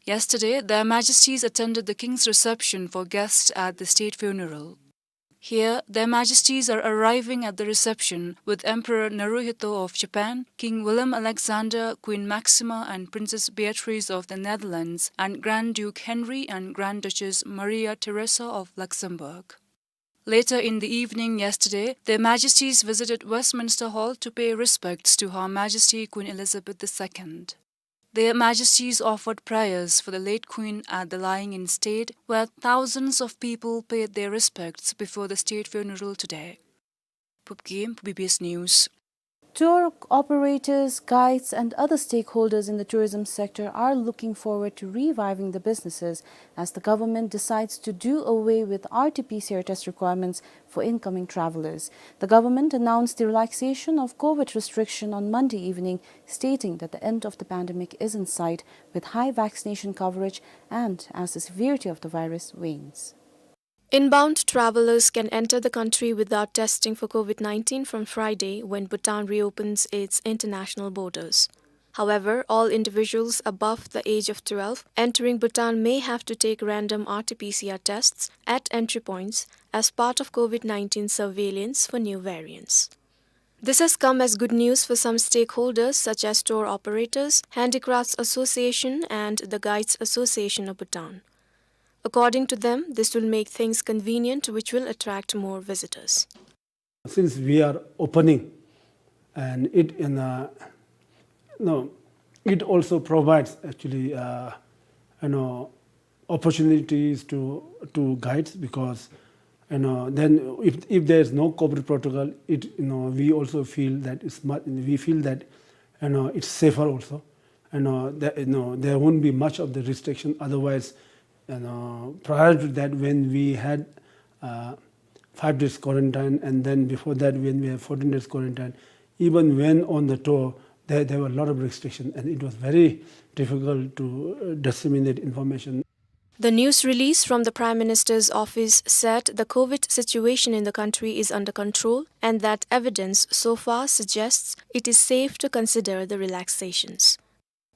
Yesterday, Their Majesties attended the King's reception for guests at the state funeral. Here, Their Majesties are arriving at the reception with Emperor Naruhito of Japan, King Willem-Alexander, Queen Maxima, and Princess Beatrice of the Netherlands, and Grand Duke Henry and Grand Duchess Maria Theresa of Luxembourg. Later in the evening yesterday, Their Majesties visited Westminster Hall to pay respects to Her Majesty Queen Elizabeth the Second. Their Majesties offered prayers for the late Queen at the Lying-in-State, where thousands of people paid their respects before the state funeral today. Phubgim, B B S News. Tour operators, guides, and other stakeholders in the tourism sector are looking forward to reviving the businesses as the government decides to do away with R T P C R test requirements for incoming travelers. The government announced the relaxation of COVID restriction on Monday evening, stating that the end of the pandemic is in sight with high vaccination coverage and as the severity of the virus wanes. Inbound travelers can enter the country without testing for COVID nineteen from Friday, when Bhutan reopens its international borders. However, all individuals above the age of twelve entering Bhutan may have to take random R T P C R tests at entry points as part of COVID nineteen surveillance for new variants. This has come as good news for some stakeholders such as tour operators, Handicrafts Association, and the Guides Association of Bhutan. According to them, this will make things convenient, which will attract more visitors. Since we are opening, and it in a, no, it also provides actually, uh, you know, opportunities to, to guides, because, you know, then if, if there is no COVID protocol, it, you know, we also feel that it's much, we feel that, you know, it's safer also. You know, there, you know, there won't be much of the restriction. Otherwise, you know, prior to that, when we had, uh, five days quarantine, and then before that, when we had fourteen days quarantine, even when on the tour, there, there were a lot of restrictions, and it was very difficult to, uh, disseminate information. The news release from the Prime Minister's office said the COVID situation in the country is under control and that evidence so far suggests it is safe to consider the relaxations.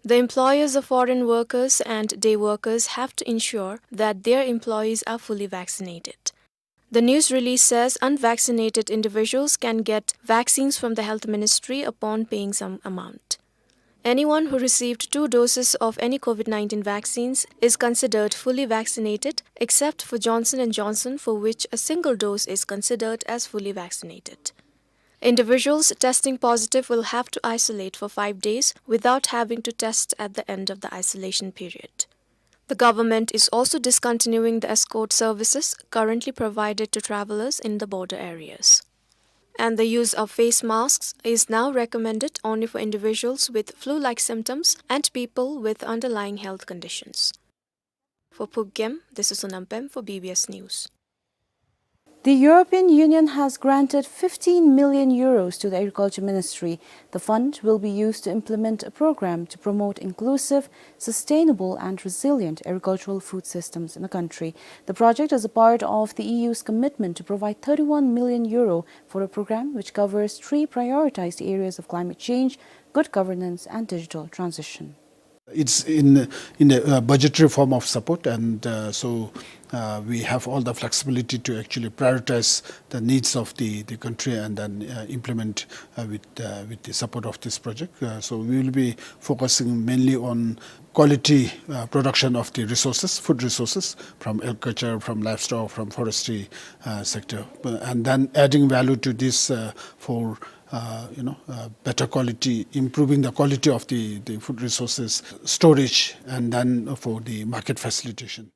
The employers of foreign workers and day workers have to ensure that their employees are fully vaccinated. The news release says unvaccinated individuals can get vaccines from the Health Ministry upon paying some amount. Anyone who received two doses of any COVID nineteen vaccines is considered fully vaccinated, except for Johnson and Johnson, for which a single dose is considered as fully vaccinated. Individuals testing positive will have to isolate for five days without having to test at the end of the isolation period. The government is also discontinuing the escort services currently provided to travelers in the border areas. And the use of face masks is now recommended only for individuals with flu-like symptoms and people with underlying health conditions. For Phubgim, this is Sonam Pem for B B S News. The European Union has granted fifteen million euros to the Agriculture Ministry. The fund will be used to implement a program to promote inclusive, sustainable and resilient agricultural food systems in the country. The project is a part of the E U's commitment to provide thirty-one million euro for a program which covers three prioritized areas of climate change, good governance and digital transition. It's in, in a, uh, budgetary form of support, and, uh, so, uh, we have all the flexibility to actually prioritize the needs of the, the country and then, uh, implement, uh, with, uh, with the support of this project. Uh, so we will be focusing mainly on quality, uh, production of the resources, food resources from agriculture, from livestock, from forestry, uh, sector, uh, and then adding value to this, uh, for uh, you know, uh, better quality, improving the quality of the, the food resources storage, and then for the market facilitation.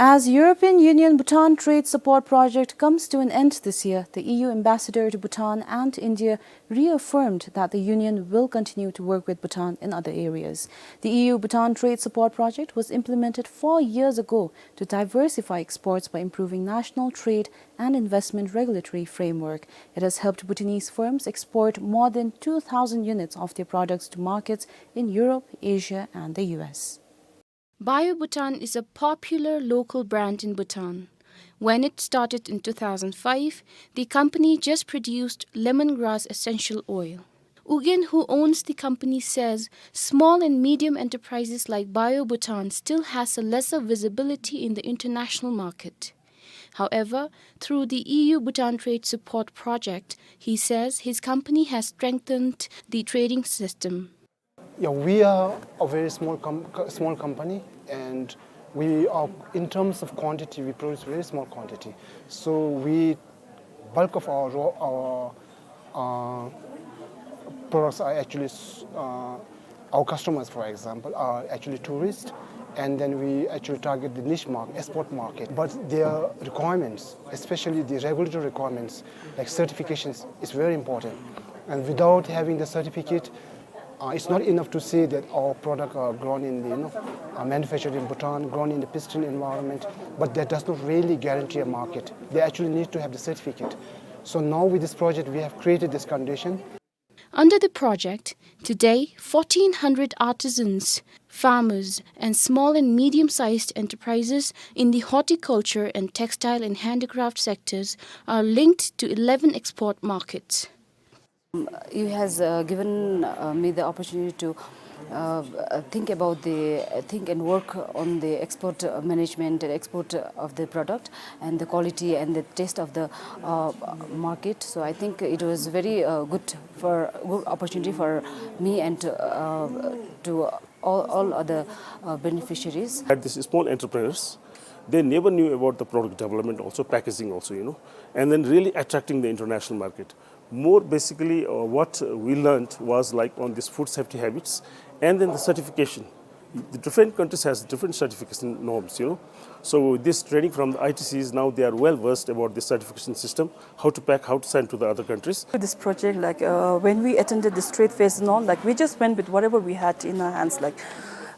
As European Union Bhutan Trade Support Project comes to an end this year, the E U ambassador to Bhutan and India reaffirmed that the Union will continue to work with Bhutan in other areas. The E U Bhutan Trade Support Project was implemented four years ago to diversify exports by improving national trade and investment regulatory framework. It has helped Bhutanese firms export more than two thousand units of their products to markets in Europe, Asia, and the U S. Bio Bhutan is a popular local brand in Bhutan. When it started in two thousand five, the company just produced lemongrass essential oil. U Gin, who owns the company, says small and medium enterprises like Bio Bhutan still has a lesser visibility in the international market. However, through the E U Bhutan Trade Support Project, he says his company has strengthened the trading system. Yeah, we are a very small com-, co-, small company, and we are, in terms of quantity, we produce very small quantity. So we, bulk of our raw, our, uh, products are actually s-, uh, our customers, for example, are actually tourists, and then we actually target the niche market, export market. But their requirements, especially the regulatory requirements, like certifications, is very important. And without having the certificate, uh, it's not enough to say that our product are grown in the, you know, are manufactured in Bhutan, grown in the pristine environment, but that does not really guarantee a market. They actually need to have the certificate. So now with this project, we have created this condition. Under the project, today, fourteen hundred artisans, farmers, and small and medium-sized enterprises in the horticulture and textile and handicraft sectors are linked to eleven export markets. You has, uh, given, uh, me the opportunity to, uh, uh, think about the, uh, think and work on the export, uh, management and export, uh, of the product and the quality and the taste of the, uh, market. So I think it was very, uh, good for, good opportunity for me and, uh, to all, all other, uh, beneficiaries. At these small entrepreneurs, they never knew about the product development also, packaging also, you know, and then really attracting the international market. More basically, uh, what we learned was, like, on this food safety habits and then the certification. The different countries has different certification norms, you know. So this training from the I T Cs, now they are well versed about the certification system, how to pack, how to send to the other countries. This project, like, uh, when we attended this trade fairs and all, like, we just went with whatever we had in our hands, like,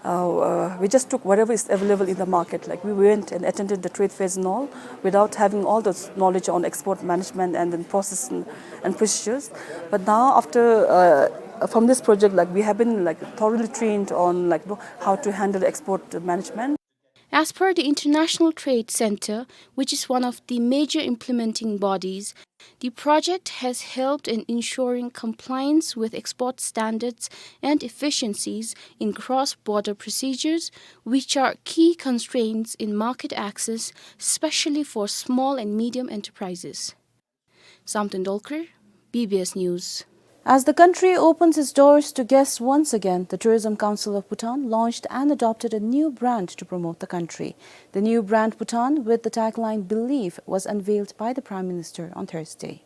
uh, uh, we just took whatever is available in the market. Like, we went and attended the trade fairs and all without having all the s-, knowledge on export management and then process and, and procedures. But now after, uh, from this project, like, we have been, like, thoroughly trained on, like, you know, how to handle export management. As per the International Trade Center, which is one of the major implementing bodies, the project has helped in ensuring compliance with export standards and efficiencies in cross-border procedures, which are key constraints in market access, especially for small and medium enterprises. Samten Dolkar, B B S News. As the country opens its doors to guests once again, the Tourism Council of Bhutan launched and adopted a new brand to promote the country. The new brand Bhutan, with the tagline "Believe," was unveiled by the Prime Minister on Thursday.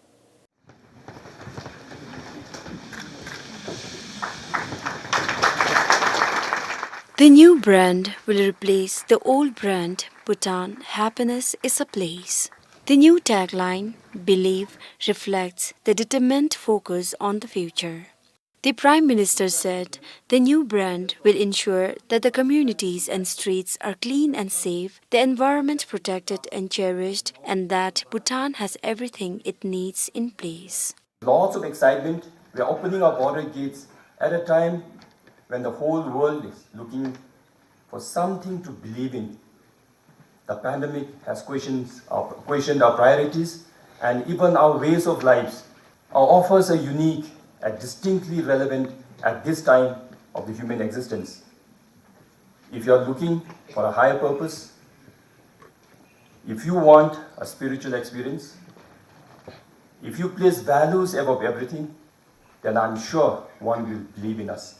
The new brand will replace the old brand, Bhutan Happiness is a Place. The new tagline, "Believe," reflects the determined focus on the future. The Prime Minister said the new brand will ensure that the communities and streets are clean and safe, the environment protected and cherished, and that Bhutan has everything it needs in place. Lots of excitement. We are opening our border gates at a time when the whole world is looking for something to believe in. The pandemic has questions our, questioned our priorities and even our ways of lives. Our offers are unique and distinctly relevant at this time of the human existence. If you are looking for a higher purpose, if you want a spiritual experience, if you place values above everything, then I'm sure one will believe in us.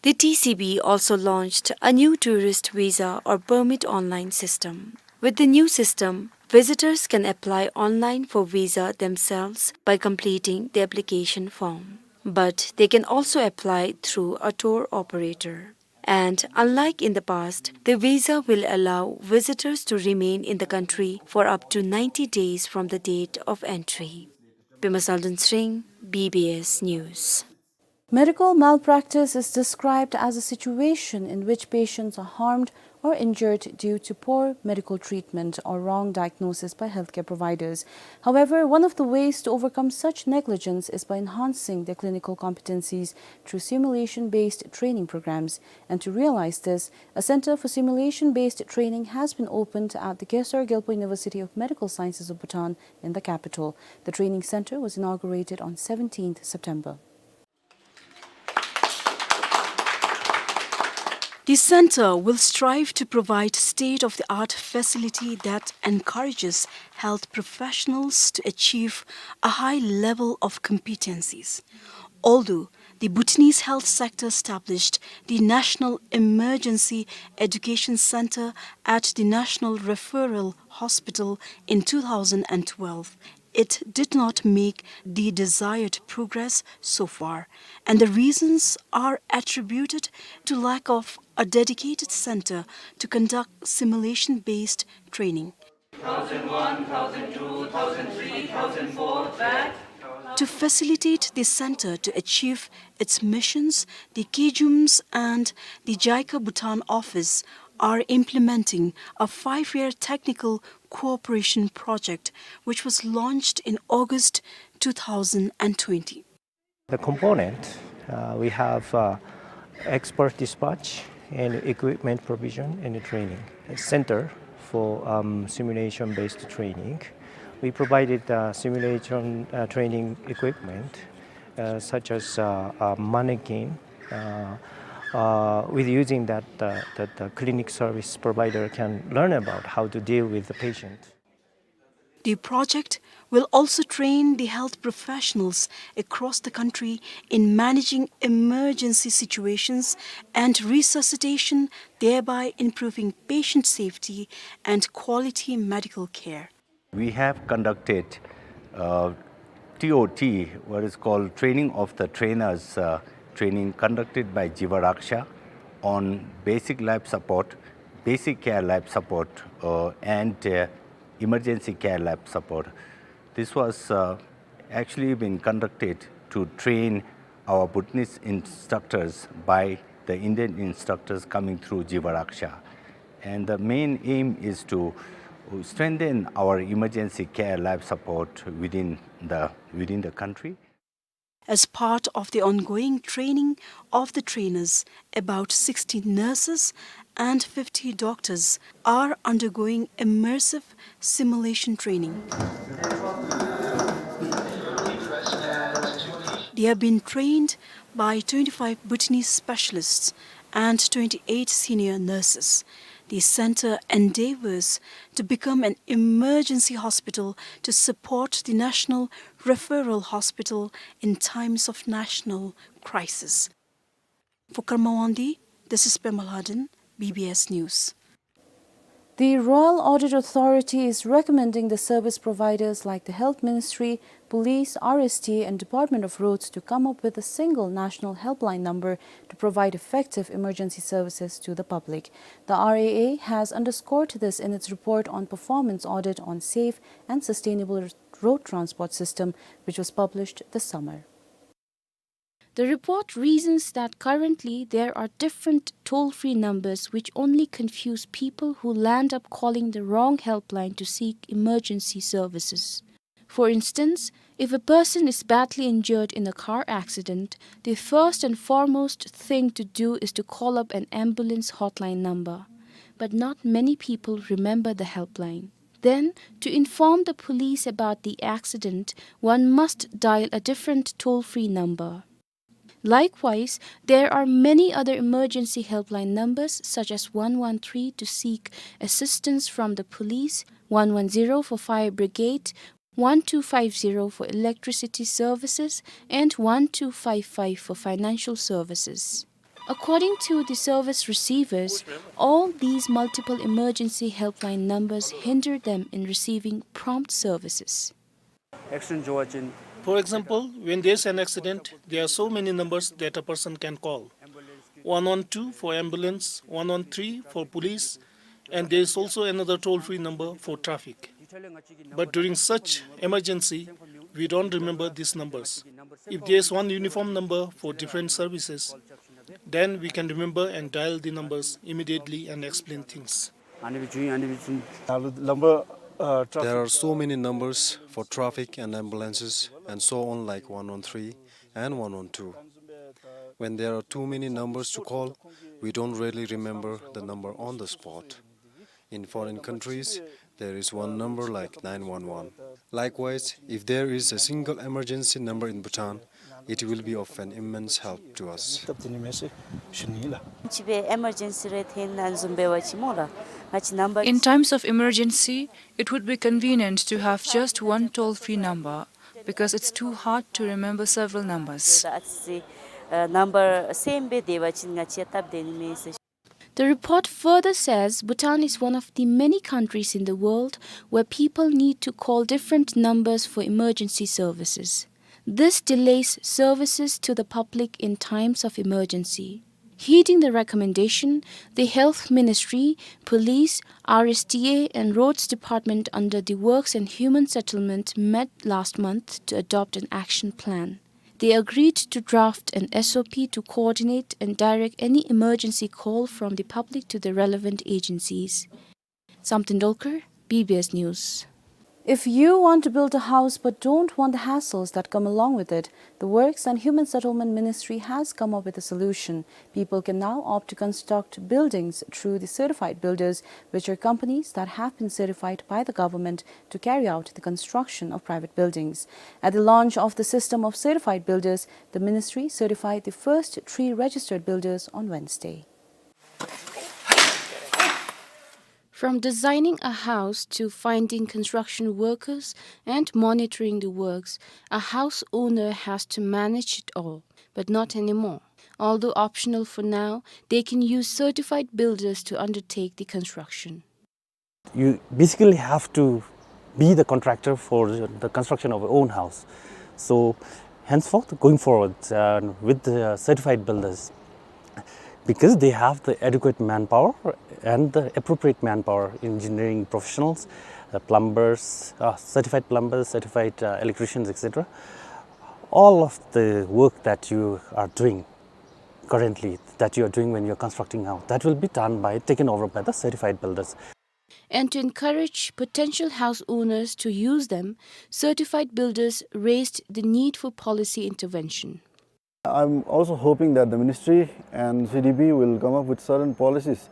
The T C B also launched a new tourist visa or permit online system. With the new system, visitors can apply online for visa themselves by completing the application form. But they can also apply through a tour operator. And unlike in the past, the visa will allow visitors to remain in the country for up to ninety days from the date of entry. Pema Salden Sring, B B S News. Medical malpractice is described as a situation in which patients are harmed or injured due to poor medical treatment or wrong diagnosis by healthcare providers. However, one of the ways to overcome such negligence is by enhancing their clinical competencies through simulation-based training programs. And to realize this, a center for simulation-based training has been opened at the Gesar Gyalpo University of Medical Sciences of Bhutan in the capital. The training center was inaugurated on seventeenth September. The center will strive to provide state-of-the-art facility that encourages health professionals to achieve a high level of competencies. Although the Bhutanese health sector established the National Emergency Education Center at the National Referral Hospital in two thousand and twelve, it did not make the desired progress so far, and the reasons are attributed to lack of a dedicated center to conduct simulation-based training. To facilitate the center to achieve its missions, the KEJUMS and the JICA Bhutan office are implementing a five-year technical cooperation project, which was launched in August two thousand and twenty. The component, uh, we have, uh, expert dispatch and equipment provision and training. A center for, um, simulation-based training. We provided, uh, simulation, uh, training equipment, uh, such as, uh, a mannequin. Uh, uh, with using that, uh, that the clinic service provider can learn about how to deal with the patient. The project will also train the health professionals across the country in managing emergency situations and resuscitation, thereby improving patient safety and quality medical care. We have conducted, uh, T O T, what is called training of the trainers, uh, training conducted by Jiva Raksha on basic life support, basic care life support, uh, and, uh, emergency care life support. This was, uh, actually been conducted to train our Bhutanese instructors by the Indian instructors coming through Jiva Raksha. And the main aim is to strengthen our emergency care life support within the, within the country. As part of the ongoing training of the trainers, about sixty nurses and fifty doctors are undergoing immersive simulation training. They have been trained by twenty-five Bhutanese specialists and twenty-eight senior nurses. The center endeavors to become an emergency hospital to support the National Referral Hospital in times of national crisis. For Karma Wangdi, this is Pema Lhaden, B B S News. The Royal Audit Authority is recommending the service providers like the Health Ministry, Police, R S T, and Department of Roads to come up with a single national helpline number to provide effective emergency services to the public. The R A A has underscored this in its report on performance audit on safe and sustainable road transport system, which was published this summer. The report reasons that currently there are different toll-free numbers which only confuse people who land up calling the wrong helpline to seek emergency services. For instance, if a person is badly injured in a car accident, the first and foremost thing to do is to call up an ambulance hotline number. But not many people remember the helpline. Then, to inform the police about the accident, one must dial a different toll-free number. Likewise, there are many other emergency helpline numbers such as one one three to seek assistance from the police, one one zero for fire brigade, one two five zero for electricity services, and one two five five for financial services. According to the service receivers, all these multiple emergency helpline numbers hinder them in receiving prompt services. Accident जो हुआ चाहिँ For example, when there's an accident, there are so many numbers that a person can call. One one two for ambulance, one one three for police, and there is also another toll-free number for traffic. But during such emergency, we don't remember these numbers. If there's one uniform number for different services, then we can remember and dial the numbers immediately and explain things. There are so many numbers for traffic and ambulances and so on, like one one three and one one two. When there are too many numbers to call, we don't really remember the number on the spot. In foreign countries, there is one number like nine one one. Likewise, if there is a single emergency number in Bhutan, It will be of an immense help to us. སྟབས་བདེ་ནི་མས་ཟེར་ཞུ་ནི་ལགས། ཅིག་སྦེ་ཨི་མར་ཇེན་སི་རེ་ཐོན་ན་བཟུམ་འབད་བ་ཅིན་སྨོ་ལགས། ང་བཅས་ནམ་བར། In times of emergency, it would be convenient to have just one toll-free number, because it's too hard to remember several numbers. ཨ་ཙི་ཨ་ནམ་བར་སེམས་སྦེ་སྡོད་པ་ཅིན་ང་བཅས་སྟབས་བདེ་ནི་མས་ཟེར། The report further says Bhutan is one of the many countries in the world where people need to call different numbers for emergency services. This delays services to the public in times of emergency. Heeding the recommendation, the Health Ministry, Police, R S T A, and Roads Department under the Works and Human Settlement met last month to adopt an action plan. They agreed to draft an S O P to coordinate and direct any emergency call from the public to the relevant agencies. Samten Dolkar, B B S News. If you want to build a house but don't want the hassles that come along with it, the Works and Human Settlement Ministry has come up with a solution. People can now opt to construct buildings through the certified builders, which are companies that have been certified by the government to carry out the construction of private buildings. At the launch of the system of certified builders, the ministry certified the first three registered builders on Wednesday. From designing a house to finding construction workers and monitoring the works, a house owner has to manage it all. But not anymore. Although optional for now, they can use certified builders to undertake the construction. You basically have to be the contractor for the construction of your own house. So, henceforth, going forward, uh, with the certified builders, because they have the adequate manpower and the appropriate manpower, engineering professionals, uh, plumbers, uh, certified plumbers, certified, uh, electricians, et cetera. All of the work that you are doing currently, that you are doing when you are constructing house, that will be done by, taken over by the certified builders. And to encourage potential house owners to use them, certified builders raised the need for policy intervention. I'm also hoping that the ministry and C D B will come up with certain policies,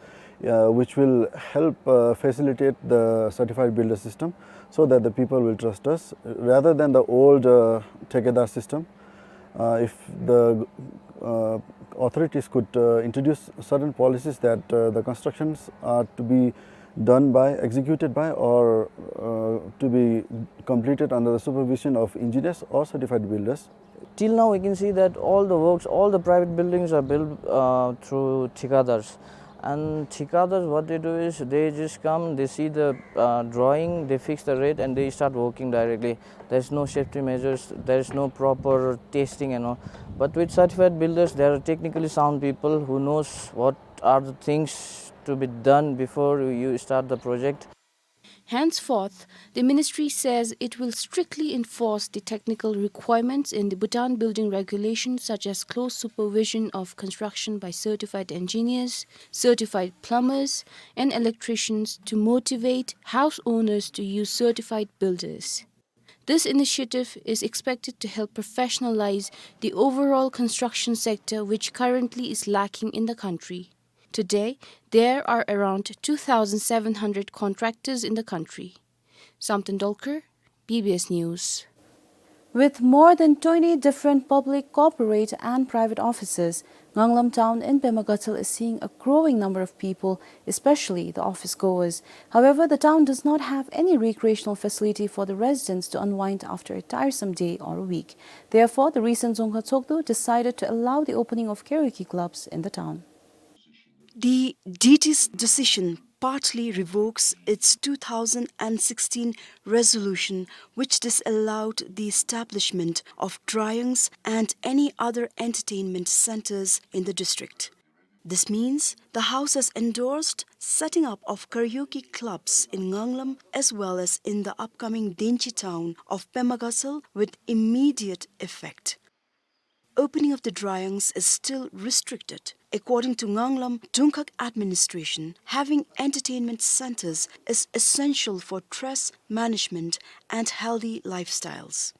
uh, which will help, uh, facilitate the certified builder system so that the people will trust us rather than the old, uh, thekadar system. Uh, if the, uh, authorities could, uh, introduce certain policies that, uh, the constructions are to be done by, executed by, or, uh, to be completed under the supervision of engineers or certified builders. Till now, we can see that all the works, all the private buildings are built, uh, through thekadars. And thekadars, what they do is they just come, they see the, uh, drawing, they fix the rate, and they start working directly. There's no safety measures, there's no proper testing and all. But with certified builders, they are technically sound people who knows what are the things to be done before you start the project. Henceforth, the ministry says it will strictly enforce the technical requirements in the Bhutan Building Regulations, such as close supervision of construction by certified engineers, certified plumbers, and electricians, to motivate house owners to use certified builders. This initiative is expected to help professionalize the overall construction sector, which currently is lacking in the country. Today, there are around two thousand seven hundred contractors in the country. Samten Dolkar, B B S News. With more than twenty different public, corporate, and private offices, Nganglam town in Pema Gatshel is seeing a growing number of people, especially the office goers. However, the town does not have any recreational facility for the residents to unwind after a tiresome day or a week. Therefore, the recent Dzongkha Tshogdu decided to allow the opening of karaoke clubs in the town. The D T's decision partly revokes its two thousand sixteen resolution, which disallowed the establishment of drayans and any other entertainment centers in the district. This means the house has endorsed setting up of karaoke clubs in Nganglam as well as in the upcoming Denchi town of Pema Gatshel with immediate effect. Opening of the drayans is still restricted. According to Nganglam Dungkhag administration, having entertainment centers is essential for stress management and healthy lifestyles.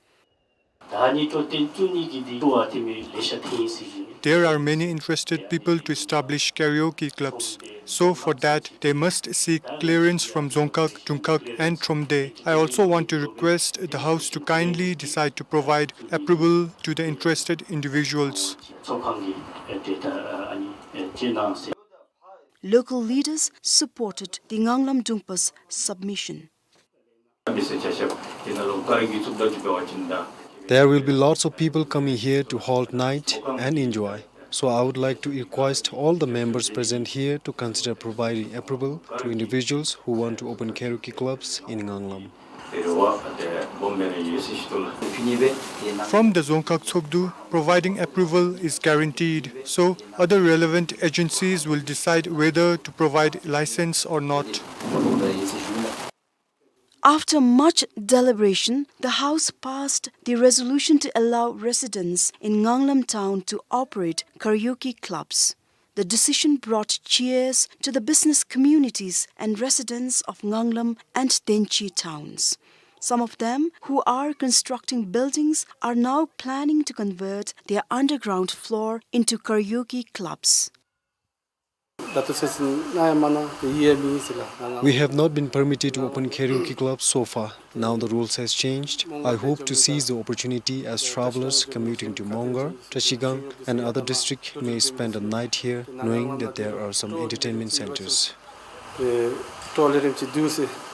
ད་ཉིས་སྟོང་བདུན་ཅུ་གཉིས་ཀྱི་འདི་ཐུ་བ་དེ་མི་ལེ་ཤ་ཐེངས་ཟེར་གྱི། There are many interested people to establish karaoke clubs. So for that, they must seek clearance from Dzongkhag, Dungkhag and Thromde. I also want to request the House to kindly decide to provide approval to the interested individuals. Local leaders supported the Nganglam Dungpa's submission. There will be lots of people coming here to halt night and enjoy. So I would like to request all the members present here to consider providing approval to individuals who want to open karaoke clubs in Nganglam. From the Dzongkhag Tshogdu, providing approval is guaranteed. So other relevant agencies will decide whether to provide license or not. After much deliberation, the House passed the resolution to allow residents in Nganglam town to operate karaoke clubs. The decision brought cheers to the business communities and residents of Nganglam and Denchi towns. Some of them who are constructing buildings are now planning to convert their underground floor into karaoke clubs. We have not been permitted to open karaoke clubs so far. Now the rules has changed. I hope to seize the opportunity as travelers commuting to Mongar, Trashigang and other district may spend a night here, knowing that there are some entertainment centers.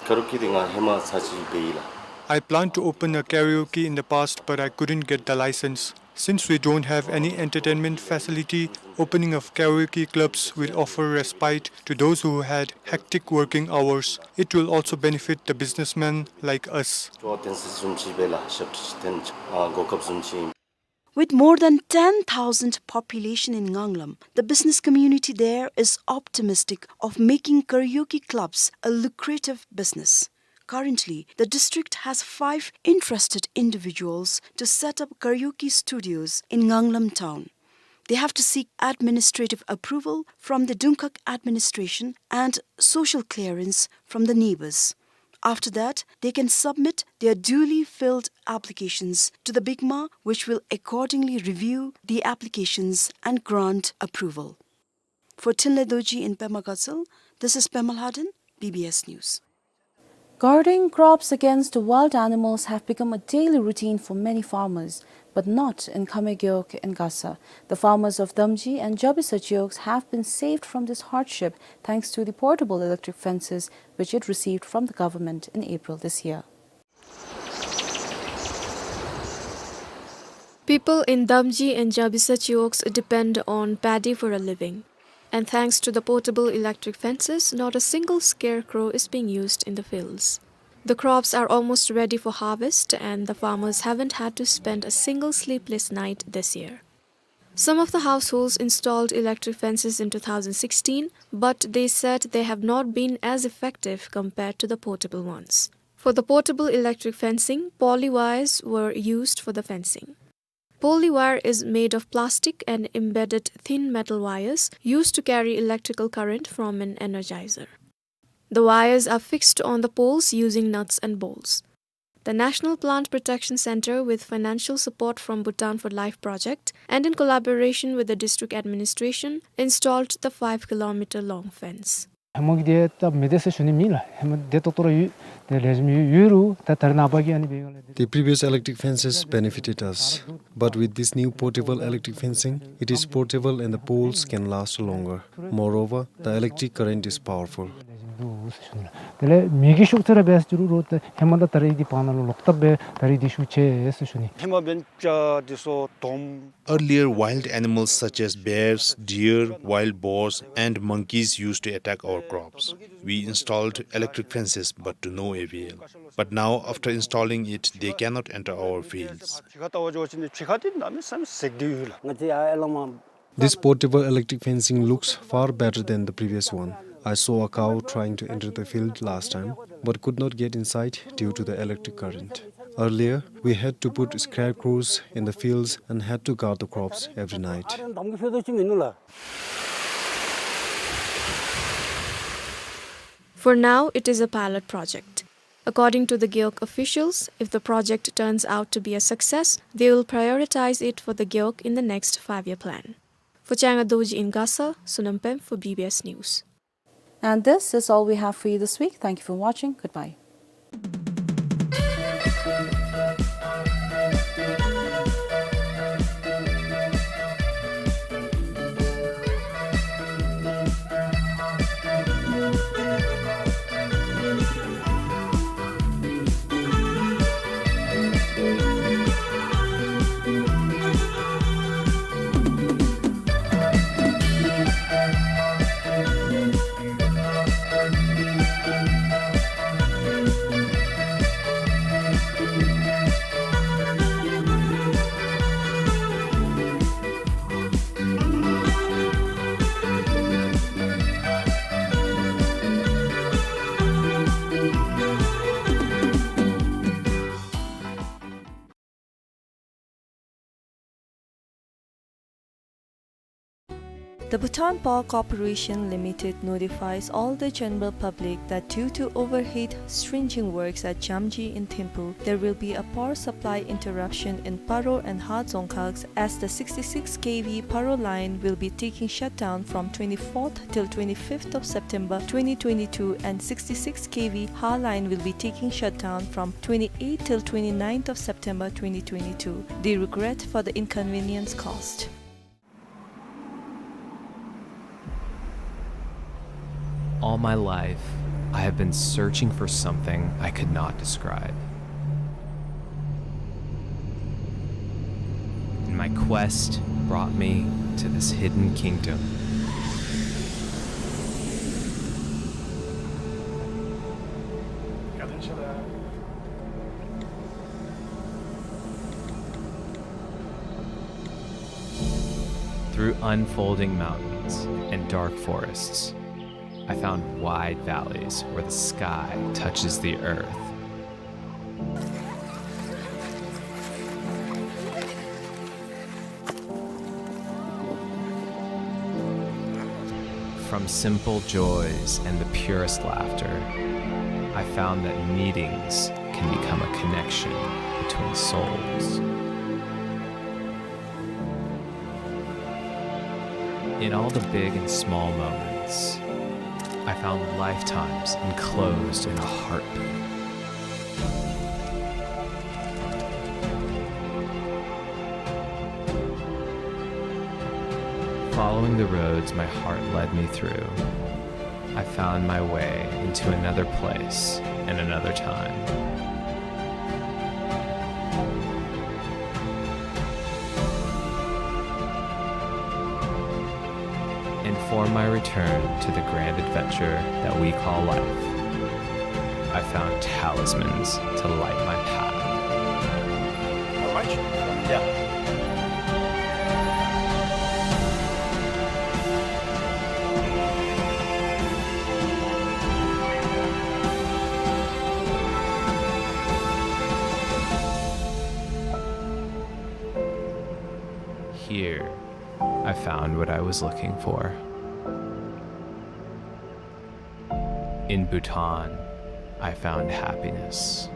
Karaoke དེ་ང་ཧེ་མ་ཚར་གཅིག་འབད་ཡི་ལགས། I plan to open a karaoke in the past, but I couldn't get the license. Since we don't have any entertainment facility, opening of karaoke clubs will offer respite to those who had hectic working hours. It will also benefit the businessmen like us. ཏོག་ཏན་ཏན་བཟུམ་ཅིག་འབད་ལགས། ཞབས་ཁྲ་ཅིག་འཐེན་ཨ་གོ་སྐབས་བཟུམ་ཅིག། With more than ten thousand population in Nganglam, the business community there is optimistic of making karaoke clubs a lucrative business. Currently, the district has five interested individuals to set up karaoke studios in Nganglam town. They have to seek administrative approval from the Dungkhag administration and social clearance from the neighbors. After that, they can submit their duly filled applications to the BICMA, which will accordingly review the applications and grant approval. For Thinley Dorji in Pema Gatshel, this is Pema Lhaden, B B S News. Guarding crops against wild animals have become a daily routine for many farmers, but not in Khame Gewog in Gasa. The farmers of Damji and Jabisa Gewogs have been saved from this hardship thanks to the portable electric fences which it received from the government in April this year. People in Damji and Jabisa Gewogs depend on paddy for a living. And thanks to the portable electric fences, not a single scarecrow is being used in the fields. The crops are almost ready for harvest, and the farmers haven't had to spend a single sleepless night this year. Some of the households installed electric fences in two thousand sixteen, but they said they have not been as effective compared to the portable ones. For the portable electric fencing, poly wires were used for the fencing. Poly wire is made of plastic and embedded thin metal wires used to carry electrical current from an energizer. The wires are fixed on the poles using nuts and bolts. The National Plant Protection Center, with financial support from Bhutan for Life project and in collaboration with the district administration, installed the five kilometer long fence. ཧེ་མ་གི་དེ་ད་མི་བདེ་ཟེར་ཞུ་ནི་མེད་ལགས། ཧེ་མ་བདེ་ཏོག་ཏོ་ར་ཡོད། དེ་ལེགས་ཤོམ་ཡོད་ཡོད་རུང་ད་ད་རེས་ནངས་པ་གི་ཨ་ནི་འབད་ཡོད་ལགས། The previous electric fences benefited us, but with this new portable electric fencing, it is portable and the poles can last longer. Moreover, the electric current is powerful. དེ་ལས་མི་གི་ཤོག་ཚད་ར་འབད་ཟེར་རུང་ད་ཧེ་མ་དང་ད་རེས་ཀྱི་བར་ན་ལུ་ལོག་ལྟབ་སྦེ་ད་རེས་འདི་ཤུགས་ཆེ་ཟེར་ཞུ་ནི། ཧེ་མ་འབདན་ཅ་འདི་ཚུ་དོམ། Earlier, wild animals such as bears, deer, wild boars, and monkeys used to attack our crops. We installed electric fences, but to no avail. But now, after installing it, they cannot enter our fields. ཕྱི་ཁར་ལྟ་བ་འགྱོ་བ་ཅིན་ཕྱི་ཁ་འདི་གནམ་མེད་ས་མེད་སེར་སྡོད་ཡོད་ལགས། ང་བཅས་ཡར་ཨེ་ལོང་མ། This portable electric fencing looks far better than the previous one. I saw a cow trying to enter the field last time, but could not get inside due to the electric current. Earlier, we had to put scarecrows in the fields and had to guard the crops every night. For now, it is a pilot project. According to the Gewog officials, if the project turns out to be a success, they will prioritize it for the Gewog in the next five-year plan. For Changa Dorji in Gasa, Sonam Pem for B B S News. And this is all we have for you this week. Thank you for watching. Goodbye. The Bhutan Power Corporation Limited notifies all the general public that due to overhead trenching works at Jamji in Thimphu, there will be a power supply interruption in Paro and Ha Dzongkhags, as the sixty-six K V Paro line will be taking shutdown from twenty-fourth till twenty-fifth of September twenty twenty-two, and sixty-six K V Ha line will be taking shutdown from twenty-eighth till twenty-ninth of September twenty twenty-two. They regret for the inconvenience caused. All my life, I have been searching for something I could not describe. And my quest brought me to this hidden kingdom. Through unfolding mountains and dark forests, I found wide valleys where the sky touches the earth. From simple joys and the purest laughter, I found that meetings can become a connection between souls. In all the big and small moments, I found lifetimes enclosed in a heartbeat. Following the roads my heart led me through, I found my way into another place and another time. And for my return to the grand adventure that we call life, I found talismans to light my path. All right. Yeah. Here, I found what I was looking for. In Bhutan, I found happiness.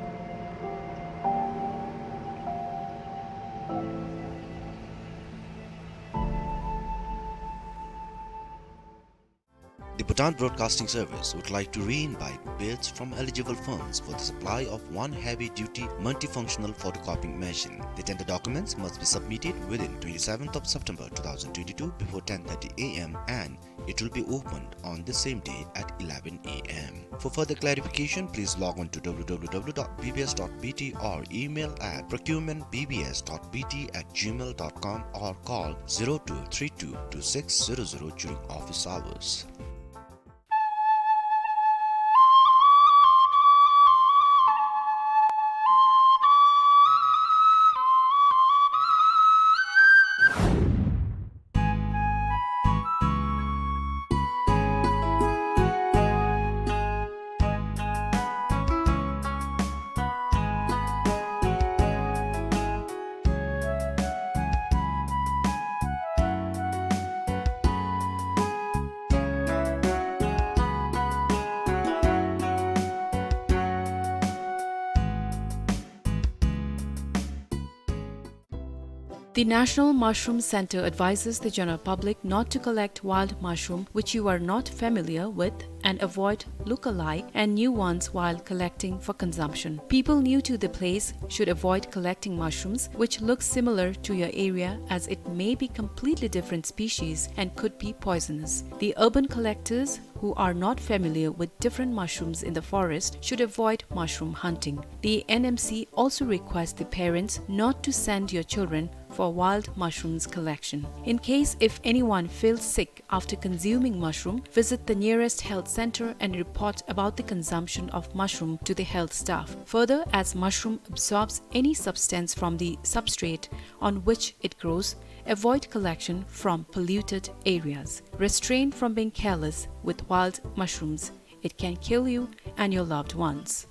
The Bhutan Broadcasting Service would like to re-invite bids from eligible firms for the supply of one heavy-duty multifunctional photocopying machine. The tender documents must be submitted within twenty-seventh of September two thousand twenty-two before ten thirty A M and it will be opened on the same day at eleven A M. For further clarification, please log on to W W W dot B B S dot B T or email at procurement B B S dot B T at gmail dot com or call zero two three two two six zero zero during office hours. The National Mushroom Center advises the general public not to collect wild mushroom which you are not familiar with and avoid look-alike and new ones while collecting for consumption. People new to the place should avoid collecting mushrooms which look similar to your area, as it may be completely different species and could be poisonous. The urban collectors who are not familiar with different mushrooms in the forest should avoid mushroom hunting. The N M C also requests the parents not to send your children for wild mushrooms collection. In case if anyone feels sick after consuming mushroom, visit the nearest health center and report about the consumption of mushroom to the health staff. Further, as mushroom absorbs any substance from the substrate on which it grows, avoid collection from polluted areas. Restrain from being careless with wild mushrooms. It can kill you and your loved ones.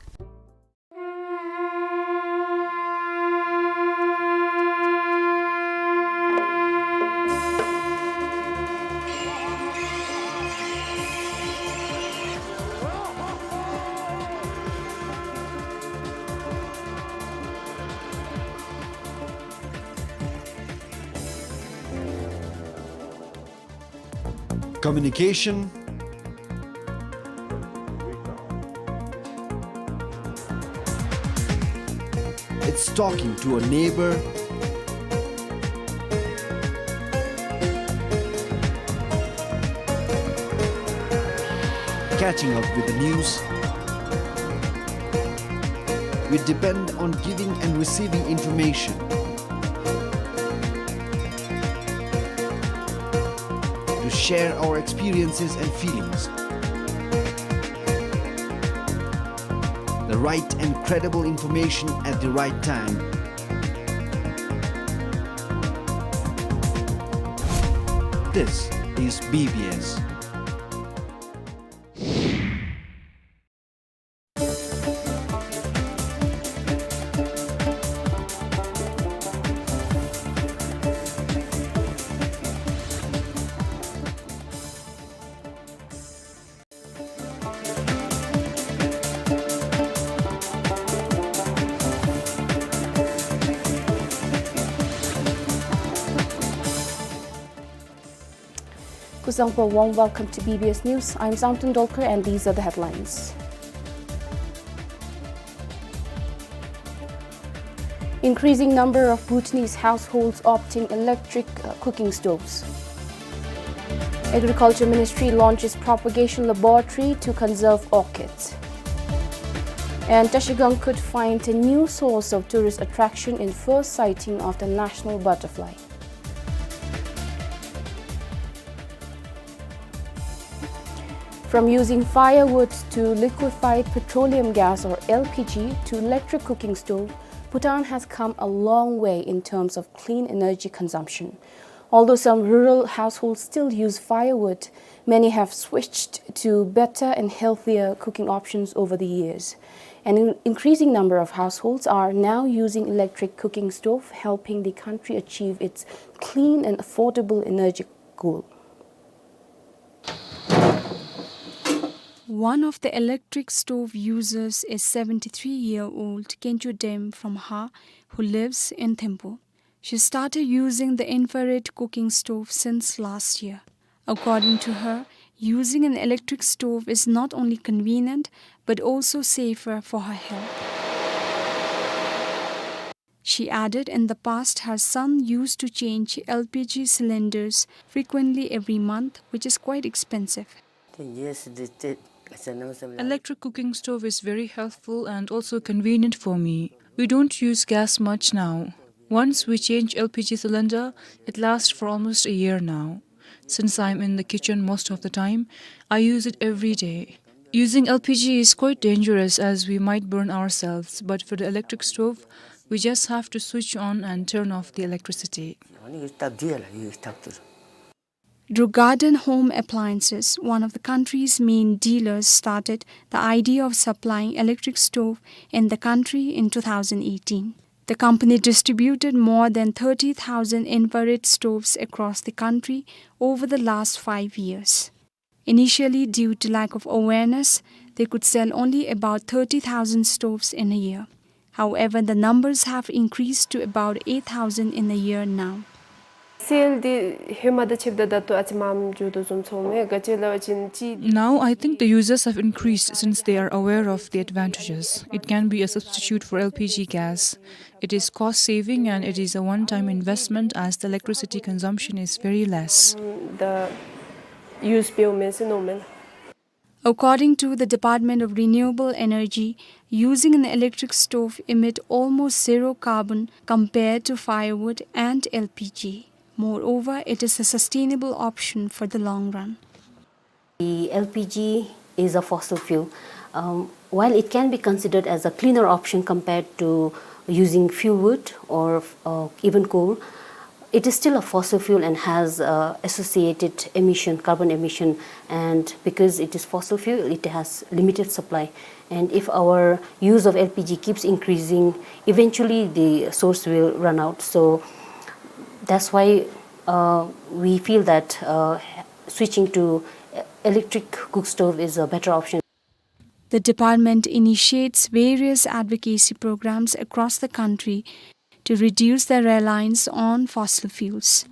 Communication. It's talking to a neighbor. Catching up with the news. We depend on giving and receiving information to share our experiences and feelings. The right and credible information at the right time. This is B B S. Kusangpo, warm welcome to B B S News. I'm Samten Dolkar and these are the headlines. Increasing number of Bhutanese households opting electric, uh, cooking stoves. Agriculture Ministry launches propagation laboratory to conserve orchids. And Trashigang could find a new source of tourist attraction in first sighting of the national butterfly. From using firewood to liquefied petroleum gas or L P G to electric cooking stove, Bhutan has come a long way in terms of clean energy consumption. Although some rural households still use firewood, many have switched to better and healthier cooking options over the years. An in-, increasing number of households are now using electric cooking stove, helping the country achieve its clean and affordable energy goal. One of the electric stove users is seventy-three-year-old Kencho Dem from Ha, who lives in Thimphu. She started using the infrared cooking stove since last year. According to her, using an electric stove is not only convenient, but also safer for her health. She added in the past her son used to change L P G cylinders frequently every month, which is quite expensive. Electric cooking stove is very helpful and also convenient for me. We don't use gas much now. Once we change L P G cylinder, it lasts for almost a year now. Since I'm in the kitchen most of the time, I use it every day. Using L P G is quite dangerous as we might burn ourselves, but for the electric stove, we just have to switch on and turn off the electricity. Drougarden Home Appliances, one of the country's main dealers, started the idea of supplying electric stove in the country in two thousand eighteen. The company distributed more than thirty thousand infrared stoves across the country over the last five years. Initially, due to lack of awareness, they could sell only about thirty thousand stoves in a year. However, the numbers have increased to about eight thousand in a year now. སེལ་འདི་ཧེ་མ་དང་ཕྱདཔ་ད་ད་ལྟོ་ཨ་ཙི་མངམ་འགྱོ་དོ་བཟུམ་ཚོརཝ་མས། ག་ཅི་ལབ་པ་ཅིན་ཅིག Now, I think the users have increased since they are aware of the advantages. It can be a substitute for L P G gas. It is cost saving and it is a one-time investment as the electricity consumption is very less. The use འབདཝ་མས་ཟེར་མནོཝ་མས་ལགས། According to the Department of Renewable Energy, using an electric stove emit almost zero carbon compared to firewood and L P G. Moreover, it is a sustainable option for the long run. The L P G is a fossil fuel. Um, while it can be considered as a cleaner option compared to using fuel wood or, uh, even coal, it is still a fossil fuel and has, uh, associated emission, carbon emission, and because it is fossil fuel, it has limited supply. And if our use of L P G keeps increasing, eventually the source will run out. So that's why, uh, we feel that, uh, switching to electric cook stove is a better option. The department initiates various advocacy programs across the country to reduce their reliance on fossil fuels.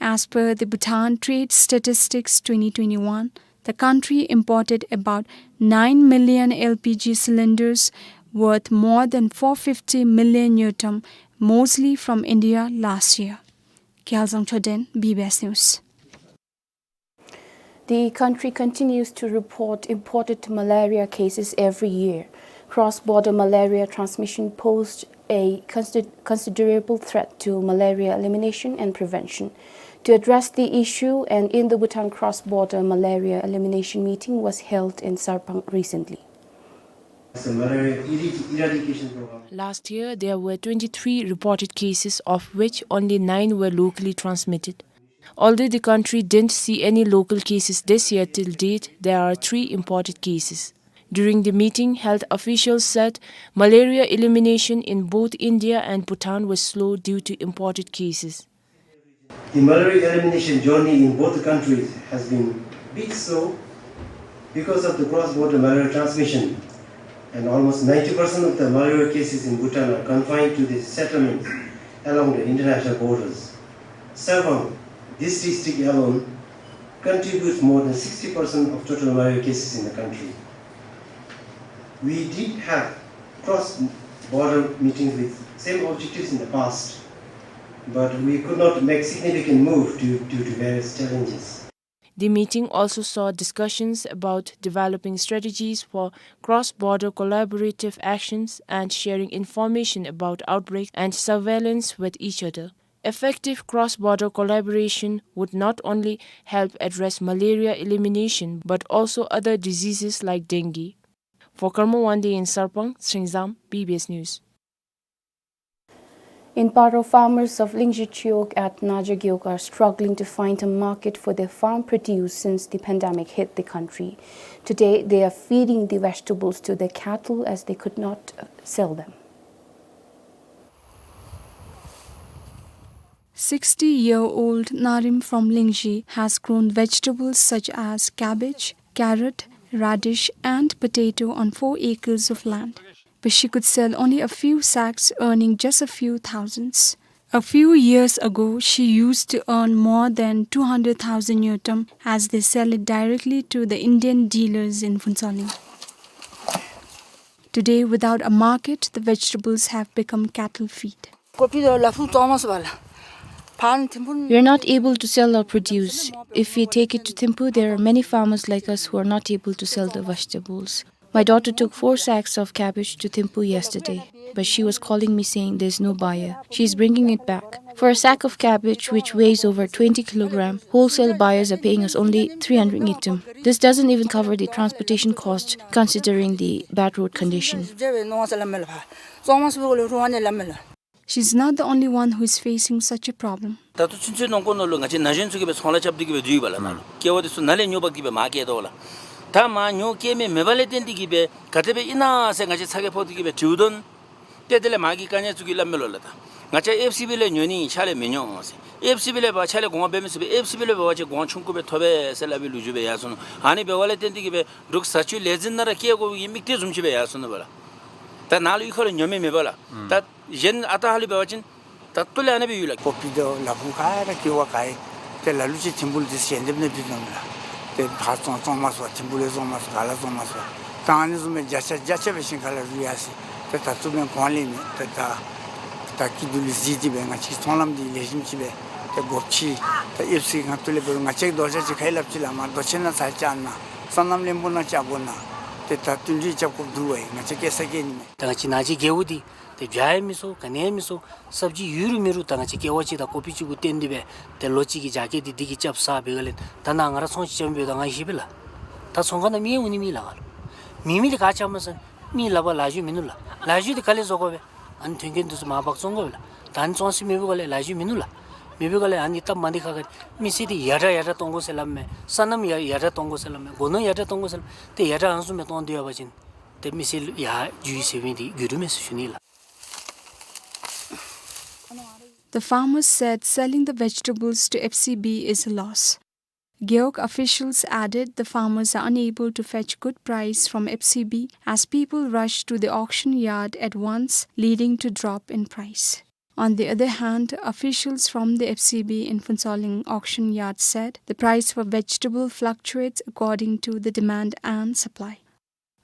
As per the Bhutan Trade Statistics twenty twenty-one, the country imported about nine million L P G cylinders worth more than four fifty million ngultrum, mostly from India last year. Gyalzang Choden, B B S News. The country continues to report imported malaria cases every year. Cross-border malaria transmission posed a consider-, considerable threat to malaria elimination and prevention. To address the issue, an Indo-Bhutan cross-border malaria elimination meeting was held in Sarpang recently. Last year, there were twenty-three reported cases, of which only nine were locally transmitted. Although the country didn't see any local cases this year till date, there are three imported cases. During the meeting, health officials said malaria elimination in both India and Bhutan was slow due to imported cases. The malaria elimination journey in both countries has been bit slow because of the cross-border malaria transmission, and almost ninety percent of the malaria cases in Bhutan are confined to the settlements along the international borders. Sarpang, this district alone, contributes more than sixty percent of total malaria cases in the country. We did have cross-border meetings with same objectives in the past, but we could not make significant move due, due to various challenges. The meeting also saw discussions about developing strategies for cross-border collaborative actions and sharing information about outbreaks and surveillance with each other. Effective cross-border collaboration would not only help address malaria elimination, but also other diseases like dengue. For Karma Wande in Sarpang, Sringzam, B B S News. In Paro, farmers of Lingzhi Chiwog at Naja Gewog are struggling to find a market for their farm produce since the pandemic hit the country. Today, they are feeding the vegetables to their cattle as they could not, uh, sell them. Sixty-year-old Narim from Lingzhi has grown vegetables such as cabbage, carrot, radish, and potato on four acres of land. But she could sell only a few sacks, earning just a few thousands. A few years ago, she used to earn more than two hundred thousand ngultrum, as they sell it directly to the Indian dealers in Phuentsholing. Today, without a market, the vegetables have become cattle feed. We are not able to sell our produce. If we take it to Thimphu, there are many farmers like us who are not able to sell the vegetables. My daughter took four sacks of cabbage to Thimphu yesterday, but she was calling me saying there's no buyer. She is bringing it back. For a sack of cabbage, which weighs over twenty kilogram, wholesale buyers are paying us only three hundred ngultrum. This doesn't even cover the transportation cost, considering the bad road condition. She's not the only one who is facing such a problem. ད་ལྟོ་ཚུན་ཚོད་ནང་འཁོད་ནང་ལུ་ང་བཅས་ན་གཞོན་ཚུ་གིས་སྦེ་ཚོང་ལཱ་རྐྱབ་སྟེ་གིས་སྦེ་སྡོད་ཡོདཔ་ལགས། ནཱ་ལུ་སྐྱེ་བོ་འདི་ཚུ་ནཱ་ལས་ཉོ་འབག་སྟེ་གིས་སྦེ་མར་བསྐྱལ་དོ་ལགས། ད་མར་ཉོ་བསྐྱལ་མི་མེད་པ་ལས་བརྟེན་ཏེ་གིས་སྦེ་ག་དེ་སྦེ་ཨིན་ན་ཟེར་ང་བཅས་ཚ་གྱང་ཕོག་སྟེ་གིས་སྦེ་དྲིཝ་དོ། ཏེ་དེ་ལས་མར་གྱི་བཀག་ཉར་ཚུ་གིས་སླབ་མས་ལོ་ལགས། ད་ང་བཅས་ཨེཕ་སི་བི་ལས་ཉོ་ནི་ཨིན། ཕྱག་ལས་མི་ཉོ་ཟེར། ཨེཕ་སི་བི་ལས་འབད་བ་ཕྱག་ལས་གོང་འབད་མི་ཚུགས་པས། ཨེཕ་སི་བི་ལས་འབད་བ་ཅིན་གོང་ཆུང་ཀུ་སྦེ་ཐོབ་པས་ཟེར་སླབ་པའི་ལོ་རྒྱུས་སྦེ་ཡར་སོང་ནུག། ཨ་ནི་འབད་བ་ལས་བརྟེན་ཏེ་གིས་སྦེ་འབྲུག་བཟའ་ཆོས་ལས་འཛིན་ནང་ར་བསྐྱལ་དགོ་པའི་དམིགས་གཏད་བཟུམ་ཅིག་སྦེ་ཡར་སོང་ནུག་པ་ལགས། ད་ནཱ་ལུ་གཡུས་ཁ་ལུ་ཉོ་མི་མེད་པས་ལགས། ད་གཞན་ཨ་རྟག་ཧ་ལུགས་འབད་བ་ཅིན་ད་ལྟོ་ལས་ཨ་ནི་སྦེ་ཡོད་ལགས། ཀོ་པི་དང་ལ་ཕུག་ག་ར་ཀེ་བ་ག་ཡི། ཏེ་ལ་ལུ་ཅིག་ཐིམ་ཕུག་ལུ་དེ་ཚུ་ཞལ་འདེབས་ནང་འབད་དོ་མས་ལགས། ཏེ་ད་བཙོང་བཙོང་མ་ཚུགས་པར་ཐིམ་ཕུག་ལས་བཙོང་མ་ཚུགས་པར་ག་ལས་བཙོང་མ་ཚུགས་པར། ད་ཨ་ནི་བཟུམ་སྦེ་བརྒྱ་ཆ་བརྒྱ་ཆ་འབད་ཞིནམ་ཁ་ལས་རུལ་ཡར་སོ་ཡི། ཏེ་ད་ལྟོ་མེན་གོང་ལས་མེན། ཏེ་ད་ད་སྐྱིད་སྡུག་ལུ་གཟིགས་ཏེ་སྦེ་ང་བཅས་ཀྱི་ཚོང་ལམ་འདི་ལེགས་ཤོམ་ཅིག་སྦེ་ཏེ་སྒོ་ཕྱེ། ད་ཨེཕ་སི་ཁང་ཐོག་ལས་འབད་ང་བཅས་ཀྱིས་རྡོག་རྩ་ཅིག་ཁ་ལས་སླབ་ཅི་ལགས། མར་རྡོ་ཆེན་ནང་ཚར་བཅར་གནང་། སོ་ནམ་གླིང་སྦུག་ནང་བཅར་དགོ་གནང་། ཏེ་ད་བསྟུན་གྲོས་རྐྱབ་དགོཔ་འདུག་པ་ཡི། ང་བཅས་སྐྱེལ་ས་སྐྱེལ་ནི་མས། ད་ང་བཅས་ནང་གི་རྒེད་འོག་འདི་ཏེ་བྱ་ཡང་མི་ཚུགས་ག་ནི་ཡང་མི་ཚུགས། སབ་ཇི་ཡོད་རུང་མེད་རུང་ད་ང་བཅས་ཀེ་བ་ཅིག་དང་ཀོ་པི་ཅིག་གུ་བརྟེན་ཏེ་སྦེ་ཏེ་ལོ་གཅིག་གི་རྒྱ་སྐྱེད་འདི་འདི་གིས་རྐྱབ་ཚར་བའི་སྒང་ལས་ད་ནཱ་ང་ར་ཚོང་ཅིག་རྐྱབ་མི་འབདཝ་ད་ང་ཤེས་པས་ལགས། ད་ཚོང་ཁང་ནང་མི་ཡང་འོང་ནི་མེད་ལགས། ང་ལུ་མེད་མི་འདི་ག་རྐྱབ་མས་ཟེར་མི་ལག་པར་ལཱ་གཞི་མིན་ནུག་ལགས། ལཱ་གཞི་འདི་ག་ལས་བཟོ་དགོ་པས། ཨ་ནི་ཐོན་སྐྱེད་འདི་ཚུ་མར་འབག་བཙོང་དགོ་པས་ལགས། ད་ཨ་ནི་བཙོང་ས་མེད་པའི་སྒང་ལས་ལཱ་གཞི་མིན་ནུག་ལགས། མེད་པའི་སྒང་ལས་ཨ་ནི་སྟབས་མ་བདེ་ཁག་ཁ་མི་སེར་འདི་ཡར་དྲག་ཡར་དྲག་གཏོང་དགོ་ཟེར་སླབ་མས། སོ་ནམ་ཡར་ཡར་དྲག་གཏོང་དགོ་ཟེར་སླབ་མས། སྒོ་ནོར་ཡར་དྲག་གཏོང་དགོ་ཟེར་སླབ་མས། ཏེ་ཡར་དྲག་ཨ་ནི་བཟུམ་སྦེ་གཏོང་སྡོད་པ་ཅིན་ཏེ་མི་སེར་ཡར་འགྱོ་ཡི་ཟེར་མི་འདི་འགྱོ་དོ་མས་ཟེར་ཞུ་ནི་ལགས། The farmers said selling the vegetables to F C B is a loss. Gewog officials added the farmers are unable to fetch good price from F C B as people rush to the auction yard at once, leading to drop in price. On the other hand, officials from the F C B in Phuentsholing auction yard said the price for vegetable fluctuates according to the demand and supply.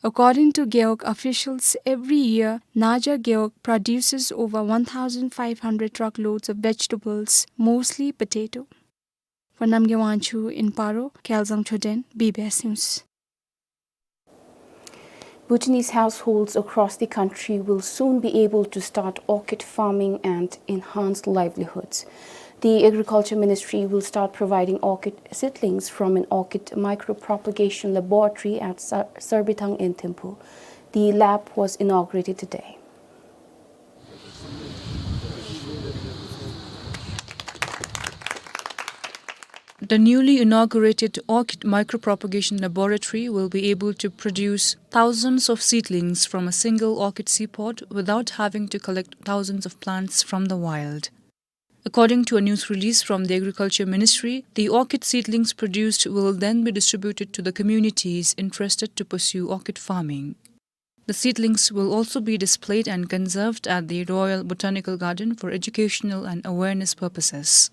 According to Gewog officials, every year Naja Gewog produces over one thousand five hundred truckloads of vegetables, mostly potato. For Namgay Wangchuk in Paro, Kyaelzang Choden, B B S News. Bhutanese households across the country will soon be able to start orchid farming and enhance livelihoods. The Agriculture Ministry will start providing orchid seedlings from an orchid micropropagation laboratory at Sar-, Sarbithang in Thimphu. The lab was inaugurated today. The newly inaugurated Orchid Micropropagation Laboratory will be able to produce thousands of seedlings from a single orchid seed pod without having to collect thousands of plants from the wild. According to a news release from the Agriculture Ministry, the orchid seedlings produced will then be distributed to the communities interested to pursue orchid farming. The seedlings will also be displayed and conserved at the Royal Botanical Garden for educational and awareness purposes.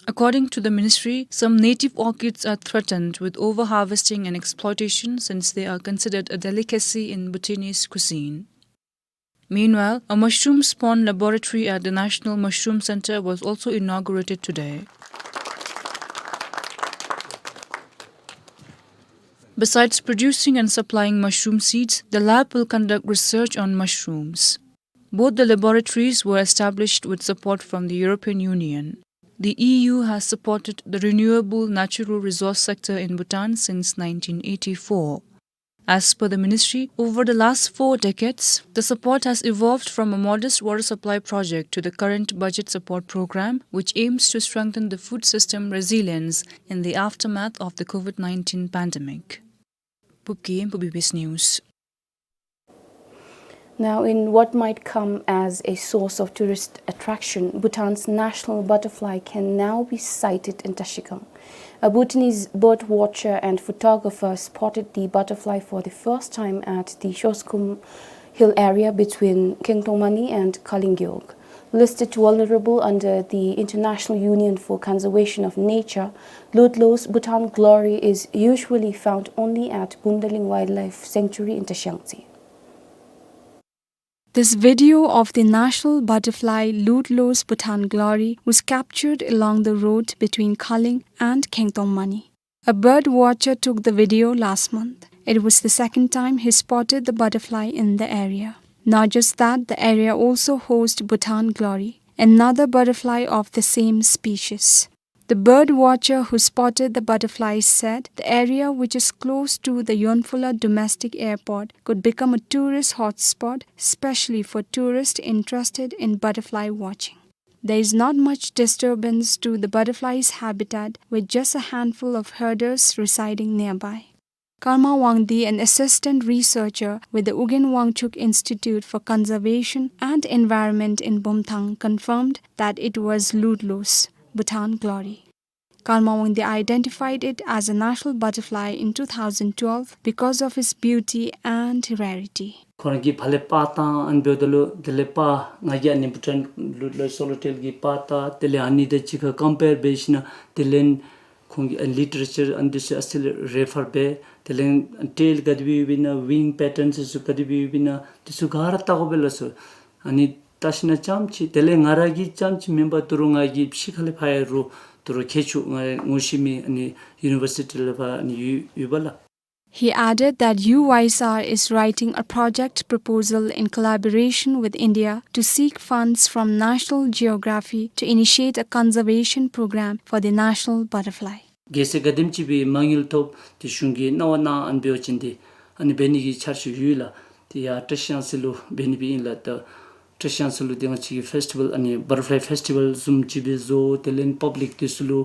According to the ministry, some native orchids are threatened with overharvesting and exploitation since they are considered a delicacy in Bhutanese cuisine. Meanwhile, a mushroom spawn laboratory at the National Mushroom Centre was also inaugurated today. Besides producing and supplying mushroom seeds, the lab will conduct research on mushrooms. Both the laboratories were established with support from the European Union. The E U has supported the renewable natural resource sector in Bhutan since nineteen eighty-four. As per the ministry, over the last four decades, the support has evolved from a modest water supply project to the current budget support program, which aims to strengthen the food system resilience in the aftermath of the COVID nineteen pandemic. Bupki, B B S News. Now, in what might come as a source of tourist attraction, Bhutan's national butterfly can now be sighted in Trashigang. A Bhutanese bird watcher and photographer spotted the butterfly for the first time at the Shoskhum Hill area between Khentongmani and Khaling Gewog. Listed vulnerable under the International Union for Conservation of Nature, Ludlow's Bhutan Glory is usually found only at Bumdaling Wildlife Sanctuary in Trashigang. This video of the national butterfly Ludlow's Bhutan Glory was captured along the road between Khaling and Khentongmani. A bird watcher took the video last month. It was the second time he spotted the butterfly in the area. Not just that, the area also hosts Bhutan Glory, another butterfly of the same species. The bird watcher who spotted the butterfly said the area, which is close to the Yonphula domestic airport, could become a tourist hotspot, especially for tourists interested in butterfly watching. There is not much disturbance to the butterfly's habitat, with just a handful of herders residing nearby. Karma Wangdi, an assistant researcher with the Ugyen Wangchuck Institute for Conservation and Environment in Bumthang, confirmed that it was Ludlow's Bhutan Glory. Karma Wangdi identified it as a national butterfly in two thousand twelve because of its beauty and rarity. ཁོ་རང་གིས་ཕར་ལས་པར་བཏང་ཨ་ནི་འབདཝ་ད་ལུ་དེ་ལས་པར་ང་གིས་ཨ་ནི་བྷུ་ཊཱན་ལུ་ལུ་སོ་ལོ་ཊེལ་གྱི་པར་བཏང་དེ་ལས་ཨ་ནི་དང་གཅིག་ཁར་ཀམ་པེར་འབད་ཞིནམ་ལས་དེ་ལས་ཁོང་གི་ཨ་ལི་ཊི་རེ་ཅར་ཨ་ནི་འདི་ཚུ་ཨ་ཙི་རེ་ཕར་འབད་དེ་ལས་ཊེལ་ག་དེ་སྦེ་ཡོདཔ་ཨིན་ན་ཝིང་པེ་ཊརན་འདི་ཚུ་ག་དེ་སྦེ་ཡོདཔ་ཨིན་ན་འདི་ཚུ་ག་ར་བལྟ་དགོ་པས་ལགས་སོ། ཨ་ནི་བལྟ་ཞིནམ་ལས་རྐྱངམ་ཅིག་དེ་ལས་ང་ར་གིས་རྐྱངམ་ཅིག་མེན་པར་ད་རུང་ང་གིས་ཕྱི་ཁ་ལས་ཕར་ཡང་རོགས་ད་རོགས་ཁྱད་ཆོས་ང་ངོ་ཤེས་མི་ཨ་ནི་ཡུ་ནི་བར་སི་ཊི་ལས་ཕར་ཨ་ནི་ཡོད་ཡོད་པས་ལགས། He added that U Y S R is writing a project proposal in collaboration with India to seek funds from National Geography to initiate a conservation program for the national butterfly. གལ་སྲིད་ག་དེམ་ཅིག་སྦེ་མ་དངུལ་ཐོབ་སྟེ་གཞུང་གིས་གནང་བ་གནང་ཨ་ནི་འབད་བ་ཅིན་ཏེ་ཨ་ནི་འབད་ནི་གི་འཆར་གཞི་ཡོད་ལགས། ཏེ་ཡར་བཀྲིས་སྒང་ཚང་ལུ་འབད་ནི་སྦེ་ཨིན་ལགས། ད་བཀྲིས་སྒང་ཚང་ལུ་ཏེ་ང་བཅས་ཀྱིས་ཕེསི་ཊི་བཱལ་ཨ་ནི་བ་ཊར་ཕ་ལའི་ཕེསི་ཊི་བཱལ་བཟུམ་ཅིག་སྦེ་བཟོ་དེ་ལས་པབ་ལིཀ་འདི་ཚུ་ལུ་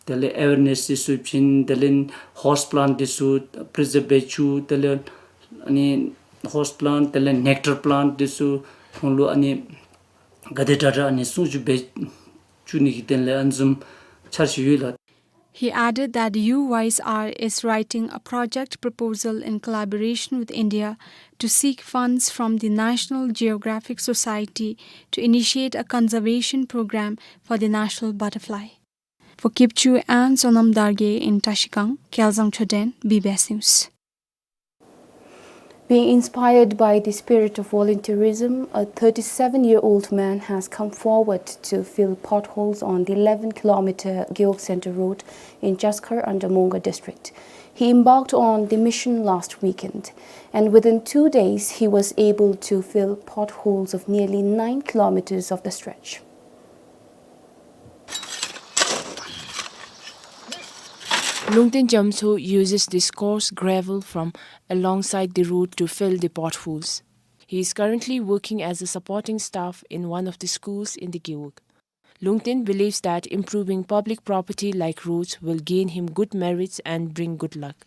དེ་ལས་ཨ་ཝེར་ནེསི་འདི་ཚུ་བྱིན་དེ་ལས་ཧོར་སི་པི་ལཱནཊ་འདི་ཚུ་པི་རི་ཛརབ་འབད་བཅུག་དེ་ལས་ཨ་ནི་ཧོར་སི་པི་ལཱནཊ་དེ་ལས་ནེཀ་ཊར་པི་ལཱནཊ་འདི་ཚུ་ཁོང་ལུ་ཨ་ནི་ག་དེ་དྲག་དྲག་ཨ་ནི་སྲུང་སྐྱོབ་འབད་བཅུག་ནི་གི་དོན་ལས་ཨ་ནི་བཟུམ་འཆར་གཞི་ཡོད་ལགས། He added that U Y S R is writing a project proposal in collaboration with India to seek funds from the National Geographic Society to initiate a conservation program for the national butterfly. For Kipchoo and Sonam Dargay in Trashigang, Kyalzang Choden, B B S News. Being inspired by the spirit of volunteerism, a thirty-seven-year-old man has come forward to fill potholes on the eleven kilometer Gewog Center Road in Chaskar under Mongar district. He embarked on the mission last weekend, and within two days, he was able to fill potholes of nearly nine kilometers of the stretch. Lungten Jamtso uses this coarse gravel from alongside the road to fill the potholes. He is currently working as a supporting staff in one of the schools in the Gewog. Lungten believes that improving public property like roads will gain him good merits and bring good luck.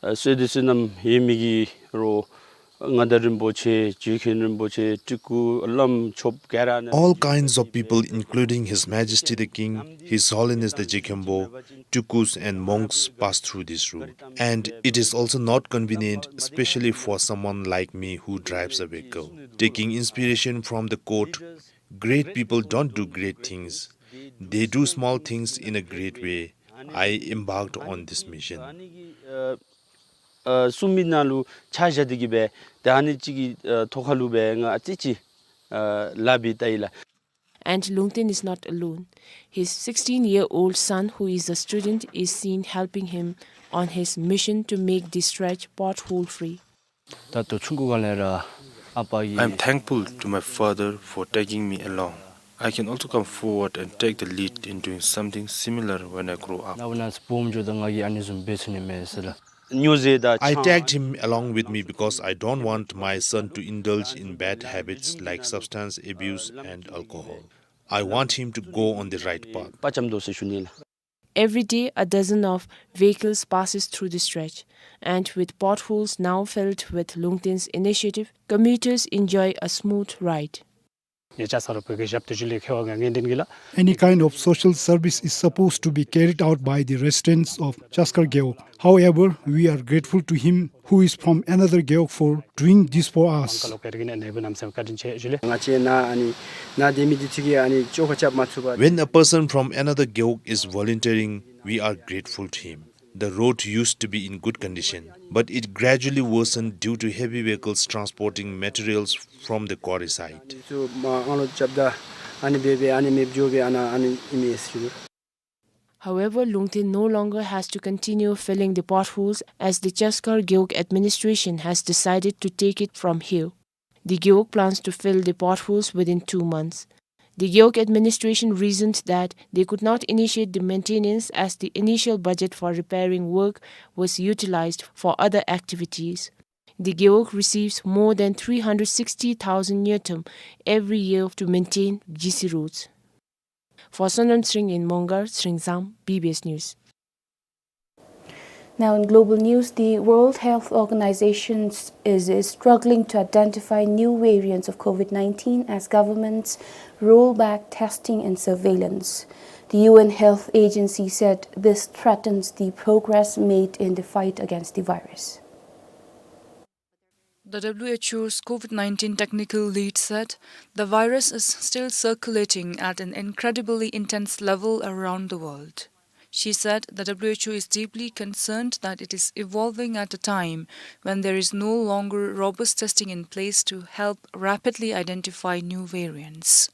ཨ་བསོད་བདེ་བསོད་ནམས་ཡོད་མི་གི་རོགས་མངའ་བདག་རིན་པོ་ཆེ་རྗེ་མཁན་རིན་པོ་ཆེ་སྤྲུལ་སྐུ་བླམ་ཆོསཔ་ག་ར་ཨ་ནི། All kinds of people, including His Majesty the King, His Holiness the Jigkhenpo, Shukus and monks pass through this road. And it is also not convenient, especially for someone like me who drives a vehicle. Taking inspiration from the quote, "Great people don't do great things. They do small things in a great way," I embarked on this mission. ཨ་གསུམ་པའི་ནང་ལུ་ཆ་བཞག་སྟེ་གི་སྦེ་ད་ཨ་ནི་ཅིག་གི་ཐོག་ཁ་ལུ་སྦེ་ང་ཨ་ཙི་ཅིག་ལཱ་འབད་ལྟ་ཡི་ལགས། And Lungten is not alone. His sixteen-year-old son, who is a student, is seen helping him on his mission to make the stretch pothole-free. ད་ལྟོ་ཆུང་ཀུ་སྒང་ལས་ར་ཨ་པ་གིས། I am thankful to my father for taking me along. I can also come forward and take the lead in doing something similar when I grow up. ནཱ་བུ་ནཱ་སྦོམ་འགྱོཝ་ད་ང་གིས་ཨ་ནི་བཟུམ་འབད་ཚུགས་ནི་མས་ཟེར་ལགས། I tagged him along with me because I don't want my son to indulge in bad habits like substance abuse and alcohol. I want him to go on the right path. པ་ཅམ་དོ་ཟེར་ཞུ་ནི་ལགས། Every day, a dozen of vehicles passes through the stretch, and with potholes now filled with Lungten's initiative, commuters enjoy a smooth ride. ཉེ་ཆར་ས་རུ་བོད་ཀྱི་ཞབས་ཏོག་ཅིག་ལས་ཁེ་བ་ང་ངེས་ལྡན་གྱི་ལགས། Any kind of social service is supposed to be carried out by the residents of Chaskar Gewog. However, we are grateful to him, who is from another Gewog, for doing this for us. ང་བཅས་ནཱ་ཨ་ནི་ནཱ་སྡོད་མི་འདི་ཚུ་གིས་ཨ་ནི་བཅོ་ཁ་རྐྱབ་མ་ཚུགས་པར། When a person from another Gewog is volunteering, we are grateful to him. The road used to be in good condition, but it gradually worsened due to heavy vehicles transporting materials from the quarry site. However, Lungten no longer has to continue filling the potholes as the Chaskar Gewog administration has decided to take it from here. The Gewog plans to fill the potholes within two months. The Gewog administration reasoned that they could not initiate the maintenance as the initial budget for repairing work was utilized for other activities. The Gewog receives more than three hundred sixty thousand ngultrum every year to maintain G C roads. For Sonam Tsering in Mongar, Tsering Zam, B B S News. Now in global news, the World Health Organization is, is struggling to identify new variants of COVID nineteen as governments roll back testing and surveillance. The U N Health Agency said this threatens the progress made in the fight against the virus. The W H O's COVID nineteen technical lead said the virus is still circulating at an incredibly intense level around the world. She said the W H O is deeply concerned that it is evolving at a time when there is no longer robust testing in place to help rapidly identify new variants.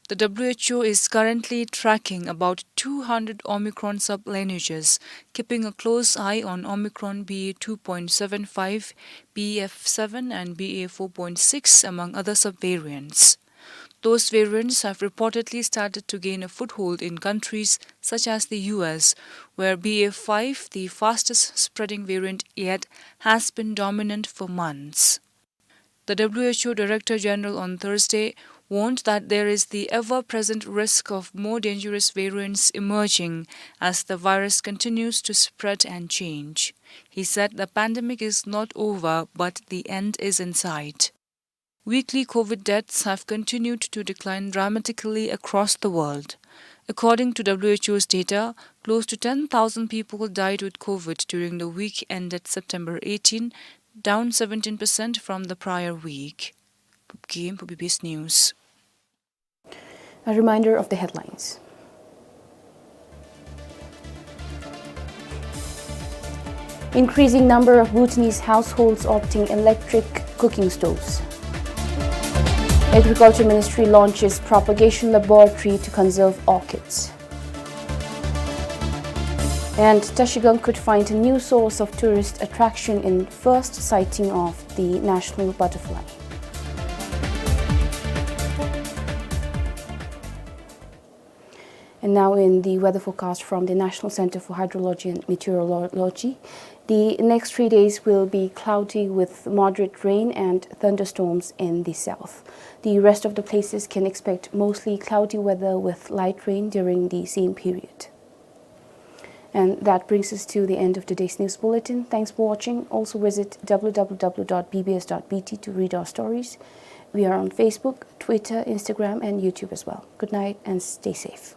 The W H O is currently tracking about two hundred Omicron sublineages, keeping a close eye on Omicron B A two point seven five, B F seven, and B A four point six, among other subvariants. Those variants have reportedly started to gain a foothold in countries such as the U S, where B A five, the fastest spreading variant yet, has been dominant for months. The W H O Director General on Thursday warned that there is the ever-present risk of more dangerous variants emerging as the virus continues to spread and change. He said the pandemic is not over, but the end is in sight. Weekly COVID deaths have continued to decline dramatically across the world. According to W H O's data, close to ten thousand people died with COVID during the week ended September eighteen, down seventeen percent from the prior week. Pupkim, Pu B B S News. A reminder of the headlines. Increasing number of Bhutanese households opting electric cooking stoves. Agriculture Ministry launches propagation laboratory to conserve orchids. And Trashigang could find a new source of tourist attraction in first sighting of the national butterfly. And now in the weather forecast from the National Center for Hydrology and Meteorology, the next three days will be cloudy with moderate rain and thunderstorms in the south. The rest of the places can expect mostly cloudy weather with light rain during the same period. And that brings us to the end of today's news bulletin. Thanks for watching. Also visit W W W dot B B S dot B T to read our stories. We are on Facebook, Twitter, Instagram, and YouTube as well. Good night and stay safe.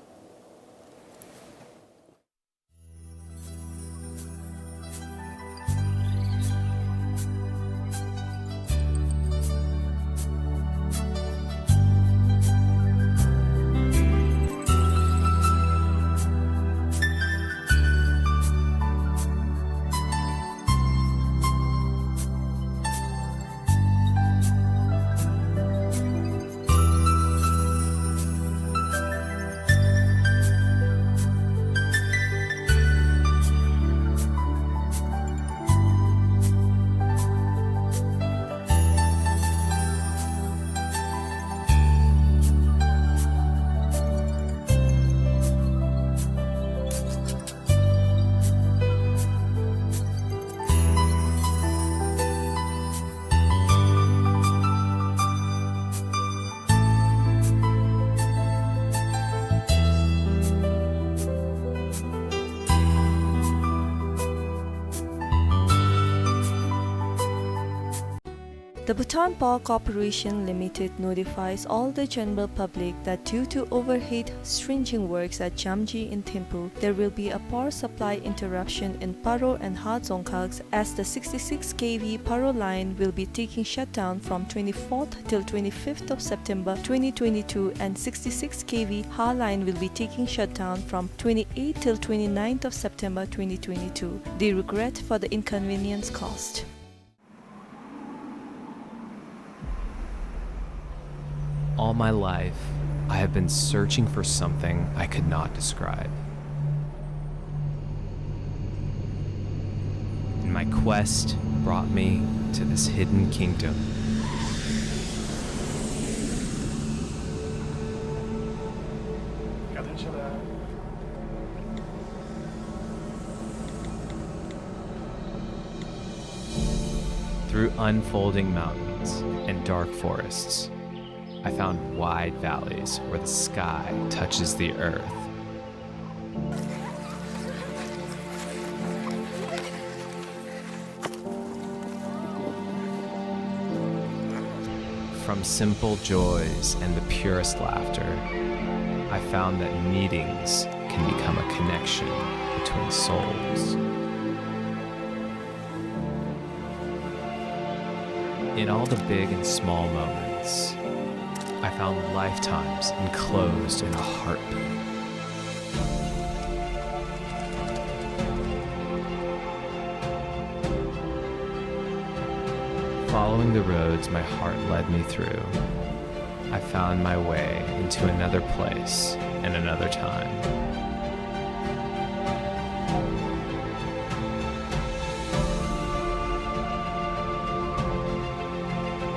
The Bhutan Power Corporation Limited notifies all the general public that due to overhead stringing works at Jamji in Thimphu, there will be a power supply interruption in Paro and Hadzongkhag, as the sixty-six K V Paro line will be taking shutdown from twenty-fourth till twenty-fifth of September twenty twenty-two, and sixty-six K V Ha line will be taking shutdown from twenty-eighth till twenty-ninth of September twenty twenty-two. They regret for the inconvenience caused. All my life, I have been searching for something I could not describe. And my quest brought me to this hidden kingdom. Through unfolding mountains and dark forests, I found wide valleys where the sky touches the earth. From simple joys and the purest laughter I found that meetings can become a connection between souls. In all the big and small moments, I found lifetimes enclosed in a heartbeat. Following the roads my heart led me through, I found my way into another place and another time.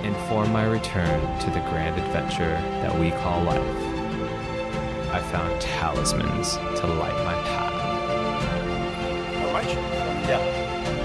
And for my return to the grand adventure that we call life, I found talismans to light my path. All right. Yeah.